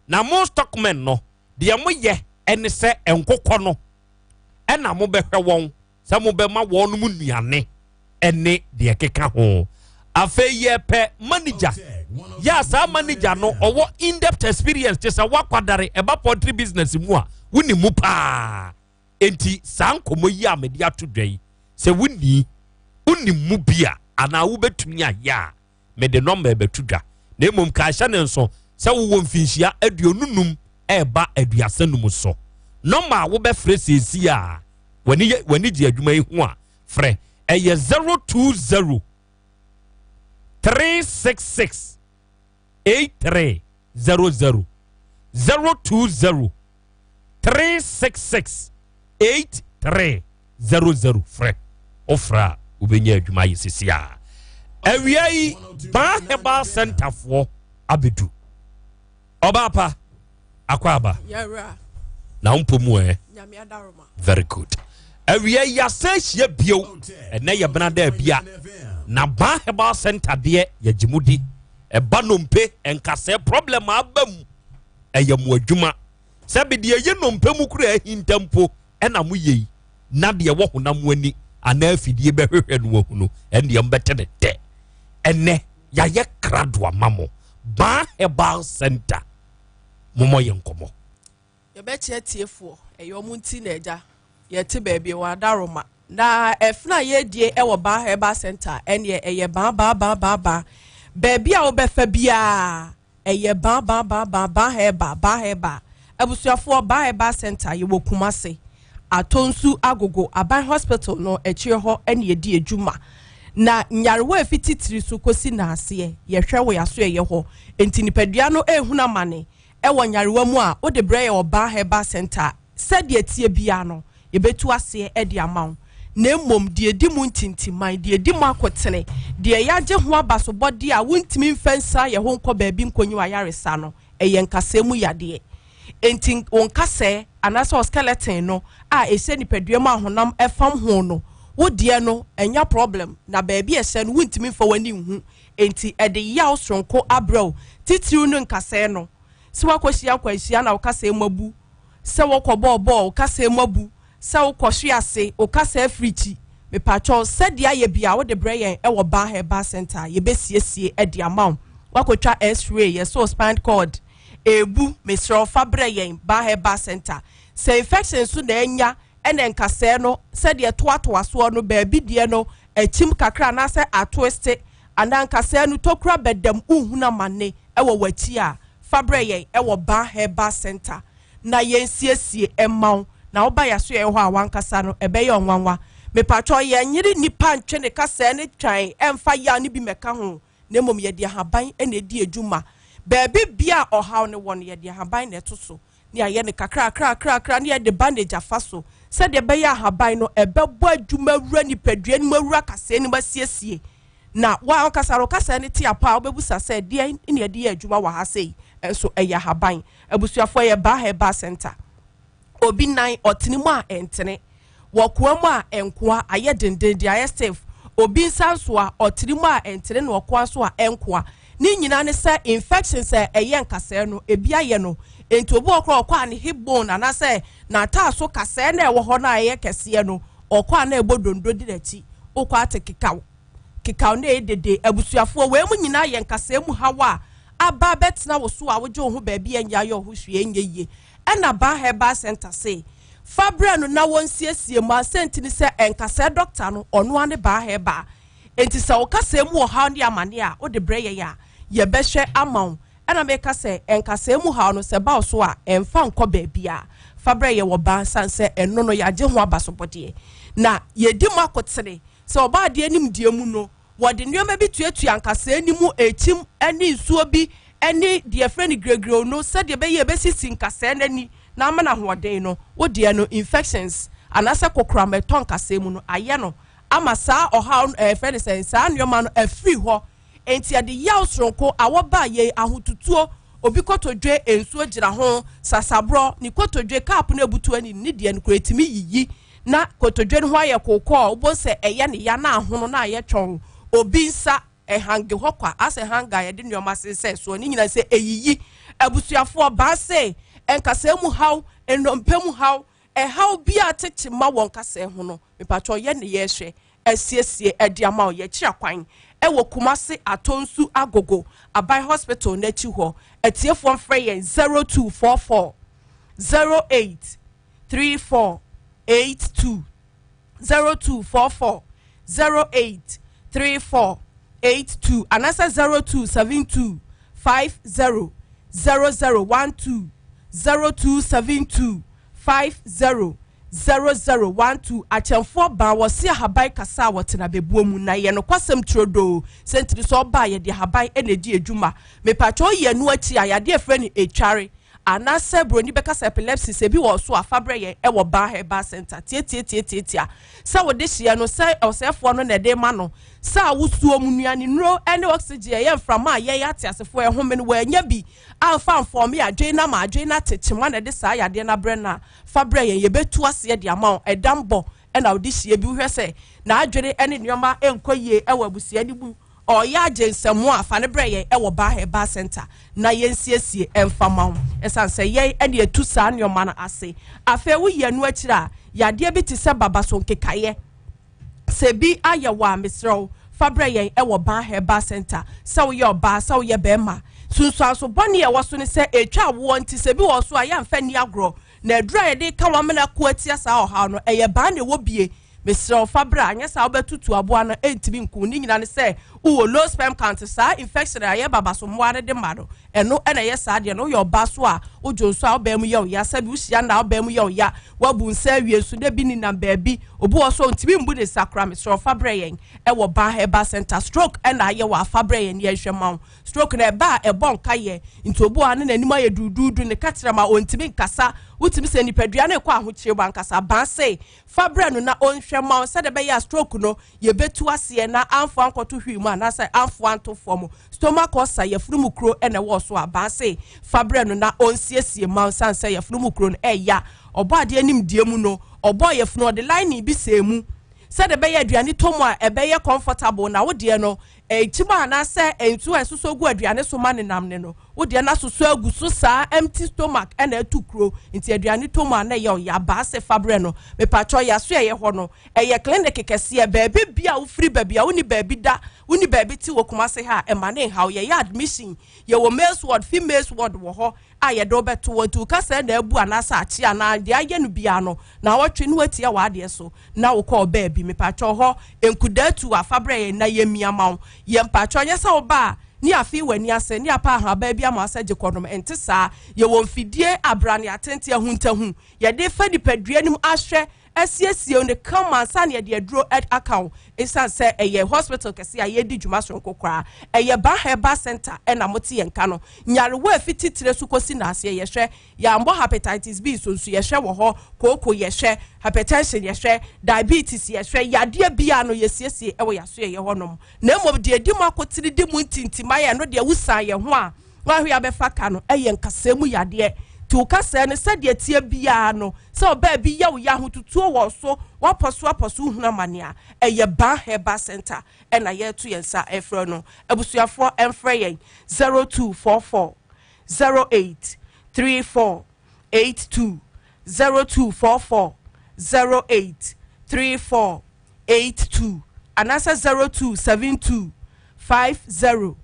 Speaker 2: Na mo stockmen no, deɛ moyɛ ne sɛ nkokɔ no ɛna mobɛhwɛ wɔn sɛ mobɛma wɔn mu nnuane ɛne deɛ ɛkeka ho. Afei yɛpɛ manager. Yɛ a saa manager no ɔwɔ in-depth experience, kyɛ sɛ wakwadare ɛba poultry business mu a wonim mu paa. Enti saa nkɔmmɔ yi a mede ato dwa yi, sɛ wonni wonim mu bi a anaa wobɛtumi ayɛ a, mede nɔmba ɛbɛto dwa. Na mmom ka hyɛ ne nso sɛ wowɔ mfinhyia 25 ɛreba 35 so. Nɔmba a wobɛfrɛ seesei a w'ani gye adwuma yi ho a, frɛ ɛyɛ 020 366 8300, 020 366 8300. Frɛ, wofrɛ a wobɛnya adwuma ayɛ sisi a. Awia yi Baa Herbal Centerfoɔ abɛdu. Ɔbaa pa akɔ aba na wo mpo mu ɛ. Very good. Awia yi yɛasan ahyia bio. Ɛnɛ yɛ bena da abia. Na Baa Herbal Center deɛ yɛgye mu di. Ɛba nnompe, nkasɛɛ problem aba mu, ɛyɛ mo adwuma. Sɛbi deɛ ɛyɛ nnompe mu kura ahinta mpo ɛna mo yɛ yi, na deɛ ɛwɔ honam ani anaa afidie bɛhwehwɛ no ahunu, ɛndeɛ mbɛte ne dɛ. Ɛnɛ yɛayɛ krado ama mo. Baa Herbal Center, momɔ yɛ nkɔmmɔ.
Speaker 9: Yɛbɛkyɛ atiefoɔ, ɛyɛ wɔn nti na agya yɛte baabi wɔ Adaroma. Na ɛfena a yɛredie wɔ Baa Herbal Center ɛneɛ ɛyɛ baa baa baa baa baa. Baabi a wobɛfa biara ɛyɛ baa baa baa baa baa herbal baa herbal. Abusuafoɔ Baa Herbal Center yɛwɔ Kumase, Atonsu Agogo Aban Hospital no akyire hɔ ɛne yɛdi adwuma. Na nyarewa a ɛfiti tiri so kɔsi naaseɛ yɛhwɛ wɔ yɛasoɛyɛ hɔ. Enti nipadua no ɛrehunu amane Wɔ nyarewa mu a, wode brɛ yɛn wɔ Baa Herbal Centre a, sɛdeɛ ɛteɛ biara no, yɛbɛtu aseɛ de ama wo. Na mmom, deɛ ɛdi mu ntintiman, deɛ ɛdi mu akotene, deɛ yɛagye ho abasobɔdeɛ a wontumi mfa nsiane yɛn ho nkɔ baabi nkɔnyi w'ayaresa no, ɛyɛ nkasɛɛ mu yadeɛ. Enti wo nkasɛɛ anaasɛ wo skeleton no a ɛhyɛ nipadua mu a honam fam ho no, wo deɛ no, ɛnya problem, na baabi a ɛhyɛ no, wontumi mfa w'ani nhu. Enti ɛde yaw soronko abrɛ wo, titiriw no nkasɛɛ no. Sɛ woakɔhyia akwanhyia na wo kasɛɛ mu abu, sɛ wokɔbɔɔ bɔɔl wo kasɛɛ mu abu, sɛ wokɔhwe ase wo kasɛɛ afiri kyi, mepakyɛw, sɛdeɛ ayɛ biara wode brɛ yɛn wɔ Baa Herbal Centre a, yɛbɛsiesie de ama wo. Woakɔtwa X-ray, yɛse wo spine cord ɛrebu, mesrɛ wo fa brɛ yɛn Baa Herbal Centre. Sɛ infection nso na anya ɛna nkasɛɛ no sɛdeɛ ɛtoatoa soɔ no, baabi deɛ no akyim kakra anaasɛ atwiste anaa nkasɛɛ no tokura bɛdam wohunu amane wɔ w'akyi a, fa brɛ yɛn wɔ Baa Herbal Centre na yɛnsiesie mma wo na woba yɛasoɛeɛ hɔ a w'ankasa no ɛbɛyɛ wo nwanwa. Mepakyɛw yɛnyere nnipa ntwe ne kasɛɛ no twan ɛmfa yaw no bi mmɛka ho na mmom yɛde ahaban na ɛdi adwuma. Baabi bia a ɔhaw no wɔ no yɛde ahaban na ɛto so ne ayɛ no kakrakrakrakra ne yɛde bandage afa so sɛdeɛ ɛbɛyɛ ahaban no ɛbɛbɔ adwuma awura nipadua no mu awura kasɛɛ no mu asiesie na wankasa no kasɛɛ no te apa a wobɛbusa sɛ deɛn ne yɛde yɛ adwuma wɔ ha sei nso ɛyɛ ahaban abusuafoɔ yɛ baa herbal center Obi nan, ɔtene mu a ɛntene. Wɔkoa mu a ɛnkoa, ayɛ dendenden, ayɛ stiff. Obi nsa nso a, ɔtene mu a ɛntene na ɔkoa nso a ɛnkoa. Ne nyinaa ne sɛ infections a ɛyɛ nkasɛɛ no, ebi ayɛ no. Enti obi wɔ hɔ koraa ɔkɔ a ne hip bone anaasɛ n'ataaso kasɛɛ no a ɛwɔ hɔ no a ɛyɛ kɛseɛ no, ɔkɔ a na ɛbɔ donno di n'akyi. Wokɔ ate kekaw. Kekaw na ɛyɛ dede. Abusuafoɔ, wei mu nyinaa yɛ nkasɛɛ mu haw a aba abɛtena wo so a wogye wo ho baabi a ɛnyɛ ayɛ wo ho hwee ɛnyɛ yie. Ɛna Baa Herbal Centre se, fa brɛ no na wɔnsiesie mu a, sɛnti ne sɛ ɛnkasɛɛ dɔkta no, ɔno ara ne Baa Herbal. Enti sɛ wo kasɛɛ mu ɔhaw ne amane a, wode brɛ yɛn a, yɛbɛhwɛ ama wo. Ɛna meka sɛ, ɛnkasɛɛ mu haw no, sɛ ɛba wo so a, ɛmfa nkɔ baabiara. Fa brɛ yɛn wɔ Baa, sane sɛ ɛno no, yɛagye ho abasobɔdeɛ. Na yɛdi mu akotene sɛ ɔbɔadeɛ nimdeɛ mu no, Wɔde nneɛma bi tuatua nkasɛɛ no mu, ekyim ne nsuo bi ne deɛ yɛfrɛ no giregirew no sɛdeɛ ɛbɛyɛ ɛbɛsisi nkasɛɛ no ani na ama no ahoɔden no, wo deɛ no infections anaasɛ kokoram a ɛtɔ nkasɛɛ mu no ayɛ no ama saa ɔhaw no ɛɛ yɛfrɛ no sɛn saa nneɛma no afiri hɔ. Enti ɛde yaw soronko, awɔ ba yei, ahotutuo, obi kotodwe nsuo gyina ho, sasaborɔ, ne kotodwe cup no abutu ani no ne deɛ no koraa ɛtumi yiyi na kotodwe no ho ayɛ kookɔɔ, wobɛhu sɛ ɛyɛ ne ya na ahono na ayɛ twɔnn. Obi nsa ɛhange hɔ kwa asɛ hanga a yɛde nneɛma sensɛn soɔ ne nyinaa sɛ ɛyiyi. Abusuafoɔ, baa se nkasɛɛ mu haw, nnompe mu haw, ɛhaw biara tete ma wɔ nkasɛɛ ho no, mepakyɛw yɛ ne yɛrehwɛ asiesie de ama wo. Yɛkyerɛ akwan wɔ Kumasi Atonsu Agogo Aban Hospital no akyi hɔ. Atiefoɔ mfrɛ yɛn 0244 08 34 82 0244 08 34 82 anaasɛ 0272 50 0012 0272 50 0012 Akyɛmfoɔ baa wɔse ahaban kasa a wɔtena bɛbuo mu na ɛyɛ nokwasɛm turodoo sɛ ntiri sɛ ɔba a yɛde ahaban na ɛdi adwuma. Mepakyɛ woyi ɛno akyi a yadeɛ a ɛfrɛ no etware Anaasɛ broni bɛka sɛ epilepsy, sɛ ebi wɔ so a, fa brɛ yɛn wɔ Baa Herbal Center. Tiatiatiatiatia. Sɛ wode hyeɛ no, sɛ ɔsɛefoɔ no na ɛde rema no, sɛ awosuo mu nnuanennuro ne oxygen a ɛyɛ mframa a yɛn ateasefoɔ yɛhome no, wannya bi amfa amfɔɔme adwene no ama adwene no ate kyema na ɛde saa yadeɛ no abrɛ no a, fa brɛ yɛn. Yɛbɛtu aseɛ de ama wo. Ɛdambɔ Ɛna wode hyia bi wohwɛ sɛ n'adwene ne nneɛma nkɔ yie wɔ abusua no mu, ɔreyɛ agye nsɛmmo a, fa no brɛ yɛn wɔ Baa Herbal Centre na yɛnsiesie mfa ma wo. Ɛsiane sɛ yɛn na yɛtu saa nneɛma no ase. Afei woyi ɛno akyiri a, yadeɛ bi te sɛ babaso nkekaeɛ, sɛ bi ayɛ wo a, mesrɛ wo, fa brɛ yɛn wɔ Baa Herbal Centre. Sɛ woyɛ ɔbaa, sɛ woyɛ barima, nsunsuanso bɔne a ɛwɔ so ne sɛ ɛtwa awoɔ nti sɛ bi wɔ so a, yɛmfa nni agorɔ. Na aduru a yɛde reka w'amena ko atia saa ɔhaw no, ɛyɛ baa na ɛwɔ bie. Mesrɛ wo fa bra, anyɛ saa wobɛtutu aboa no, ɛntumi nku wo. Ne nyinaa ne sɛ wowɔ low sperm count, saa infection a ɛyɛ babaso mmoa no de ma no, ɛno na ɛyɛ saa deɛ no. Woyɛ ɔbaa so a, wodwo nso a, wo baa mu yɛ wo ya, sɛbi wohyia nna a, wo baa mu yɛ wo ya, woabu nsa awie nso na ebi nenam baabi, obi wɔ hɔ so a ɔntumi mbu ne nsa koraa, mesrɛ wo fa brɛ yɛn ɛwɔ Ban Herbal Center. Stroke na ayɛ wo a, fa brɛ yɛn na yɛnhwɛ mma wo. Stroke no ɛba a ɛbɔ nkayɛ nti obi wɔ ha ne n'anim ayɛ duuduudu, ne kɛtrɛma ɔntumi nkasa, wotumi sɛ nipadua no rekɔ ahokyere mu ankasa. Baa se fa brɛ no na ɔnhwɛ mma wo sɛdeɛ ɛbɛyɛ a stroke no yɛbɛtu aseɛ na amfo ankɔto hwii mu anaasɛ amfo anto fam. Stomach ulcer, yafunu mu kuro na ɛwɔ so a, baa se fa brɛ no na ɔnsiesie mma wo sane sɛ yafunu mu kuro no ɛya. Ɔbɔ adeɛ nimdeɛ mu no ɔbɔɔ yafunu ɔde lining bi sɛɛ mu sɛdeɛ ɛbɛyɛ aduane tɔ mu a ɛbɛyɛ comfortable, na wo deɛ no Nkyim anaasɛ nsu a ɛsosɔ gu aduane so ma nenam ne no, wo deɛ no asosɔ agu so saa, empty stomach na atu kuro, nti aduane tɔ mu a na ɛyɛ ɔya, baa se fa brɛ no. Mepakyɛw yɛaso ɛyɛ hɔ no, ɛyɛ clinic kɛseɛ, baabi bia wo firi baabi a wonni baabi da, wonni baabi te wɔ Kumasi ha a, ɛma ne nhaw, yɛyɛ admission, yɛwɔ males ward, females ward wɔ hɔ a yɛde wo bɛto hɔ, nti wo kasa na abu anaasɛ akye anaa deɛ ayɛ no biara no, naawɔtwe ne watia w'adeɛ so. na wo kɔɔ baabi mepakyɛw hɔ nkudaa tu a fa brɛ yɛn na yɛ mia ma wo yɛ mpakyɛw nyɛ sɛ wo ba a ne afee w'ani ase ne apa ahabaa bi ama wo sɛ gye kɔnom ɛnte saa yɛwɔ mfidie abrane atente ahuntahu yɛde fa nipadua no mu ahwɛ asiesie no kama ansa na yɛde aduro aka wo ɛsiane sɛ ɛyɛ hospital kɛse a yɛdi dwuma soronko koraa ɛyɛ Ba Herbal Center ɛna mote yɛn ka no nyarewa a ɛfi titire so kɔsi naaseɛ yɛhwɛ Yɛambɔ hepatitis B so nso yɛhwɛ wɔ hɔ, kooko yɛhwɛ, hypertension yɛhwɛ, diabetes yɛhwɛ, yadeɛ biara no yɛsiesie wɔ yɛasoɛeɛ hɔ nom. Na mmom deɛ ɛdi mu akotene di mu ntintiman ɛno deɛ wosan yɛn ho a woahwe abɛfa ka no ɛyɛ nkasɛɛ mu yadeɛ. Nti wo kasɛɛ no sɛdeɛ ɛteɛ biara no sɛ ɔbaa bi yɛ wo ya ahotutuo wɔ so, woapɔ so apɔ so wohunu amane a, ɛyɛ Ban Herbal Centre ɛna yɛreto yɛn nsa ɛrefrɛ no. Abusuafoɔ ɛmfrɛ yɛn 0244 08 34 82 0244 08 34 82 anaasɛ 0272 50 00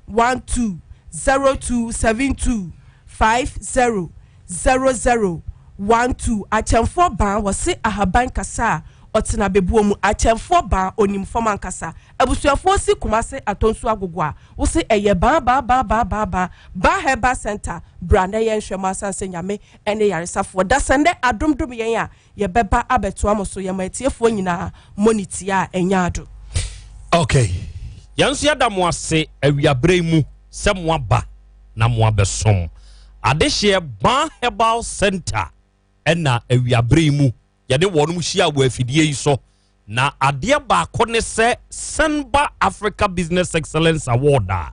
Speaker 9: 12 0272 50 00 12 Akyɛmfoɔ baa wɔse ahaban kasa a ɔtena bɛbuo mu Akyɛmfoɔ baa onim fam ankasa Abusuafoɔ si Kumase Atonsu Agogo a Wo se ɛyɛ baa baa baa baa baa baa baa herbal center bra na yɛn hwɛ mo asan sɛ Nyame ne yaresafoɔ dasɛndɛ adom dom yɛn a yɛbɛba abɛtoa mo so yɛma atiefoɔ nyinaa mɔ ne tia a ɛnyɛ ado.
Speaker 2: Ok yɛn nso yɛda mo ase awiaberɛ yi mu sɛ mo aba na mo abɛsom adehyeɛ Baa Herbal Center ɛna awiaberɛ yi mu yɛne wɔnom hyia wɔ afidie yi so na adeɛ baako ne sɛ Senba Africa Business Excellence Award a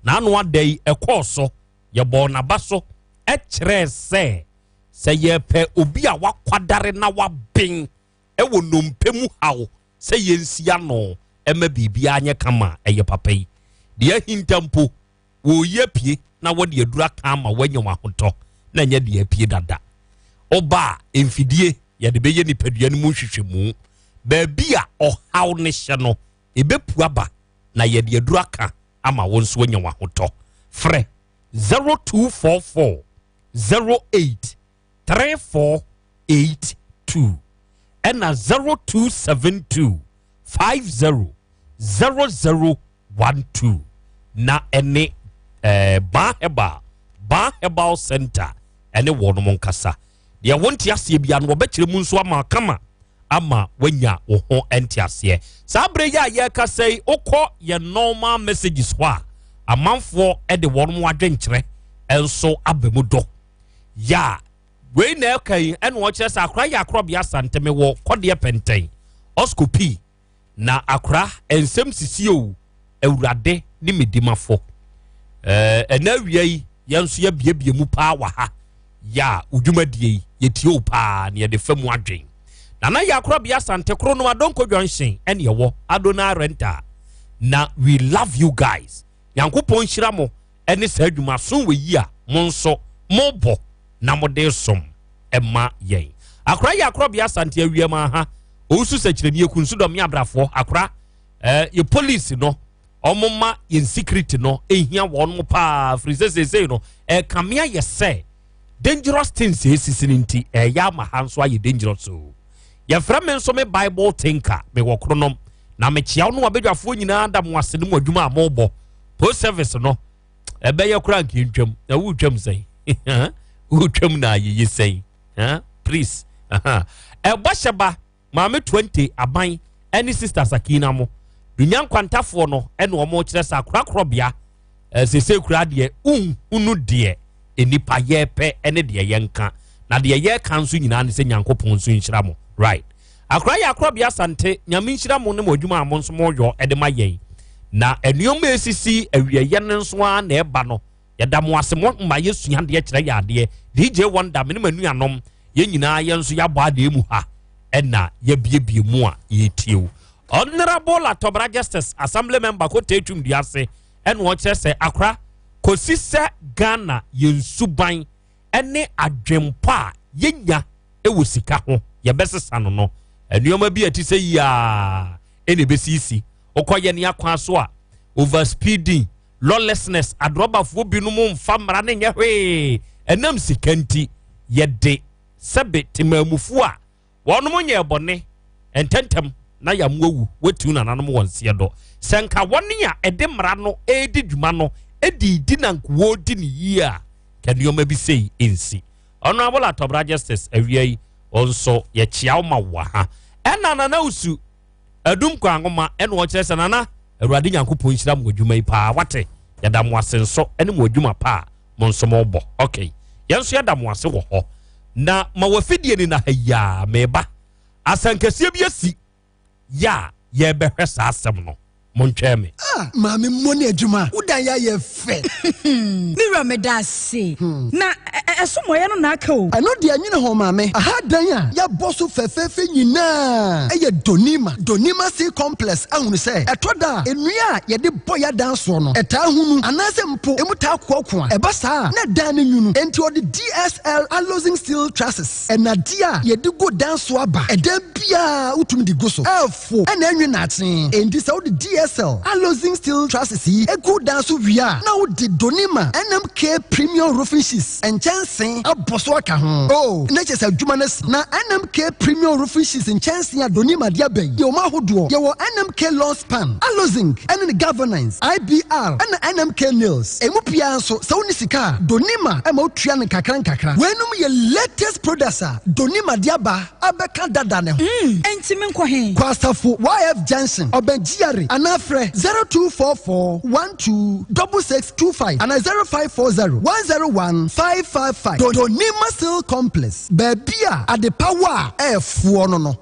Speaker 2: n'ano ada yi ɛkɔɔ so yɛbɔɔ n'aba so ɛkyerɛɛ sɛ sɛ yɛpɛ obi a wakwadare na waben ɛwɔ nnompe mu haw sɛ yɛnsi ano ɛma biribiara nyɛ kama ɛyɛ papa yi deɛ ahinta mpo wɔreyi apue na wɔde aduru aka ama woanya w'ahotɔ na ɛnyɛ deɛ apue dada. Woba a, mfidie yɛde bɛyɛ nipadua no mu nhwehwɛmu. Baabi a ɔhaw no hyɛ no, ɛbɛpu aba na yɛde aduru aka ama wo nso anya w'ahotɔ. Frɛ 0244 08 3482 ɛna 0272 50 00 12 na ɛne ɛɛ Ban Herbal Ban Herbal Center ɛne wɔnom nkasa deɛ wonte aseɛ bia no wɔbɛkyerɛ mu nso ama kama ama wanya wo ho nte aseɛ saa berɛ yi a yɛrekasa yi wokɔ yɛ normal messages hɔ a amanfoɔ de wɔnom adwenkyerɛ nso aba mu dɔ yɛ a wei na ɛka yi ɛna ɔkyerɛ sɛ akora yɛ akorɔbea santeme wɔ kɔdeɛ pɛntɛn ɔskopii Na akora nsɛm sisi o, Awurade ne me dimafo. Ɛɛ ɛna awia yi yɛn nso yɛbiebie mu paa wɔ ha. Yɛ a wo dwumadie yi yɛtie wo paa na yɛde fa mu adwen. Nana yɛ akorabea Asante koro no Adonko Junction ɛne ɛwɔ Adonai Rental. Na we love you guys. Nyankopɔn nhyira mo ɛne saa adwuma so wɔ yi a mo nso mo bɔ na mo de som ɛma yɛn. Akora yɛ akorabea Asante awiam aha. Owusu sɛkyerɛni ekunsu dɔm ne abrafoɔ akora ɛɛ yɛ police no wɔn ma yɛn security no ehia wɔn paa firi sɛ seesei no ɛkame ayɛ sɛ dangerous things esisi no nti ɛyɛ ama ha nso ayɛ dangerous o yɛfrɛ me nso me bible tinker mewɔ kronom na mekyia wo no abadwafoɔ nyinaa da mo ase no mu adwuma a mobɔ post service no ɛbɛyɛ koraa nka ntwam na wotwam sɛn wotwam na ayɛyɛ sɛn please ɛbɔ hyɛ ba Maame 20 aban ne Sister Sakina mo dunya nkwantafoɔ no ɛna wɔn kyerɛ sɛ akorakorɔbea sese kura deɛ nhunu deɛ nnipa yɛpɛ ne deɛ yɛnka na deɛ yɛka nso nyinaa ne sɛ Nyankopɔn nso nhyira mo right akora yɛ akorɔbea asante nyame nhyira mo ne mo adwuma a mo nso mo yɔ de ma yɛn na nneɛma esisi awieɛ no nso ara na ɛba no Yɛda mo ase mo ma yɛsua adeɛ kyerɛ yɛ adeɛ. DJ Wonder me ne m'anuanom yɛn nyinaa yɛn nso yɛabɔ adeɛ mu ha ɛna yɛabiebie mu a yɛtie wo. Honorable Atɔbra Justice Assembly Member Kotee Twum Duase ɛna ɔkyerɛ sɛ akora kɔsi sɛ Ghana yɛn suban ɛne adwempɔ a yɛnya ɛwɔ sika ho yɛbɛsesa no no nneɛma bi a ɛte sɛ yi a ɛna ɛbɛsisi wokɔ yɛ ne akwan so a overspeeding lawlessness, adrɔbafoɔ binom mfa mmara no nyɛ hwee ɛnam sika nti, yɛde sɛbe temaamufoɔ a wɔnom nyɛɛ bɔne ntɛntɛm na yɛamo awu wɔatiw nananom wɔn seɛ dɔ. Sɛ nka wɔne a ɛde mmara no redi dwuma no de redi na nka wɔredi no yie a, ka nneɛma bi sei nsi. Honorable Atɔbra Justice awia yi nso yɛkyea wo ma wɔ ha. Ɛna Nana Usu Adum kɔ anwoma ɛna ɔkyerɛ sɛ nana awurade nyankopɔn nhyira mo adwuma yi paa wate yɛda mo ase nso ɛne mo adwuma paa mo nso mo bɔ ok yɛn nso yɛda mo ase wɔ hɔ na ma wafidie ni na ha yaa meba asɛnkɛseɛ bi asi yɛ a yɛbɛhwɛ saa asɛm no montwɛn me.
Speaker 10: Ah maame mmɔ ne adwuma wo dan yɛ ayɛ fɛ.
Speaker 22: Me wura meda ase. Na ɛso mmɔeɛ no na aka o.
Speaker 10: Ɛno deɛ nwene ho maame. Aha dan a yɛabɔ so fɛfɛɛfɛ nyinaa yɛ Donima, Donima Sea Complex ahunu sɛ ɛtɔ da a nnua a yɛde bɔ yɛn adan soɔ no ɛtaa hunu anaasɛ mpo ɛmu taa koakoa. Ɛba saa a na dan no nwunu. Enti ɔde DSL Alozing Steel Trusses, nnadeɛ a yɛde gu dan so aba. Ɛdan biara wotumi de gu so. Fo na ɛnwe nnaakye. Enti sɛ wode DSL Alozing Steel Trusses yi gu dan so wie a, na wode Donima NMK Premium Roofing Sheets nkyɛnsee abɔ so aka ho. Oh, na kyerɛ sɛ adwuma no asi. Na NMK Premium Roofing Sheets nkyɛnsee a Donima de aba yi yɛ wɔn ahodoɔ. Yɛwɔ NMK Long Span, Alozing ne ne Galvanized, IBR, ɛna NMK Nails. Emu biara nso, sɛ wonni sika a, Donima ma wotua no nkakra nkakra. Weinom yɛ latest products a Donima de aba. abɛka dada ne ho.
Speaker 22: Mm, enti menkɔ he?
Speaker 10: Kɔ Asafo YF Junction, ɔbɛn GRA anaa frɛ 0244 12 6625 anaa 0540 101 555. Donima Steel Complex, baabi a adepa wɔ a ɛɛfoɔ no no.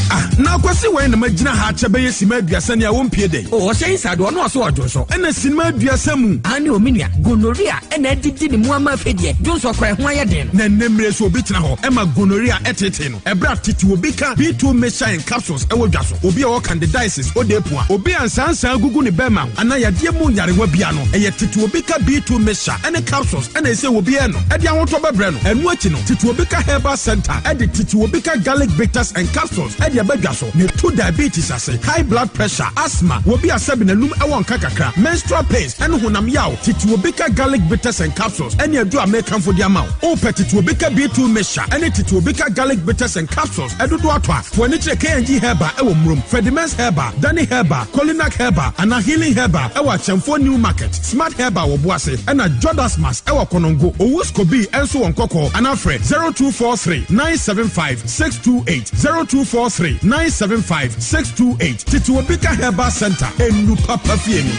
Speaker 23: Ah, na akwasi wɛn na magyina ha akyɛ bɛyɛ sima aduasa ni a wɔmpie dɛn?
Speaker 24: O, ɔhyɛ yi saa de ɔno ɔso ɔdwo nso.
Speaker 23: Ɛna sinima aduasa mu.
Speaker 24: Aane o me nua, gonorrhea ɛna adidi ne mu ama afei deɛ dwonsɔ koraa ɛho ayɛ den
Speaker 23: no. Na nnɛ mmerɛ so obi tena hɔ ɛma gonorrhea ɛtetee no. Ɛberɛ a tete obi ka B2 mixture and capsules ɛwɔ dwa so, obi a ɔwɔ candidiasis, odeepua, obi a nsaansaa gugu ne bɛɛma ho anaa yadeɛ mu nyarewa bia no, ɛyɛ tete obi ka B2 mixture ɛne capsules ɛna ɛsɛ obi ɛnom ɛde ahotɔ bɛbrɛ no. Ɛno akyi no, tete obi ka herbal center ɛde tete obi ka garlic bitters and capsules ɛde ɛba dwa so na ɛtu diabetes ase, high blood pressure, asthma, obi a sɛbe n'anum ɛwɔ nka kakra, menstrual pains, ɛne honam yaw. Tete Obika Garlic Bitters and Capsules ɛne aduru a mekamfo de ama wo. Wopɛ Tete Obika B2 Mixture ɛne Tete Obika Garlic Bitters and Capsules ɛdodoɔ atɔ a, fa w'ani kyerɛ K&G Herbal ɛwɔ Murom, Ferdimens Herbal, Danny Herbal, Kolinak Herbal anaa Healing Herbal ɛwɔ Akyɛmfoɔ New Market, Smart Herbal wɔ Boase ɛna Jodasmas ɛwɔ Konongo, Owus Kobi nso wɔ Nkɔkɔɔ anaa frɛ 0243 975 628, 0243 975 628. Tete Obika Herbal Center, enu papa fie ni.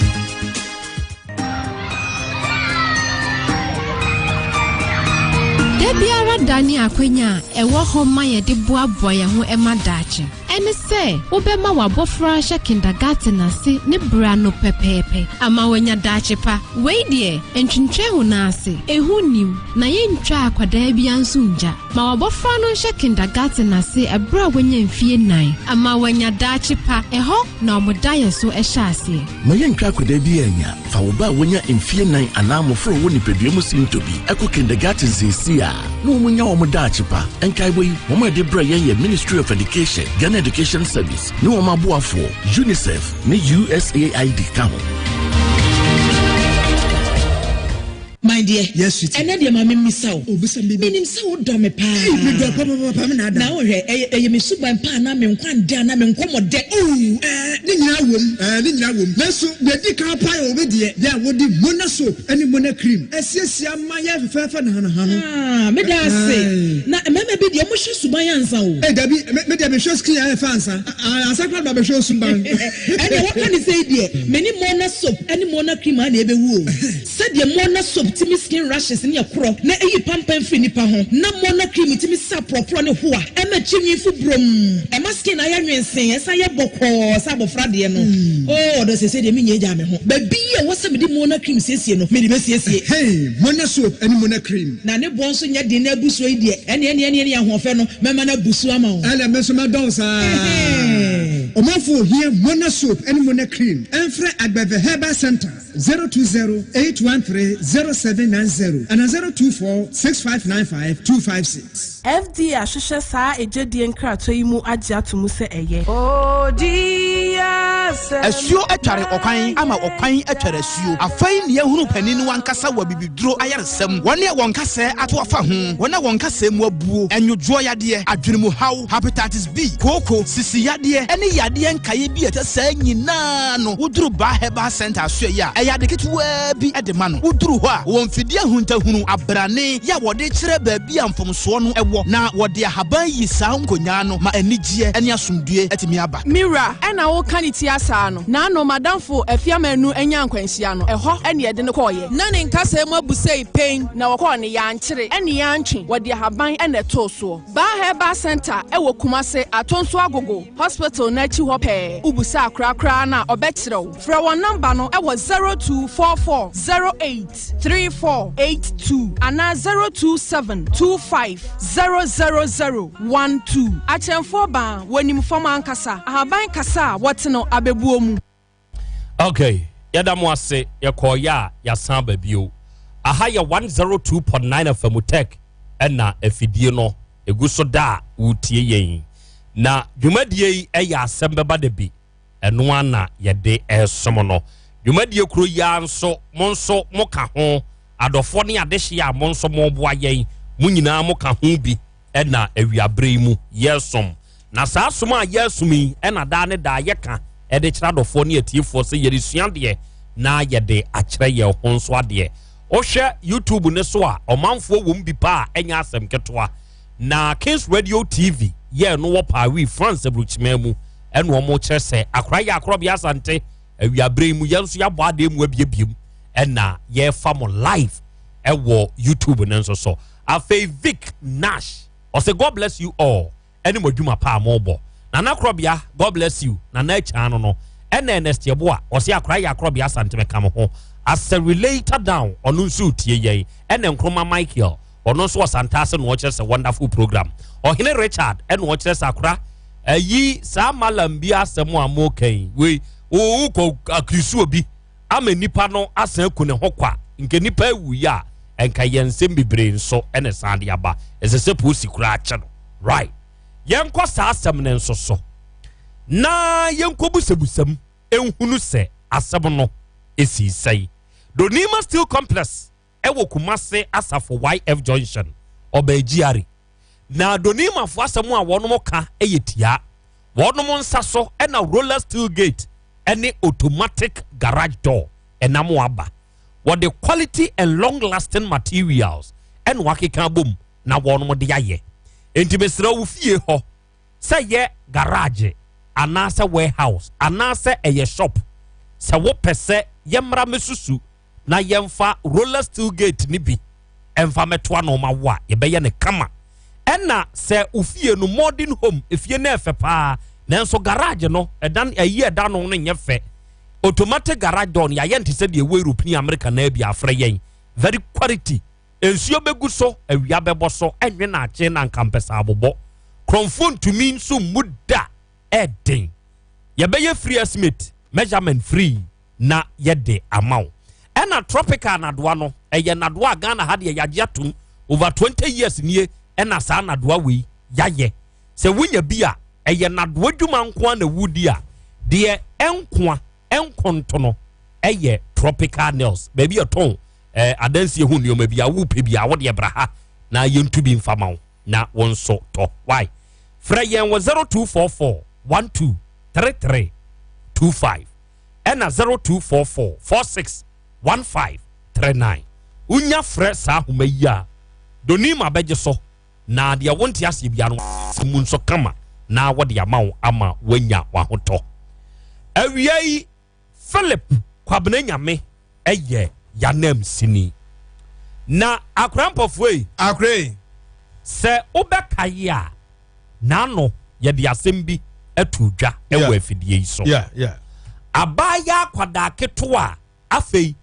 Speaker 25: Da biara da ne akwanya a ɛwɔ hɔ ma yɛde boaboa yɛn ho ma daakye.
Speaker 11: Ɛne sɛ wobɛma w'abɔfra ahyɛ kindergarten ase ne berɛ ano pɛpɛɛpɛ ama wanya daakye pa. Wei deɛ, ntwentwɛn wo nan ase, ehu nnim, na yɛntwa akwadaa biara nso ngya. Ma w'abɔfra no nhyɛ kindergarten ase ɛberɛ a wanya mfie nnan ama wanya daakye pa. Ɛhɔ na wɔn daeɛso hyɛ aseɛ.
Speaker 12: Ma yɛntwa akwadaa bi anya. Fa wo ba a wanya mfie nnan anaa mmofra a wɔwɔ nipadua mu sintɔ bi kɔ kindergarten seesei a na wɔnya wɔn daakye pa. Nkaebɔ yi, wɔn a ɛde brɛ yɛn yɛ Ministry of Education, Ghana Education Service ne wɔn aboafoɔ, UNICEF ne USAID ka ho.
Speaker 13: My dear, yes, sweetie. Ɛnɛ deɛ ma me mmisa wo. Obisa me. Menim sɛ wodɔ me paa. Ee, me dɔ papa me na ada. Na wohwɛ, ɛyɛ ɛyɛ me suban pa anaa me nkwa ndɛ anaa me nkɔmɔ dɛ.
Speaker 15: Oh, ɛɛ, ne nyinaa wom. Ɛɛ, ne nyinaa wom. Nanso deɛ edi kan paa yɛ obi deɛ, deɛ a wɔde Mona soap ne Mona cream asiesie ama yɛ fɛfɛɛfɛ nahanaha no.
Speaker 13: Ah, meda ase. Na mmarima bi deɛ wɔhwɛ suban ansa o.
Speaker 15: Ee, dabi, me me deɛ mehwɛ skin ayɛ fɛ ansa. Ah, ansa koraa na mabɛhwɛ osuban.
Speaker 13: Ɛnneɛ wɔka ne sei deɛ, me ne Mona soap ne Mona cream a na ɛbɛwu o. Sɛdeɛ Mona soap tumi skin rashes ne ɛkorɔ na ɛyi pampan firi nipa ho, na Mona cream tumi sa porɔporɔ ne hoa, ɛma akyi nwi fu brom, ɛma skin ayɛ nwensee, ɛsan yɛ bɔkɔɔ sɛ abɔfra deɛ no. Oh, ɔdɔ seesei deɛ menyɛ gyaa me ho. Baabi a ɛwɔ sɛ mede Mona cream siesie no, mede bɛsiesie.
Speaker 15: Hey, Mona soap ne Mona cream.
Speaker 13: Na ne boɔ nso nyɛ den na abu soɔ yi deɛ, ɛneɛ ɛneɛ ɛneɛ ahoɔfɛ no, mɛma no abu so ama wo.
Speaker 15: Ɛna me nso mɛdɔ wo saa. Ɔmanfoɔ ohia Mona soap ne Mona cream, ɛmfrɛ Agbeve Herbal Centre. 020 813 0790 anaa 024 6595 256.
Speaker 9: FDA ahwehwɛ saa egyedie nkratoɔ yi mu agye ato mu sɛ ɛyɛ.
Speaker 25: Asuo atware ɔkwan ama ɔkwan atware asuo. Afei na yɛahunu panin no ankasa wɔ abibiduro ayaresa mu. Wɔn a wɔn kasɛɛ ato afa ho, wɔn a wɔn kasɛɛ mu abuo, nnwodwoɔ yadeɛ, adwene mu haw, hepatitis B, kooko, sisi yadeɛ, ne yadeɛ nkaeɛ bi a ɛte saa nyinaa no, woduru Baa Herbal Centre asoɛeɛ a, ɛyɛ ade ketewaa bi de ma no. Woduru hɔ a, wɔwɔ mfidie ahuntahunu, abrane, yɛ a wɔde kyerɛ baabi a mfomsoɔ no wɔ, na wɔde ahaban yi saa nkonyaa no ma anigyeɛ ne asomdwoeɛ atumi aba.
Speaker 9: Me wura, ɛna woka ne ti asaa no, naano m'adamfo Afiamanu nyaa nkwanhyia no, ɛhɔ ɛne yɛde no kɔɔeɛ. Na ne nkasɛɛ mu abu sei pen, na wɔkɔɔ no yɛankyere ɛne yɛantwe, wɔde ahaban ɛna ɛtoo soɔ. Baa Herbal Centre ɛwɔ Kumase, Atonso Agogo Hospital no akyi hɔ pɛɛ. Wobusa akora koraa no a, ɔbɛkyerɛ wo. Frɛ wɔn nɔmba no wɔ 0244 08 3482 anaa 027 25 000 12. Akyɛnfoɔ baa, wɔnim fam ankasa. Ahaban kasa a wɔte no abɛbuo mu.
Speaker 2: Okay, yɛda mo ase yɛkɔɔyɛ a yɛasan aba bio. Aha yɛ 102.9 FM Tech ɛna afidie no ɛgu so da a wotie yɛn. Na dwumadie yi ɛyɛ asɛm bɛba da bi ɛno ara na yɛde ɛresom no. Dwumadie kuro yi ara nso mo nso moka ho adɔfoɔ ne adehyeɛ a mo nso moboa yɛn mo nyinaa moka ho bi ɛna awiaberɛ yi mu yɛresom. Na saa som a yɛresom yi ɛna daa ne daa yɛka ɛde kyerɛ adɔfoɔ ne atiefoɔ sɛ yɛresua adeɛ na yɛde akyerɛ yɛn ho nso adeɛ. Wohwɛ YouTube ne so a ɔmanfoɔ wɔ mu bi paa a ɛnyɛ asɛm ketewa. Na Kings Radio TV yɛɛ no wɔ Paris, France aburokyima mu ɛna wɔn kyerɛ sɛ akora yɛ akorɔbea asante awiaberɛ yi mu yɛn nso yɛabɔ adeɛ mu abiebiem ɛna yɛrefa mo live ɛwɔ YouTube no nso so. Afei Vic Nash ɔsɛ God bless you all ɛne mo adwuma pa a mobɔ. Nana Korɔbea God bless you Nana Akyaa no no ɛna Ernest Yeboah ɔsɛ akora yɛ akorɔbea asante mɛka mo ho asɛ relator down ɔno nso tie yɛn ɛna Nkrumah Michael ɔno nso wɔ Santase na ɔkyerɛ sɛ wonderful program. Ɔhene Richard ɛna ɔkyerɛ sɛ akora ayi saa malam bi asɛm a mo kan wei wokɔ akirisu obi ama nipa no asan aku ne ho kwa nka nipa awu yi a nka yɛn nsɛm bebree nso ɛna san de aba ɛsɛ sɛ polisi koraa kyɛ no right yɛnkɔ saa asɛm no nso so na yɛnkɔ busabusam nhunu sɛ asɛm no esi sɛe Donima Steel Complex ɛwɔ Kumase Asafo YF Junction ɔbɛn GRA na Donimafo asɛm a wɔnom ka yɛ tia wɔnom nsa so ɛna roller steel gate ɛne automatic garage door ɛnam aba wɔde quality and long lasting materials ɛna wakeka abom na wɔnom de ayɛ enti mesrɛ wo fie hɔ sɛ yɛ garage anaasɛ warehouse anaasɛ ɛyɛ shop sɛ wopɛ sɛ yɛmmra mɛsusu na yɛmfa roller steel gate no bi ɛmfa mɛto ano ma wo a yɛbɛyɛ no kama ɛna sɛ ofie no modern home efie no ɛfɛ paa Nanso garage no, ɛdan ayi ɛda no no nyɛ fɛ. Automatic garage door no yɛayɛ nte sɛ deɛ ɛwɔ Europe ne America naa bi afrɛ yɛn. Very quality. Nsuo bɛgu so, awia bɛbɔ so, ɛnwe na akye na nka mpɛsɛ abobɔ. Korɔmfoɔ ntumi nso mmu da. Ɛden. Yɛbɛyɛ free estimate, measurement free na yɛde ama wo. Ɛna tropical nadoa no, ɛyɛ nadoa a Ghana ha deɛ yɛagye atom over 20 years nie ɛna saa nadoa wei yɛayɛ. Sɛ wonya bi a, ɛyɛ nadoa dwuma nko ara na wodi a, deɛ ɛnkoa ɛnkonto no ɛyɛ tropical nails. Baabi ɛtɔn eh, adansie ho nneɛma bi a wopɛ bi a wodeɛ bra ha na yɛntu bi mfa ma wo na wo nso tɔ. Why? Frɛ yɛn wɔ 0244 12 33 25 ɛna 0244 46 15 39. Wonya frɛ saa ahoma yi a, Donima bɛgye so na deɛ wonte aseɛ biara no si mu nso kama na wɔde ama wo ama woanya w'ahotɔ. Awia yi Philip Kwabena Nyame yɛ yanamsini. Na akora mpɔfoɔ yi.
Speaker 7: Akora yi.
Speaker 2: Sɛ wobɛkae a, n'ano yɛde asɛm bi ato dwa wɔ afidie yi so. Abaayaa akwadaa ketewa a afei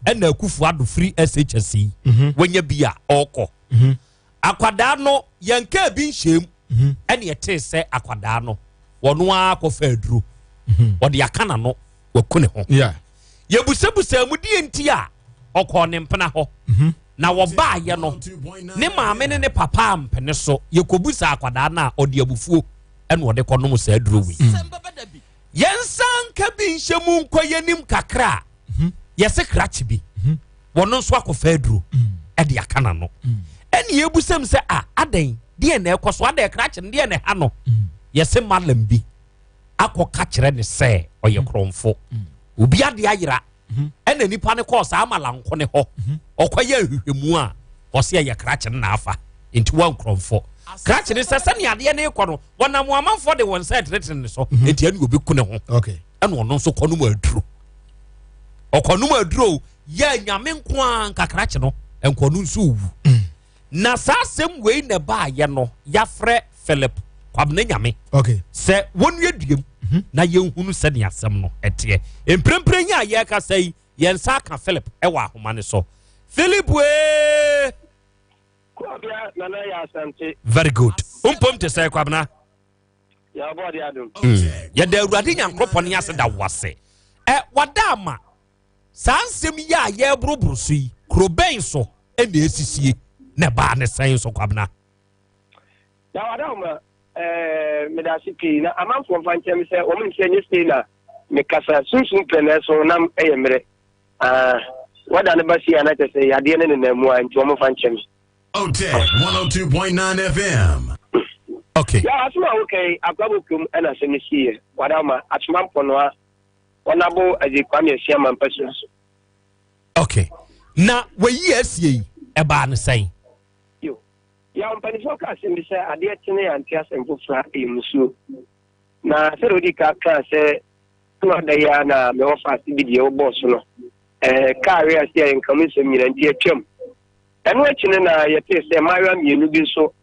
Speaker 2: ɛna Akufo Addo firi SHS yi mhm. wanya bi a ɔrekɔ. Mhm. Akwadaa no yɛn kaa bi nhyɛm mhm. ɛna ɛtee sɛ akwadaa no wɔn ara kɔfa aduro wɔde aka n'ano waku ne ho. Yɛbusabusa mu deɛ nti a ɔkɔɔ ne mpena hɔ na wɔbaayɛ no ne maame ne ne papa ampene so yɛkɔbusa akwadaa no a ɔde abufuo ɛna ɔde kɔnom saa aduro wei. Yɛnsan nka bi nhyɛ mu nkɔ yɛnim kakra a mhm. yɛse krakye bi mhm. wɔno nso akɔfa aduro mhm. ɛde aka n'ano ɛne yɛbusam sɛ a adɛn deɛ na ɛkɔ so adɛn krakye no deɛ na ɛha no yɛse malam bi akɔka kyerɛ ne sɛ ɔyɛ korɔmfo obi ade ayera ɛna nipa no kɔɔ saa malanko ne hɔ ɔkɔyɛ nhwehwɛmu a ɔse ɛyɛ krakye no na afa nti wa nkorɔmfo krakye no sɛ sɛnea adeɛ no rekɔ no wɔnam amanfoɔ de wɔn nsa ɛtenetene ne so nti ɛne obi ku ne ho ɛna ɔno nso kɔnom aduro ɔkɔnom aduro yɛ nyame nko ara nkakrakye no nkɔno nso owu mm. na saa asɛm wei na ɛbaayɛ no yɛafrɛ Philip Kwabena Nyame
Speaker 7: okay.
Speaker 2: sɛ wɔnnua duam mm -hmm. na yɛnhunu sɛnea asɛm no ɛteɛ mprempren yi a yɛrekasa yi yɛn nsa aka Philip ɛwɔ ahoma no so Philip wee
Speaker 6: Kwabena Nana yɛ Asante.
Speaker 2: Very good. Mpom te sɛ Kwabena.
Speaker 6: Mm.
Speaker 2: Yɛda Awurade Nyankoropɔn ase da wo ase. Ɛ wada ama saa nsɛm yi a yɛreboroboro so yi kuro bɛn so ɛna esisie na ɛbaa ne sɛn so Kwabena.
Speaker 6: Na wada ama ɛɛ meda ase pii na amanfoɔ mfa nkyɛn sɛ wɔn nsɛ nye sei na mekasa sunsun pɛ na ɛso nam ɛyɛ mmerɛ. Ah, wada no ba sie a na kyerɛ sɛ yadeɛ no nenam mu a nti wɔn mfa nkyɛ me.
Speaker 19: Otec 102.9 FM.
Speaker 2: Okay.
Speaker 6: Ya asɛm a woka yi akwabo kurom ɛna asɛm no siiɛ wada ma atoma mpɔnoa wɔnabo adze Kwame Asia ma mpasua so.
Speaker 2: Okay. Na wayi asie yi ɛbaa no sɛn?
Speaker 6: Yo. Ya mpanimfoɔ ka asɛm bi sɛ adeɛ tene ante asɛm foforɔ a ɛyɛ musuo. Na sɛdeɛ wodi ka kaa sɛ Ɛna da yi ara na me wɔfaase bi deɛ wobɔɔ so no, ɛɛ kaa we ase a yɛnka mu nsɛm nyinaa nti atwam. Ɛno akyi no na yɛtee sɛ mmaayewa mmienu bi nso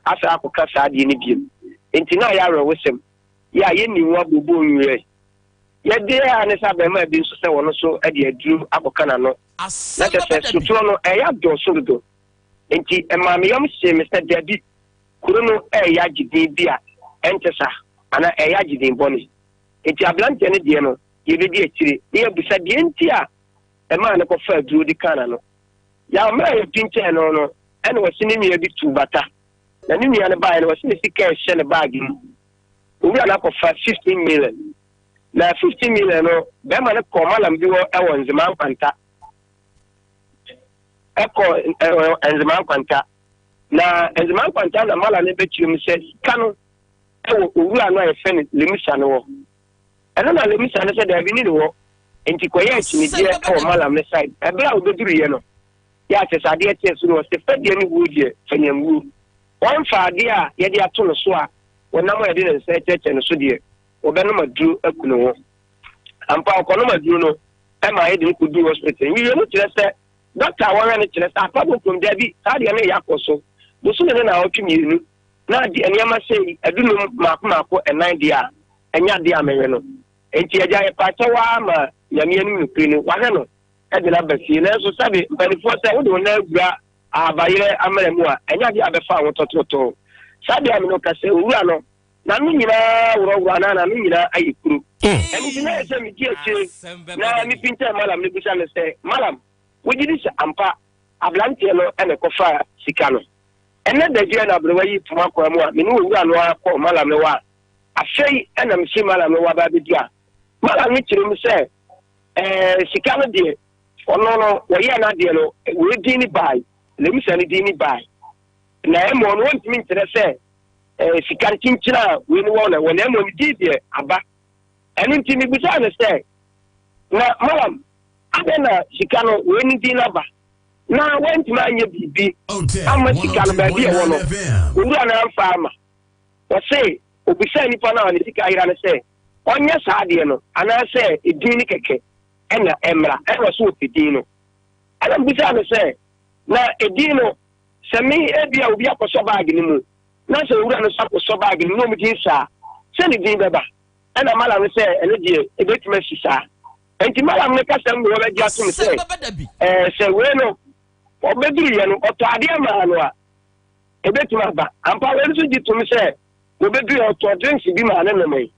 Speaker 6: asan akɔka saa adeɛ no biom. Nti na ayɛ awerɛhosɛm yɛ a yɛnni ho abooboo nwura yi. Yɛde a ne sɛ abarimaa bi nso sɛ ɔno nso de aduro akɔka n'ano. Na kyerɛ sɛ sotorɔ no ɛyɛ adɔɔso dodo. Nti ɛmaa me yam hyee me sɛ dabi, kuro no ɛreyɛ agye din bi a ɛnte saa anaa ɛreyɛ agye din bɔne. Enti aberanteɛ no deɛ no, yɛbɛdi akyire na yɛabisa deɛ nti a ɛmaa no kɔfaa aduro de kaa n'ano. Yaw mmerɛ a yɛpinkyɛɛ no no, ɛna ɔse ne nua bi tuu bata. Na ne nua no baeɛ no, ɔse ne sika ɛhyɛ ne baage mu. Owura no akɔfa 15 million. Na 15 million no, bɛrima no kɔɔ malam bi hɔ ɛwɔ Nzema Nkwanta. Ɛkɔ Nzema Nkwanta. Na Nzema Nkwanta na malam no bɛkyerɛ mu sɛ sika no wɔ owura no a yɛfrɛ no Lemisa no hɔ. Ɛno na Lemisa no sɛ daabi ne ne hɔ. Nti kɔyɛ akyinnyegyeɛ wɔ Malam no side. Ɛberɛ a ɔbɛduruiɛ no, yɛ a kyɛ sɛ adeɛ kyeɛ so no ɔse fɛdeɛ ne wuo deɛ fanyam wuo. Wɔmfa adeɛ a yɛde ato no so a wɔnam a yɛde ne nsa akyerɛkyerɛ no so deɛ wɔbɛnom aduro aku ne ho. Ampa ɔkɔnom aduro no ɛma yɛde no kɔduu hospital. Nhwehwɛmu kyerɛ sɛ dɔkta a wɔhwɛ no kyerɛ sɛ apa bokom daabi saa deɛ no yɛ akɔ so bosome ne naawɔtwe mmienu na de nneɛma sei adunum mmaako mmaako ɛnan deɛ a, Ɛnyɛ adeɛ a mewe no. Enti agya yɛpaakyɛw ara ma Nyame anim nokore no, wahwɛ no de no aba fie. Nanso sɛbe mpanifoɔ sɛ wode wo nan awura ahabayerɛ amena mu a, ɛnyɛ adeɛ a bɛfa wo ho tɔtorɔtɔɔ. Saa deɛ a me ne wo kasa yi, owura no, n'ano nyinaa worɔworɔ anaa n'ano nyinaa ayɛ kuro. Ɛno nti na ɛyɛ sɛ medi akyire na mepinkyɛn Malam no bisa no sɛ, Malam, wogye di sɛ ampa aberanteɛ no na ɛkɔfaa sika no? Ɛnnɛ da yi na aberewa yi poma kwan mu a me ne owura no ara kɔɔ Malam no hɔ a, afei na mefiri Malam no hɔ aba abɛdu a, Malam no kyerɛ mu sɛ ɛɛ sika no deɛ ɔno no wɔyɛɛ n'adeɛ no wei din ne bae, Lemisa no din ne bae. Na ɛmmɔ no wɔntumi nkyerɛ sɛ ɛɛ sika nkyinkyin a wei ne wɔn na wɔ na ɛmmɔ ne din deɛ aba. Ɛno nti mebisaa no sɛ na Malam adɛn na sika no wei ne din no aba? na wantumi anyɛ biribi ama sika no baabi a ɛwɔ no, owura no amfa ama. Ɔse obisaa nipa no a ne sika ayera no sɛ ɔnyɛ saa adeɛ no anaasɛ edin no kɛkɛ ɛna ɛmmra, ɛna ɔse ɔpɛ din no. Ɛna mebisaa no sɛ na edin no sɛ me ebia obi akɔsɔ baage no mu na sɛ owura no nso akɔsɔ baage no mu na wɔn din saa sɛ ne din bɛba. Ɛna Malam no sɛ ɛno deɛ ebetumi asi saa. Enti Malam no kasa mu na wɔbɛgye atom sɛ ɛɛ sɛ wei no ɔbɛduruyɛ no ɔtɔ adeɛ maa no a ebetumi aba. Ampa wei nso gye tom sɛ wɔbɛduruyɛ ɔtɔ drinks bi maa ne nomee.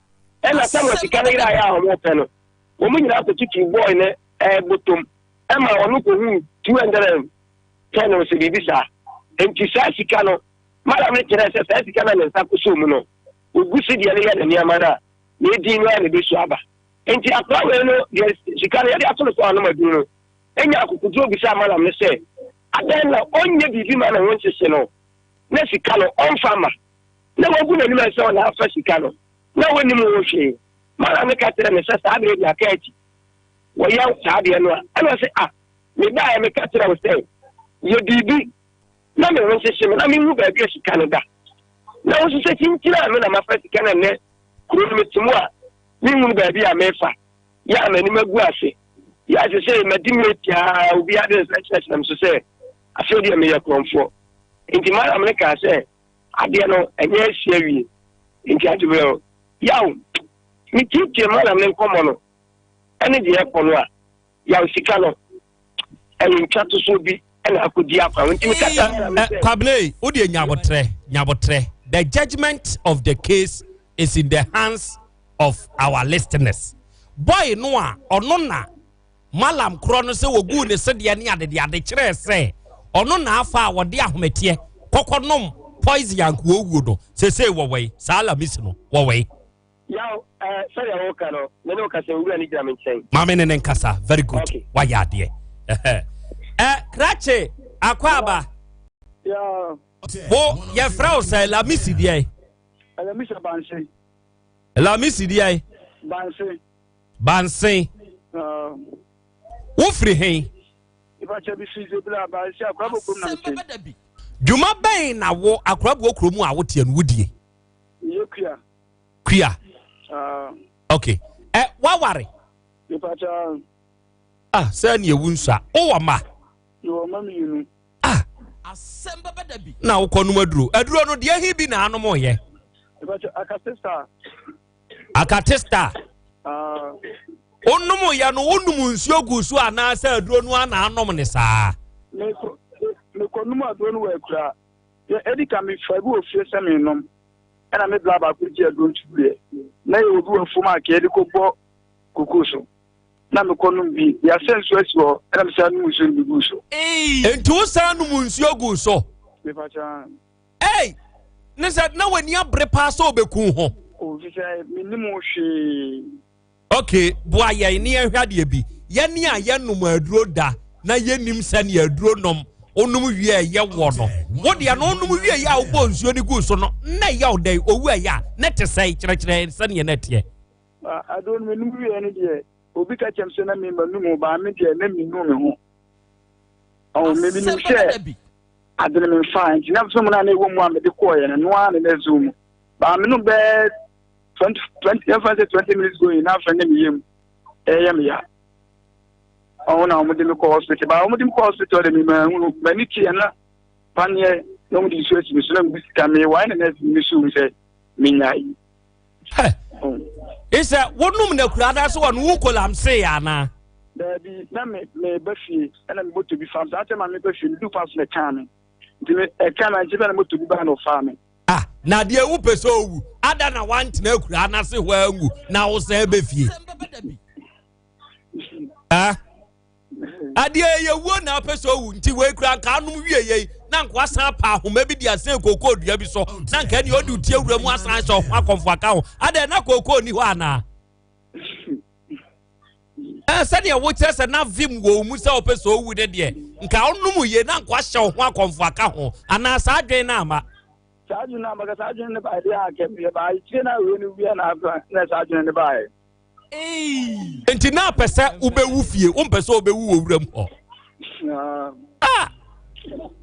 Speaker 6: Ɛna Samuel sika no yeraeɛ a wɔpɛ no wɔn nyinaa kɔtutuu bɔɔl no ɛɛ bɔtɔm ɛma ɔno kɔhuu 210 no sɛ biribi saa. Enti saa sika no Malam no kyerɛɛ sɛ saa sika no a ne nsa kɔsɔɔ mu no ogu so deɛ no yɛ ne nneɛma no a na edin no ara na ebesu aba. Enti akora wei no deɛ sika no yɛde ato no so a ɔnom aduru no nya akokoduro bisaa malam no sɛ adɛn na ɔnyɛ biribi ma ne ho nhyehye no na sika no ɔmfa mma na wagu n'anim sɛ ɔna afa sika no na wɔnnim ho hwee. Malam no ka kyerɛ no sɛ saa deɛ deɛ aka akyi wɔyɛ saa deɛ no a ɛna ɔsɛ ah mebaeɛ meka kyerɛ wo sɛ yɛ biribi na me ho nhyehye me na menhu baabi a sika no da na wo nso sɛ kyinkyini a me na mafa sika no nnɛ kuro no mete mu a menhunu baabi a mefa yɛ a m'anim agu ase yɛ a sɛ sɛ madi mmerɛ tiaa obiara de nsa kyerɛkyerɛ me so sɛ afei deɛ meyɛ korɔmfoɔ nti madam no kaa sɛ adeɛ no ɛnyɛ asi awie nti adweberɛ yaw metietie madam no nkɔmmɔ no ɛne deɛ ɛkɔ no a yaw sika no ɛyɛ ntwatosoɔ bi ɛna akɔdi akwa nti mekasa
Speaker 2: eh, Kwabena wo deɛ nyabotrɛ nyabotrɛ the judgment of the case is in the hands of our listeners boy no a ɔno na malam korɔ no sɛ wɔguu ne sedeɛ ne adedeɛ ade kyerɛɛ sɛ ɔno na afa a wɔde ahometeɛ kɔkɔ nom poison ankoɔ wuo no sesei wɔwɔi saa lamisi no wɔwɔi
Speaker 6: Yaw, eh, sɛdeɛ woka no, me ne wo kasa, owura no gyina me nkyɛn.
Speaker 2: Maame ne ne nkasa, very good. Okay. Wayɛ adeɛ. Eh, krakye, akɔ aba.
Speaker 8: Yeah.
Speaker 2: Wo, yɛfrɛ wo sɛ Lamisi deɛ.
Speaker 8: Lamisi Banse.
Speaker 2: Lamisi deɛ.
Speaker 8: Banse.
Speaker 2: Banse.
Speaker 8: Uh,
Speaker 2: Wo firi he? Dwuma bɛn na wo akoraboɔ kurom a woteɛ no wodie?
Speaker 8: Meyɛ kua.
Speaker 2: Kua. Uh, ok. Ɛ eh, waware?
Speaker 8: Mepacha.
Speaker 2: Ah, sɛ ne ewu nsa. Wowɔ ma?
Speaker 8: Mewɔ ma mmienu.
Speaker 2: Ah.
Speaker 17: Asɛm bɛbɛ da bi.
Speaker 2: Na wokɔ nom aduro. Aduro no deɛ he bi na anom yɛ?
Speaker 8: Mepacha akatesta.
Speaker 2: Akatesta.
Speaker 8: Ah.
Speaker 2: Wonom yɛ no wonom nsuo gu so anaasɛ aduro no ana anom ne saa?
Speaker 8: Mekɔ mekɔ nom aduro no wɔ akura. Yɛ edi ka mefa bi wɔ fie sɛ menom. Ɛna me bla baako gye aduro nto guiɛ. Na yɛwɔ bi wɔ afuom a kɛyɛde kɔbɔ kokoo so. Na mekɔ nom bi. Yɛasɛ nsuo asi hɔ. Ɛna mesan nom nsuo no bi guu so.
Speaker 2: Enti wo san nom nsuo guu so?
Speaker 8: Mepakyɛ.
Speaker 2: Ei! Ne sɛ na w'ani abere paa sɛ wobɛku ho.
Speaker 8: O, fi sɛ mennim ho hwee.
Speaker 2: Ok, boa yɛn ne yɛnhwɛ adeɛ bi. Yɛne a yɛnom aduro da na yɛnnim sɛnea aduro nom wonom wie a ɛyɛ wɔ no. Wo deɛ no wonom wie yɛ a wobɔ nsuo no gu so no na ɛyɛ wo dɛn? Owu ɛyɛ a na ɛte sɛn? Kyerɛkyerɛ sɛnea na ɛteɛ.
Speaker 8: Aduro no menom wie no deɛ obi ka kyerɛ me sɛ na me manum ho baa me deɛ na menu me ho. Ɔho me menim sɛ ade no memfaa nti na som no a na ɛwɔ mu a mede kɔɔeɛ no no ara na na ɛsɔ mu. Baa menom bɛɛ 20 20 yɛmfa sɛ 20 minutes going na afei ne me yam ɛyɛ me ya ɔho na wɔde me kɔ hospital baa wɔde me kɔ hospital de me maa hunu m'ani teɛ na paneɛ na wɔde nsuo asi me so na megu sika me wae na nɛɛse me so sɛ menyae.
Speaker 2: Isɛ wonom na kura anaasɛ wɔn wo kolamsee anaa?
Speaker 8: Daabi, na me meba fie ɛna me moto bi fam saa tɛm a meba fie no du kwan so na ɛkaa me nti me ɛkaa me nkyɛn na moto bi baa na ɔfaa me.
Speaker 2: Ah, na deɛ wopɛ sɛ owu ada na wantena akura n'ase hɔ anwu na wosan bɛ fie. Ah, adeɛ yɛ wuo na apɛ sɛ owu nti wei kura nka anom wie yei na nka wasan apa ahoma bi de asan kookoo dua bi so na nka ɛne ɔde tie wura mu asan hyɛ ɔho akɔmfo aka ho adɛn na kookoo ni hɔ anaa? Ɛɛ sɛdeɛ wokyerɛ sɛ na vim wɔ wo mu sɛ wopɛ sɛ owu ne deɛ nka wonom yie na nka wahyɛ wo ho akɔmfo aka ho anaa saa adwene no ama.
Speaker 8: Saa adwene no ama ka saa adwene no baeɛ deɛ a kɛmeyɛ baa akyire na wei no wia na na saa adwene no baeɛ.
Speaker 2: Nti na apɛ sɛ wobɛwu fie wompɛ sɛ wobɛwu wɔ wuram hɔ. Ah!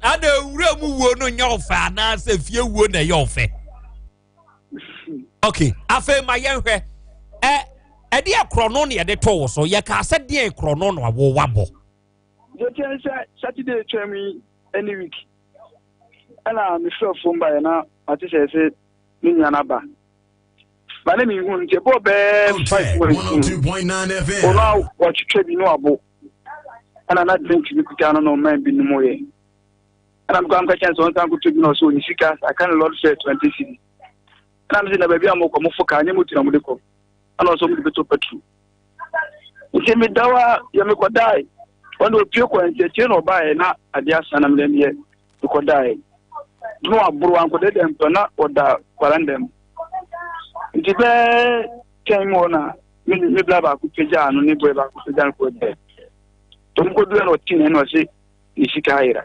Speaker 2: Ada wura mu wuo no nyɛ ɔfɛ anaasɛ fie wuo na ɛyɛ ɔfɛ. Ok, afei ma yɛnhwɛ ɛ ɛdeɛ korɔno na yɛde to wo so yɛkaa sɛ deɛ korɔno na wo wabɔ.
Speaker 8: Deɛ tiɛ ne sɛ Saturday twam yi ɛne week ɛna mefiri afuom baeɛ na mate sɛ ɛsɛ me nua no aba ba ne mehu nti ɛbɔɔ bɛɛ 5 wɔ ɔno a watwitwa bi no abo ɛna na drink bi kuta no na ɔman bi nom yɛ ɛna mekɔ amka kyɛn sɛ ɔnsan kɔtɔ bi na ɔsɛ ɔni sika aka ne lɔre fɛ 20 cedi ɛna mesɛ na baabi a mokɔ mofo kaa nyɛ motu na mode kɔ ɛna ɔsɛ ɔmode bɛtɔ patru nti meda hɔ a yɛ mekɔdae ɔne ɔpie kɔ nti akyire na ɔbaeɛ na adeɛ asa na medɛ deɛ mekɔdae na waboro ankɔda dɛm pɛ na ɔda kwaranda mu nti bɛɛ kyɛn mu hɔ na me bla baako pagyaa no ne bɔɛ baako pagyaa no kɔɔ dɛ tɔm kɔdua na ɔte ne na ɔse ne sika ayera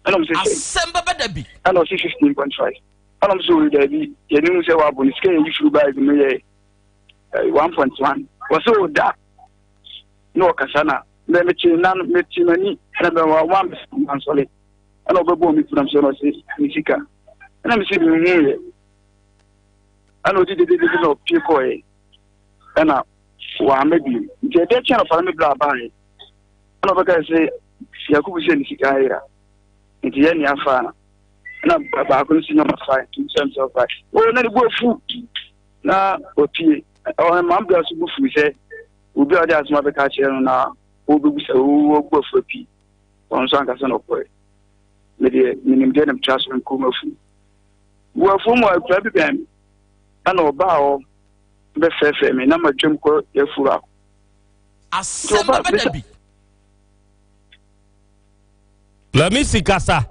Speaker 8: ɛna ɔmo sɛ
Speaker 17: asɛm bɛbɛ da bi
Speaker 8: ɛna ɔse 15.5 ɛna ɔmo sɛ ɔyɛ daabi yɛne hu sɛ wabɔ ne sika yɛyi firi bag mu yɛ 1.1 wɔsɛ ɔda na ɔkasa na mɛ mekye na mekye m'ani ɛna mɛ wa wa mansɔle ɛna ɔbɛbɔ me kunam sɛ na ɔse ne sika ɛna mese mehu yɛ ɛna ɔdi dededede na ɔpie kɔɛ ɛna wama bio nti ɛdeɛ kyɛn ɔfa no me bra abaeɛ ɛna ɔbɛka sɛ Yakubu sɛ ne sika ayera nti yɛ nea fa na ɛna baako no si nyɛ ɔfa nti sɛ sɛ ɔfa o na ne bu afu na ɔpie ɔhɛn maa bra so bu fu sɛ obi a ɔde asɛm abɛka akyerɛ no na ɔbɛbu sɛ ɔbu afu api ɔno nso ankasa na ɔkɔɛ medeɛ menim deɛ na metra so nkɔ mu afu bu afu mu akura bi bɛn me ɛna ɔbaa hɔ bɛfrɛfrɛ me na matwam kɔ yɛafu baako
Speaker 17: Asɛm bɛba da bi.
Speaker 2: Lamisi kasa.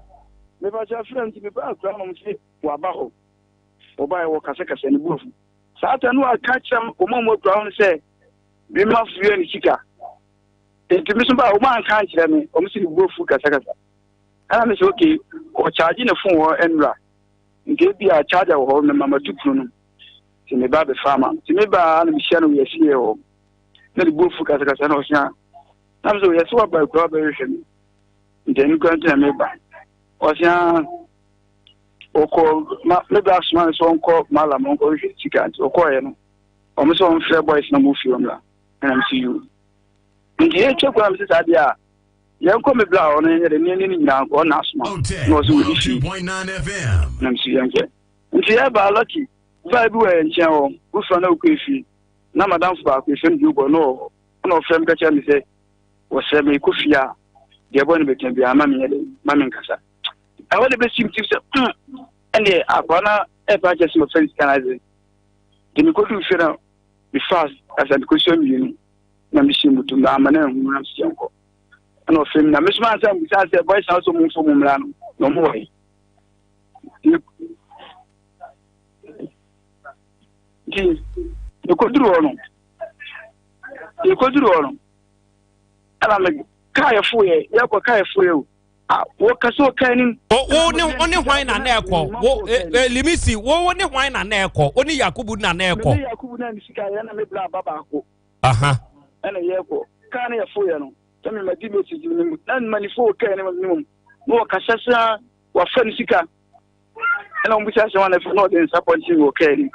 Speaker 8: Mepakyɛ frɛ nti mebaa akura nom se waba hɔ. Ɔbaeɛ wɔ kasakasa ne bu afu. Saa ta no aka kyerɛ wɔn a wɔn akura hɔ no sɛ mema fuɛ ne sika. Nti me so baa wɔn anka ankyerɛ me wɔn se ne bu afu kasakasa. Ɛna me sɛ okay ɔkyaagye ne fon hɔ nnura. Nti ebi a charger wɔ hɔ mema matu pono no. Nti meba bɛfa ama. Nti mebaa na mehyia no wɔ yɛsie hɔ. Na ne bu afu kasakasa na ɔsea na me sɛ yɛsɛ waba akura bɛhwehwɛ me nti ɛno kura nti na meba ɔsea ɔkɔ ma me bra soma no sɛ ɔnkɔ malam ɔnkɔ hwehwɛ sika nti ɔkɔɔyɛ no ɔmo sɛ ɔmfrɛ boys na ɔmo fie ɔmla ɛna me sɛ yiw nti yɛtwa kura me sɛ saa deɛ a yɛnkɔ me bra ɔno yɛnyɛ dɛ ne ne nyinaa nkɔ ɔna asoma na ɔsɛ wɔdi fie na me sɛ yɛnkɛ nti yɛba lucky baa bi wɔ yɛn nkyɛn hɔ wofra na wokɔ efie na madamfo baako efrɛ no Diogo no wɔ hɔ ɛna ɔfrɛ me ka kyerɛ me sɛ wɔsrɛ me kɔ fie a deɛ ɛbɔ no bɛka biara ma menyɛ dɛ ma menkasa ɛhɔ de bɛsi me tirim sɛ hmm ɛndeɛ akoa no ɛpa kyɛ sɛ mɛfɛ sika no adze nti mekɔduu fie no mefaa asante kosua mmienu na mehyɛ mu tom na ama no ahu na mesɛ yɛnkɔ ɛna ɔfrɛ me na mesoma ansa mbusa sɛ boys na wosɛ ɔmo mfo mu mmra no na ɔmo wɔ he nti mekɔduru hɔ no yɛkɔduru hɔ no ɛna me kaa yɛfoyɛ yɛkɔ kaa yɛfoyɛ o a wɔka sɛ ɔka anim.
Speaker 2: wo ne wo ne hwan na na ɛkɔ wo e, e, limisi wo wo ne hwan na na ɛkɔ wo ne yakubu na na ɛkɔ.
Speaker 8: me ne yakubu na ne sika yɛ na me bla aba baako.
Speaker 2: aha.
Speaker 8: ɛna yɛkɔ kaa no yɛfoyɛ no sɛ me ma di message ne mu na mmanifo wɔ kaa anim ne mu na wɔkasa sɛ wafa ne sika ɛna wɔn bisa sɛ wɔn afɛ na ɔde nsa pɔnkye wɔ kaa anim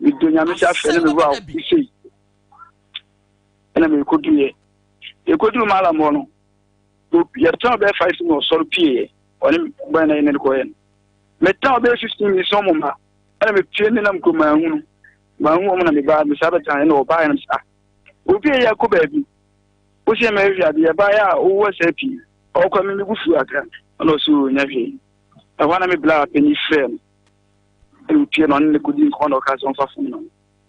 Speaker 8: medo nyame sɛ afɛ ne mewura wo sei ɛna mekɔduiɛ yɛkɔduru malam hɔ no yɛtena bɛyɛ 5 na ɔsɔre pieeɛ ɔne bɔn na yɛne no kɔyɛ no metena bɛyɛ 15 minutes ɔmo ma ɛna mepie ne nam kurom ahunu. Manhu wɔn na mebaa mesaa bɛtena ɛna ɔbaeɛ no sɛ ah obi a yɛ akɔ baabi wosi ɛmɛ hwɛ adeɛ ɛbaeɛ a wowɔ sɛ pii ɔkɔ me megu fuo akra ɛna ɔsɛ ɔnya hwee ɛhɔ na me bla panyin frɛ no ɛna opie na ɔne ne kɔdi nkɔmɔ na ɔka sɛ ɔmfa fom no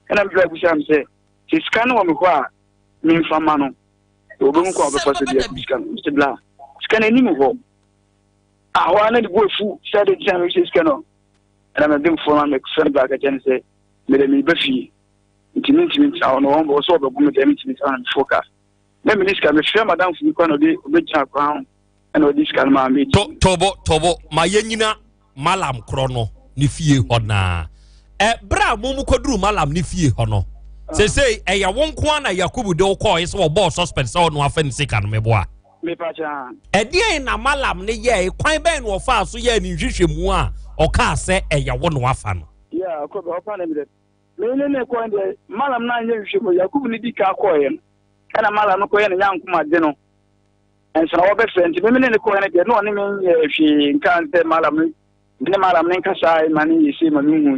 Speaker 8: ɛna me bla bisa me sɛ sɛ sika no wɔ me hɔ a memfa ma no ɔbɛhu kɔ a ɔbɛfa so de akɔ sika no sɛ bla sika no anim hɔ ahɔ a na ne bu afu sɛ de ntina mehyɛ sika no ɛna mede mfoɔ ma mefrɛ no bla ka kyerɛ no sɛ mede meba fie nti mentumi ntena hɔ no wɔn bɔ sɛ ɔbɛbo me deɛ mentumi ntena no mefo ka na mene sika mefrɛ madamfo bi kora na ɔde ɔbɛgyina kwan ho ɛna ɔde sika no maa me
Speaker 2: tɔbɔ tɔbɔ ma yɛnyina malam korɔ no ne fie hɔ naa ɛ berɛ a mo mu kɔduru malam ne fie hɔ no ah. sesei ɛyɛ wo nko a na yakubu de wo kɔɔ sɛ wɔbɔɔ suspect sɛ ɔno afa ne sika no meboa ɛdeɛn na malam ne yɛe kwan bɛn na ɔfaa so yɛɛ ne nhwehwɛmu a ɔkaa sɛ ɛyɛ wo na wafa no
Speaker 8: Yeah, ɔkɔ bɛ ɔpa na mi dɛ. Me ne ne kɔɛ deɛ malam no anyɛ nhwehwɛmu Yakubu ne di ka kɔɔeɛ no ɛna malam no kɔyɛ ne nyankomade no nso na wɔbɛfrɛ nti me ne ne kɔɛ no deɛ na ɔne me nyɛ hwee nka sɛ malam no me ne malam no nkasa ma ne yɛ sei ma me hu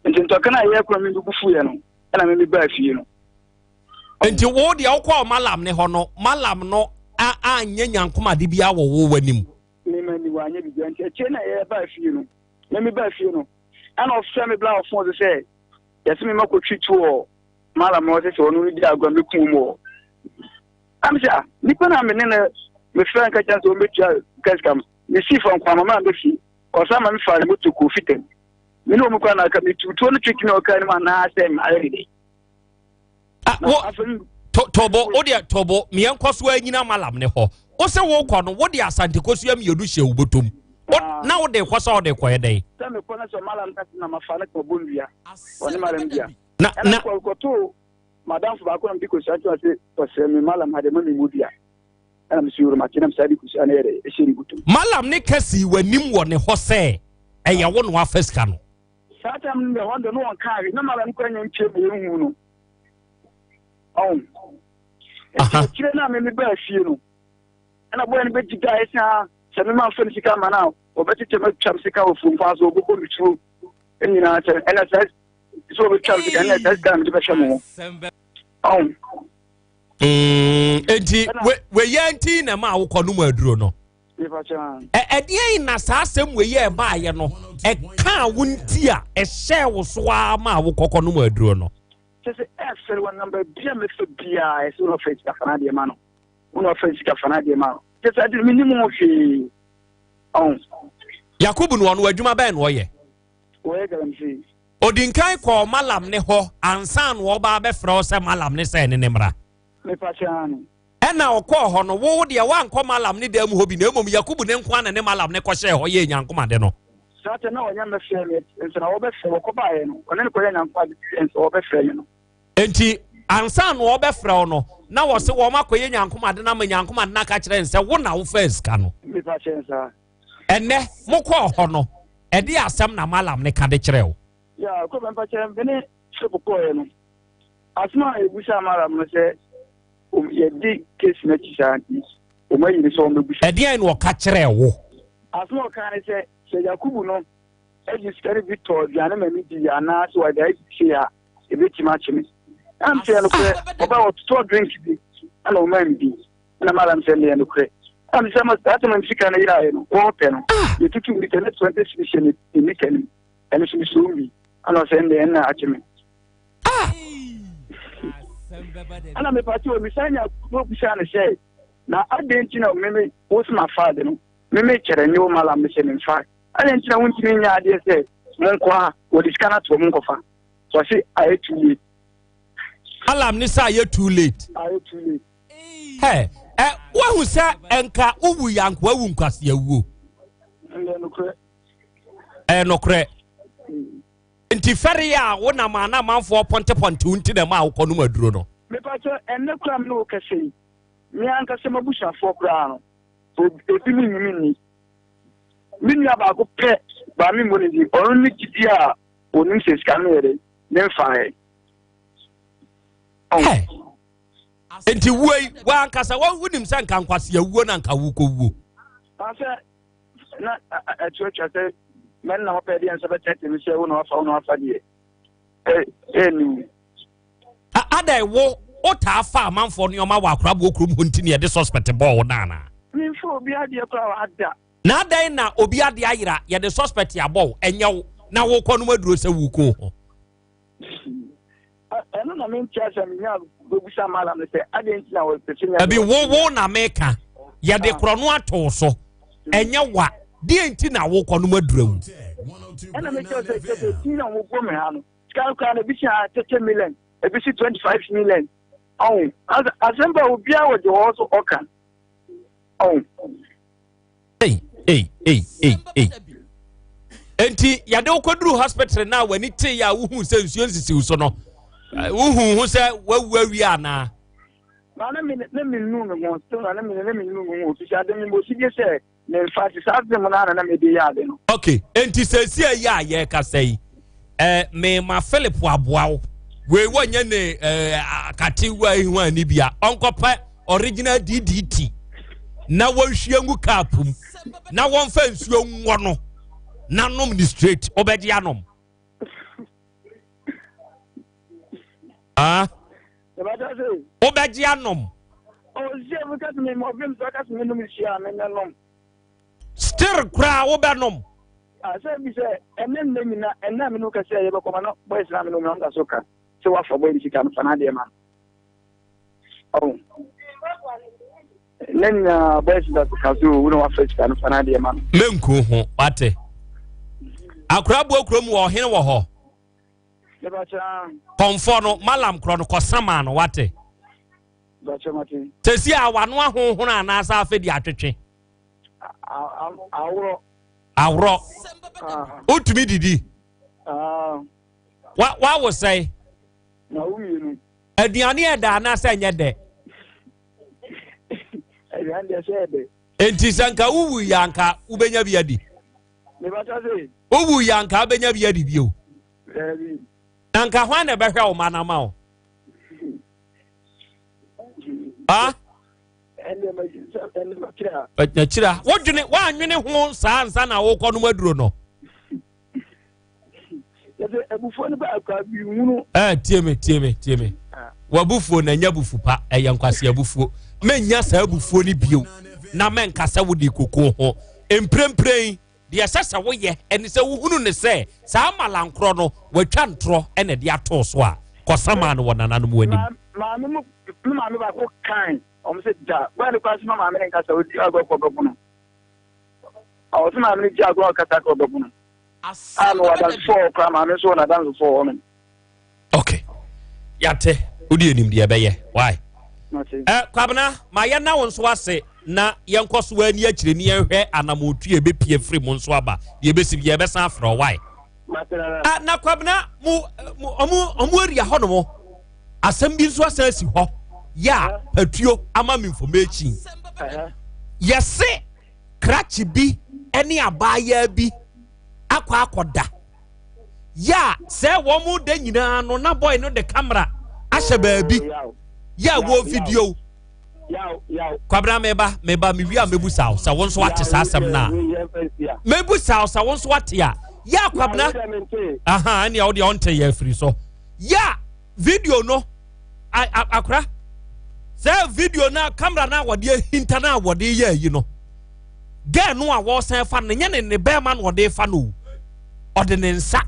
Speaker 8: nti ntɔka no a yɛkɔ me bu fuiɛ no ɛna me mebaa fie no.
Speaker 2: Nti wo deɛ wokɔɔ malam ne hɔ no malam no anyɛ nyankomade biara wɔ wo w'anim?
Speaker 8: Me ma ni wanyɛ biribiara nti akyire na yɛbaa fie no me mebaa fie no ɛna ɔfrɛ me bla ɔfon so sɛ yɛsɛ me ma kɔtwi to wɔ malam no ɔsɛ sɛ ɔno no di agorɔ mɛku mu wɔ am sɛ ah nipa na me ne no mefrɛ nka kyɛn sɛ ɔmbɛtua ka sika m mesii fa nkwa ma ma bɛfie ɔsan ma mefa ne moto kɔɔ fitam me ne ɔmu kora na aka metutuo no twetwe ne ɔka no mu anaasɛ mayɛ ne dɛ
Speaker 2: Ah, wo tobo wo deɛ tobo meɛ nkɔ so anyina malam ne hɔ wo sɛ wokɔ no wode asante kosua mmienu hyɛ wo bɔtɔm ah. na wode kɔ sɛ wode kɔyɛ dɛn
Speaker 8: sɛ mekɔ no sɛ malam ka na mafa no kɔbɔ nnua ɔne malam dua
Speaker 2: na na
Speaker 8: kɔtoo madamfo baako na mede kosua to ase ɔsrɛ me malam ha de ma me mu dua ɛna mesi yoro mate na mesaa de kosua no yɛ dɛ ɛhyɛ ne bɔtɔm
Speaker 2: malam ne ka sii w'anim wɔ ne hɔ sɛ ɛyɛ wo na wafa sika no
Speaker 8: Saa tam no deɛ hɔ deɛ no wɔn kaa hwee na mara no kora nyɛ nkyɛn mu ehu no ɔn nti akyire no a meme baa fie no ɛna bɔyɛ no bɛgyi da ɛsɛ a sɛ mema mfa no sika ma no a wɔbɛkyekyɛ matwam sika wɔ fuom kwan so wɔbɛbɔ me tuo nyinaa sɛ ɛna saa sɛ wɔbɛtwam sika ɛna saa sika na mede bɛhwɛ mo ho ɔn
Speaker 2: nti weyɛ nti na ma wokɔ no mu aduro no Ɛdeɛn na saa asɛm wei yɛ ɛbaayɛ no ɛkaa wo nti a ɛhyɛɛ wo so ara ma wokɔkɔ nom aduro no?
Speaker 8: Kyɛ sɛ ɛfɛre wɔ namba bi a mɛfɛ biara ɛsɛ wɔn afɛ sika fana adeɛ ma no wɔn afɛ sika fana adeɛ ma no kyɛ sɛ adi mi nim ho hwee ɔn.
Speaker 2: Yakubu no ɔno adwuma bɛn na ɔyɛ?
Speaker 8: Wɔyɛ galamsey.
Speaker 2: Odi nkan kɔɔ Malam ne hɔ ansa na ɔba abɛfrɛ wo sɛ Malam ne sɛ ne ne mmra.
Speaker 8: Mepa kyɛ ano.
Speaker 2: Ɛnna ɔkɔɔ hɔ no, wo deɛ woankɔ Malam ne dan mu hɔ bi, na mmom Yakubu ne nko ara na ne Malam no kɔhyɛɛ hɔ yɛɛ nyankomade no.
Speaker 8: Saa tɛ na ɔnyɛ mmɛfrɛ me, nso na wɔbɛfrɛ, wɔkɔbaeɛ no, ɔne no kɔyɛɛ nyankomade bi wie nso wɔbɛfrɛ me no.
Speaker 2: Enti ansa na wɔbɛfrɛ wo no, na wɔse wɔn akɔyɛ nyankomade no ama nyankomade no aka kyerɛ no sɛ wo na wofaa sika no.
Speaker 8: Mepa kyɛn saa.
Speaker 2: Ɛnnɛ, mokɔɔ hɔ no, ɛdeɛ asɛm na Malam no ka de kyerɛɛ wo?
Speaker 8: Ya, kɔ bɛmpa kyɛn, me ne Philip kɔɔeɛ no, asɛm a yɛbusaa Malam no sɛ, yɛdi case no akyi saa nti wɔn ayi no sɛ wɔn bɛbu so.
Speaker 2: Ɛdeɛn na ɔka kyerɛɛ wo?
Speaker 8: Asɛm a ɔka ne sɛ sɛ Yakubu no agye sika no bi tɔ aduane ma me di anaa sɛ wɔde ayɛ sei a ebetumi akye me. Ɛna sɛ nokorɛ ɔba ɔtotɔ drink bi ɛna ɔmaa me bi ɛna malam sɛ meyɛ nokorɛ. Ɛna sɛ ma saa tɛmɛ sika no yeraeɛ no wɔpɛ no yɛtutu mita ne 20 cedis hyɛ ne mita no mu ɛno so mesoo bi ɛna ɔsɛ ɛnna ɛnna akye me.
Speaker 2: Ah!
Speaker 8: Ɛna mepa kyɛw mesan nya no bisa no sɛ na adɛn nti na meme wo sɛ mafa ade no meme kyerɛ ne wo mala me sɛ memfa adɛn nti na wontumi nyɛ adeɛ sɛ monkɔ a wɔde sika no atoɔ monkɔfa wɔse ayɛ too late.
Speaker 2: Alam ne sɛ ayɛ too late.
Speaker 8: Ayɛ too late.
Speaker 2: Hɛ ɛ woahu sɛ ɛnka wowu yankoa wu nkwaseawuo.
Speaker 8: Ɛyɛ nokorɛ.
Speaker 2: Ɛyɛ nokorɛ. Nti fɛre a wo nam a na amanfoɔ pɔntepɔnte wo nti na ɛma wokɔ nom aduro no.
Speaker 8: Mepakyɛ ɛnnɛ koraa me ne wo kasa yi, me ankasa m'abusuafoɔ koraa no, ebi mo nnye me nni. Me nua baako pɛ, baa me mmɔ ne din, ɔno ne gyidi a ɔnim sɛ sika no yɛ dɛ, memfaeɛ.
Speaker 2: Hey. Nti wuo yi, w'ankasa wonim sɛ nka nkwasea wuo na nka wokɔ wuo.
Speaker 8: Sɛ na ɛto atwa sɛ mɛnna hɔ pɛ deɛ nsa bɛtɛtɛ me sɛ wo na wafa wo na wafa deɛ. Ɛni.
Speaker 2: Adan wo wotaa fa amanfoɔ nneɛma wɔ akoraboɔ kurom hɔ nti ne yɛde suspect bɔɔ wo no anaa?
Speaker 8: Memfa obi adeɛ koraa wɔ ada.
Speaker 2: Na adan na obi adeɛ ayera yɛde suspect abɔ wo ɛnyɛ wo na wokɔ nom aduro sɛ wokɔ ho.
Speaker 8: Ɛno na mente asɛm menya bɛbusa malam no sɛ adɛn nti na wɔpɛ sɛ
Speaker 2: Ɛbi wo wo na meka yɛde ah. korɔ no ato so ɛnyɛ wa deɛ nti na wokɔ nom aduro wu.
Speaker 8: Ɛna mekyerɛ sɛ kyerɛ sɛ ti na wɔbɔ me ha no sika no koraa no ebi si 30 million ebi si 25 million ɔho asɛm ba obiara wɔ deɛ ɔwɔ so ɔka ɔho.
Speaker 2: Ei, ei, ei, ei, ei. Enti yɛde wo kɔduru hospital no a w'ani tee a wohu sɛ nsuo nsisiw so no, wohu ho sɛ wawu awie anaa?
Speaker 8: Na ne me ne me nu me ho still na ne me ne me nu me ho ofisi ade me mo si die sɛ me nfa ti saa asɛm no na na me de yɛ ade no.
Speaker 2: Okay, enti sɛsi ayi a yɛrekasa yi, eh, mema Philip aboa wo. Wei wɔnyɛ ne eh, akate wa ehu ani bia. Ɔnkɔpɛ original DDT na wɔnhwie ngu cup mu na wɔmfa nsuo nwɔ no na nom ne straight wobɛgye anom. Ah? Wobɛgye anom. Still koraa wobɛnom.
Speaker 8: Asɛm bi sɛ ɛnɛ nnɛ nyina ɛnna me no kɛsɛ yɛbɛkɔma no boys na me no mu na so ka sɛ wafa boy ne sika no fa no adeɛ ma no. Oh. Ne nyinaa boys da so ka so wo na wafa sika no fa no adeɛ ma no.
Speaker 2: Menku ho wate. Akora boɔ kurom wɔ ɔhene wɔ hɔ. Kɔmfoɔ no malam korɔ no kɔsa no wate. Sɛsi a wano ahohono anaasɛ afɛ di atwetwe.
Speaker 8: Aworɔ.
Speaker 2: Aworɔ. Wotumi didi. Wa wawo sɛe. Aduane yɛ dɛ anaasɛ ɛnyɛ dɛ?
Speaker 8: Aduane deɛ sɛ ɛdɛ.
Speaker 2: Enti sɛ nka wowu yɛ anka wobɛnya bi adi? Wowu yɛ anka wobɛnya bi adi bio? Na nka hwan na ɛbɛhwɛ wo ma no ama wo? Ah? Akyira. Wodwene woanwene ho saa nsa na wokɔ nom aduro no?
Speaker 8: Yɛsɛ abufuo no ba akwa bi hunu.
Speaker 2: Ɛɛ eh, tie me tie me tie me. Ah. W'abufuo na ɛnyɛ abufu pa ɛyɛ nkwasi abufuo. Mɛnya saa abufuo no bio na mɛnka sɛ wode koko ho. Mprempren deɛ ɛsɛ sɛ woyɛ ɛne sɛ wohunu ne sɛ saa malankorɔ no watwa ntorɔ ɛna ɛde atoo so a kɔsamaa no wɔ nananom anim.
Speaker 8: Maame mu me maame baako kan wɔn sɛ da bɔyɛ ne kwan so ma maame ne nkasa odi agorɔ kɔ bɛbono. Ɔwɔ sɛ maame no gye agorɔ ɔkasa kɔ bɛbono. a mewɔ adansefoɔ wɔ koraa maame nso wɔ n'adansefoɔ wɔ hɔnom.
Speaker 2: ok yate wode anim deɛ ɛbɛyɛ why eh, kwabena ma yɛna wo nso ase na yɛnkɔ so ani akyire ne yɛnhwɛ anamotu a ɛbɛpie firi mu nso aba deɛ ɛbɛsi bi yɛbɛsan afrɛ why ah, na kwabena mo ɔmo ɔmo area hɔ nom asɛm bi nso asan asi hɔ yɛ a patuo ama me information yɛse krakye bi ne abaayaa bi akɔ akɔda yɛ a sɛ wɔn da nyinaa no na boy no de camera ahyɛ baabi yɛ a wɔ video kwabena meba meba mewie a mebu sa wo sɛ wo nso ate saa asɛm no a mebu sa wo sɛ wo nso ate a yɛ a kwabena aha ɛnea wo deɛ ɔnte yɛ afiri so yɛ a video no akora sɛ video no camera no a wɔde ahinta no a wɔde yɛ ayi no girl no a wɔresan fa no nyɛ ne ne bɛrima na ɔde fa no ɔde ne nsa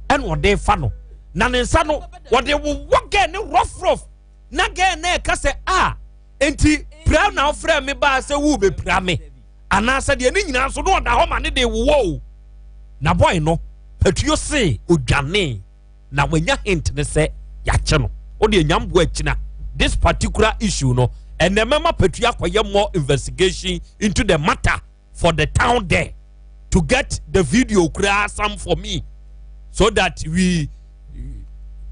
Speaker 2: ɛna ɔde fa no na ne nsa no wɔde wowɔ girl no rough rough na girl no ɛka sɛ a nti pira na ɔfrɛ me baa sɛ wo bɛpira me anaasɛ deɛ ne nyinaa nso na ɔda hɔ ma ne de wowɔ o na boy no patuo se odwane na wanya hint ne sɛ yɛakyɛ no wode anyamboa akyina this particular issue no ɛnɛ mɛma patua akɔyɛ more investigation into the matter for the town there to get the video koraa some for me so that we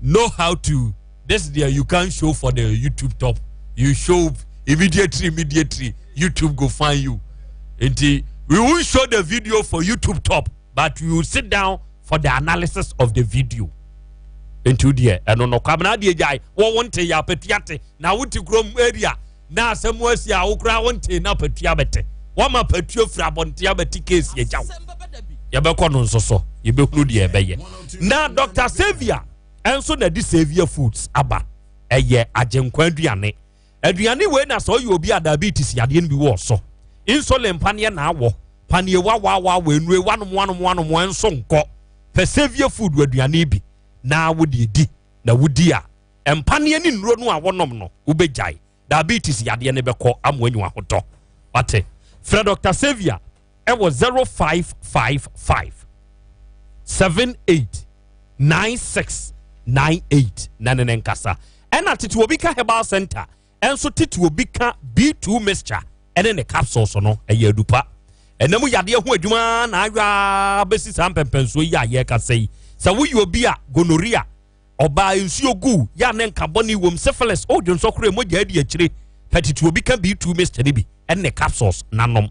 Speaker 2: know how to this there you can't show for the youtube top you show immediately immediately youtube go find you nti we won't show the video for youtube top but we will sit down for the analysis of the video nti wo deɛ ɛno no kwabena adeɛ gyae wɔ wo nte yɛ apatua te na wote kurom area na asɛm asi a wokora wo nte na apatua bɛte wɔma patua firi abɔnten abɛte case yɛgya wo yɛbɛkɔ no nso so yɛbɛhunu deɛ ɛbɛyɛ na Dr. Xavier. nso na ɛde Saviour Foods aba. Ɛyɛ agyenkwa aduane. Aduane wei na sɛ ɔyɛ obi a diabetes yadeɛ no bi wɔ so, insulin paneɛ na awɔ, paneɛ wawawawa nnue wanom wanom wanom nso nkɔ. Pɛ Saviour Food aduane bi na wode di na wodi a, mpaneɛ ne nnuro no a wɔnom no wobɛgyae. Diabetes yadeɛ no bɛkɔ ama wanya ahotɔ. Wate? Frɛ Dr. Saviour ɛwɔ 0555 78 96 98 na ne ne nkasa. Ɛna tete obi ka herbal center ɛnso tete obi ka B2 mixture ɛne ne capsules no ɛyɛ adupa. Ɛnam yadeɛ ho adwuma na ayɔ bɛsi saa mpɛmpɛnsoɔ yi a yɛrekasa yi. Sɛ woyɛ obi a gonorrhea, ɔbaa nsuo gu yɛ ne nka bɔne wom, syphilis, ɔdwonsɔ koro mogya adi akyire, pɛtete obi ka B2 mixture no bi ɛne ne capsules nanom.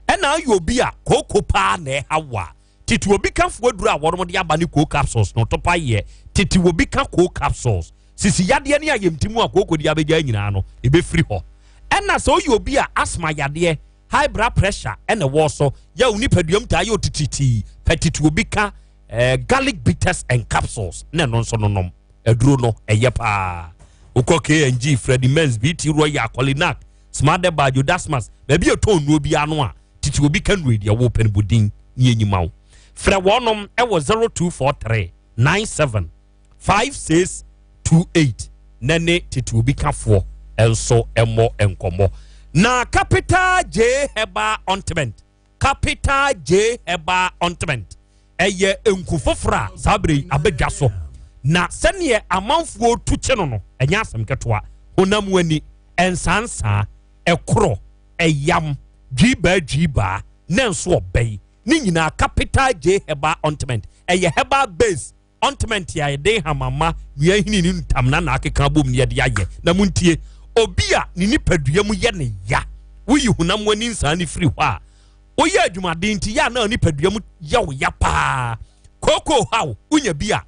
Speaker 2: Ɛna ayɛ obi a kooko paa na ɛha wa, tete obi ka foɔ aduro a wɔnom de aba ne koo capsules no topa yɛ tete obi ka koo capsules. Sisi yadeɛ ne ayɛmti mu a kooko de abɛgya nyinaa no ɛbɛfiri hɔ. Ɛna sɛ woyɛ obi a asthma yadeɛ, high blood pressure ɛna ɛwɔ so, yɛ wo nipaduam taa yɛ otititi, pɛtete obi ka garlic bitters and capsules na ɛno nso nonom aduro no ɛyɛ paa. Wokɔ KNG, Freddy Mens, BT Royal, Colinac, Smadeba, Jodasmas, baabi a ɛtɔn nnuro biara no a tete obi ka nnuro deɛ wɔpɛ no bɔdin ne ɛnyima wo. Frɛ wɔnom ɛwɔ 0243 97 5628 na ne tete obi kafoɔ nso ɛmmɔ nkɔmmɔ. Na Capital J Herbal Ointment, Capital J Herbal Ointment ɛyɛ nku foforɔ a saa bere yi abɛdwa so, na sɛneɛ amanfoɔ tu kye no no ɛnyɛ asɛm ketewa. Honam ani ɛnsansaa, ɛkorɔ, ɛyam, dwibaa dwibaa ne nso ɔbɛyi ne nyinaa, Capital J Herbal Ointment ɛyɛ herbal base ointment a yɛde hamama nua hini ne ntamna na akeka bom ne yɛde ayɛ. Na muntie, obi a ne nipadua mu yɛ ne ya, woyi honam ani nsaa ne firi hɔ a woyɛ adwumaden nti yɛ a na nipadua mu yɛ wo ya paa, kooko haw wonya bi a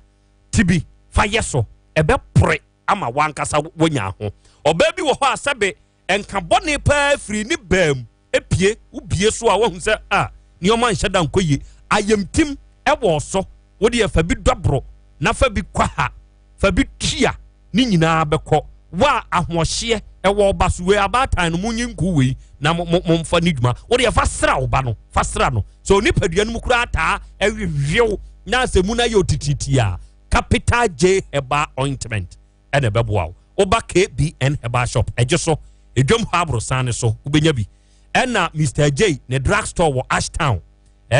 Speaker 2: tibi fa yɛ so, ɛbɛpore ama wankasa wonya ho. Ɔbaa bi wɔ hɔ a sɛbe nka bɔne paa firi ne baam epie, wobie so a wahu sɛ a nneɛma nhyɛ da nkɔ yie, ayamtim ɛwɔ so, wode fa bi dɔboro na fa bi kɔ ha, fa bi tua ne nyinaa bɛkɔ. Wa ahoɔhyeɛ ɛwɔ ɔba so wei, abaatan no munyi nku wei na mo mo momfa ne dwuma. Wode fa sra ɔba no, fa sra no so onipadua no mu koraa taa ɛwewew na sɛ mu no ayɛ otititi a, Capital J Herbal Ointment ɛna ɛbɛboa wo. Woba KBN Herbal Shop ɛgye so edwam hɔ aborosan ne so wobɛnya bi. Ɛna Mr J ne drug store wɔ Ashtown,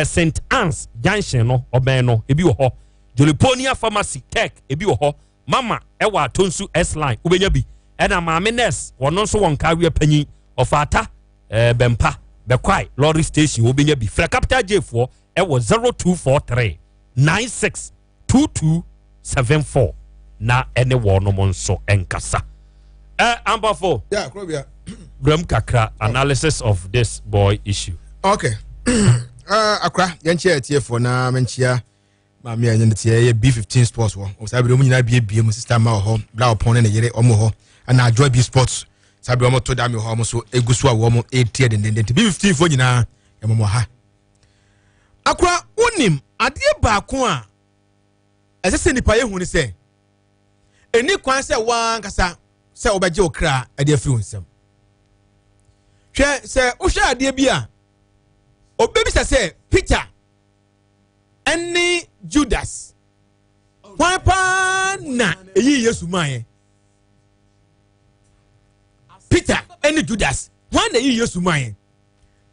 Speaker 2: St Anne's Junction no ɔbɛn no ebi wɔ hɔ. Joliponia Pharmacy Tech ebi wɔ hɔ. Mama ɛwɔ Atonsu S Line wobɛnya bi. Ɛna Maame Nurse wɔno nso wɔ Nkaawia panyin ɔfaata Bɛmpa Bɛkwae lorry station wobɛnya bi. Frɛ Capital J foɔ ɛwɔ 0243 96 2274 na ɛne wɔnom nso nkasa. Ampafo,
Speaker 7: yeah, Krobia.
Speaker 2: Bram kakra analysis of this boy issue.
Speaker 7: Okay. Akra, yɛnkyia atiefoɔ na menkyia maame a ɛnyɛ ne teɛ yɛ B15 Sports wɔ saa bere ɔmo nyinaa biebie mu, sister ma wɔ hɔ, bla ɔpɔn ne ne yere ɔmo hɔ, ɛna Adwoa B Sports saa bere ɔmo to da mi hɔ, ɔmo so egu so a wɔn etie dendenden. B15 foɔ nyinaa ɛmɔmɔ ha. Akra, wonim adeɛ baako a ɛsɛ sɛ nipa yɛ hu ne sɛ ɛni kwan sɛ wankasa sɛ wobɛgye wo kra ɛde afiri wo nsam. Hwɛ, sɛ wohwɛ adeɛ bi a obɛbisa sɛ Peter ɛne Judas hwan paa na ɛyii Yesu maayɛ? Peter ɛne Judas hwan na ɛyii Yesu maayɛ?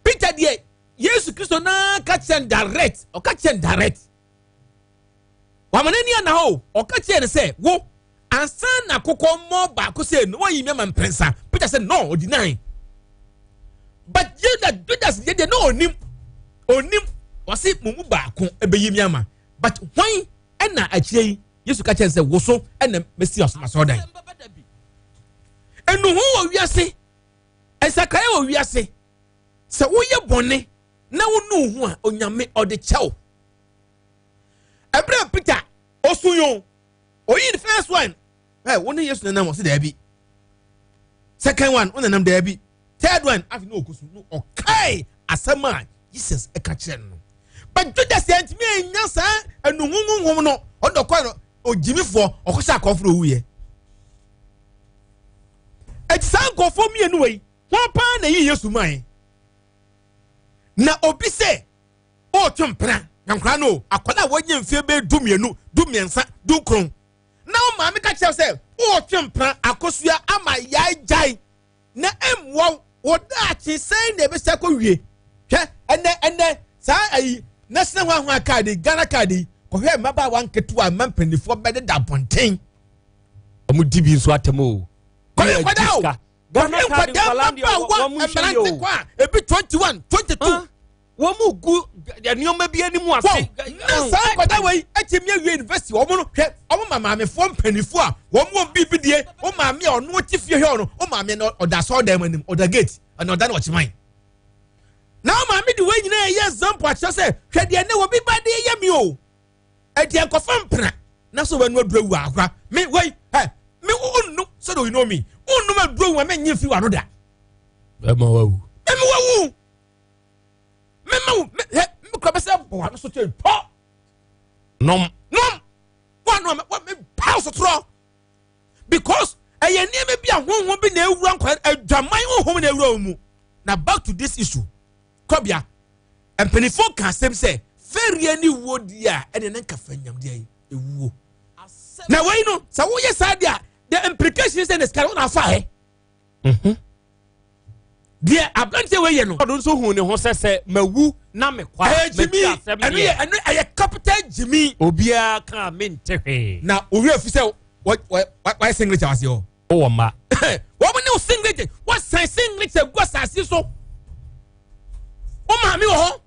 Speaker 7: Peter deɛ, Yesu Kristo naa ka kyerɛ no direct, ɔka kyerɛ no direct, wama n'ani ana hɔ, ɔka kyerɛ no sɛ wo ansa na akokɔ mmɔ baako sɛ no wayi mi ama mprɛnsa. Peter sɛ no, ɔdi nine. But Judas deɛ no onim, onim, ɔsi mo mu baako ɛbɛyi mi ama, but hwan? Ɛna akyire yi Yesu ka kyerɛ no sɛ wo so ɛna mesi asɔɔdan. Enuhu wɔ wiase, nsakraeɛ wɔ wiase. Sɛ woyɛ bɔne na wonu ho a, Onyame ɔde kyɛw. Ɛberɛ Peter ɔso yo oyi the first one, ɛ wo ne Yesu nanam, ɔsi daabi. Second one, wo nanam, daabi. Third one, afi ne ɔkɔ so no ɔkae asɛm a Jesus ɛka kyerɛ no. But Judas yɛ ntumi anya saa enuhuhuhum no, ɔdɔ kɔ no. ogyimifoɔ ɔkɔhyɛ akɔmfo na owuiɛ. Eti saa nkurɔfoɔ mmienu wei wɔn paa na eyi Yesu mae. Na obi sɛ ɔretwe mpena na nkwadaa no akwadaa a wɔnyɛ mfie bɛyɛ 12, 13, 19 na wo maame ka kyerɛ sɛ ɔretwe mpena akosua ama yɛagyae na ɛmmoa wo wo daakye sɛn na ɛbɛsi akɔ wie. Hwɛ ɛnɛ ɛnɛ saa ayi national ho ahoa kaadi Ghana kaadi kɔhwɛ mmabaawa nketewa mma mpanimfoɔ bɛdeda abɔnten.
Speaker 2: Wɔn di bi nso atɛm o.
Speaker 7: Kɔhwɛ nkwadaa o. Kɔhwɛ nkwadaa mmabaawa mmerante kɔ a ebi 21, 22.
Speaker 2: Wɔn mu gu nneɛma bi anim ase.
Speaker 7: Na saa nkwadaa wei atumi awie university wɔn no hwɛ wɔn ma maamefoɔ mpanimfoɔ a wɔn wɔ biribi die wɔn maame a ɔno te fie hwɛ ɔno wɔn maame no ɔda asɔɔdan mu anim ɔda gate ɛna ɔda no ɔkyeman na wɔn maame de wɔn nyinaa yɛ example akyerɛ sɛ hwɛ deɛ ne wɔ bi ba de yɛ mi o ɛdeɛ nkɔfa mpena na so wɔn aduro wu akora me wei ɛ me wonnum sɛdeɛ oyi no mi wonnum aduro wu a mɛ nyi fi wa no da.
Speaker 2: Bɛma wawu.
Speaker 7: Bɛma wawu. Mema wo me hɛ me kura bɛsɛ bɔ ano so kyɛ pɔ.
Speaker 2: Nom.
Speaker 7: Nom. Wa nom wa me pa so torɔ. Because ɛyɛ nneɛma bi a honhom bi na ewura nkwa adwaman honhom na ewura wɔn mu. Na back to this issue. Kɔbea mpanimfoɔ ka asɛm sɛ fɛreɛ ne wuo di a ɛne ne nka fanyam deɛ ewuo. Na wei no sɛ woyɛ saa deɛ a the implication sɛ ne sika no na afa hɛ. Deɛ aberanteɛ wei yɛ no.
Speaker 2: Ɔno nso hu ne ho sɛ sɛ mawu na mekɔ a madi asɛm
Speaker 7: deɛ. Ɛno yɛ ɛno ɛyɛ capital gyimi.
Speaker 2: Obiara ka me nte hwee.
Speaker 7: Na owi afi sɛ wayɛ singlet a wase hɔ.
Speaker 2: Wowɔ mma.
Speaker 7: Wɔn ne wo singlet wɔsan singlet agu asase so. Wo maame wɔ hɔ,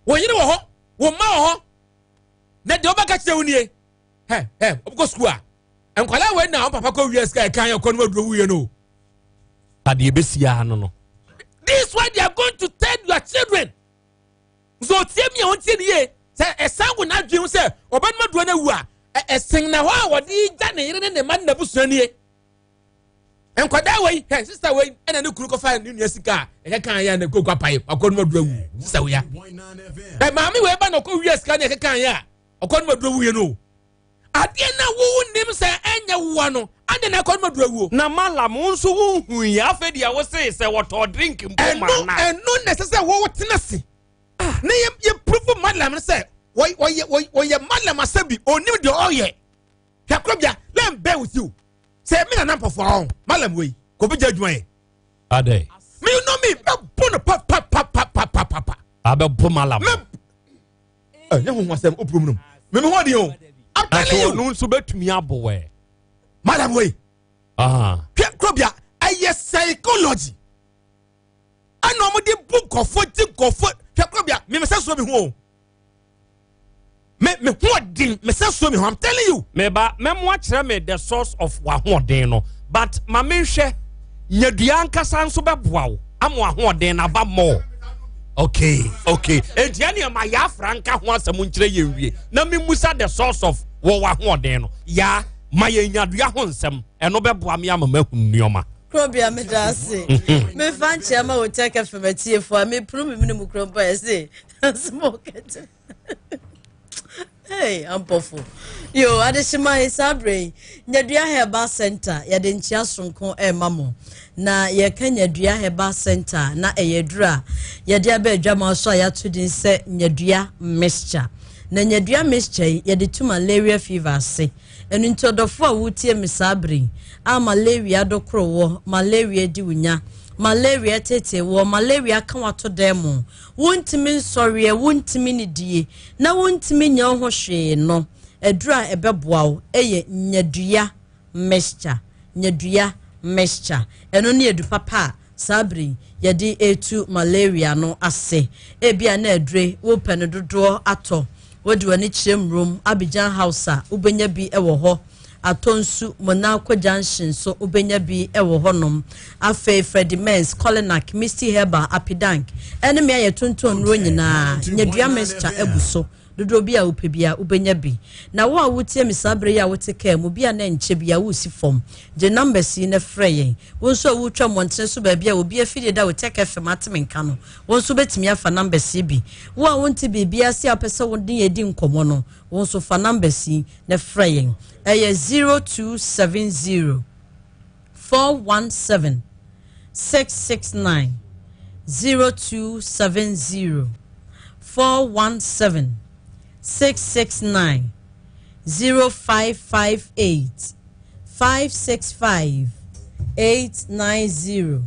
Speaker 7: wo yere wɔ hɔ, wo mma wɔ hɔ. Na deɛ wɔbɛka kyerɛ wo nie. Hɛ hɛ wɔbɛkɔ sukuu a nkwadaa wei na wɔn papa kɔ wia sika ɛkan ɛkɔ no aduro wuiɛ no.
Speaker 2: Adeɛ bɛsi ara no no.
Speaker 7: This is why they are going to tell your children. So tie mi a wɔn tie ni yie sɛ ɛsan wɔ n'adwene ho sɛ ɔbɛnum aduro no awu a ɛsen na hɔ a wɔde gya ne yere ne ne mma ne n'abusua nie. Nkwadaa wei hɛ sista wei ɛna ne kunu kɔfa ne nua sika a ɛkɛka yɛ na koko apae wakɔ num aduro awu sista wei ya. Ɛ maame wei ba na ɔkɔ wia sika ne ɛkɛka yɛ a ɔkɔ num aduro awu yɛ no. Adeɛ na wo nim sɛ ɛnyɛ woa no ade na ɛkɔ no maduru awuo.
Speaker 2: Na malam wo nso wo hu yi afei deɛ wo se sɛ wɔtɔɔ drink mpo ma na.
Speaker 7: Ɛno na ɛsɛ sɛ wo tena se na yɛ yɛ prove malam no sɛ wɔyɛ wɔyɛ malam asɛ bi onim deɛ ɔyɛ. Hwɛ korɔ bia let me bear with you sɛ me nana mpɔfoɔ ɔn malam wei kò bi gya adwuma yɛ.
Speaker 2: Adɛ.
Speaker 7: Me you know me mɛ bɔ no pa pa pa pa pa pa pa pa.
Speaker 2: Abɛ bɔ malam.
Speaker 7: Mɛ ɛnyɛ ho asɛm o purom nom mɛmi ho ɔden o I'm telling you.
Speaker 2: Ɔno nso bɛtumi abɔ wɛ.
Speaker 7: Madam wei. Hwɛ kurobia ɛyɛ psychology ɛna wɔn de bu nkɔfo di nkɔfo hwɛ kurobia mɛmi sɛ so mi ho o mɛ mi ho ɔden mɛ sɛ so mi ho I'm telling you.
Speaker 2: Mɛba mɛmo akyerɛ mi the source of w'ahoɔden no but ma mi nhwɛ nyadua ankasa nso bɛboa wo ama w'ahoɔden na aba more. Okay, okay. Enti ɛne ɛma yɛafra nka ho asɛm nkyerɛ yɛn wie na memusa the source of wɔ w'ahoɔden no. Ya ma yɛn nyadua ho nsɛm ɛno bɛboa me ama mahu nneɛma.
Speaker 14: Kurobea meda ase. Mefa nkyea ma wo Tech FM atiefo a mepuru me mene mu kuro mpa ɛse smoke it. Hey, ampɔfo. Yo, adehyema yi saa berɛ yi, Nyadua Herbal Center, yɛde nkyea soronko ɛrema mo. Na yɛka Nyadua Herbal Center na ɛyɛ aduru a yɛde aba adwama so a yɛato din sɛ Nyadua Mixture. Na Nyadua Mixture yi, yɛde tu malaria fever ase. Ɛno nti ɔdɔfo a wotie me saa bere yi, a malaria adokoro wɔ, malaria di wo nya, malaria tete wɔ, malaria ka wato dan mu, wontumi nsɔreɛ, wontumi nidie, na wontumi nyɛ wo ho hwee no, aduru a ɛbɛboa wo yɛ nyadua mixture. Nyadua mixture. Ɛno ne adu papa a saa bere yi yɛde retu malaria no ase. Ebia na adure wopɛ no dodoɔ atɔ. Wode w'ani kyerɛ Murom, Abidjan House a, wobɛnya bi wɔ hɔ. Atonsu, Monaco Junction nso wobɛnya bi wɔ hɔnom. Afei Freddie Mens, Kolinak, Misty Herbal, Apidank, ɛne mmea a yɛtontɔn nnuro nyinaa, nyadua mixture abu so. Dodoɔ bi a wopɛ biara, wobɛnya bi. Na wo a wotie me saa berɛ yi a wote kaa mu, bi a na ɛnkyɛ biara woresi fam, gye numbers yi na frɛ yɛn. Wo nso a woretwa mmɔntene so baabi a obi afidie da wo Tech FM ate me nka no, wo nso wobɛtumi afa numbers yi bi. Wo a wonte biribiara ase a wopɛ sɛ wo ne yɛn di nkɔmmɔ no, wo nso fa numbers yi na frɛ yɛn. Ɛyɛ 0270 417 669, 0270 417 669, 0558 565 890,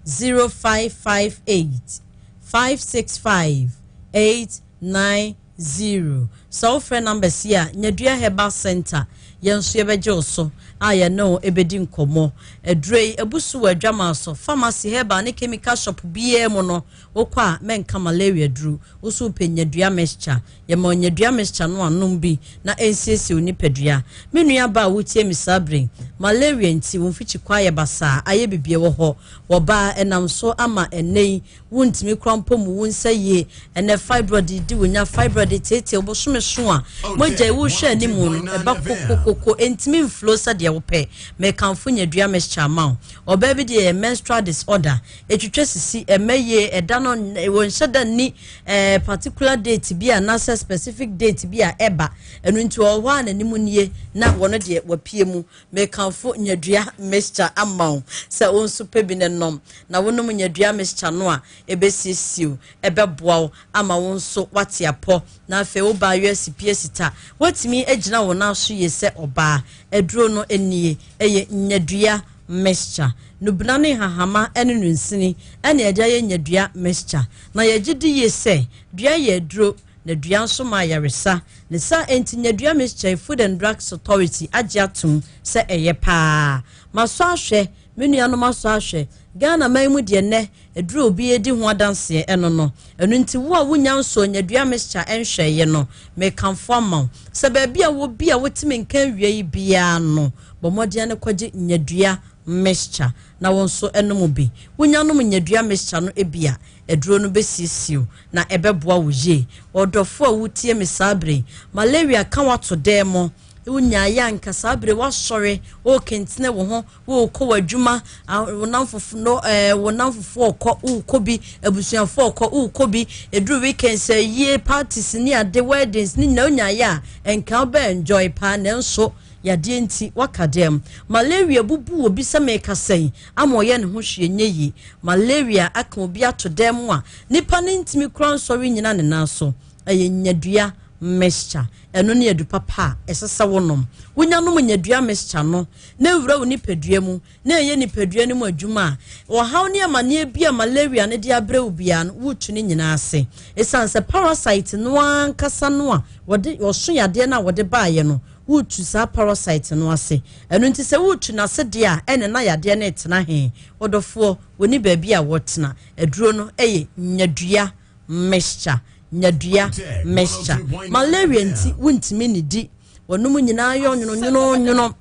Speaker 14: 0558 565 890. Sɛ wofrɛ numbers yi a, Nyadua Herbal Centre, yɛn nso yɛbɛgye wo so a yɛne wo bɛdi nkɔmmɔ. Aduro yi, abu so wɔ adwaman so, pharmacy, herbal ne chemical shop biara mu no, wokɔ a, mɛnka malaria duru. Wo nso wopɛ nyadua mixture, yɛma wo nyadua mixture no anom bi na ɛnsiesie wo nipadua. Me nua baa a wotie me saa bere yi, malaria nti wo mfikyikɔ ayɛ basaa, ayɛ bibie wɔ hɔ. Wɔbaa ɛnam so ama ɛnnɛ yi Wontumi koraa mpo mmu wo nsa yie. Ɛnnɛ fibroid redi wo nya, fibroid reteetee wo bosome so a mogya yi wohwɛ anim no ɛba kokokoko, ɛntumi mflow sɛdeɛ wopɛ. Mekamfo nyadua mixture ama wo. Ɔbaa bi deɛ yɛ menstrual disorder, ɛtwitwa sisi, ɛmma yie, ɛda no wɔnhyɛ da nni eh, particular date bi anaasɛ specific date bi a ɛba. Ɛno nti ɔwɔ hɔ a n'anim nie na wɔno deɛ wapue mu. Mekamfo nyadua mixture ama wo sɛ wo nso pɛ bi na nom. Na wonom nyadua mixture no a, ɛbɛsiesie wo, ɛbɛboa wo ama wo nso woate apɔ. Na afei wo baa wiase pie sita, woatumi agyina wo nan so yie sɛ ɔbaa. Aduro no nie, ɛyɛ nyadua mixture. Nubena ne nhahama ne nunsini na yɛde ayɛ nyadua mixture. Na yɛgye di yie sɛ dua yɛ aduro. Na dua nso ma ayaresa. Ne saa nti Nyadua Mixture Food and Drugs Authority agye atom sɛ ɛyɛ paa. Masɔ ahwɛ, me nuanom asɔ ahwɛ. Ghana man mu deɛ nnɛ, aduru a obiara di ho adanseɛ ɛno no. Ɛno nti wo a wonnya nsɔɔ Nyadua Mixture nhwɛeɛ no, mekamfo ama wo sɛ baabi a wɔ bi a wote me nka awia yi biara no, bɔ mmɔden ara kɔgye Nyadua Mixture na wo nso nom bi. Wonya nom Nyadua Mixture no bi a, Aduro no bɛsiesie wo na ɛbɛboa wo yie. Ɔdɔfoɔ a wotie me saa berɛ yi, malaria ka wo ato dɛn mo? Wonyaeɛ a nka saa berɛ yi woasɔre, worekentene wo ho, worekɔ w'adwuma, wo namfofo no ɛɛ wo namfofoɔ rekɔ, worekɔ bi, abusuafoɔ rekɔ, worekɔ bi. Ɛduru weekends ayie, parties ne ade, weddings ne nyinaa wonyaeɛ a nka wobɛ enjoy paa nanso Yadeɛ nti waka dɛm. Malaria bubu obi sɛ merekasa yi ama ɔyɛ ne ho hwee nyɛ yie. Malaria aka obi ato dan mu a nipa no ntumi koraa nsɔre nnyina ne nan so. Ɛyɛ nyadua mixture. Ɛno ne adu papa a ɛsɛ sɛ wonom. Wonya nom nyadua mixture no na ɛwura wo nipadua mu na ɛyɛ nipadua no mu adwuma a, ɔhaw ne amaneɛ bi a malaria no de abrɛ wo biara no, woretu ne nyinaa ase. Ɛsiane sɛ parasite no ankasa no a wɔde ɔso yadeɛ no a wɔde baeɛ no, woretu saa parasite no ase. Ɛno nti sɛ woretu no ase deɛ a, ɛne na yadeɛ no retena he? Ɔdɔfoɔ, wɔnni baabi a wɔtena. Aduro no yɛ nyadua mixture. Nyadua mixture. Malaria nti wontumi nnidi. Wɔnom nyinaa yɛ ɔnwononwononwono.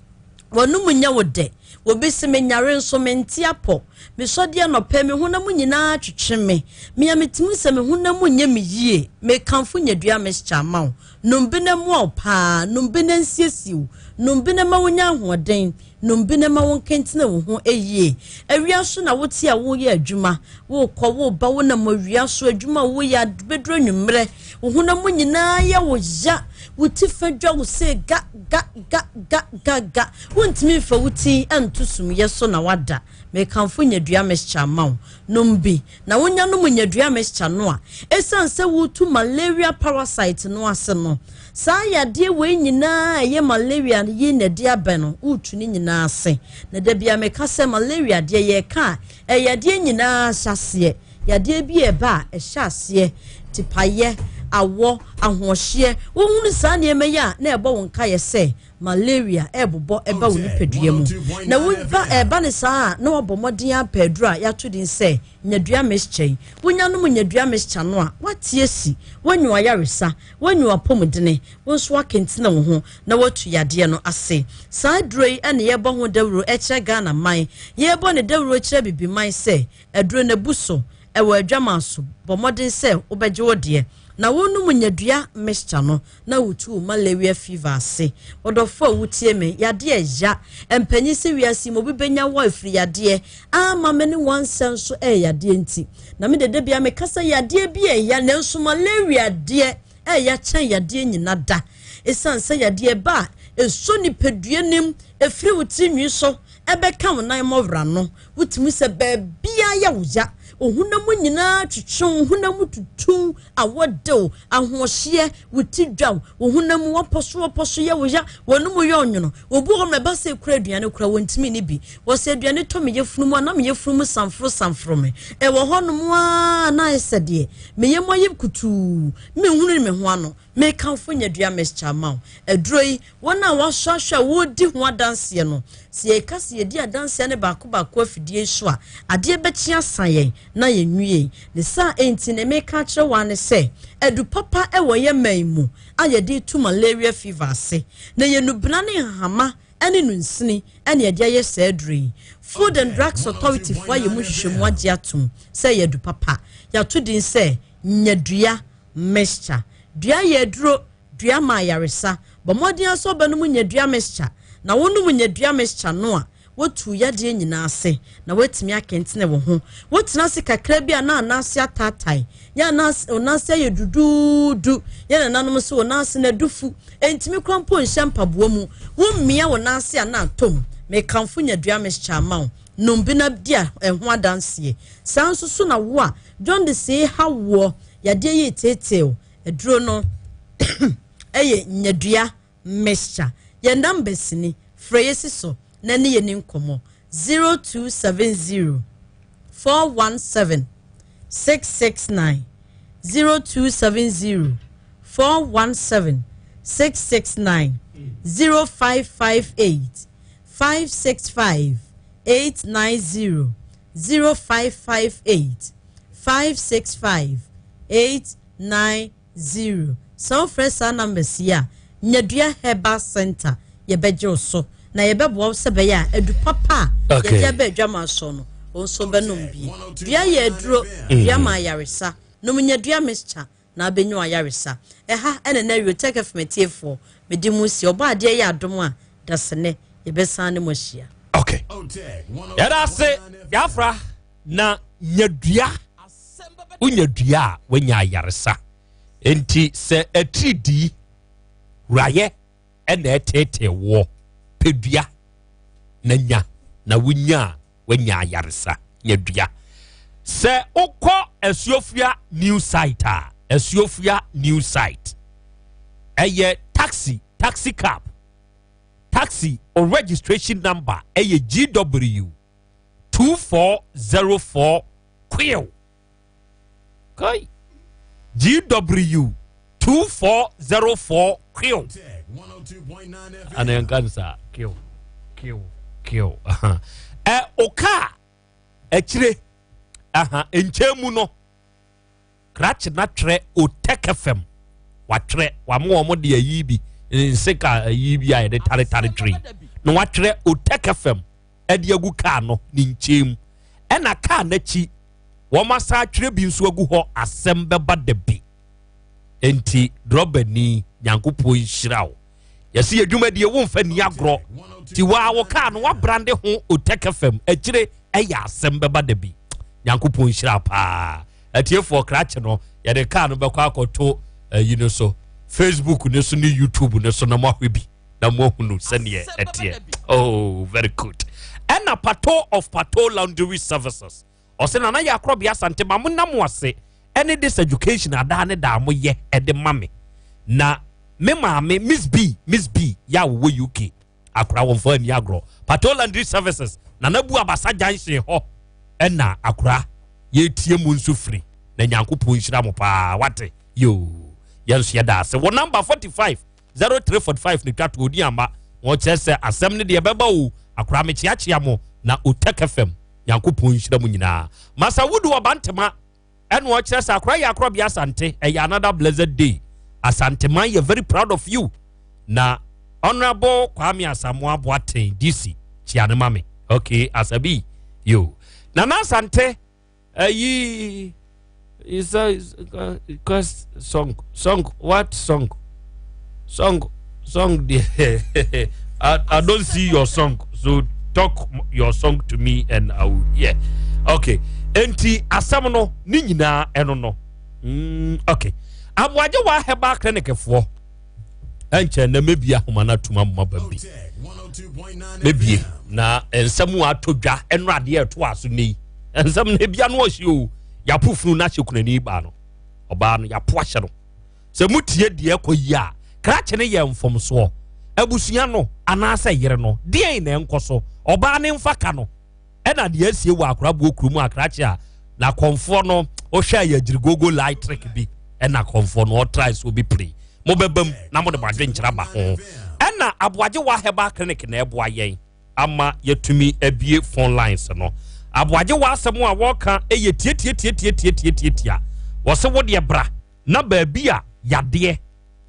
Speaker 14: W'anom nyɛ wo dɛ. Obi se menyare nso mente apɔ. Mesɔ deɛ nɔpɛ me honam nyinaa twetwe me. Mea metumi sɛ me honam nyɛ me yie. Mekamfo nyadua mixture ama wo. Nom bi na ɛmmoa wo paa. Nom bi na ɛnsiesie wo. Nom bi na ɛma wonya ahoɔden. Nom bi na ɛma wo nkentene wo ho yie. Awia so na wote a woreyɛ adwuma. Worekɔ, woreba, wonam awia so, adwuma a woreyɛ bɛduru anwummerɛ. Wo honam nyinaa yɛ wo ya. Wo ti fa dwa wo se ga ga ga ga ga ga. Wontumi mfa wo ti nto sumyɛ so na woada. Mekamfo nyadua mixture ama wo. Nom bi. Na wonya nom nyadua mixture no a, esiane sɛ woretu malaria parasite no ase no, saa yadeɛ wei nyinaa a ɛyɛ malaria yi na ɛde aba no, woretu ne nyinaa ase. Na da biara meka sɛ malaria deɛ yɛreka a, ɛyɛ yadeɛ nyinaa ahyɛaseɛ. Yadeɛ bi reba a, ɛhyɛ aseɛ, tipayɛ, awɔ, ahoɔhyeɛ. Wohunu saa nneɛma yi a, na ɛbɔ wo nkaeɛ sɛ malaria rebobɔ ba wo nipadua mu. Na woba ɛreba no saa a, na wabɔ mmɔden apɛ aduro a yɛato din sɛ nyadua mixture yi. Wonya nom nyadua mixture no a, woate asi, woanya w'ayaresa, woanya w'apɔmudene, wo nso woakentene wo ho na woatu yadeɛ no ase. Saa aduro yi na yɛrebɔ ho dawuro kyerɛ Ghana man, yɛrebɔ ne dawuro kyerɛ Abibiman sɛ Aduro no abu so. Ɛwɔ adwaman so, bɔ mmɔden sɛ wobɛgye wo deɛ na wonom nyadua mixture no na wotu wo malaria fever ase. Ɔdɔfo a wotie me, yadeɛ ɛya. Mpanyin sɛ wiase mu obi bɛnya wɔ afiri yadeɛ ama me ne wansɛ nso ɛyɛ yadeɛ nti. Na me dede bia meka sɛ yadeɛ bi ɛya nanso malaria deɛ ɛya kyɛn yadeɛ nyina da. Ɛsiane sɛ yadeɛ ba a ɛsɔ nipadua nim, ɛfiri wo tiri nwi so ɛbɛka wo nan mmɔwra no, wotumi sɛ baabiara yɛ wo ya, ohunam nyinaa twetwe wo, honam tutu, awɔ de wo, ahoɔhyeɛ, wo ti dwa wo, honam wɔpɔso wɔpɔso yɛ wo ya, wɔnum yɛ ɔnwono. Obi wɔ hɔ ma ɛba sɛ ekura aduane kura wɔntumi ne bi. Wɔsɛ aduane tɔ me yafunu mu a na me yafunu mu sanforo sanforo me. Ɛwɔ hɔnom a na ayɛ sɛ deɛ me yam ayɛ kutuu, menhunu me ho ano. Mekamfo nyadua mixture ma wo. Aduro yi, wɔn a wɔasɔ ahwɛ a wɔredi ho adanseɛ no, sɛ yɛka sɛ yɛdi adanseɛ no baako baako afidie yi so a, adeɛ bɛkye asa yɛn na yɛnwie. Ne saa enti ne meka akyerɛ wo ara ne sɛ, adu papa wɔ yɛn man mu a yɛde retu malaria fever ase. Na ɛyɛ nnubena ne nhahama ne nunsini na yɛde ayɛ saa aduro yi. Food and Drugs Authority foɔ ayɛ mu nhwehwɛmu agye atom sɛ ɛyɛ adu papa. Yɛato din sɛ nyadua mixture. Dua yɛ aduro, dua ma ayaresa. Bɔ mmɔden ara sɛ wobɛnom nyadua mixture. Na wonom nyadua mixture no a, wotu yadeɛ nyinaa ase na woatumi akentene wo ho. Wotena ase kakra bi a na anaase ataatae, yɛ anaase wo nan ase ayɛ duduudu. Yɛ nananom sɛ wo nan ase no adu fu, ɛntumi kora mpo nhyɛ mpaboa mu. Wommia wo nan ase a na atɔ mu. Mekamfo nyadua mixture ama wo. Nom bi na di ɛho adanseɛ. Saa nso so na wo a jaundice reha woɔ, yadeɛ yi reteetee wo, aduro no yɛ nyadua mixture. Yɛn numbers ni, frɛ yɛ si so na ne yɛ ni nkɔmmɔ. 0270 417 669 0270 417 669 0558 565 890 0558 565 890. Sɛ wofrɛ saa numbers yi a, Nyadua Herbal Center yɛbɛgye wo so na yɛbɛboa wo sɛ bɛyɛ a adu papa a yɛde aba adwama so no, wo nso bɛnom bi. Dua yɛ aduro, dua ma ayaresa. Nom nyadua mixture na abɛnya w'ayaresa. Ɛha ɛna na Eurotech FM atiefoɔ mede mo si. Ɔbɔ adeɛ yɛ adom a, dasene yɛbɛsan ne mo ahyia.
Speaker 2: Okay. Yɛda ase yɛafra na nya dua. Wonya dua a woanya ayaresa. Enti sɛ atiridii wurayɛ ɛna ɛteetee woɔ, pɛ dua na nya na wonya a wanya ayaresa. Nya dua. Sɛ wokɔ Asuofua new site a, Asuofua new site ɛyɛ taxi, taxi cab, taxi o registration number ɛyɛ GW 2404 Q. Kai. GW 2404 Q. Ana yɛnka no saa Q Q Q. Ɛ o kaa akyire aha nkyɛn mu no krakye na twerɛ Otec FM watwerɛ wama wɔn de ayi bi nseka ayi bi a yɛde taretare twere na watwerɛ Otec FM ɛde agu kaa no ne nkyɛn mu ɛna kaa n'akyi wɔn asan atwerɛ bi nso agu hɔ asɛm bɛba da bi nti drɔbani nyankopɔn nhyira wo yɛsi yɛ dwumadie wo nfa ni agorɔ ti waa wo kaa no wabrande ho Otec FM akyire ɛyɛ asɛm bɛba da bi nyankopɔn nhyira paa atiefoɔ krakye no yɛde kaa no bɛkɔ akɔto ayi no so Facebook no so ne YouTube no so na moahwɛ bi na moahunu sɛneɛ ɛteɛ oh very good ɛna pato of pato laundry services ɔsɛ nana yɛ akorɔbea asante ma mo nam ase ɛne this education adaa ne daa mo yɛ ɛde ma me na me maame miss b miss b yɛ a wɔwɔ uk akora wɔn fa ani agorɔ pato laundry services nana bu abasa junction hɔ ɛna akora yɛtie mu nso firi na nyankopɔn nhyira mo paa wate yoo yɛn nso yɛda ase wɔ number 45 0345 ne twa to odi ama wɔkyerɛ sɛ asɛm no deɛ ɛbɛba o akora mekyeakyea mo na Otec FM nyankopɔn nhyira mu nyinaa masa wudu ɔbantema ɛna ɔkyerɛ sɛ akora yɛ akorɔbea asante ɛyɛ another blessed day asanteman yɛ very proud of you na honorable kwame asamoah boateng dc kyia ne ma me okay asabi yo nana asante. Ayi is a quest song song what song song song deɛ I, I don't see your song so talk your song to me and I will hear okay enti asɛm no ne nyinaa ɛno no mm, okay aboagye wa herbal clinic foɔ ɛnkyɛn na mebie ahoma no atum amoma ba bi mebie na nsɛm a atɔ dwa ɛno adeɛ ɛto aso ne yi nsɛm no ebia no ɔhye o yapo funu no ahyɛ kunani baa no ɔbaa no yapo ahyɛ no sɛ mutie deɛ ɛkɔ yi a krakye no yɛ mfomsoɔ abusua no anaasɛ yere no deɛn na ɛnkɔ so ɔbaa ne mfa ka no ɛna deɛ asie wɔ akoraboɔ kurom akrakye a na kɔnfoɔ no wohwɛ a yɛgyirigogo light trick bi ɛna kɔnfoɔ no ɔtrae so obi pere mobɛba mu na mode mo adwenkyerɛ aba ho ɛna aboagye wa herbal clinic na ɛboa yɛn ama yɛtumi abie phone lines no aboagye wa asɛm a wɔka ɛyɛ tiatiatiatiatiatiatia wɔsɛ wo deɛ bra na baabi a yadeɛ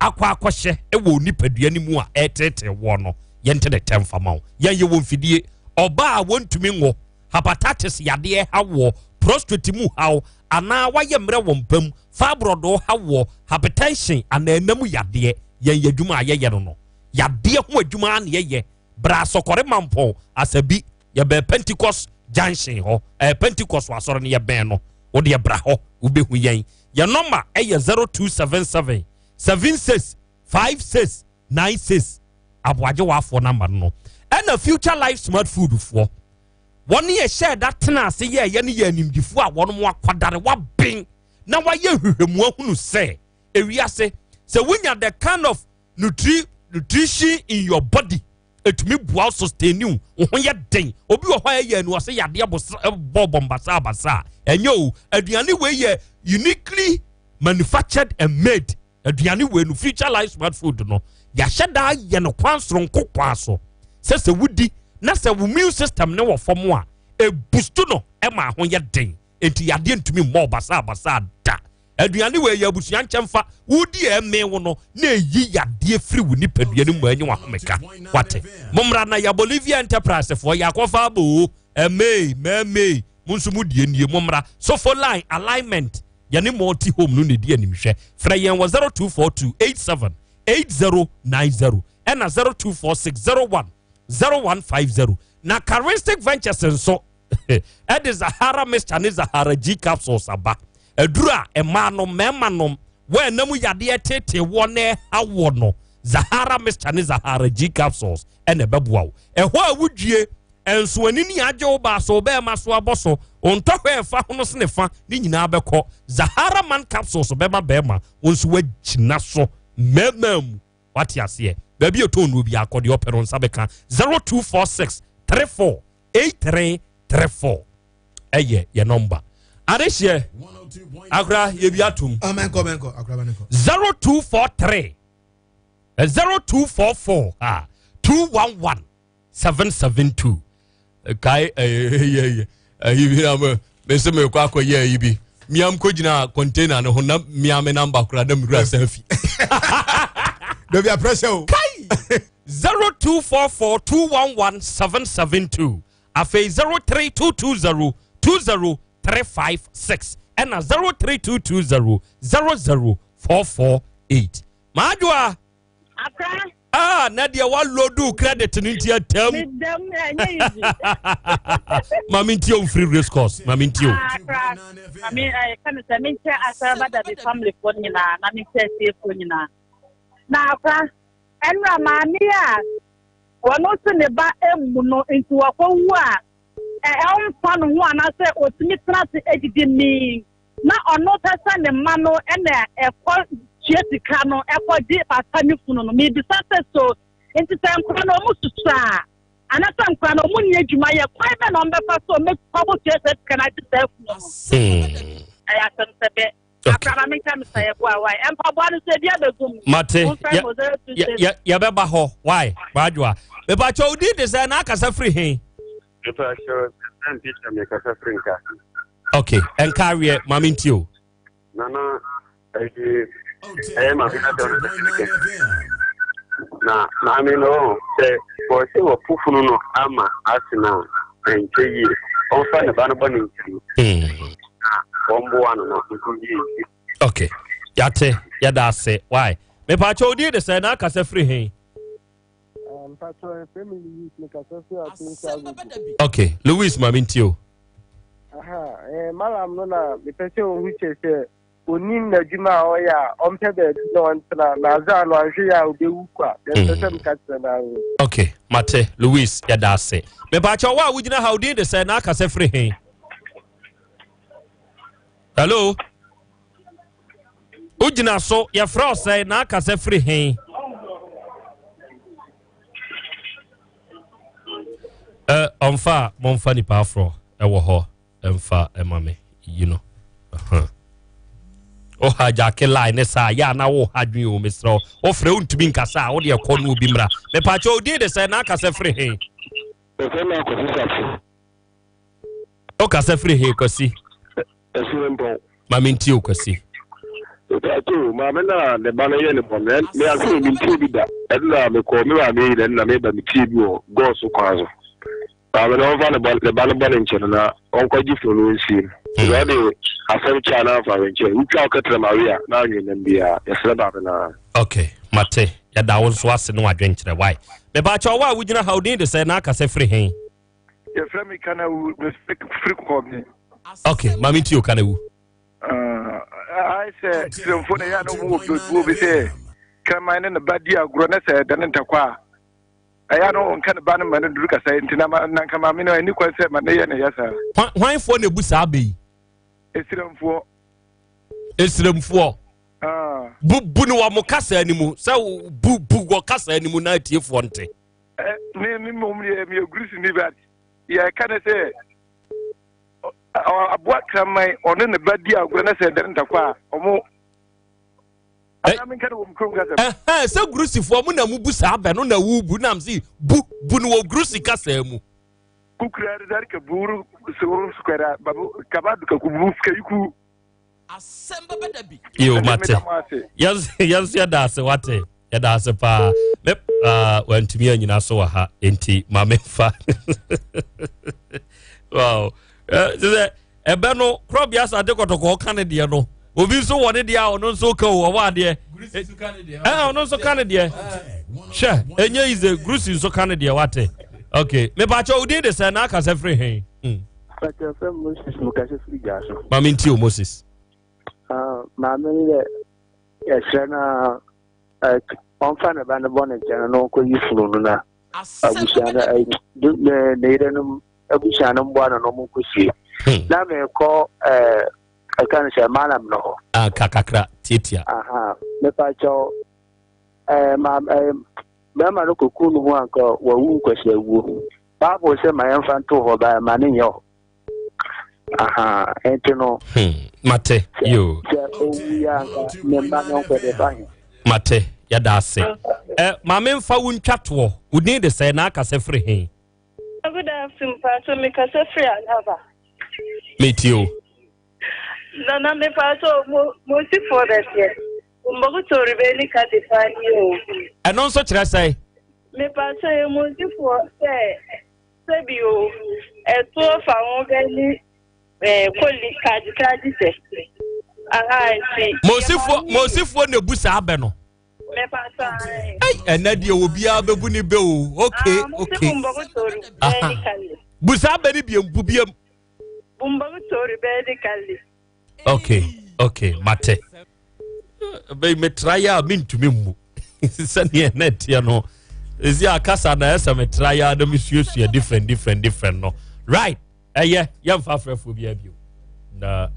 Speaker 2: akɔ akɔhyɛ wɔ nipadua no mu a ɛreteetee woɔ no, yɛnte ne tɛm fa ma wo. Yɛn yɛwɔ mfidie. Ɔbaa a wɔntumi nwo, hepatitis yadeɛ ha woɔ, prostate mu haw, anaa wayɛ mmerɛ wɔ mpa mu, fibroid ha woɔ, hypertension anaa ɛna mu yadeɛ, yɛn yɛ adwuma a yɛyɛ no no, yadeɛ ho adwuma ara na yɛyɛ. Bra Asɔkɔre Mampɔn Asabi, yɛbɛn Pentecost junction hɔ, ɛɛ Pentecost asɔre no yɛbɛn no, wo deɛ bra hɔ, wobɛhu yɛn. Yɛn nɔma ɛyɛ 0277 76 56 96 aboagye wafoɔ namba no no. Ɛna Future Life Smart Food foɔ, wɔn yɛ hyɛɛ da tena ase yɛ ɛyɛ no yɛ animdifoɔ a wɔn mo akwadare waben na wayɛ nhwehwɛmu ahunu sɛ ewiase sɛ wonya the kind of nutri nutrition in your body ɛtumi boa wo sustain wo wo ho yɛ den obi wɔ hɔ a ɛyɛ anu ɔsɛ yadeɛ bɔ bɔ mbasa basa ɛnyɛ o aduane wei yɛ uniquely manufactured and made aduane wei no future life smart food no yɛahyɛ daa yɛ no kwan soronko kwan so sɛ sɛ wodi na sɛ wo immune system ne wɔ fam a ɛbustu no ɛma ho yɛ den enti yadeɛ ntumi mmɔ basa basa da Aduane wei yɛ abusua nkyɛmfa. Wodi a ɛmee wo no na ɛyi yadeɛ firi wo nipadua no mu ɛnyɛ wahomeka. Wate? Mommra na yɛ Bolivia Enterprise foɔ yɛakɔfa aboo. Ɛmee, mɛmee, mo nso mo die nie. Mommra. Sofo line alignment yɛne multi home no na ɛdi animhwɛ. Frɛ yɛn wɔ 0242 87 8090 ɛna 0246 01 0150. Na Charistic Ventures nso ɛde Zahara mixture ne Zahara G capsules aba. Aduru a mmaa nom, mmarima nom, wɔn a ɛnam yadeɛ tete wɔ na ɛha wɔ no, Zahara mixture ne Zahara G capsules ɛna ɛbɛboa wo. Ɛhɔ a wodwie nso ani ne agye wo baa so bɛrima so abɔ so ntɔhwɛ ɛfa ho no sene fa ne nyinaa bɛkɔ. Zahara man capsules bɛma bɛrima wo nso wagyina so mmarima mu. Wate aseɛ? Baabi a ɛtɔn no bi akɔ deɛ ɔpɛ no nsa bɛka 0246 34 8334 ɛyɛ yɛ nɔmba adehyeɛ akora yɛbi atom 0243 0244 a 211 772 kae ɛyɛ ɛyi bi na mese mekɔ akɔyɛ ayi bi miam kɔgyina container no ho na mia me namba kora na mewura san fi
Speaker 7: dabi aprɛsɛ o
Speaker 2: kai 0244 211 772 afei 03220 20356 ɛna 03220 00448 maadwoa
Speaker 1: Akra.
Speaker 2: Ah, na deɛ walodu credit no nti atam.
Speaker 1: Medam ɛnyɛ easy.
Speaker 2: Maame nti o mfiri race course. Maame nti o.
Speaker 1: Ah, akra. Maame ɛyɛ ka ne sɛ menkyɛ asaraba dabi family foɔ nyinaa na menkyɛ atiefoɔ nyinaa. Na akra ɛnura maame a wɔn nso ne ba emu no nti wɔkɔwu a ɛmfa no ho anaasɛ otumi tena ase edidi mii. Na ɔno pɛ sɛ ne mma no na ɛkɔ tua sika no ɛkɔ gye papa ne funu no. Mebisa sɛ so nti sɛ nkora no ɔmo susua a anasɛ nkora no ɔmo nni adwuma yɛ kwan bɛ na ɔmo bɛfa so ɔmo akɔ tua saa sika no agye saa funu no. Ɛyɛ asɛm sɛ bɛ. Akora ma menka me sɛ yɛboa wae. Mpaboa no sɛ ebi abɛgu mu.
Speaker 2: Mate
Speaker 1: Momfrɛ mo 026.
Speaker 2: yɛbɛba hɔ wae Kwadwoa. Mepakyɛ wo din de sɛ na akasa firi he?
Speaker 16: Mepakyɛ sɛ Peter mekasa firi nka.
Speaker 2: Ok, ɛnka aweɛ maame nti o.
Speaker 16: Nana ɛyi ɛyɛ maame na dɔn no kɛkɛ. Na maame no sɛ wɔsɛ wɔpo funu no ama asena ɛnkyɛ yie ɔmfa ne ba no bɔ ne nkyɛn. Wɔmboa no na nkɔwie yie.
Speaker 2: Ok, yɛate, yɛda ase. Why? Mepaakyɛ wo din de sɛn na akasa firi he?
Speaker 4: Mpakyɛ yɛfrɛ me Louis, mekasa firi Atensi Agogo.
Speaker 2: Ok, Louis ma mentie o.
Speaker 4: Aha, eh, malam no na mepɛ sɛ ɔhu kyerɛ sɛ onim n'adwuma a ɔyɛ a ɔmpɛ baabi na ɔntena na adze a no anhwɛ yɛ a obewu kwa. Deɛ mepɛ sɛ meka kyerɛ no ara.
Speaker 2: Ok, mate Louis, yɛda ase. Mepaakyɛ wo a wogyina ha wo din de sɛn na akasa firi he? Hello? Wogyina so, yɛfrɛ wo sɛn na akasa firi he? Eh, ɔmfa a momfa nipa aforɔ ɛwɔ hɔ ɛmfa ɛma me yi no. Woha gyake line ne saa yɛ ana woha dwen o mesrɛ wo. Wofrɛ wontumi nkasa a wode ɛkɔ no obi mmra. Mepaakyɛ odin de sɛn na akasa firi he?
Speaker 16: Yɛfrɛ me Akwasi Sapse.
Speaker 2: Wokasa firi he Kwasi?
Speaker 16: Ɛsere mpɔn.
Speaker 2: Ma mentie o Kwasi.
Speaker 16: Mepaakyɛw o, maame no a ne ba no yɛ ne bɔne no, me ase no mentie bi da. Ɛno na mekɔɔ me maame yi na ɛno na meba metie bi wɔ gɔɔ so kwan so. Maame no ɔmfa ne bɔ ne ba no bɔne nkyɛ no na ɔnkɔgye funu no nsie no. Sɛ ɔde asɛm kyɛ a na amfa nkyɛ. Wotwa wo kɛtrɛma we a na anwe nam biara. Yɛsrɛ maame no ara.
Speaker 2: Ok, mate. Yɛda wo nso ase ne w'adwenkyerɛ. Wai. Mepaakyɛw, wo a wogyina ha, wo din de sɛn na akasa firi he?
Speaker 8: Yɛfrɛ me Kanawu, mefiri Kɔkɔɔbe.
Speaker 2: Ok, ma mentie o Kanawu.
Speaker 8: Ayɛ sɛ Siremfoɔ na ɛyɛ a na wɔn wɔ buo bi sɛ kraman ne ne ba di agorɔ na sɛ ɛda ne ntakwa a ɛyɛ a na ɔnka ne ba no ma no duru kasa nti na na nka maame no ani kwan sɛ ma ne yɛ ne yɛ saa.
Speaker 2: Hwanfoɔ na ebu saa bɛ yi?
Speaker 8: Esiremfoɔ.
Speaker 2: Esiremfoɔ. Ah. Bu bu no wɔ mo kasa no mu sɛ bu bu wɔ kasa no mu na atiefoɔ nte.
Speaker 8: Me me mmom yɛ meyɛ Greece ni but yɛka ne sɛ aboa kraman ɔne ne ba di agorɔ na sɛ ɛdɛn ntakwa a ɔmo
Speaker 2: sɛ gurusifoɔ mo na mubu saa bɛ no na wobu nam se bu bu no wɔ gurusi kasaa mu
Speaker 8: kukura dari ka buru soro sukara babu kaba duka kubu kayiku
Speaker 17: Asɛm bɛba da bi.
Speaker 2: Yo, mate. Yɛn nso yɛda ase wate. Yɛda ase paa. Me uh, wantumi anyina so wɔ ha enti ma memfa. Wow. Eh, sɛ ɛbɛ no korɔbea asante kɔtɔkɔɔ ka ne deɛ no obi nso wɔ ne deɛ a ɔno nso ka o ɔwɔ adeɛ ɛɛ ɔno nso ka ne deɛ hwɛ ɛnyɛ yize grusi nso ka ne deɛ wate ok mepakyɛ odin de sɛ na akasɛ firi he. Hmm.
Speaker 4: Pàtó fẹ́ Moses mo kasa firi gya so.
Speaker 2: Maame nti o Moses.
Speaker 4: Ah, maame no dɛ yɛsrɛ no a ɔmfa ne ba no bɔ ne nkyɛn no na ɔnkɔyi funu no na abusua no ne yerenom abusua no mboa no na ɔmo nkɔsie. Hmm. Na mekɔ ɛka no sɛ malam no hɔ.
Speaker 2: Ah, ka kakra tiatia.
Speaker 4: Aha, mepa kyɛw bɛrima no kɔku no ho anka wawu nkwasiawuo. Bible sɛ ma yɛmfa nto hɔ ba ma ne nyɛ hɔ. Aha, ɛnti no.
Speaker 2: Hmm, mate, yo.
Speaker 4: Sɛ owu yɛ anka ne mma no nkɔ de fa he.
Speaker 2: Mate, yɛda ase. Ɛ maame mfa wo ntwa toɔ, wo din de sɛ na akasa firi he?
Speaker 5: Good afternoon, Pastor. Me kasa firi Alaba.
Speaker 2: Metie o.
Speaker 5: Nana me pastor mo mo si fo dɛ teɛ. Mbɔkutori bɛ ni ka de fa ni o.
Speaker 2: Ɛno nso kyerɛ sɛ.
Speaker 5: Me pastor yɛ mo si fo sɛ sɛbi o ɛtoɔ fa ho bɛ ni ɛɛ koli kaji kaji sɛ. Aha nti.
Speaker 2: Mosifoɔ mosifoɔ na ebu saa abɛ no. ɛnɛ deɛ obiara bɛbu ne bɛ o ok
Speaker 5: ah,
Speaker 2: ok bu saa bɛ ne biem bu biem. Ok ok mate bɛyi metra yɛ a mentumi mmu sɛdeɛ na ɛteɛ no ɛsi akasa na ɛsɛ metra yɛ a na mesuasua different different different no right Ɛyɛ, yɛmfa afrɛfoɔ biara bio na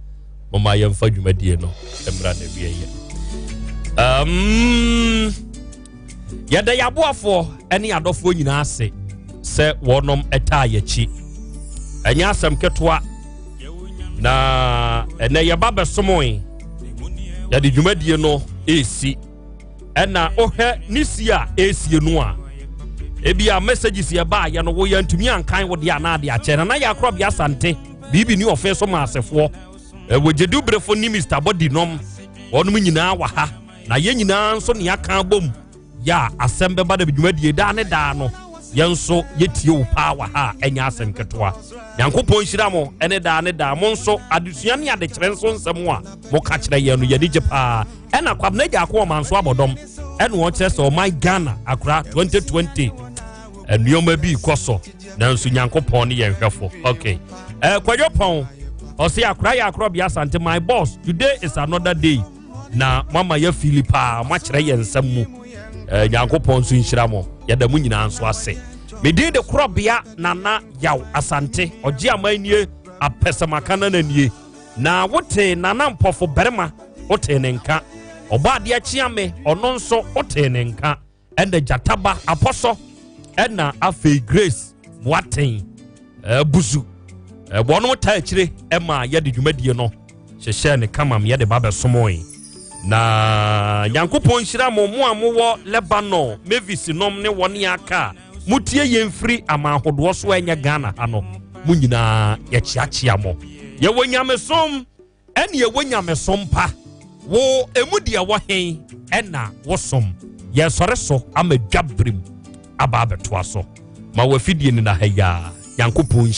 Speaker 2: moma yɛmfa dwumadie no mmra na wieɛ. Um, yɛda yɛaboafoɔ ne adɔfoɔ nyinaa ase sɛ wɔnom ɛtaa yɛkyi. Ɛnyɛ asɛm ketewa na ɛnɛ yɛba bɛsomoe yɛde dwumadie no ɛresi ɛna wohwɛ ne si a ɛresie no a ebi a messages yɛ baa yɛ no woyɛ ntumi ankan wo deɛ anaa de akyɛ na na yɛ akorɔbea asante biribi ne ɔfɛ so maasefoɔ ɛwɔ gyedu berefo ne mr body nom wɔnom nyinaa wɔ ha na yɛn nyinaa nso ne aka abom yɛ a asɛm bɛba da dwumadie daa ne daa no. Yɛn nso yɛtie wo paa wɔ ha a ɛnyɛ asɛm ketewa. Nyankopɔn nhyira mo ɛne daa ne daa. Mo nso adesua ne adekyerɛ nso nsɛm a moka kyerɛ yɛn no yɛni gye paa. Ɛna Kwabena Agya-Ako ɔman so abɔdɔm ɛna ɔkyerɛ sɛ ɔman Ghana akora 2020 nneɛma bi kɔ so nanso Nyankopɔn ne yɛn hwɛfo. Okay. Kwadwo Pɔn ɔse akora yɛ akorɔ bea Asante, my boss, today is another day na mama yɛ fili paa, moakyerɛ yɛn nsɛm mu. Nyankopɔn nso nhyira mo, yɛda mo nyinaa nso ase. Medin de korɔbea Nana Yaw Asante ɔgye aman nie apɛsɛmaka na nanie na wote Nana Mpɔfo barima wote ne nka, ɔbɔ adeɛ kyea me ɔno nso wote ne nka, ɛna Gyataba Apɔsɔ ɛna afei Grace Boaten Busu wɔn ta akyire ɛma yɛde dwumadie no hyehyɛ ne kama yɛde ba bɛsomoe. Na Nyankopɔn nhyira mo mo a mowɔ Lebanon, Mavis nom ne wɔne aka a motie yɛn firi aman ahodoɔ so a ɛnyɛ Ghana ha no, mo nyinaa yɛkyeakyea mo. Yɛwɔ nyamesom ɛne yɛwɔ nyamesom pa wo emu deɛ wɔ hen ɛna wosom. Yɛsɔre so ama dwa birim aba abɛtoa so ma wafidie no na ha yi a. Nyankopɔn nhyira.